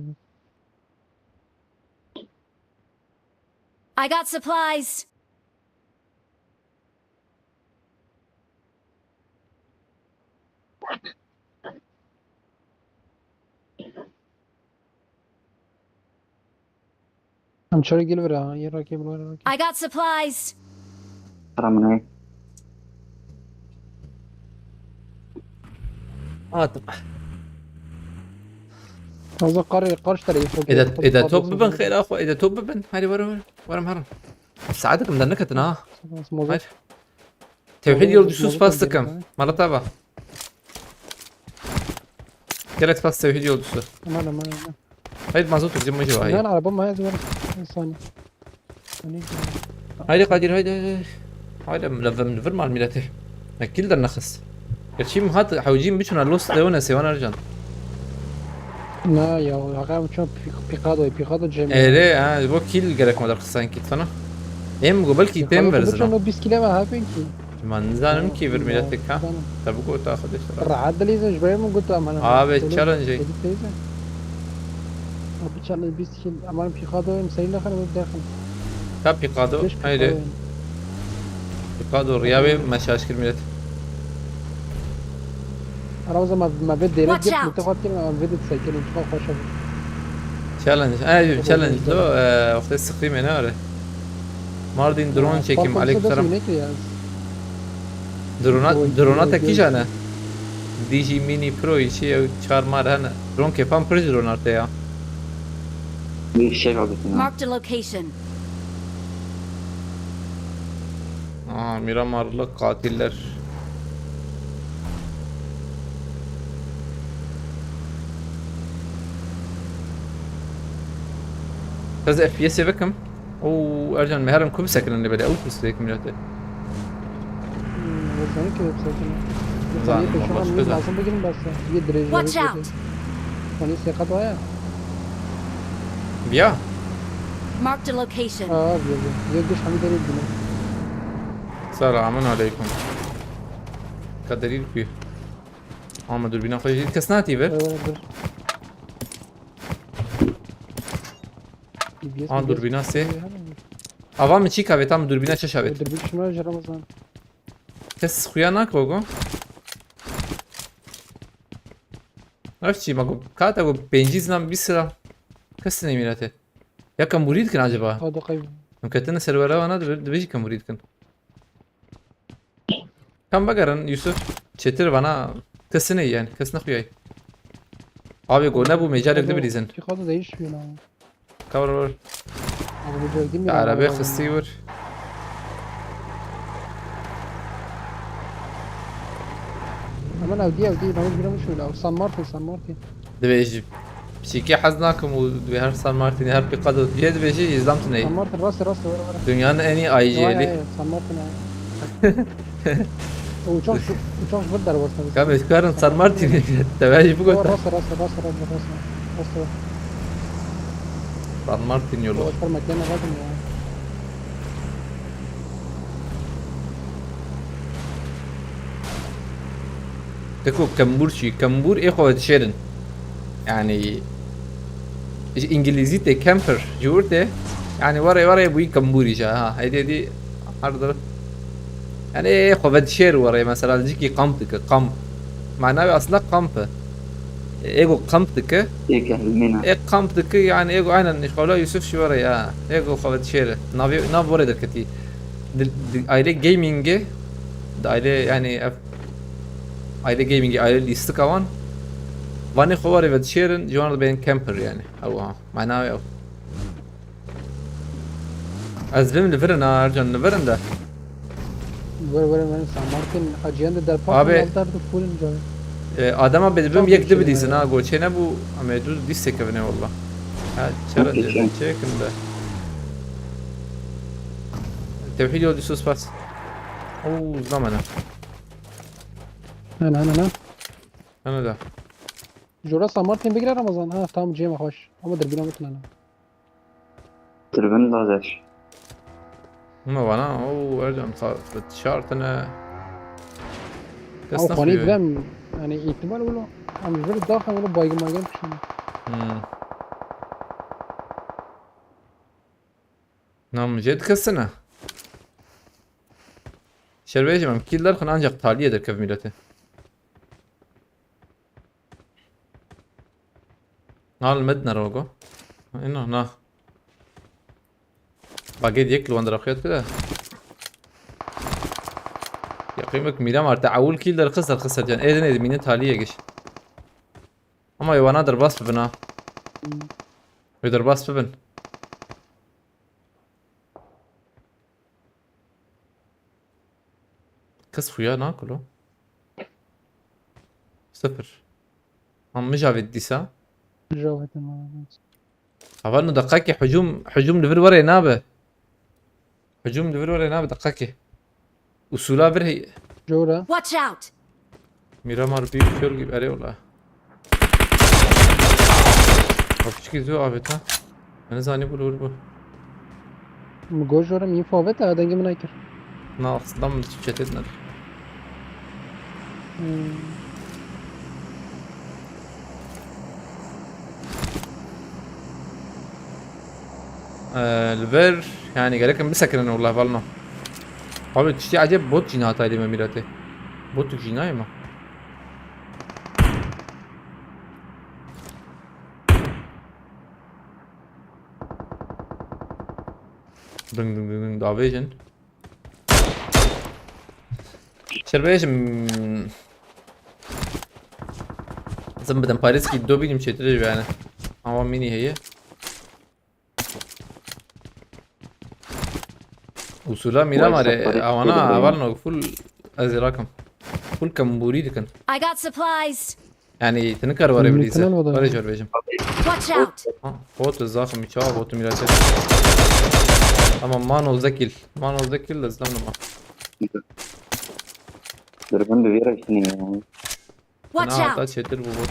I got supplies. Em çarê gel vira, yê rakê bila rakê. I got supplies. Ramane. Hatim. Taze qarê, qarş tarê. Ede, ede top bibin xêra xwe, ede top bibin. Hadi were, were. Were herin. Saetek min derneketin ha. Hayır. Tevhid yolcusu spas dikim. Mala te va. Gelek spas Tevhid yolcusu. Aman, aman, aman. Hayır, mazot bizim hoca var. Lan araba mı yazıyor? Bir saniye. Haydi Kadir, haydi, haydi. Haydi, levem, vir mal milleti. Ekil de nexis. Gerçi mi hat, hewcîm biçuna Los Leones'e, wan Ercan. Na ya, haka biçuna Pi-, Picado, Picado Cem. Ere, ha, bo kil gerek madar kısan kit sana. Em go belki tem verzin. Biçuna no bîst kile ve ha peki. Man nizanim kî vir milletek ha. Tabi go ta xwe de işte. Rahat dilîzin, ji ber min got, em hene. Abi, challenge. Abi, challenge bîst kil, aman Picado em seyir nexin, em derxin. Ta Picado, haydi. Picado, riya wê me şaş kir millet. Ara o zaman me vê dêre girt, mutefat kirin, em vê de sekir, mutefat xweş e. Challenge, ay, challenge, lo, e, wextê sıkıyım ne are. Mardin drone çekeyim. Aleykümselam. Drona, drona te kîjan e? D J Mini Pro, îşî ew çar mar hene. Drone kêfan pir ji drone te ya. Bir şey oldu. Marked a location. Aa, Miramarlı katiller. Ez F P S'ê vekim. Oo, Ercan, me herin ku bisekinin lê belê. Ew ku sek milete. Hmm, Ercan'ı ki bisekinin. Bir saniye peşin almayı lazım bugün bas ya. Bir direjleri. Watch out! Hani sekat var ya. Viya? Marked a location. Aa, abi, abi. Yok, geç, hani derek bile. Selamun aleyküm. Kaderî kuyu. Ama dürbüne koyacak. Kes ne atıyor ver? Evet, dur. An durbîna sê. Ava min çî kavê tam durbîna çeşa vêt. Durbîn şima ji Ramazan. Kes xuya nake go. Ev çî ma go. Kata go pêncî zinan bîst sira. Kes ne mîrete. Ya kemburî dikin acaba? Hadi qayb. Em ketine serwera wana dibe, dibe jî kemburî dikin. Kam vegerin Yusuf? Çêtir vana kes ne yani, kes nexuyay. Abi go nebû, mecalek de bilîzin. Ki xadı değişmiyor lan. Cover ver. Abi bu gördüm ya. Arabaya xistî wir. Hemen evdi evdi, ben bir şey öyle. San Martin, San Martin. Divê ji piçîkê hez nakim û divê her San Martinê her pî qado cihê dibêjî, îzlam tune. San Martin, rast, rast, were, were. Dünyanın en iyi I G L'î. Vay, San Martin, ha. Uçak, uçak bir derwasta. Kam ez karin San Martinê, te vê jî bigota. Rast, rast, rast, rast, rast. Rast. San Martin yolu. Boş ver, makine bakın ya. Te ku kembûr çi? Kembûr ê xwe vedişêrin. Yani, ji îngilîzî tê camper, ji wir tê. Yani, were, were bûyî kembûrî jî, ha. Heydi, heydi, her dur. Yani, ê xwe vedişêr were, mesela, li cikî kamp dike, kamp. Mana wê aslında kamp e. Ê ku kamp dike. Ê ku hilmîne. Ê kamp dike, yani, ê ku aynen, inşallah Yusuf jî were ya. Ê ku xwe vedişêre. Navê, nav were derketî. Di, di aile gamingê, di aile, yani, ev, aile gamingê, aile lîstika wan. Vanê xwe warê vedişêrin, ji wan re dibên camper, yani. Ew ha, mana wê ew. Ez bim li vir in, ha, Ercan, li vir in de. Were, were, were, San Martin, Hacıyan da derpa. Abi, altar da full in canı. E, adama bê dibim yek dibilîzin, ha, goçê nebû, em ê dû dîs sekevine, wallah. Ha, çera çêkin de. Tevhîd yol dîs spas. Oo, zamana. Ana, ana, ana. Ana da. Jora San Martin bigire Ramazan. Ha, tamam, cem hoş. Ama dur, bir anlatın ana. Tribün lazer. Ama bana, oo, Ercan, şartına. Ama xwanî bilem, yani, ihtimal wilo. Ama böyle daha wilo baygın baygın bir şey. Hmm. Nam jê dikesine. Şerveyê jî em kîl derxin ancak taliyê derkev mîletê. Nal med nerogo. Ino na. Bagê yek li wan diraxiyat kida. Yaqîmek mîram arte ewil kîl derxist derxist can. Êdin êdin mînin taliyê giş. Ama ê wana derbas bibin ha. Wê derbas bibin. Kes xuya nakilo. Sıfır. Am mijavê dîsa. Mijavê te ma. Heval no deqekê hücum, hücum li vir were nabe. Hücum li vir were nabe deqekê. Usula vir hey. Jora. Watch out! Miramar büyük yol gibi, erê ola. Bak, çiki zor abi ta. Ben zani bu, bu. Mi got jora mi info avêt, a dengê min nekir. Na, aslında min çete dinler. Hmm. Ee, li vir, yani gerek em bisekinin wallah, valno. Abi, tiştî acayip bot jî hatayê me mîratê. Botuk jî nayê me. Ding ding ding ding davêjin. Şerbêjim. Zim bidim parêzkî do bînim çêtir ji yani. Ama mini heye. Usula mîra mare awana aval no full ez ê rakim. Full kambûrî dikin. I got supplies. Yani tinikar ware bilîze. Ware jor bêjim. Watch out. Ha, bot zaxim çawa bot mîra çek. Ama man nozdeh kill. Man nozdeh kill de zlam nama. Dürbün bir yere gitmiyor yani. Watch out. Ata çetir bu bot.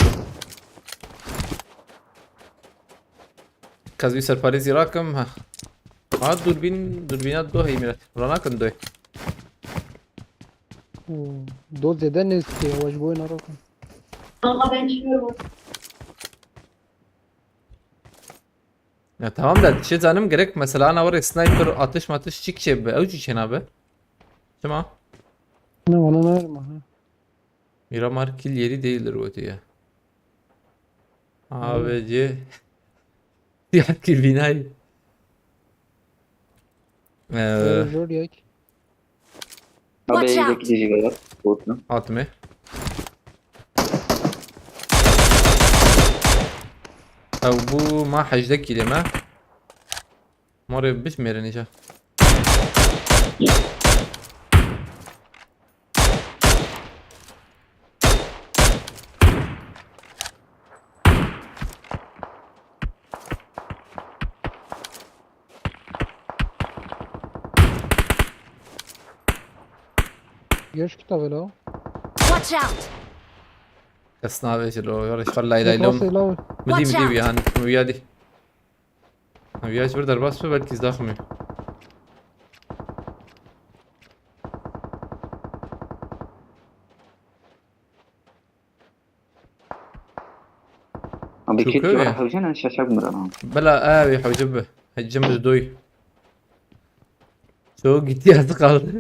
Kaz bir serparêzî rakim ha. Ha durbîn, durbîna do hey mîra. Ranakin doy. Hmm, do zêde nêzîkî ye, we ji bo wê narakin. Ama ben çıkıyorum. Ya tamam da, şey zanim gerek mesela ana oraya sniper atış matış çik şey be, ew çi çena be. Tamam. Ne, ona ne verme ha. Miramar kill yeri değildir o diye. A B C. Siyah kill binayı. Ee, Zor yek. Abi Watch out. Evdeki dizide var. Botlu. Atme. Ew bu ma hejdeh kîlê me. Morê biş mêrê nîşe. Geç kitap hele. Watch out! Kes navêje lo, ya reşxal lay lay lom. Nasıl lan? Midi Watch midi out! Bir han, uya di. Uya bir derbas be belki zdaxmê. Abi Çok kit öyle. Var hocana şaşak mı lan? Bela abi hocam be. Hocam biz doy. Çok gitti yazık kaldı.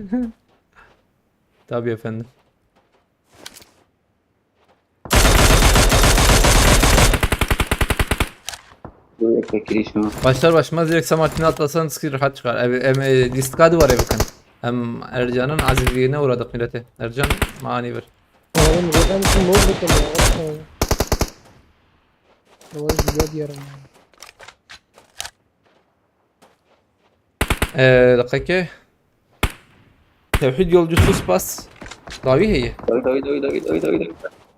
Tabii efendim. Başlar başmaz direkt Samartin'i atlasan skill rahat çıkar. Ev, em, e, list kadi var evikin. Em Ercan'ın azizliğine uğradık millete. Ercan mani bir. Oğlum zaten için ne oldu ki ya? Yavaş güzel diyerim yani. Ee, dakika. Tevhid yolcusu spas. Davi heye. Davi, davi, davi, davi, davi, davi, davi.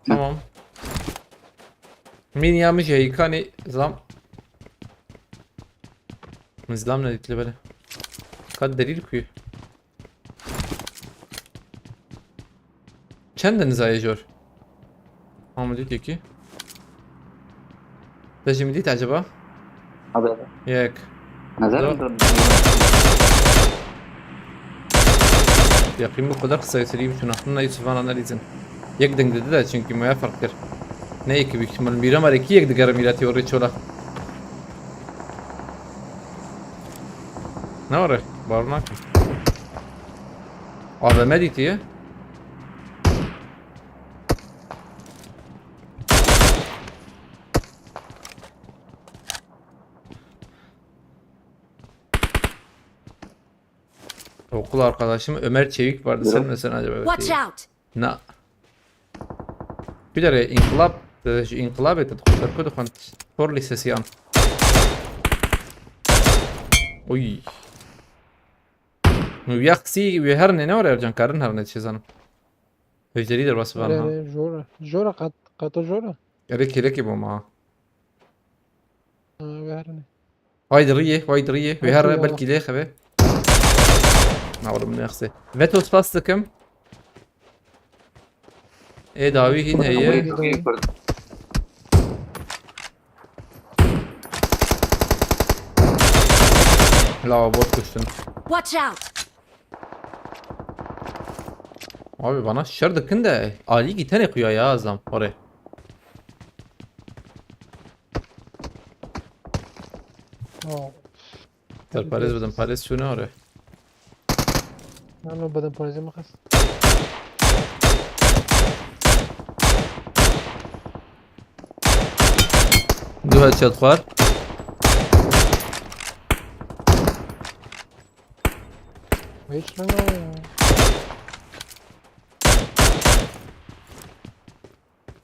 Tamam. Min yamiş heyikani zam. Zlam ne dikli böyle. Kat delil kuyu. Çend nizayê jor? Ama diyor ki. Te jî min dît acaba? Abi. Yek. Nazar Do- mı? Yakın bu kadar kısa getireyim şuna. Bununla Yusuf Van analizin. Yek deng dedi de çünkü moya fark kir. Ne yeki büyük ihtimal. Miramar iki yek digara mirati oraya çola. Ne var? Barnak. A V M dîtiye. Okul arkadaşım Ömer Çevik vardı. Sen misin acaba? Watch out! Na. Bir de inkılap, e, şu inkılap etti. Doktor Kodu Kont. Spor Lisesi yan. Oy. Nu yaksi ve her ne ne var Ercan? Karın her ne çizenim. Öceri de bası var ha. Jora. Jora kat, kata jora. Erek erek bu ma. Ha, ve her ne. Haydi riye, haydi riye. Ve her belki de xeve. Na oğlum ne yaxse. Veto spas takım. E davi hin heye. La bot kuştun. Watch out! Abi bana şer dikin de Ali gitene kuya ya azam oraya. Oh. Ter parêz bidim, parêz çûne orê. Nano bidim parêzê min xist. Du headshot xwar. Hiç lan o ya.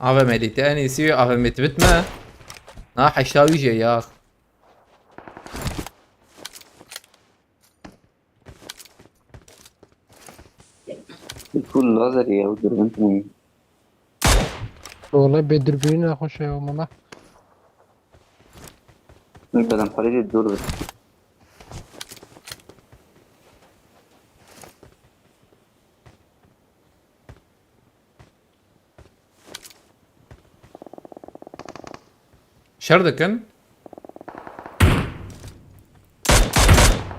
A V M lî te en iyisi A V M bitme. Na heşta wî jê ya. Full lazer ya, bu dürbün mi? Vallahi bê dürbünî nexweş e ya mala. Dur, ben parayı dur. Şer dikin.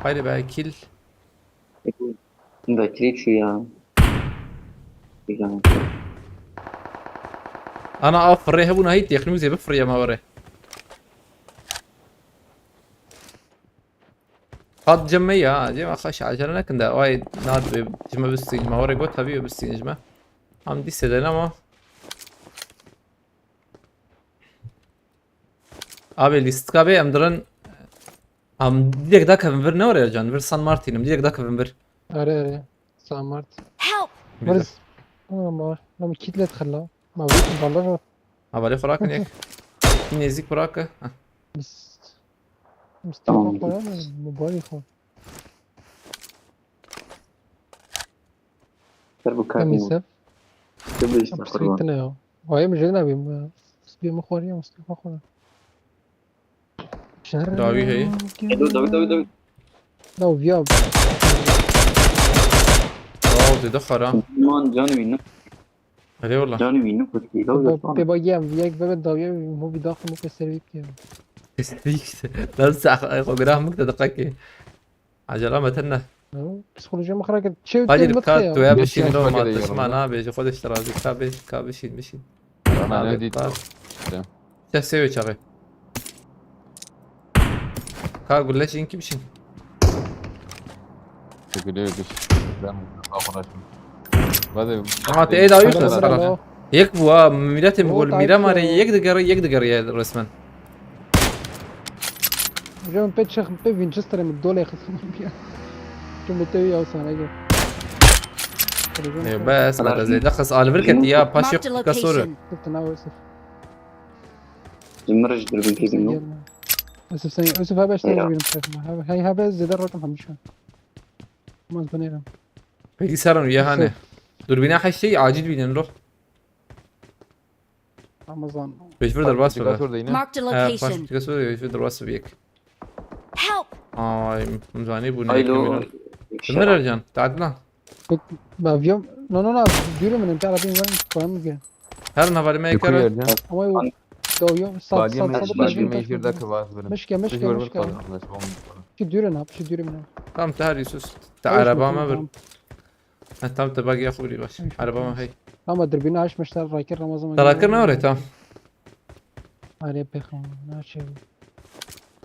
Haydi be, kill. Vekilî çû ya. Güzel. Ana, av firê hebûna hît, yexnû zê bifirê ma were. Qat cem me ya, cem xweş acele nekin de, ay, nadibê ji me bistîn, ma were got, tabii bistîn ji me. Am dîse de nema. Abi, lîstika bê em dirin. Am direk dakevin vir, ne oraya can, vir San Martin'im, direk dakevin vir. Are, are. San Martin. Help! Güzel. Where's... Ama, ama kit let xilla. Ma wî bandaj var. Ha, vale xurakin yek. Nêzik xurake. Heh. Mis-, Mustafa Tamam. Koyan mı? Mübarek ol. Ser bu Hem kadın. Ise. Kıbrıs Hem kurban. Sıkıntı ne ya? Vay mı cenabim ya? Sıkıntı mı koruyor, Mustafa Koyan. Dawî heye. Dawî, dawî, dawî, dawî. Dawî ya. Wow, dide xara. Man canî wî ne? Erê wala. Canî wî ne kutî. Dawî Pê ba-, dawî. Pê bagiyem, yek bebe dawî, mu bir dakika mu pê servî kiyem. Lan sa ay xo gira mik de daqaki. Acele me tenne. Psikoloji mi xira kir. Çew Hayır, tê mi ka tıya? Tu ya Beş bişin yaş lo ma bakede tişma yanımda. Nabe, ji xwe de işte razî ka be, ka bişin, bişin. Bana Abi, ne dit? Bak. Ya. Te seve çabe. Ka gulle çin kim çin? Teşekkür ederim. Ben bunu uğraştım. Hadi. Ama te eda yok Tamam, da tamam. Yek bu ha, milletim Oo, gol, Mira mare, yek de geri, yek de geri resmen. Hocam pek çık, pek Winchester mi dole kısmı ya. Şimdi te ya sana gel. Ê, bes, me te zêde xist, li vir ketî ya, paşê Marked a kasor. Location. Sıfır, sıfır. Ji min re ji durbînkê bîn. Gelme. Yusuf, sen, Yusuf, ha beş tane Eyvah. Benim tarafıma. Ha, hey, ha beş zêde rakam hemşe. Maz bu ne lan? Peki, Serhan, ya hane. Yusuf. Durbîna heştê acil bînin lo. Ramazan. Pêşvir derbas Paştika bike. Sor deyne. Marked a He, location. Paştika sor, pêşvir derbas bike. Help! Ay, min zanî bû ne Haylo. Yekemî lan. Ömer Ercan, tadil lan. Bak, ben viyom. No, no, no. Diyorum ben, ben arabim var. Koyamam ki. Her ne var, me Yukarı kere. Ercan. Ama yok. Doğru. Sat, Badye sat, me-, sat, badye sat, meşhur da sat. Kıvaz benim. Mişke, mişke, Meşhur mişke. Kıvaz benim. Ki diyorum abi, şu diyorum ya. Tamam, te her Yusuf. Te Hoş araba bulduk, mı bir? Tamam. Ha, tam te bak ya, xurî baş. Hoş Araba mı bulduk. Hey? Ama dürbünü açmışlar, Rakir Ramazan Tarakir ne oraya tam? Araya pek ama, ne şey.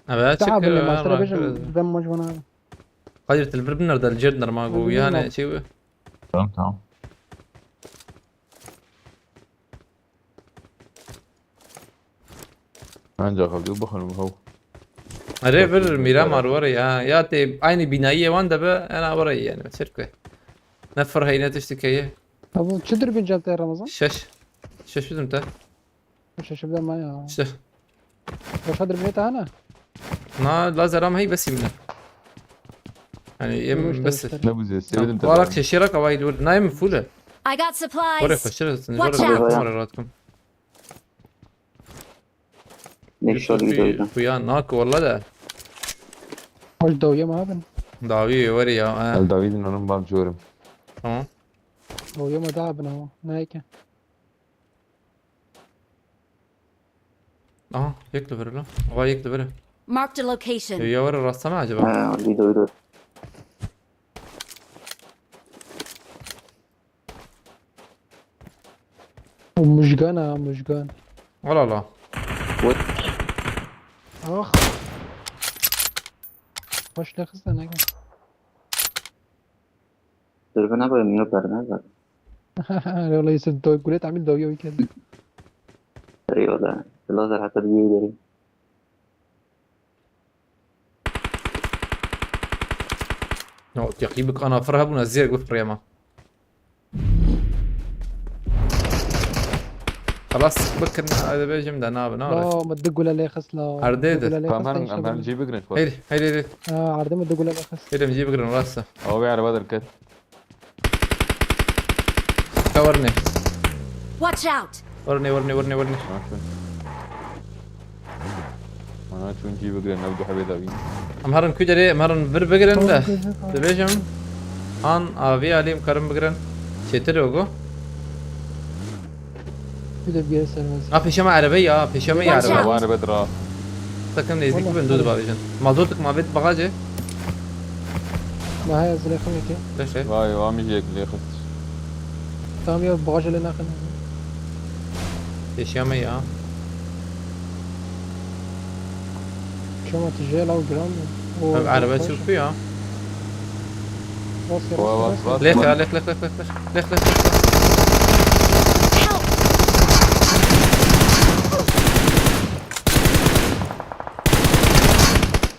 Evet, Tamam, çık böyle ya, masraf Rakir. Yapacağım. Ben maç bana abi. Hayır, til bir binler de cerdin ama bu Hadi yani bilmem. Şey bu. Tamam, tamam. Ancak abi, bakalım, hav. Erê vir Miramar were ya. Ya te aynı binayê wan de be, ena were yani. Çirke. Ne fir heye, ne tiştik heye. Tamam, çi dürbün cevte Ramazan? Şeş. Şeş bizim te. Şeş bir de ya. İşte. Başka dürbün te hana? Na, lazer am hey, bes imle. Yani yem Yürüyüş bes. Dönüşte. Ne bu zesi? Bildim tabii. Barak şeşirak havayı dur. Naim full. I got supplies. Oraya kaçırırsın. Watch out. Oraya rahatım. Ne Yusuf şöyle bir gidelim. Kuya nak valla da. Hoş dawiyem abin. Davi var ya. Ha. El David'in onun bal diyorum. Tamam. Dawiyem da abin o. Ne ki? Aha, yek li vir lan. Ava yek li vir. Marked a location. Ya var rastana acaba? Ha, bir de öyle. O Mujgan ha, Mujgan. Al al al. What? Ah. Baş ne kız da ne gel? Dürbüne koyayım, yok, vermez zaten. Vallahi sen do-, gulet amil doyuyor kendi. Eyvallah. Lazer hakkı diye gidelim. Ya, teqî bik ana fir hebûn, ez zêrek bifiriyema. Xelas bikin, ez dibêjim de nabe, nabe. La, min du gule lê xist la. Erdê de. Du gule lê xist, hemen, hemen cî bigrin. Heyr, heyr, heyr. Ha, erdê min du gule lê xist. Heyr, em cî bigrin, rast e. Ew ê ereba derket. Ka werne. Watch out! Werne, werne, werne, werne. Ana çûn cî bigrin, ev du hebê davîn. Em herin ku derê, em herin vir bigrin de. Dibêjim. An avî alî em karin bigrin. Çêtir ogo. Bir de bir yere sermez. Ha, pêşe me erebe ya, pêşe me ya. Watch out! Erebe dira. Sakin nêzdîk bibin, dû dibavêjin. Mazotik ma vêt bagaje. Ma heye ez lêxim yekê. Leşe. Vay, wa min jî yek lêxist. Tamam ya, bagaje lê naxin. Pêşiya me ya. Çama tijê law giran. O ev erebe çi ku ya? Rast ya, rast ya, rast ya. Lêx ya, lêx, lêx, lêx, lêx, lêx. Lêx, lêx, lêx, lêx.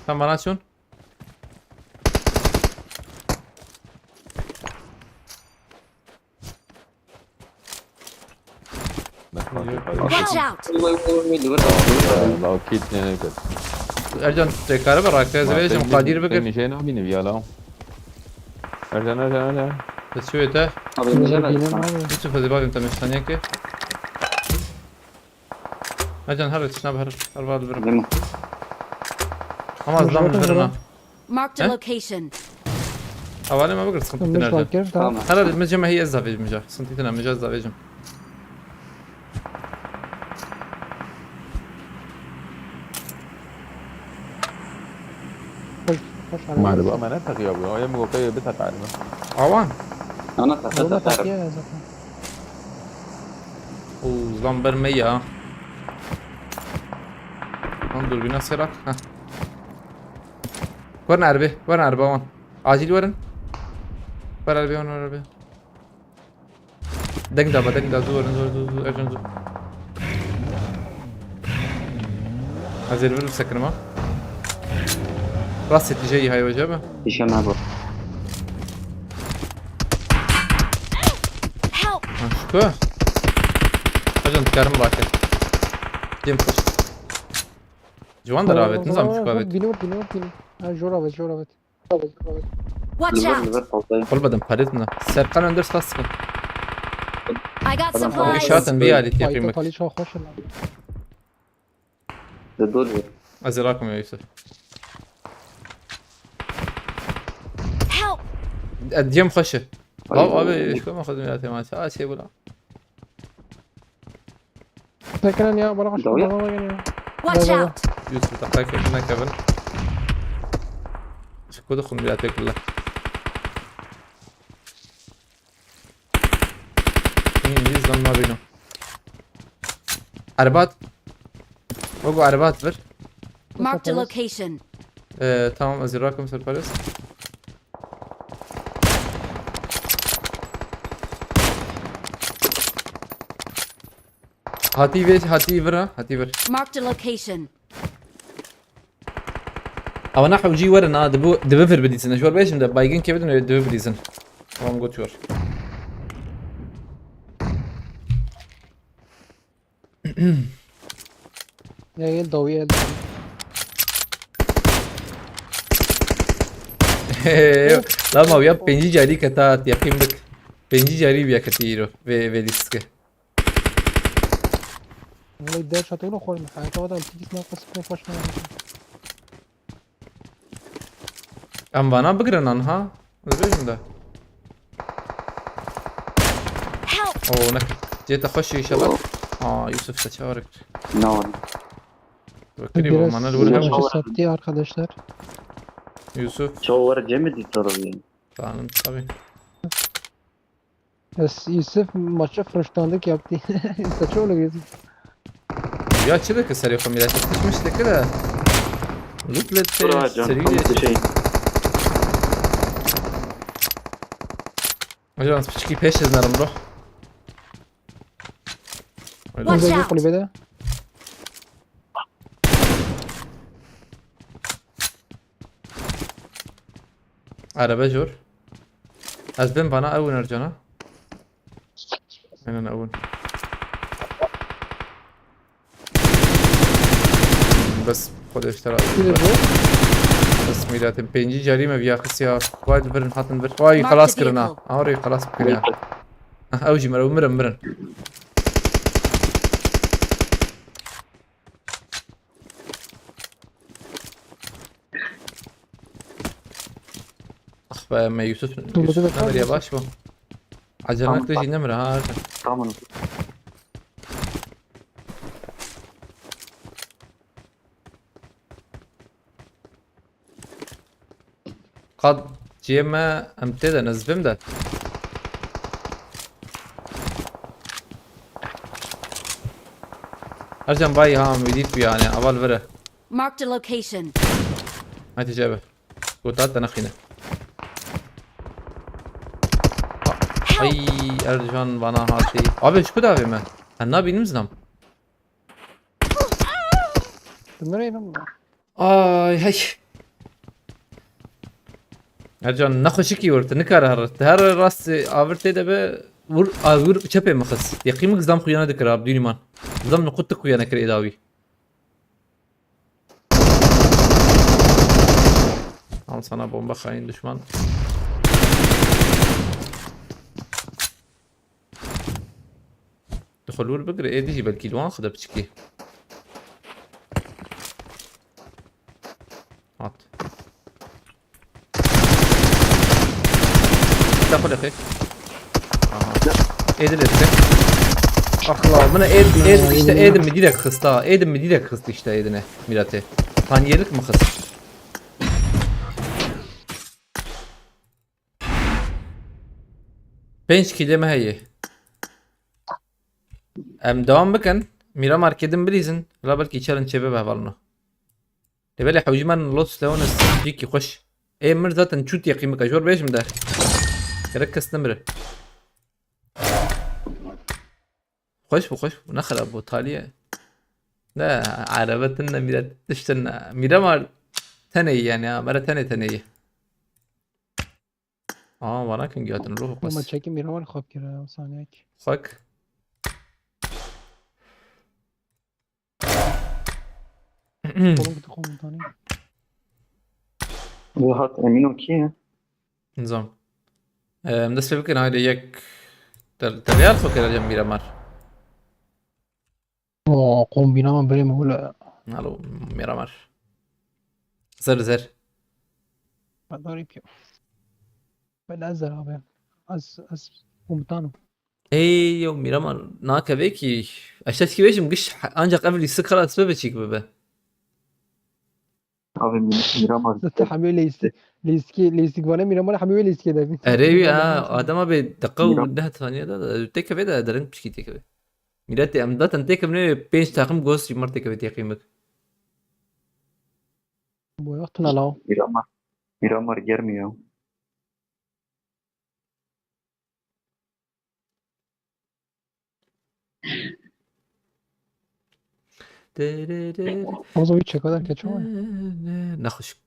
Tamam, bana çûn. Watch out! Law kit ne kir. Ercan, te kare be rakte, ez vêjim, Qadir bikir. Nijê nabînim ya law. Ercan, Ercan, Ercan. Te çi wê te? Abi, nijê be. Yusuf, ez ê bavim te meştaniyeke. Ercan, her tişna be, her, her val birim. Ama ez dam birina. Marked a location. Hevalê me bigir, sıkıntı tine. Tamam. Herhalde mi cem heyî ez davêjim ca. Sıkıntı tine, mi ca ez davêjim. Merhaba, me ne teqiya bu? Ay, mi gote bi teqarime. Awan. Ana teqe teqarime. O zan ber me ya. Lan dürbüne serak. Heh. Werin erbê, werin erbê wan. Acil werin. Wer erbê wan, wer erbê. Deng da be, deng da, zû werin, zû, zû, zû, Ercan zû. Ez ê li vir bisekinim ha. Rastê tijeyî hay weje be. Tişe me bu. Help! Ha, şu ku? Ercan dikarim rakir. Cem xweş. Ciwan da ravet, nizam şu ku avet. Bînor, bînor, bînor. Ha, jor avet, jor avet. Watch out! Li vir, li vir, fazla. Xul bedim, paret min. Serkan Önder spas sıkın. I got supplies. Şatin bir alet yapayım bak. Pali çok hoş lan. De dur bir. Azir akım ya Yusuf. Help! Ediyem xweşi. Ay, lav abi, ay. Şu ma xwedin ya tema. Ha, şey bu lan. Sekinen ya, bana koş, bana geliyor. Watch out! Yusuf, takip etme Kevin. Çık kodu kum ya tekle. İngiliz damla bino. Arbat. Ogo arbat ver. Marked a location. Ee, tamam, hazır rakım serperest. Hatî vê, hatî vir ha, hatî vir. Marked a location. Ewana hewcî werin ha, dibi, dibi vir bidîsin. Ji we bêjim de baygin kê bidin, wê dibi bidîsin. Tamam, got yor. Ya, ya, dawî el. Lan ma ya pêncî carî keta, yaqîn bik. Pêncî carî biya ketî îro. Vê, vê lîstike. Wele der şate wele xweş, heta adam tikis ne qas ne xweş ne. Em vana bigirin an ha. Ez bêjim de. Help! Oo, ne. Cê te xweş inşallah. Aa, Yusuf te çawa kir? Ne var? Wekirî bu mana li wir hev. Sattı arkadaşlar. Yusuf. Çawa were cemidî sorun. Tanım tabii. Es Yusuf maçı fırıştandık yaptı. Saçı oğlu gözü. Ya çi dike serê xwe mîra çi tişmiş dike de. Loot lê te serî lê. Hocam piçkî pêş ez nerim bro. Watch out! Kulübede. Erebe jor. Ez bin bana ew nercana. Aynen ew. Bes Xwedê ji te razî. Bes mîletin pêncî carî me viya xisiya. Vay, li vir in, hatin vir. Vay, xelas kirina. Aw rê xelas kirina. Ah, ew jî mir, ew mirin, mirin. Ah be, me Yusuf, Yusuf nemiriye baş bû. Acele tu jî nemire ha. Tamam. Qad ciyê me em tê de nizbim de. Ercan bay ha, em wî dît bû yani, aval vire. Marked a location. Hadi cebe. Gotat da nexîne. Ay, Ercan bana hatî. Abi şu da me. Sen ne bileyim zinam. Sınırıydım mı? Ay hey. Ercan, nexweşikî wir, tu nikare here. Tu her rastê avirtê de be, wir, a, wir çepê min xist. Yeqî min zam xuyana dikir, Abdûnîman. Zam niqut tu xuyana kir êdawî. Al sana bomba, hain düşman. Dixwe li wir bigire, êdî jî belkî li wan xide piçikî. Hat. Te xwe lê xêk. Aha. Êdî lê bike. Axla, min êd, êd, işte êdim mi direkt xista. Êdim mi direkt xist işte êdine. Miratê. Taniyelik mi xist? Pênc kîlê me heye. Em devam bikin. Mîra marketin bilîzin. La belkî challenge çêbe be hevalno. Lê belê hewcî me lot Leonis cîkî xweş. Ê mir zaten çût yeqî bike. Jor bêjim de. Gerek kes nimire. Xweş bû, xweş bû. Ne xerab bû. Taliye. Ne, erebe tune, mîre tiştin. Mîra mar tenê yani ya. Mere tenê tenê ye. Aa, vana kin gihatin ruh. Ama çekî Mîra wan xap kira, saniyek. Xak. Kolum gitti komutanı. Bu hat Emino kî ye? Nizam. Em dest pê bikin, haydi yek. Te, te diyar xo kira cem Mîra mar. O kombîna min birê min hule. Alo, Miramar. Zer, zer. Medarî piyo. Ben ez zer abi. Ez, ez komutanım. Ey yo, Miramar, nake vê kî. Eştetkî vêjim giş ancak ev lîstik xelas bibe, çîk bibe. Abi Mî-, Miramar. Zaten hemî leysi-, leysikê, leysikvanê Mîramarê hemî wê leysikê de bî. Erê wî ha, adema bê deqa û Mîram- neh saniye de, de, têkevê de derin pişkî têkevê. Mîletê em zaten têkevin wê pênc taqim ghost jî mar têkevê têqîmik. Boya tuna law. Miramar, Miramar germî ya. Ozo bir çeko derken çok var. Nexweş.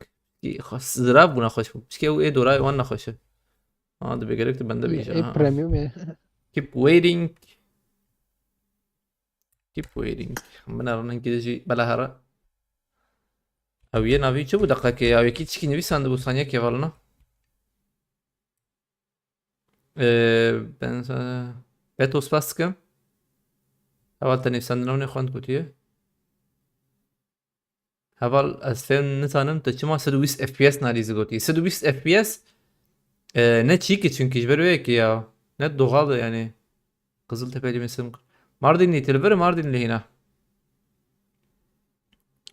Xwe zirav bû, nexweş bû. Pişkê ew ê dorayê wan nexweş e. Ha, dibe gerek tu bende bêje, e, ha. Premium e. Keep waiting. Keep waiting. Min rinin gidişî bela here. Ew yê navî çi bû deqekê ya? Yekî çikî nivîsandibû saniyekê valina. Ee, ben sana Beto spas dikim. Heval te nivîsandina min ê xwend gotiye. Heval ez fêm nizanim te çima sed û bîst F P S nalîzî gotî. Sed û bîst F P S, e, ne çîk e çünkü ji ber wê yekê ya. Ne doğal e yani. Qiziltepe limî sim. Mardinlî, tu li vir Mardinlî hîna.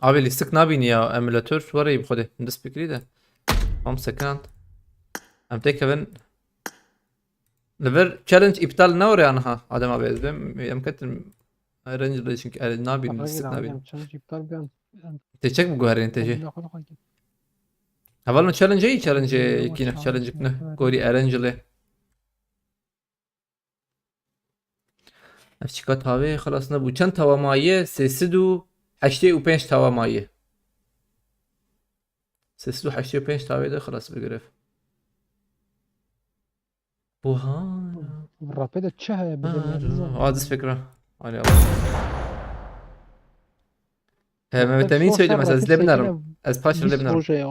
Abi lîstik nabînî ya, emulator were bi xwedê. Dest bikirî de. Tam second. Em têkevin. Li vir challenge iptal ne were ya niha. Adem abi ez bêm. Em ketin Erangel çünkü er, nabînim, lîstik nabînim. Challenge iptal biyan. Te çek bi guherîn te jî. Heval me challenge iyi, challenge yekîne, challenge ne. Gorî Erangelê. Ev çika tavê xilas nebû. Çend tawa maye? Sê sed û heştê û pênc tawa maye. Sê sed û heştê û pênc tavê de xilas bi girêv. Oha. Rapê de çi heye bilmiyorum. Aa, dest pê kira. Alî Allah. He, Mehmet Emin söyledi mesela, ez lê binerim. Ez paşê lê binerim. Proje ya.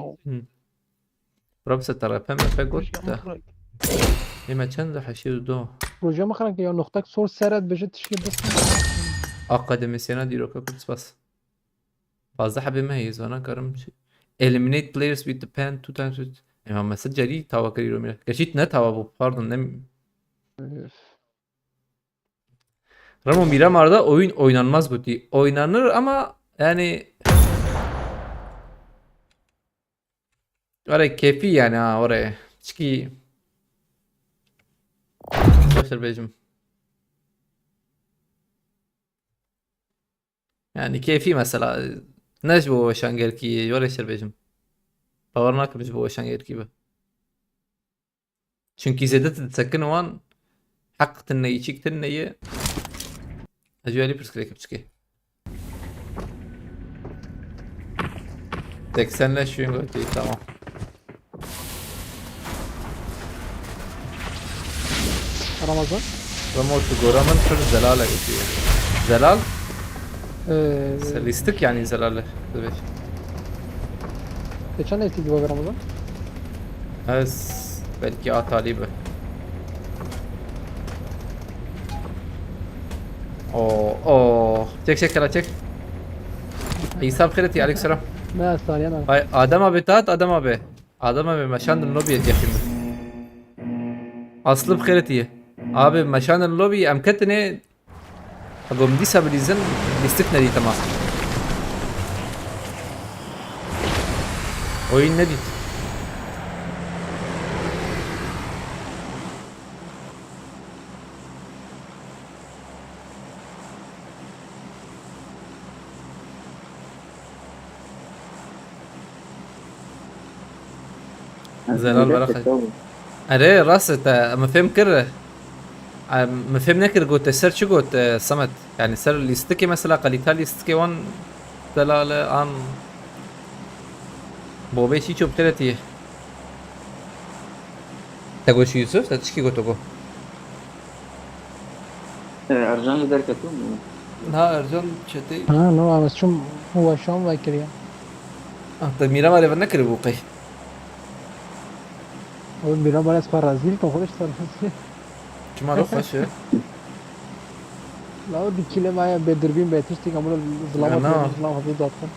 Rabse te repe mepe got de. Ê me çend de heşî û do. Proje mi xeranke ya, noxtek sor seret bêje tişkî bist. Akademisyena dîroka Kurd spas. Pazdeh hebê me heye, zana karim çi. Eliminate players with the pen two times with. Ema me sed carî tawa kirî romîre. Gerçî ne tawa bû, pardon, ne. Remo Miramar da oyun oynanmaz gotî. Oynanır ama yani oraya keyfi yani ha oraya. Çiki. Başar bejim. Yani keyfi mesela. Ne ji bo weşangerkî, were şer bêjim. Bawer nakim ji bo weşangerkî be. Çünkü zêde disekin wan, heq tine yî, çîk tine ye. Ez ji alî pirsgirêk biçikê. Tek senle şu gün gotî, tamam. Ramazan. Ramo tu gora min pir zelal e gotiye. Zelal? Ee, Selistik yani zelal e. Evet. Geçen de ettik gibi Ramazan. Ez belki a talî be. Oo, oo. Çek, çek, kela çek. İsa bi xêretî, aleyküm selam. Ne saniye lan. Ay, Adem abi tat, Adem abi. Adem abi, meşandın lobiye çekeyim. Aslı bi xêretî. Abi, meşandın lobi, em ketine. Hego min dîsa bilîzin, lîstik nedît ema. Oyun nedît. Zelal beraxe. Erê, rast e, te, min fêm kir. Em, min fêm nekir, got, te ser çi got, e, Samet? Yani ser lîstikê mesela, kalîta lîstikê wan delal e, an bobê çî çop xêretî. Te got çi Yusuf? Te tişkî got oko? E, Ercan ji derketî mi? Ha, Ercan çetê. Ha, no, ama çum weşan vekiriya. Ah, te mîra var eve nekiribû qey. Oğlum bir ama resmen rezil mi? Hoş sen rezil. Çima lo xweş e? La o dikile maya bê dürbün bê tiştik ama Ya, zılamat na. Zılamat hızlı zaten.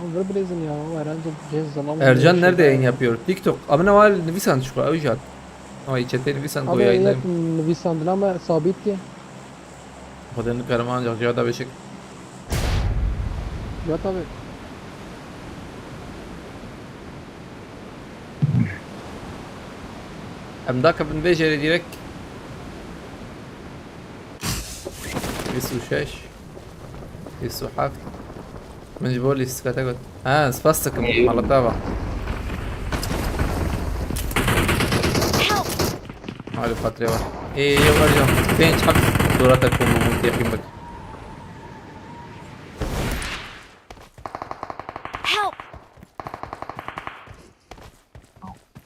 Ama bir bilezin ya, o Ercan cez zılamat. Ercan nerede yayın yapıyor? TikTok. Ama ne var? Nivisan şu an, Öjal. Ama içete Nivisan Ama koyu yayındayım. Nivisan ama sabit ki. Xwedê nikarim ancak cihada beşik. Ya tabii. Em dakevin vê jêrê direkt. Bîst û şeş. Bîst û heft. Min ji bo lîstika te got. Ha, spas dikim. Malata va. Hadi patrê va. Ê, yew Ercan. Pênc heb dora te kom bû, têxîn bik. Help!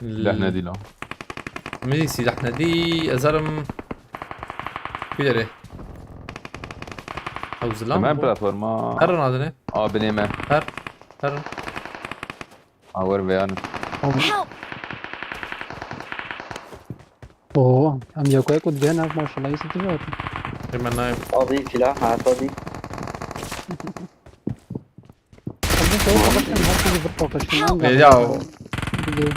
Silah nedî la. Min jî silah nedî, ez herim. Kuderê. Ew zilam Hemen bû. Platforma. Herin adine. A binê me. Her. Herin. A wer veyan. Help! Oo, em yakoya ku dibe nav maşallah, iyisi tijar. Hemen nayım. Abi silah, ha, tabii. Abi çok bakışın, herkesi bir bakışın. E, ya o. Biliyor.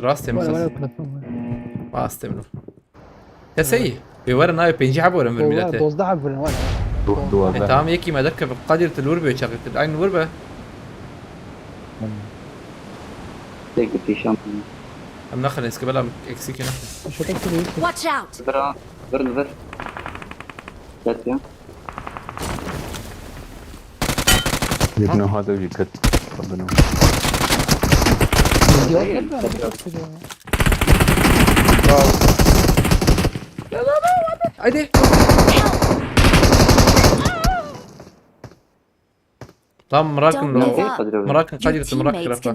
Rast Vay vay yemişsin. platform. Rast yemişsin. Ya sey. Ê were nayê pêncî heb were vir Dolar, milete. Dozdeh abi var. Du- E Duwazdeh. tamam, yekî me derkeve, Qadir, tu li wir be, çaxê tu, eyn wir be. Tek bir pişan. Em naxin, eskibela eksik naxin. Şöyle bir şey. Watch out! Ver, ver, ver. Ket ya. Yek niha de jî ket. Xwedino. Yok, yok, yok. Haydi. Tam mirakin lo. Mirakin Kadir, mirakin.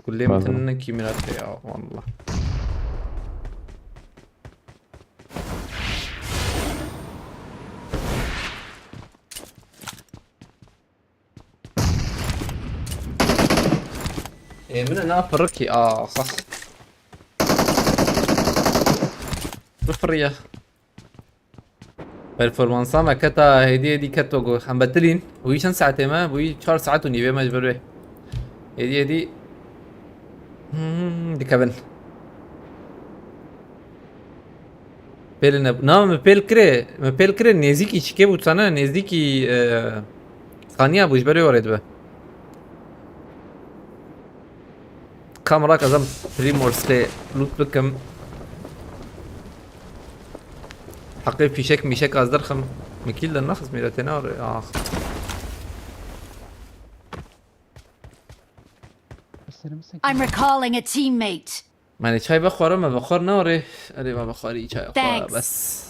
Kulê min tinine kî mirakin ya, wallah. Ê, min e na pirikî, ax, ax. Bifiriye. Performansa me keta hêdî hêdî keto go. Em betilîn. Wî çend saetê me? Wî çar saet û nîvê me ji vir wê. Hêdî hêdî. Hmm, dikevin. Pêl ne, na me pêl kirê, me pêl kirê nêzîkî çikê bû, sana nêzîkî, e, saniya bû, ji ber wê were dibe. Kamera kazan Primorsk'e loot bikim. Heqê fîşek mîşek az derxim. Min kîl de naxist mîretê ne orê. Ax. I'm recalling a teammate. Mane çay vexwara me vexwar ne orê. Erê va vexwarî çay xwe. Thanks. Bes.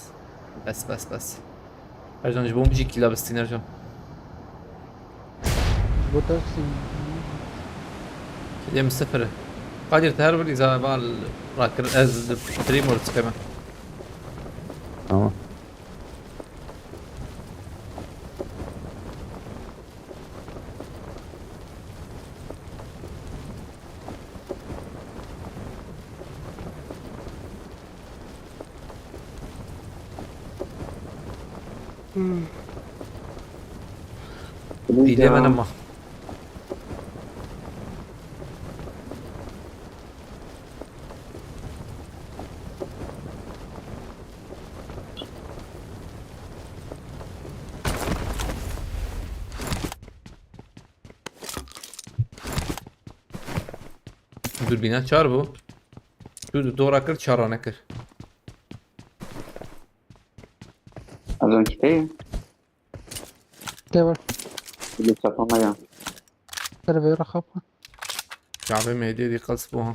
Bes, bes, bes. Ercan ji bo min jî kîla bistîn Ercan. Bo te sîn. Yê min sifir e. Kadir te her birî za bal rakir ez li Primor dikeme. Tamam. Hmm. Hîlê me nema. Dûrbîna çar bû. Tu dora kir, çara nekir. Ez ön kiteyim. Te var. Bir çapama ya. Servera xapa. Çavê mêdiyê dî qels bû ha.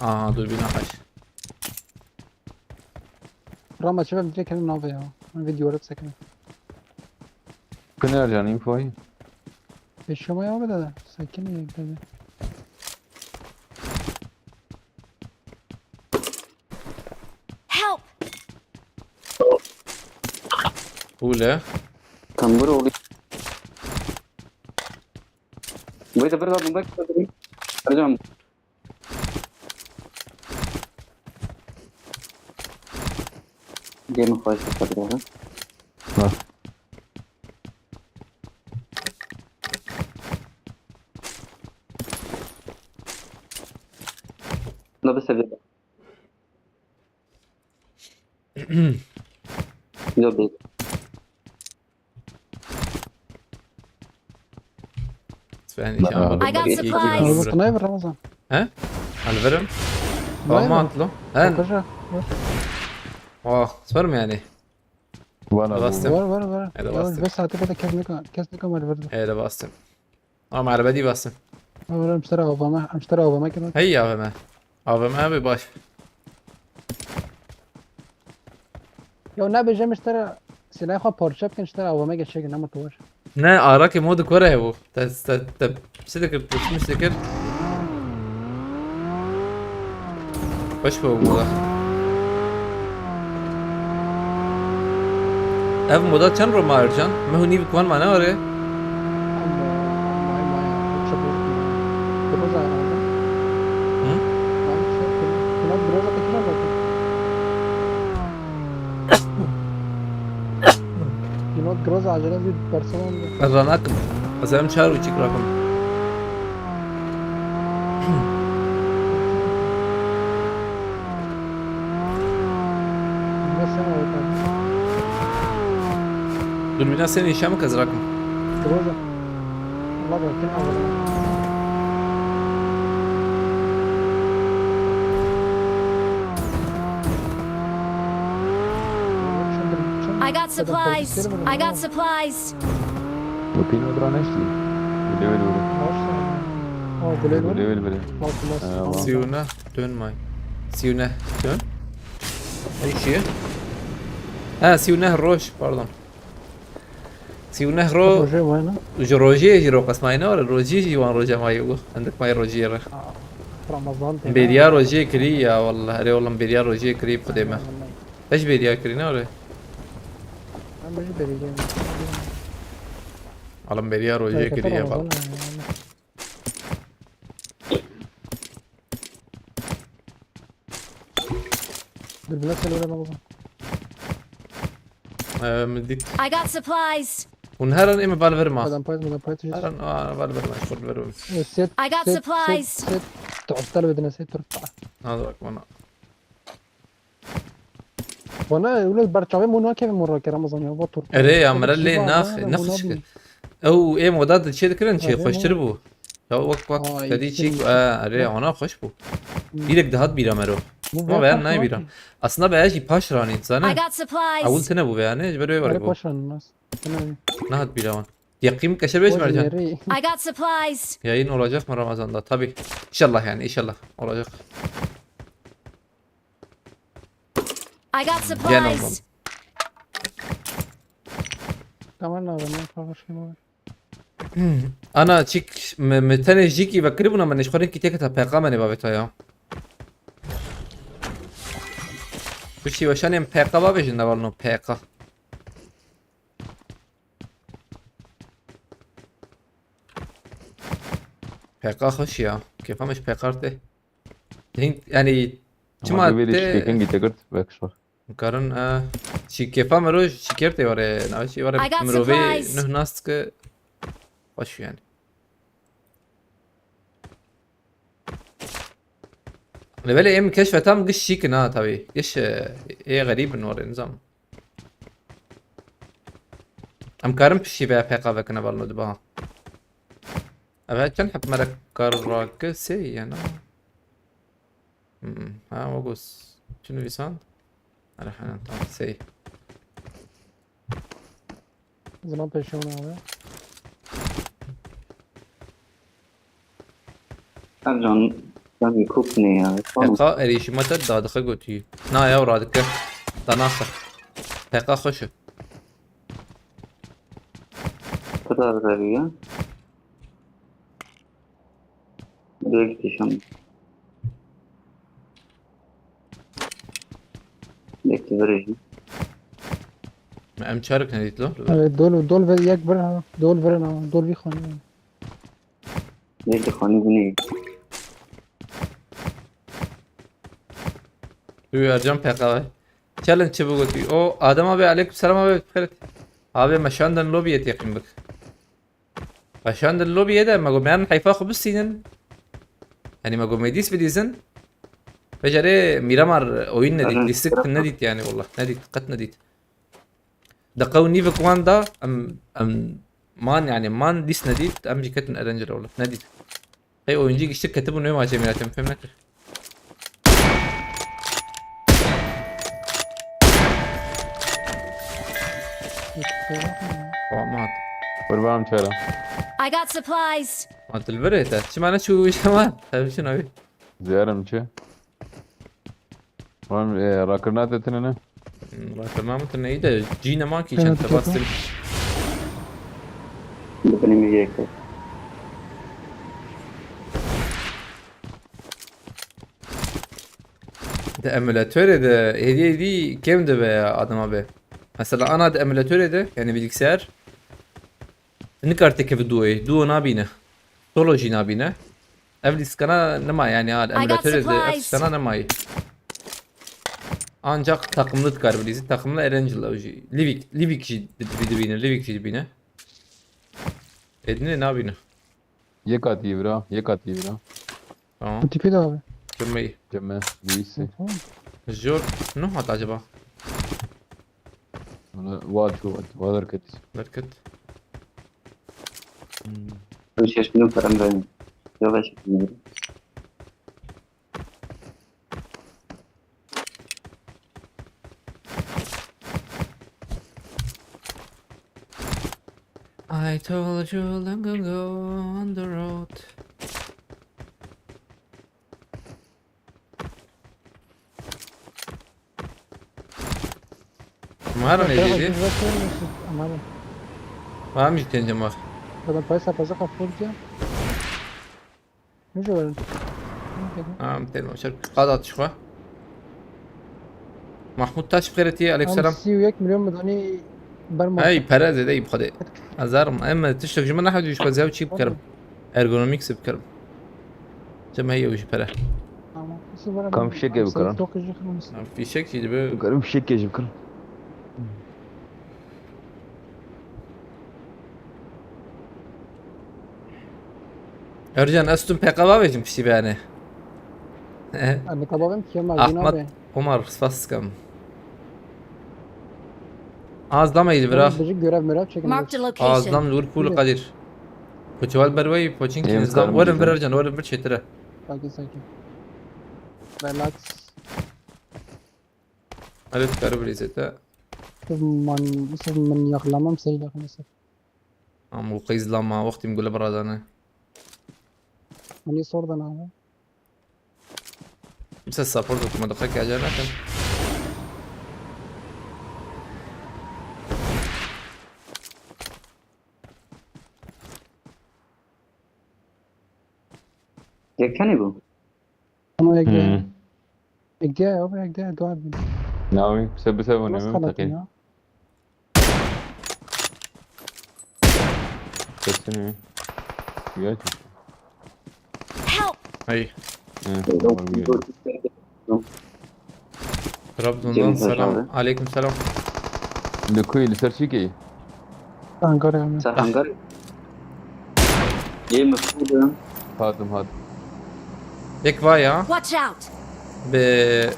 Aha, dûrbîna xweş. Rama çi vem direkt hemen nave ya. Ben video rap sekene. Pınar can infoyu. Eşyama ya be de. Sakin ya. Help! Hûle. Tambur oğlu. Bu da bir daha bomba çıkardı. Hocam. Gelin fazla tabii daha. Ha. Bunda bir seviye. Yok değil. I got supplies. Sniper Ramazan. He? Alverim. Tamam atlo. He? Koşa. Oh, sperm yani. Var abi. Bastım. Var, var, var. Hele bastım. Beş saate kadar kesmek, kesmek ama verdi. Hele bastım. Ama araba değil bastım. Ama ben müşteri avama, müşteri avama kadar. Hey ya avama. Avama abi baş. Ya ne bêje müşteri silahê xwe parçe bikin, müşteri avama geçe ki ne mutlu var. Ne, arakê mod kore hebû. Te, te, te, çi dikir, pişmiş dikir. Xweş bû moda. Ev moda çend roma Ercan? Me hûn nîv kuan mane are? Hı? Pilot Groza acele bir personel. Ez ranakim. Ez em çar û çik rakim. Dur bir daha seni işe mi kazırakım? Groza. I got supplies. I got supplies. Bu pîno dira neştî. Level vurê. Level vurê. Sî û neh dön may. Sî û neh dön. Ew çi ye? Ha, sî û neh roj, pardon. Sî û neh ro Rojê wayne. ji rojê jî ro qesmayî ne were, rojê jî wan roja mayî bû. Hindik mayî rojê re. Ramazan tê. Bêriya rojê kirî ya wallah. Erê wallah bêriya rojê kirî xwedê me. Te jî bêriya kirî ne were? Em jî bêrî. Alim bêriya rojê kirî ya bal. Dur, biraz şöyle Ramazan. Ee, min dît. I got supplies. Hûn herin ê min val vir ma. Adam payt, adam payt. Herin, aa, val vir ma, ji xwe vir ma. Set, I got set, supplies. Set, set. Tu'tal bedene set, turfa. Hadi bak bana. Bana öyle berçavê mona kevin mora ke Ramazan ya, va tur. Erê ya, mire lê nax, nax çi. Ew ê moda de çê dikirin çê, xweştir bû. Ya wek wek tedî çî, erê ona xweş bû. Direk dihat bîra mero. Ma veyan nayê bîra. Aslında veya jî paş ranîn, zane? I got supplies. Ewil tine bû veya ne? Ji ber wê were bû. Paş ranîn nas. Nahat bîra wan. Yaqîm keşe beş mercan. I got supplies. Yayın olacak mı Ramazan'da? Tabi. İnşallah yani, inşallah olacak. I got supplies. Tamam lazım ya, savaşayım abi. Ana çik me, me tenê jikî vekirî bûna, me nişxwarin kî têkita P K me nê bavêta ya. Piştî weşanên P K bavêjin de valno P K. P K xweş ya. Kêfa me ji P K tê. Hîn, yani çima tê? Şikekin gîte girt vekişor. Karin e, şi kêfa mero şikêr tê were, navê şi were mirovê nuh nas dike. Xweş yani. Lê belê em keşfetam giş şikin ha tabi. Giş e, ê xerîb in were nizam. Em karin pişî veya P K vekine balno diba. Ev çend heb mere kar rake sê yena. Hmm, ha, wagos. Çi nivîsand? Erhenen, tamam, sê. Zaman peşiyon abi. Ercan, sen bir kop ne ya? Tamam. P K erêşîma te dadixe gotî. Na ya radike. Da naxe. P K xweş e. Kadar veriyor. Direkt yaşam. Bekle vereceğim. Em çarek nedît lo. Evet, dol, dol ve yek bir ha. Dol verin ha. Dol bir xanî. Direkt xanî güney. Tu Ercan P K ve. Challenge çi bigotî? O Adem abi, aleyküm selam abi. Xeyret. Abi me şandin lobbyê teqîm bik. Me şandin lobbyê de me got meyan heyfa xwe bistînin. Yanî me got me dîs bidîzin. Becerê Miramar oyun nedît, dîsik nedît yani wallah. Nedît, qet nedît. Deqe û nîvik wan da em, em man yani man dîs nedît, em jî ketin erencil wallah. Nedît. Hey oyuncu giştir ketibû nê maçê miratim fêm nekir. Tamam. Kurbanım çara. I got supplies. Atil bere te. Çi mane çu işe var? Tabii şuna bir. Ziyarim çi? Oğlum e, rakırnat etine ne? Rakırnat mı ne iyi de cine ma ki çen tabasın. Benim bir yekte. Di emulatorê de hêdî hêdî kêm dibe ya adama be. Mesela ana di emulatorê de yani bilgisayar nikar têkeve duoyê. Duo nabîne. Solo jî nabîne. Ev lîskana nema yani ha di emulatorê de ev lîskana nemayî. Ancak takımlı dikar bilîzî. Takımlı erencil ew jî. Livik, Livik jî dibîne. Livik jî dibîne. Edine nabîne. Yek hatiye bira, yek hatiye bira. Tamam. Bu tipi de abi. Kırmayı. Ceme, neyse. Tamam. Jor. Ne hat acaba? Bana var şu var, var hareket. Bereket. Hmm. Ben şaşkınım falan ben. Yavaş. I told you long ago on the road. Mara ne dedi? Aman. Var mı cidden cem var? Adam payı sapazı kapı diye. Ne diyor? Tamam, dedim, şer. Hadi at şu. Mahmut Taş bixêretiye, aleyküm selam. Sî û yek milyon mu dani berma. Hey, pere zêde yî bixwedê. Ez herim, em tiştek ji min nehewdî ji xwe zew çî bikirim. Ergonomik se bikirim. Cem heye wî ji pere. Kam fişekê bikirin. Fişek jî dibe. Bikirim fişekê jî bikirim. Ercan, ez tu P K B vêjim piştî beyane. Em P K B kim? Ahmet Omar, spas dikim. Az dam eydi bira. Bizi görev mörev çekin. Marked a location. Az dam li wir pûl Kadir. Koçeval berwey, poçin ki zam. Werin vir Ercan, werin vir çetire. Sakin sakin. Relax. Hadi tukarı bir izete. Siz man, siz min yaklamam seyda kanısı. Am bu qeyz lama, wextî min gule biradane. Hani sordan abi. Kimse support okuma da kake acele nakin. Yekenî bû. Ama ekle. Ekle abi, ekle, dua bin. Nawi, se bi se vûne min teqî. Sesini. Güzel. Help! Hey. Hı, tamam, güzel. Trabzon'dan selam. Aleyküm selam. Li ku yî, li ser çi keyî? Ankara abi. Sen hangar. Yê mifûdin. Hatim, hatim. Yek var ya. Watch out! Bi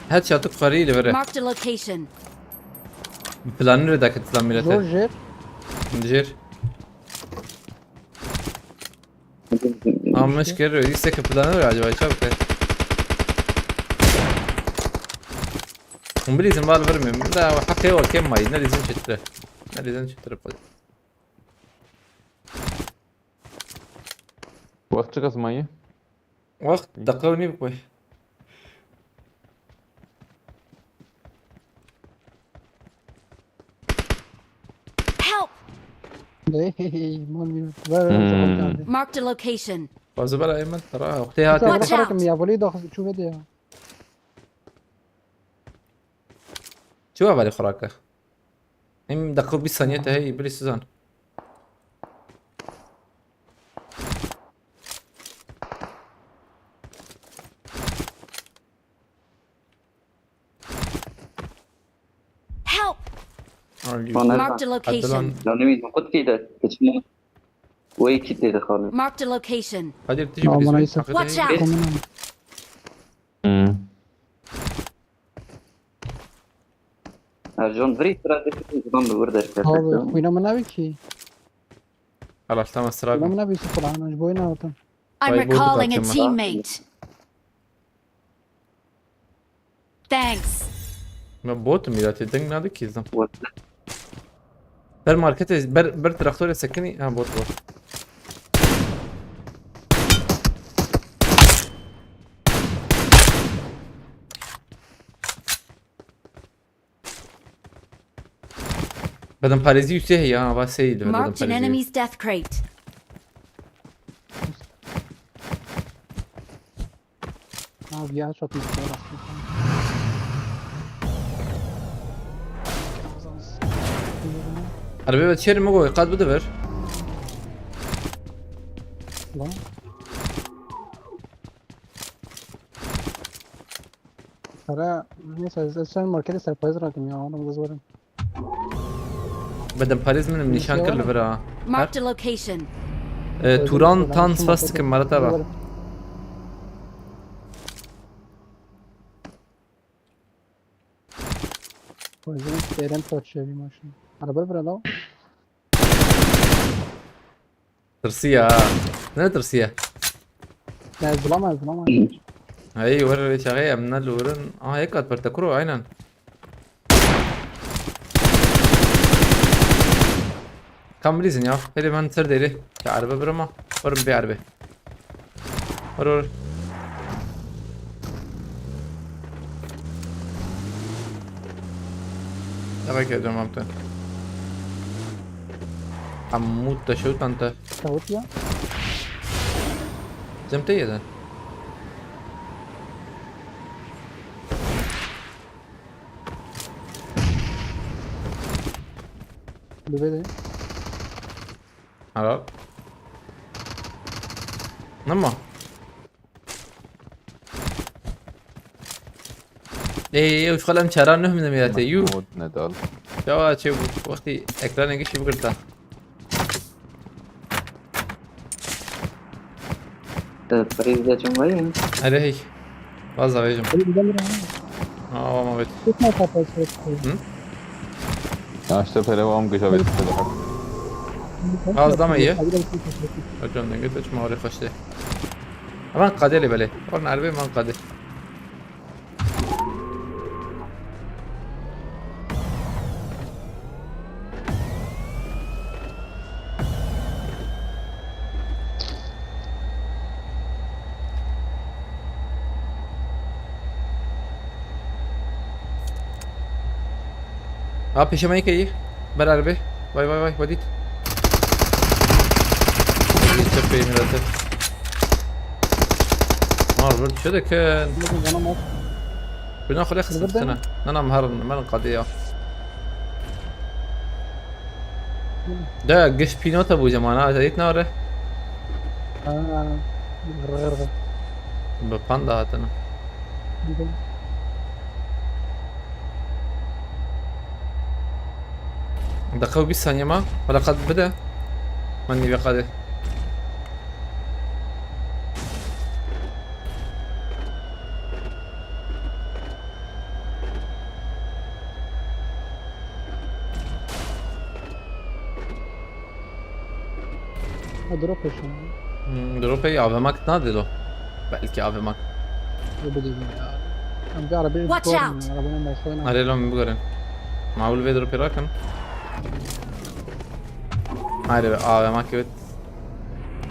Headshot xwerî li vir e. Marked a location. Planı re dakit lan millete. Zor jer. Jir. Ama şikir öyle ise ki planı re acaba çabuk. Hûn bilîzin bal vermem. Da haqê wa kêm mayî. Ne dîzin çitire. Ne dîzin çitire. Wext çiqas mayî? Wext deqew nî bikoy. Help! Hey, mal mi? Ver, ver, ver. Marked a location. Fazla bela hemen tara. Wextê hatî. Watch out! Ya, volî daxil çû vede ya. Çi wa belê xurake? Em deqew bîst saniye te heyî, bilî Suzan. Help! Ay, Bana Marked a location. Yanî min qut kî de. Keçim. Wê kî tê de xalî. Marked a location. Kadir tijî bilîzin. Watch out! Hmm. Ercan virî tira de ziman bi wir derkeve. Abi, xwîna min navê kî? Xelas, tamam, sıra Xwîna bin. Min navê Yusuf Kur'an, ji boyê nawetim. I'm Ay, bu recalling a takımı. Teammate. Thanks. Ben botum ya, te deng nadı ki izin. Ber markete, ber, ber traktore sekini. Ha, bot, bot. Bedem parezi yüksek ya, va seydi. Marked an enemy's death crate. Abi ya çok mutlu olasın. Arabaya çerim o, kat bu da ver. Lan. Para neyse, sen markete serpayız bırakın ya, onu da zorun. Bedem parez min nişan kir li vir a. Marked a location. E, Turan tan spas dikim, mara te ba. Özüm Eren Koç ya bir maşın. Araba bırak lan. Tirsiya. Ne tirsiya? Ya zılam ya zılam. Hey, were çaxê em ne lorin. Aha, yek kat perte kuro, aynen. Kam bilîzin ya. Hêdî ben ser derê. Ya erbe birima. Vurun bir erbe. Vur vur. Demek ediyorum amten. Amut da şut anta. Şahut ya. Zemte yedin. Bebe de. Helal. Nema. Ê, ew ji xwe em çara nuh min demiyate, yû. Mod nedal. Çawa çê bû, wextî ekranê gişî bigirta. Te priz de çim wayî? Erê hey. Vaz davêjim. Öyle bir de bir ama. Aa, ama evet. Tutma kafayı sürekli. Hı? Ya işte pere var mı kışa bir de daha. Vaz dama ye. Hocam ne götür çim oraya kaçtı. Aman kadeli bele. Orna erbe man kade. Ha, pêşe me yekeyî. Ber erbe. Vay, vay, vay, wedît. Çepê mirate. Mar vur, çi dikin? Buna xwe lê xistin xistina. Nana, em herin, em herin qadê ya. De, giş pînota bû cemana, ez êt nare. Ha, rı, rı, rı. Bi panda hatine. Deqe û bîst saniye ma. Wala qad bide. Man nîve qadê. Ha, drop eşin. Hmm, drop ey A V M nade lo. Belki A V M. Ne bileyim ya. Ben bir arabaya Watch out! Arabanın başlarına. Hadi lan bir görün. Mavul ve drop rakan. Hadi be A V M evet.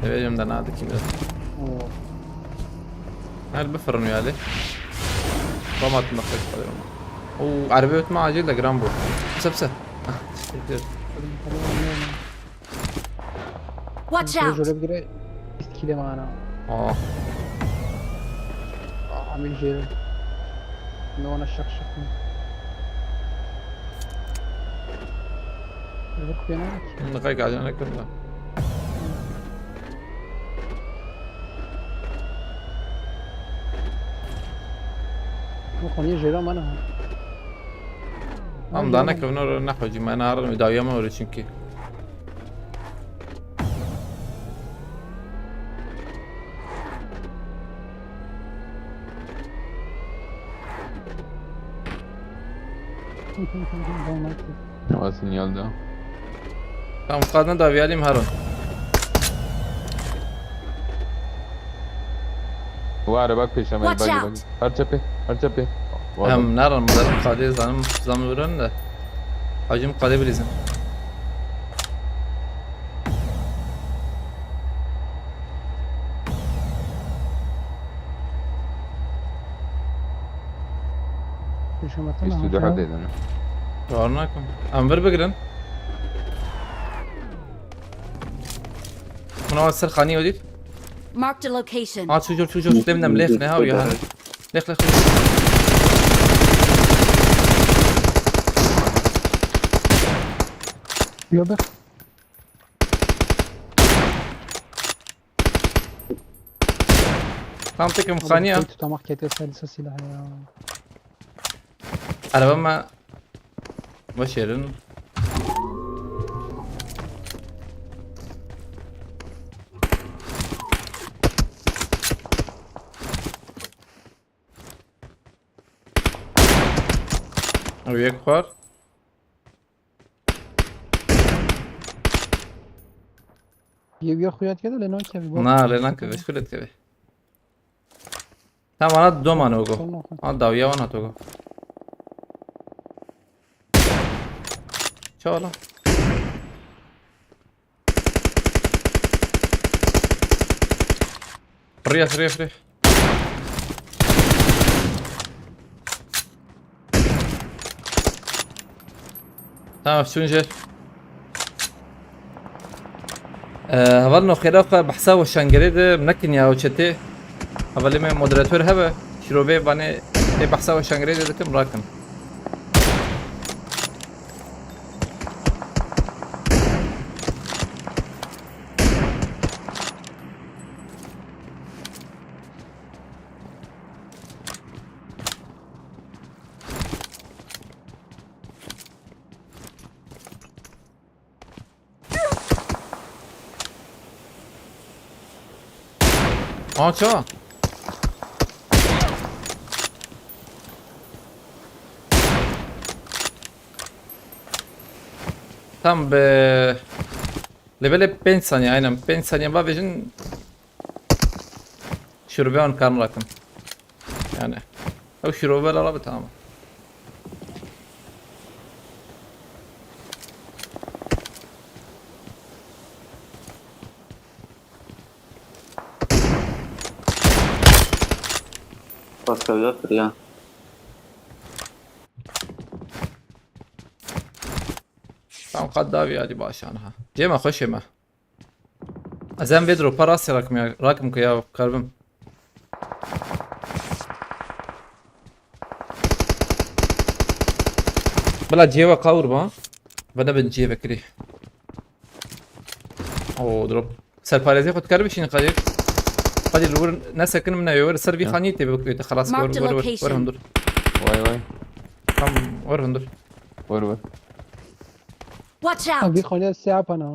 Eve elimden aldı kim bilir. Oo. Her bir fırın üyeli. Tam altında kaç kalıyor ama. Oo, araba ötme acil de gram bu. Pısa pısa. Ah, teşekkür ederim. Watch out! Şöyle bir kere iskile mana. Aa. Aa, bir şey. Ne ona şak şak mı? Yok ya. Bunu kaç acana kırma. Bu konuyu jera mana. Am da ne kırma ne koyacağım ben ağrım davyama öyle çünkü. Ama sinyal da. Tamam, kadına da verelim Harun. Var bak peşime bak bak. Her çepe, her çepe. Em naran bunların kadeh zanım zam vuran da. Hacım kadeh bilizim. Pêşema te Üstü ne daha yapıyor? Dedin. Var nakim. Em vir bigrin. Buna ser xanî odît. Marked a location. Ha çucur çucur. Dem dem lêx ne ha ya. Lêx lêx. Yok be. Tam tekim xaniya. Tutamak kete ser silah ya. Araba ma başarın. Ew yek xwar. Yew ya xuya dikeve lê nakeve. Na, lê nakeve, şkule dikeve. Tam ana doma nogo. Tamam. Ha, dawiya wana togo. Çala. Firiya, firiya, firiya. Tamam, şunu jêr. Ee, hevalno xêra xwe behsa weşangerê de nekin ya o çetê. Hevalê me moderatör hebe. Şirovê vanê ê behsa weşangerê de dikim rakin. Aa, çawa? Tam be. Lê belê pênc saniye, aynen. Pênc saniye bavêjin. Şurbe an kan rakin. Yani. Ew şurbe la be tamam. Paska ya firiya. Tam qad davî hadi baş aniha. Cema xweşê me. Ez em vê dropa rastê rakim ya, rakim ku ya karibim. Bila cêve qawur ba. Ve ne bin cêve kirî. Oo, drop. Serparêzê xwe dikar bişîn Kadir. Kadir, wir nesekin min eyo, wir ser vî Ya. xanî tê bikuyê te xelas. Marked Wer, a wer, wer, wer location. hundur. Vay vay. Tam wer hundur. Wer wer. Watch Ha, out! Vî xanî siyah pana.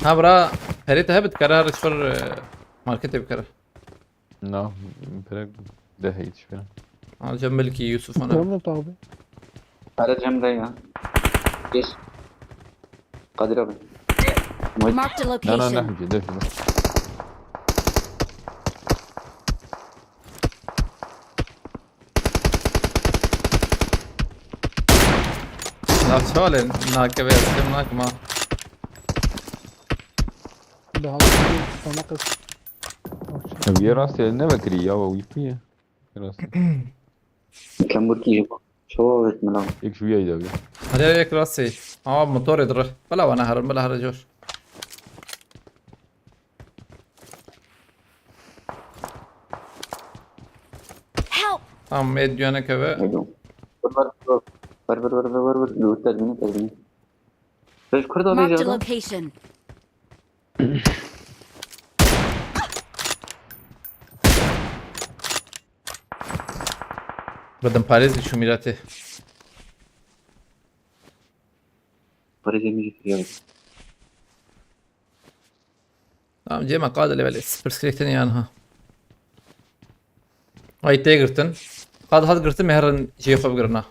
Ha bira, perê te hebe dikare her çiqir, e, marketê bikare. Na, perek de heyî tişkine. Al cem belki Yusuf ana. Tamam abi. Para cem de ya. Geç. Kadir abi. Marked a Na na na location. hemce de. La çale nakeve, eskem nakma. Daha bir sana kız. Ev yê rastê ne vekirî ya, we wî ku ye? Yê rastê. Kemburkî ji bo. Çawa wêt min a? Yek ji wî ye de. Hadi yek rastê. Ama motorê dire. Bela wana herin, bela here cor. Help! Tamam, ê duyane keve. Alo. Ver, ver, ver, ver, ver, ver, ver, ver, ver, dur, terbiyeni, terbiyeni. Reş kurda Marked a bêjada. Location. Bidim parêz şu mîratê. Parêzê min jî firiya. Tamam, cema qade lê belê. Sıfır skeletin yan ha. Ay tê girtin. Qad hat girtin, me herin jê xwe bigirina.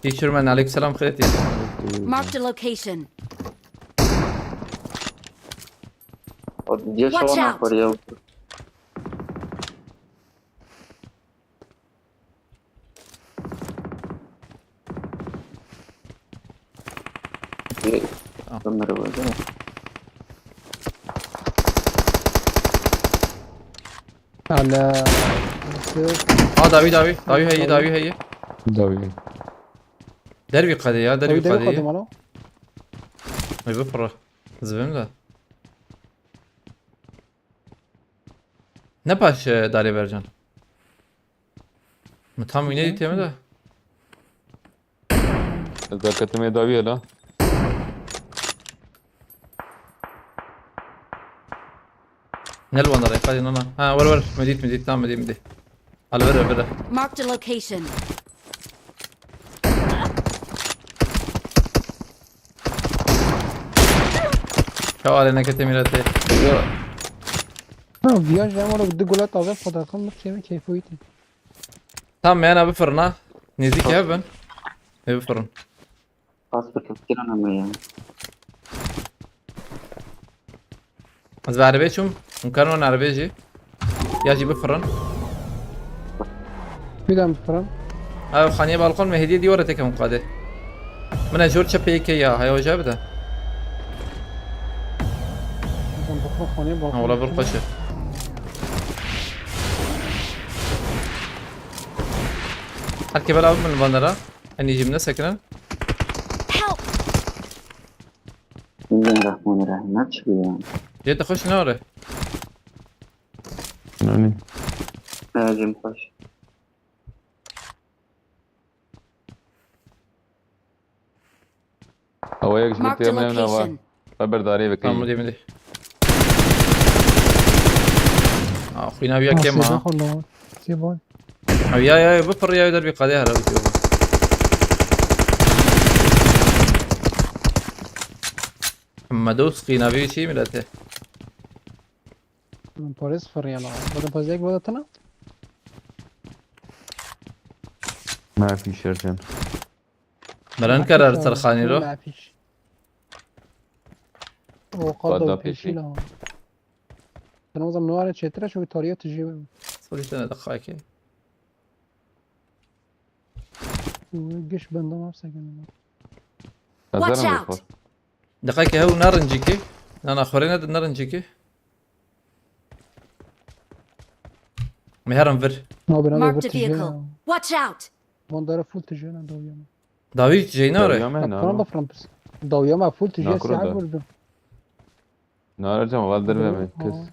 Teacher man, aleyküm selam, xêrê tê. Marked a location. O diye Watch şawan out. Akbar ya. Ee, Ah. Ömer abi, değil mi? Ala. Nasıl? Aa, dawî, dawî, dawî heye, dawî heye. Dawî. Dervî qadê ya, dervî Dawî, dawî qadê. Qadê mala. Ay, bifire. Zivim de. Ne paş, e, darê bercan? Mi tam wîne dîtiye mi de? Ez derketim ê dawiyê la. Ne li wan derê, qadê nana. Ha, wer, wer. Mi dît, mi dît, tamam, mi dît, mi dît. Al, ver, ver. Marked a location. Çawa alê nekete mîratê. Ha, viya ji em were du gula taze xwe daxim, min çêmê keyfê wî tê. Tamam, me yana bifirina. Nêzîkî hev bin. Ê bifirin. Pas bi keskî re name ya. Ez bi erebê çûm. Hûn karin wan erebê jî. Ya jî bifirin. Bir daha bifirin. Ev xaniyê balkon me hediye diyore tekem qadê. Min e jor çepê yekê ya, haya hoca bide. Sen bakma xaniyê balkon. Ha, ola bir qoşe. Herkê bela min bandera. Enî jim ne sekinen. Help! Bismillahirrahmanirrahim. Ne çıkıyor ya? Cê te xweş ne ore. Yani. Ercim hoş. Ew yek ji Marked a gotiye min ev nava. location. Xeberdarê Tamam, bikeyî. dê min dê. Aa, xwîna wî ya kêm ha. Sê boy. Ew ya ya bipir ya dervî qadê here bitiyo. Hemma dost xwîna wî çî milete. Min parêz firiyana. Badem pazek bada tına. Ma fîşer sen. Meren karar serxanî ro. O qadda pêşî la. Sen o zaman nuare çêtire şu tariye tijî. Sorî tene daxayke. Giş benda mapse gelin. Watch Hazır mı out. for? Daxayke hew narincîkî. Nana xorê ne narincîkî. Meherim vir. Abi ne Marked bu a tijî. vehicle. Watch out! Van dara full tijî ne dawiyama. Dawî jeyna re. Dawiyama ne Kaptan da ama? Frampis. Dawiyama full tijî Nakuro siyah da. vurdu. Nara cam val derve Dawiyama, me kes. ha.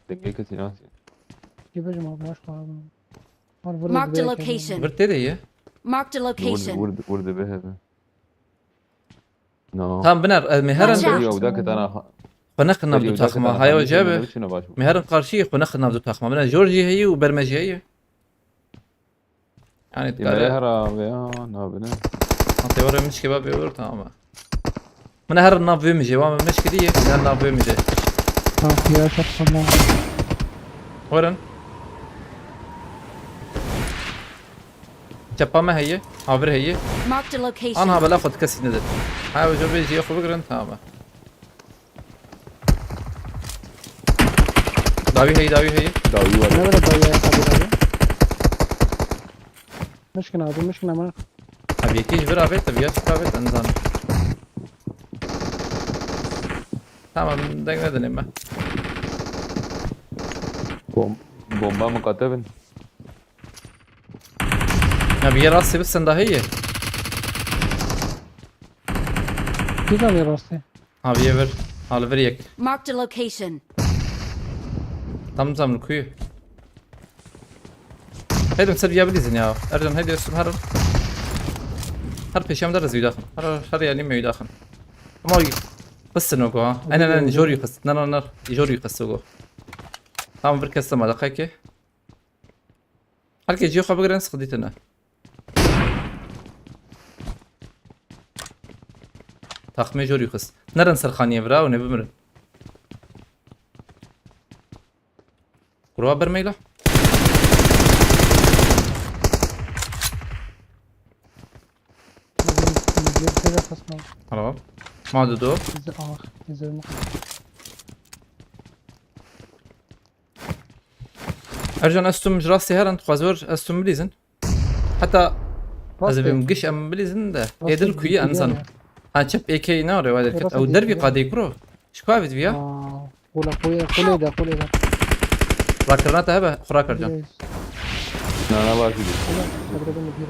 Denge kes inas. Gibi cim abi maş var abi. Var vurdu. Marked a location. Vir tê de ye. Marked a Vurdu location. vurdu vurdu be hebe. No. Tamam biner ez meherim. Watch out. Yok da kitana. Xwe nexin nav du taxma. Haya hoca be. Şuna baş. Meherim qarşî xwe nexin nav du taxma. Biner jor jî heye û berme jî heye. Yani Emre hera ve ya nabine. Ate were mişke ba bêwer tamam. Min her nav vê mijê, wa min mişke diye, her nav vê mijê. Tamam ya çok tamam. Werin. Çepa me heye, havir heye. Marked a location. Anha bela xwe kesî nedin. Ha, hoca bê jiyê xwe bigirin, tamam. Dawî heye, dawî heye. Dawî var. Ne böyle dayı ayakkabı abi? Mişkin abi, mişkin ama. Abi yekî ji vir avêt, tabii ya çi avêt, em zanin. Tamam, deng nedin ême. Bom bomba mı katebin? Ya bir yer rastê bi senda heye. Güzel yer rastı. Ha, bir yer vir. Ha, li vir yek. Marked a location. Tam tam li kuyu. Heydi ser viya bilîzin ya. Ercan heydi üstüm her. Her peşem de rezî daxin. Her her yani me daxin. Ama pissin o go ha. Aynen aynen jor yukasın. Nar nar jor yukasın go. Tamam bir kestim alakayke. Herkes ciyo xwe bigirin sıkıntı tene. Taxmê jor yukasın. Nerin serxaniye vira û ne bimirin. Kurwa bermeyla. Bir kere kasma. Tamam. Ma dudu. Bizi ah, üzerine. Ercan estum ji rastê herin dixwaz wer estum bilîzin. Heta ez Rastê. bim giş em bilîzin de. Rastê Êdil kuyi bilîzin em zan. ya. Ha çep êkey ne orê wa derket. Rastê Ew dervî bilîzin. Qadê kuro. Ji ku avît viya? Aa, kula kula kula da kula da. Rakirina te hebe xura kar can. Yes. Nana var gibi. Kula, kula da bir.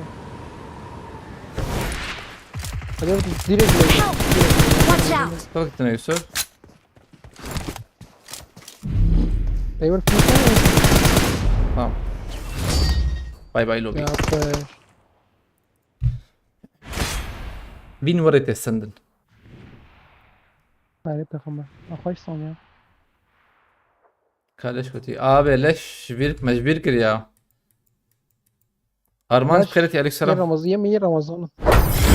Hadi direkt direkt. Watch out! Bak gittin Yusuf. They were flipping. Tamam. Bay bay lobi. Ya be. Wîn werê tê sendin. Hayret takımı. Akhoş son ya. Kaleş kutî. Abi leş ji bîr, me ji bîr kir ya. Arman Leş, ji xêretî aleyküm selam. Ramazan, yeme ye Ramazan.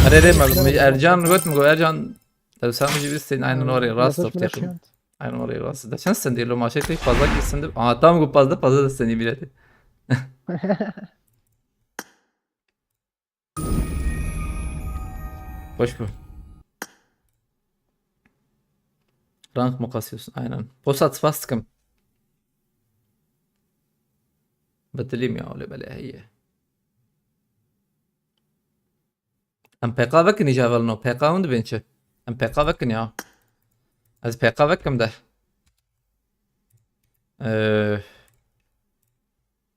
Erê rê me, me Ercan got, me got Ercan. Ew sen jî bistên aynen orê rast Mesaj bile têxin. şiyant. Aynen orê rast. De çend sendî lo maşê tê fazla kir sendî. Aha tam got fazla fazla da sendî mileti. Hoş bu. Rank mı kasıyorsun? Aynen. Posat spas dikim. Betilîm ya, öyle böyle heye. Em P K vekin îca velno. P K hûn dibên çi? Em P K vekin ya. Ez P K vekim de. Ee,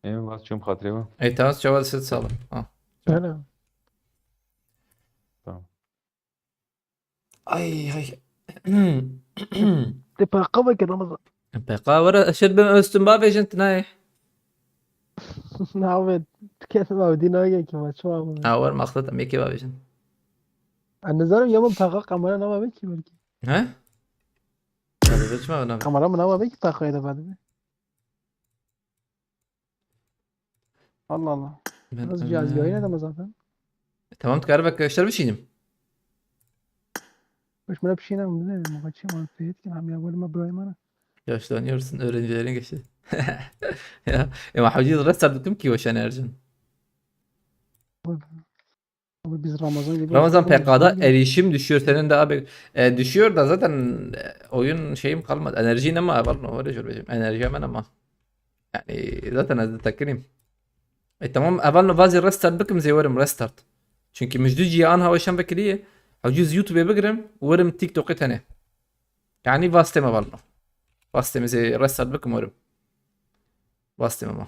Ê, vas çûm xatirê we. Ey, tamam, çawa sit sağ olun. Ha. Hele. Tamam. Ay, ay. Te P K veke Ramazan. P K were, şir bim üstün bavêjin tinayê. Navê, kesin abi din nage ki maç var mı? Ha, were maqsed em yekê bavêjin. Nizarim ya min P K kamera nama belki belki. He? Tabii, biçme ona. Kamera mı nama belki P K'ya da verdi. Allah Allah. Ben, Biraz cihaz yayın edemez zaten. Tamam, dikare bak, şer bişînim. Baş buna bir şey ne bilmiyorum. Ama kaçayım abi, feyet ki hem ya, böyle mi, buraya mı? Yaşlanıyorsun, öğrencilerin geçti. Ya, ema hocayı restart bikim ki hoş enerjin. Abi biz Ramazan gibi. Ramazan Oğlum, P K'da şimdi erişim düşüyor senin de abi. E, düşüyor da zaten, e, oyun şeyim kalmadı. Enerjin ama var mı? Öyle söyleyeceğim. Enerji hemen ama. Yani zaten ez de tekinim. E, tamam, evan vazî restart bikim zê werim restart. Çünkü müjdüciye an hava şen vekiriye. Hocuz YouTube'e bigirim, werim TikTok'e tene. Yani vasteme var mı? Vasteme zê restart bikim werim. Vasteme ma.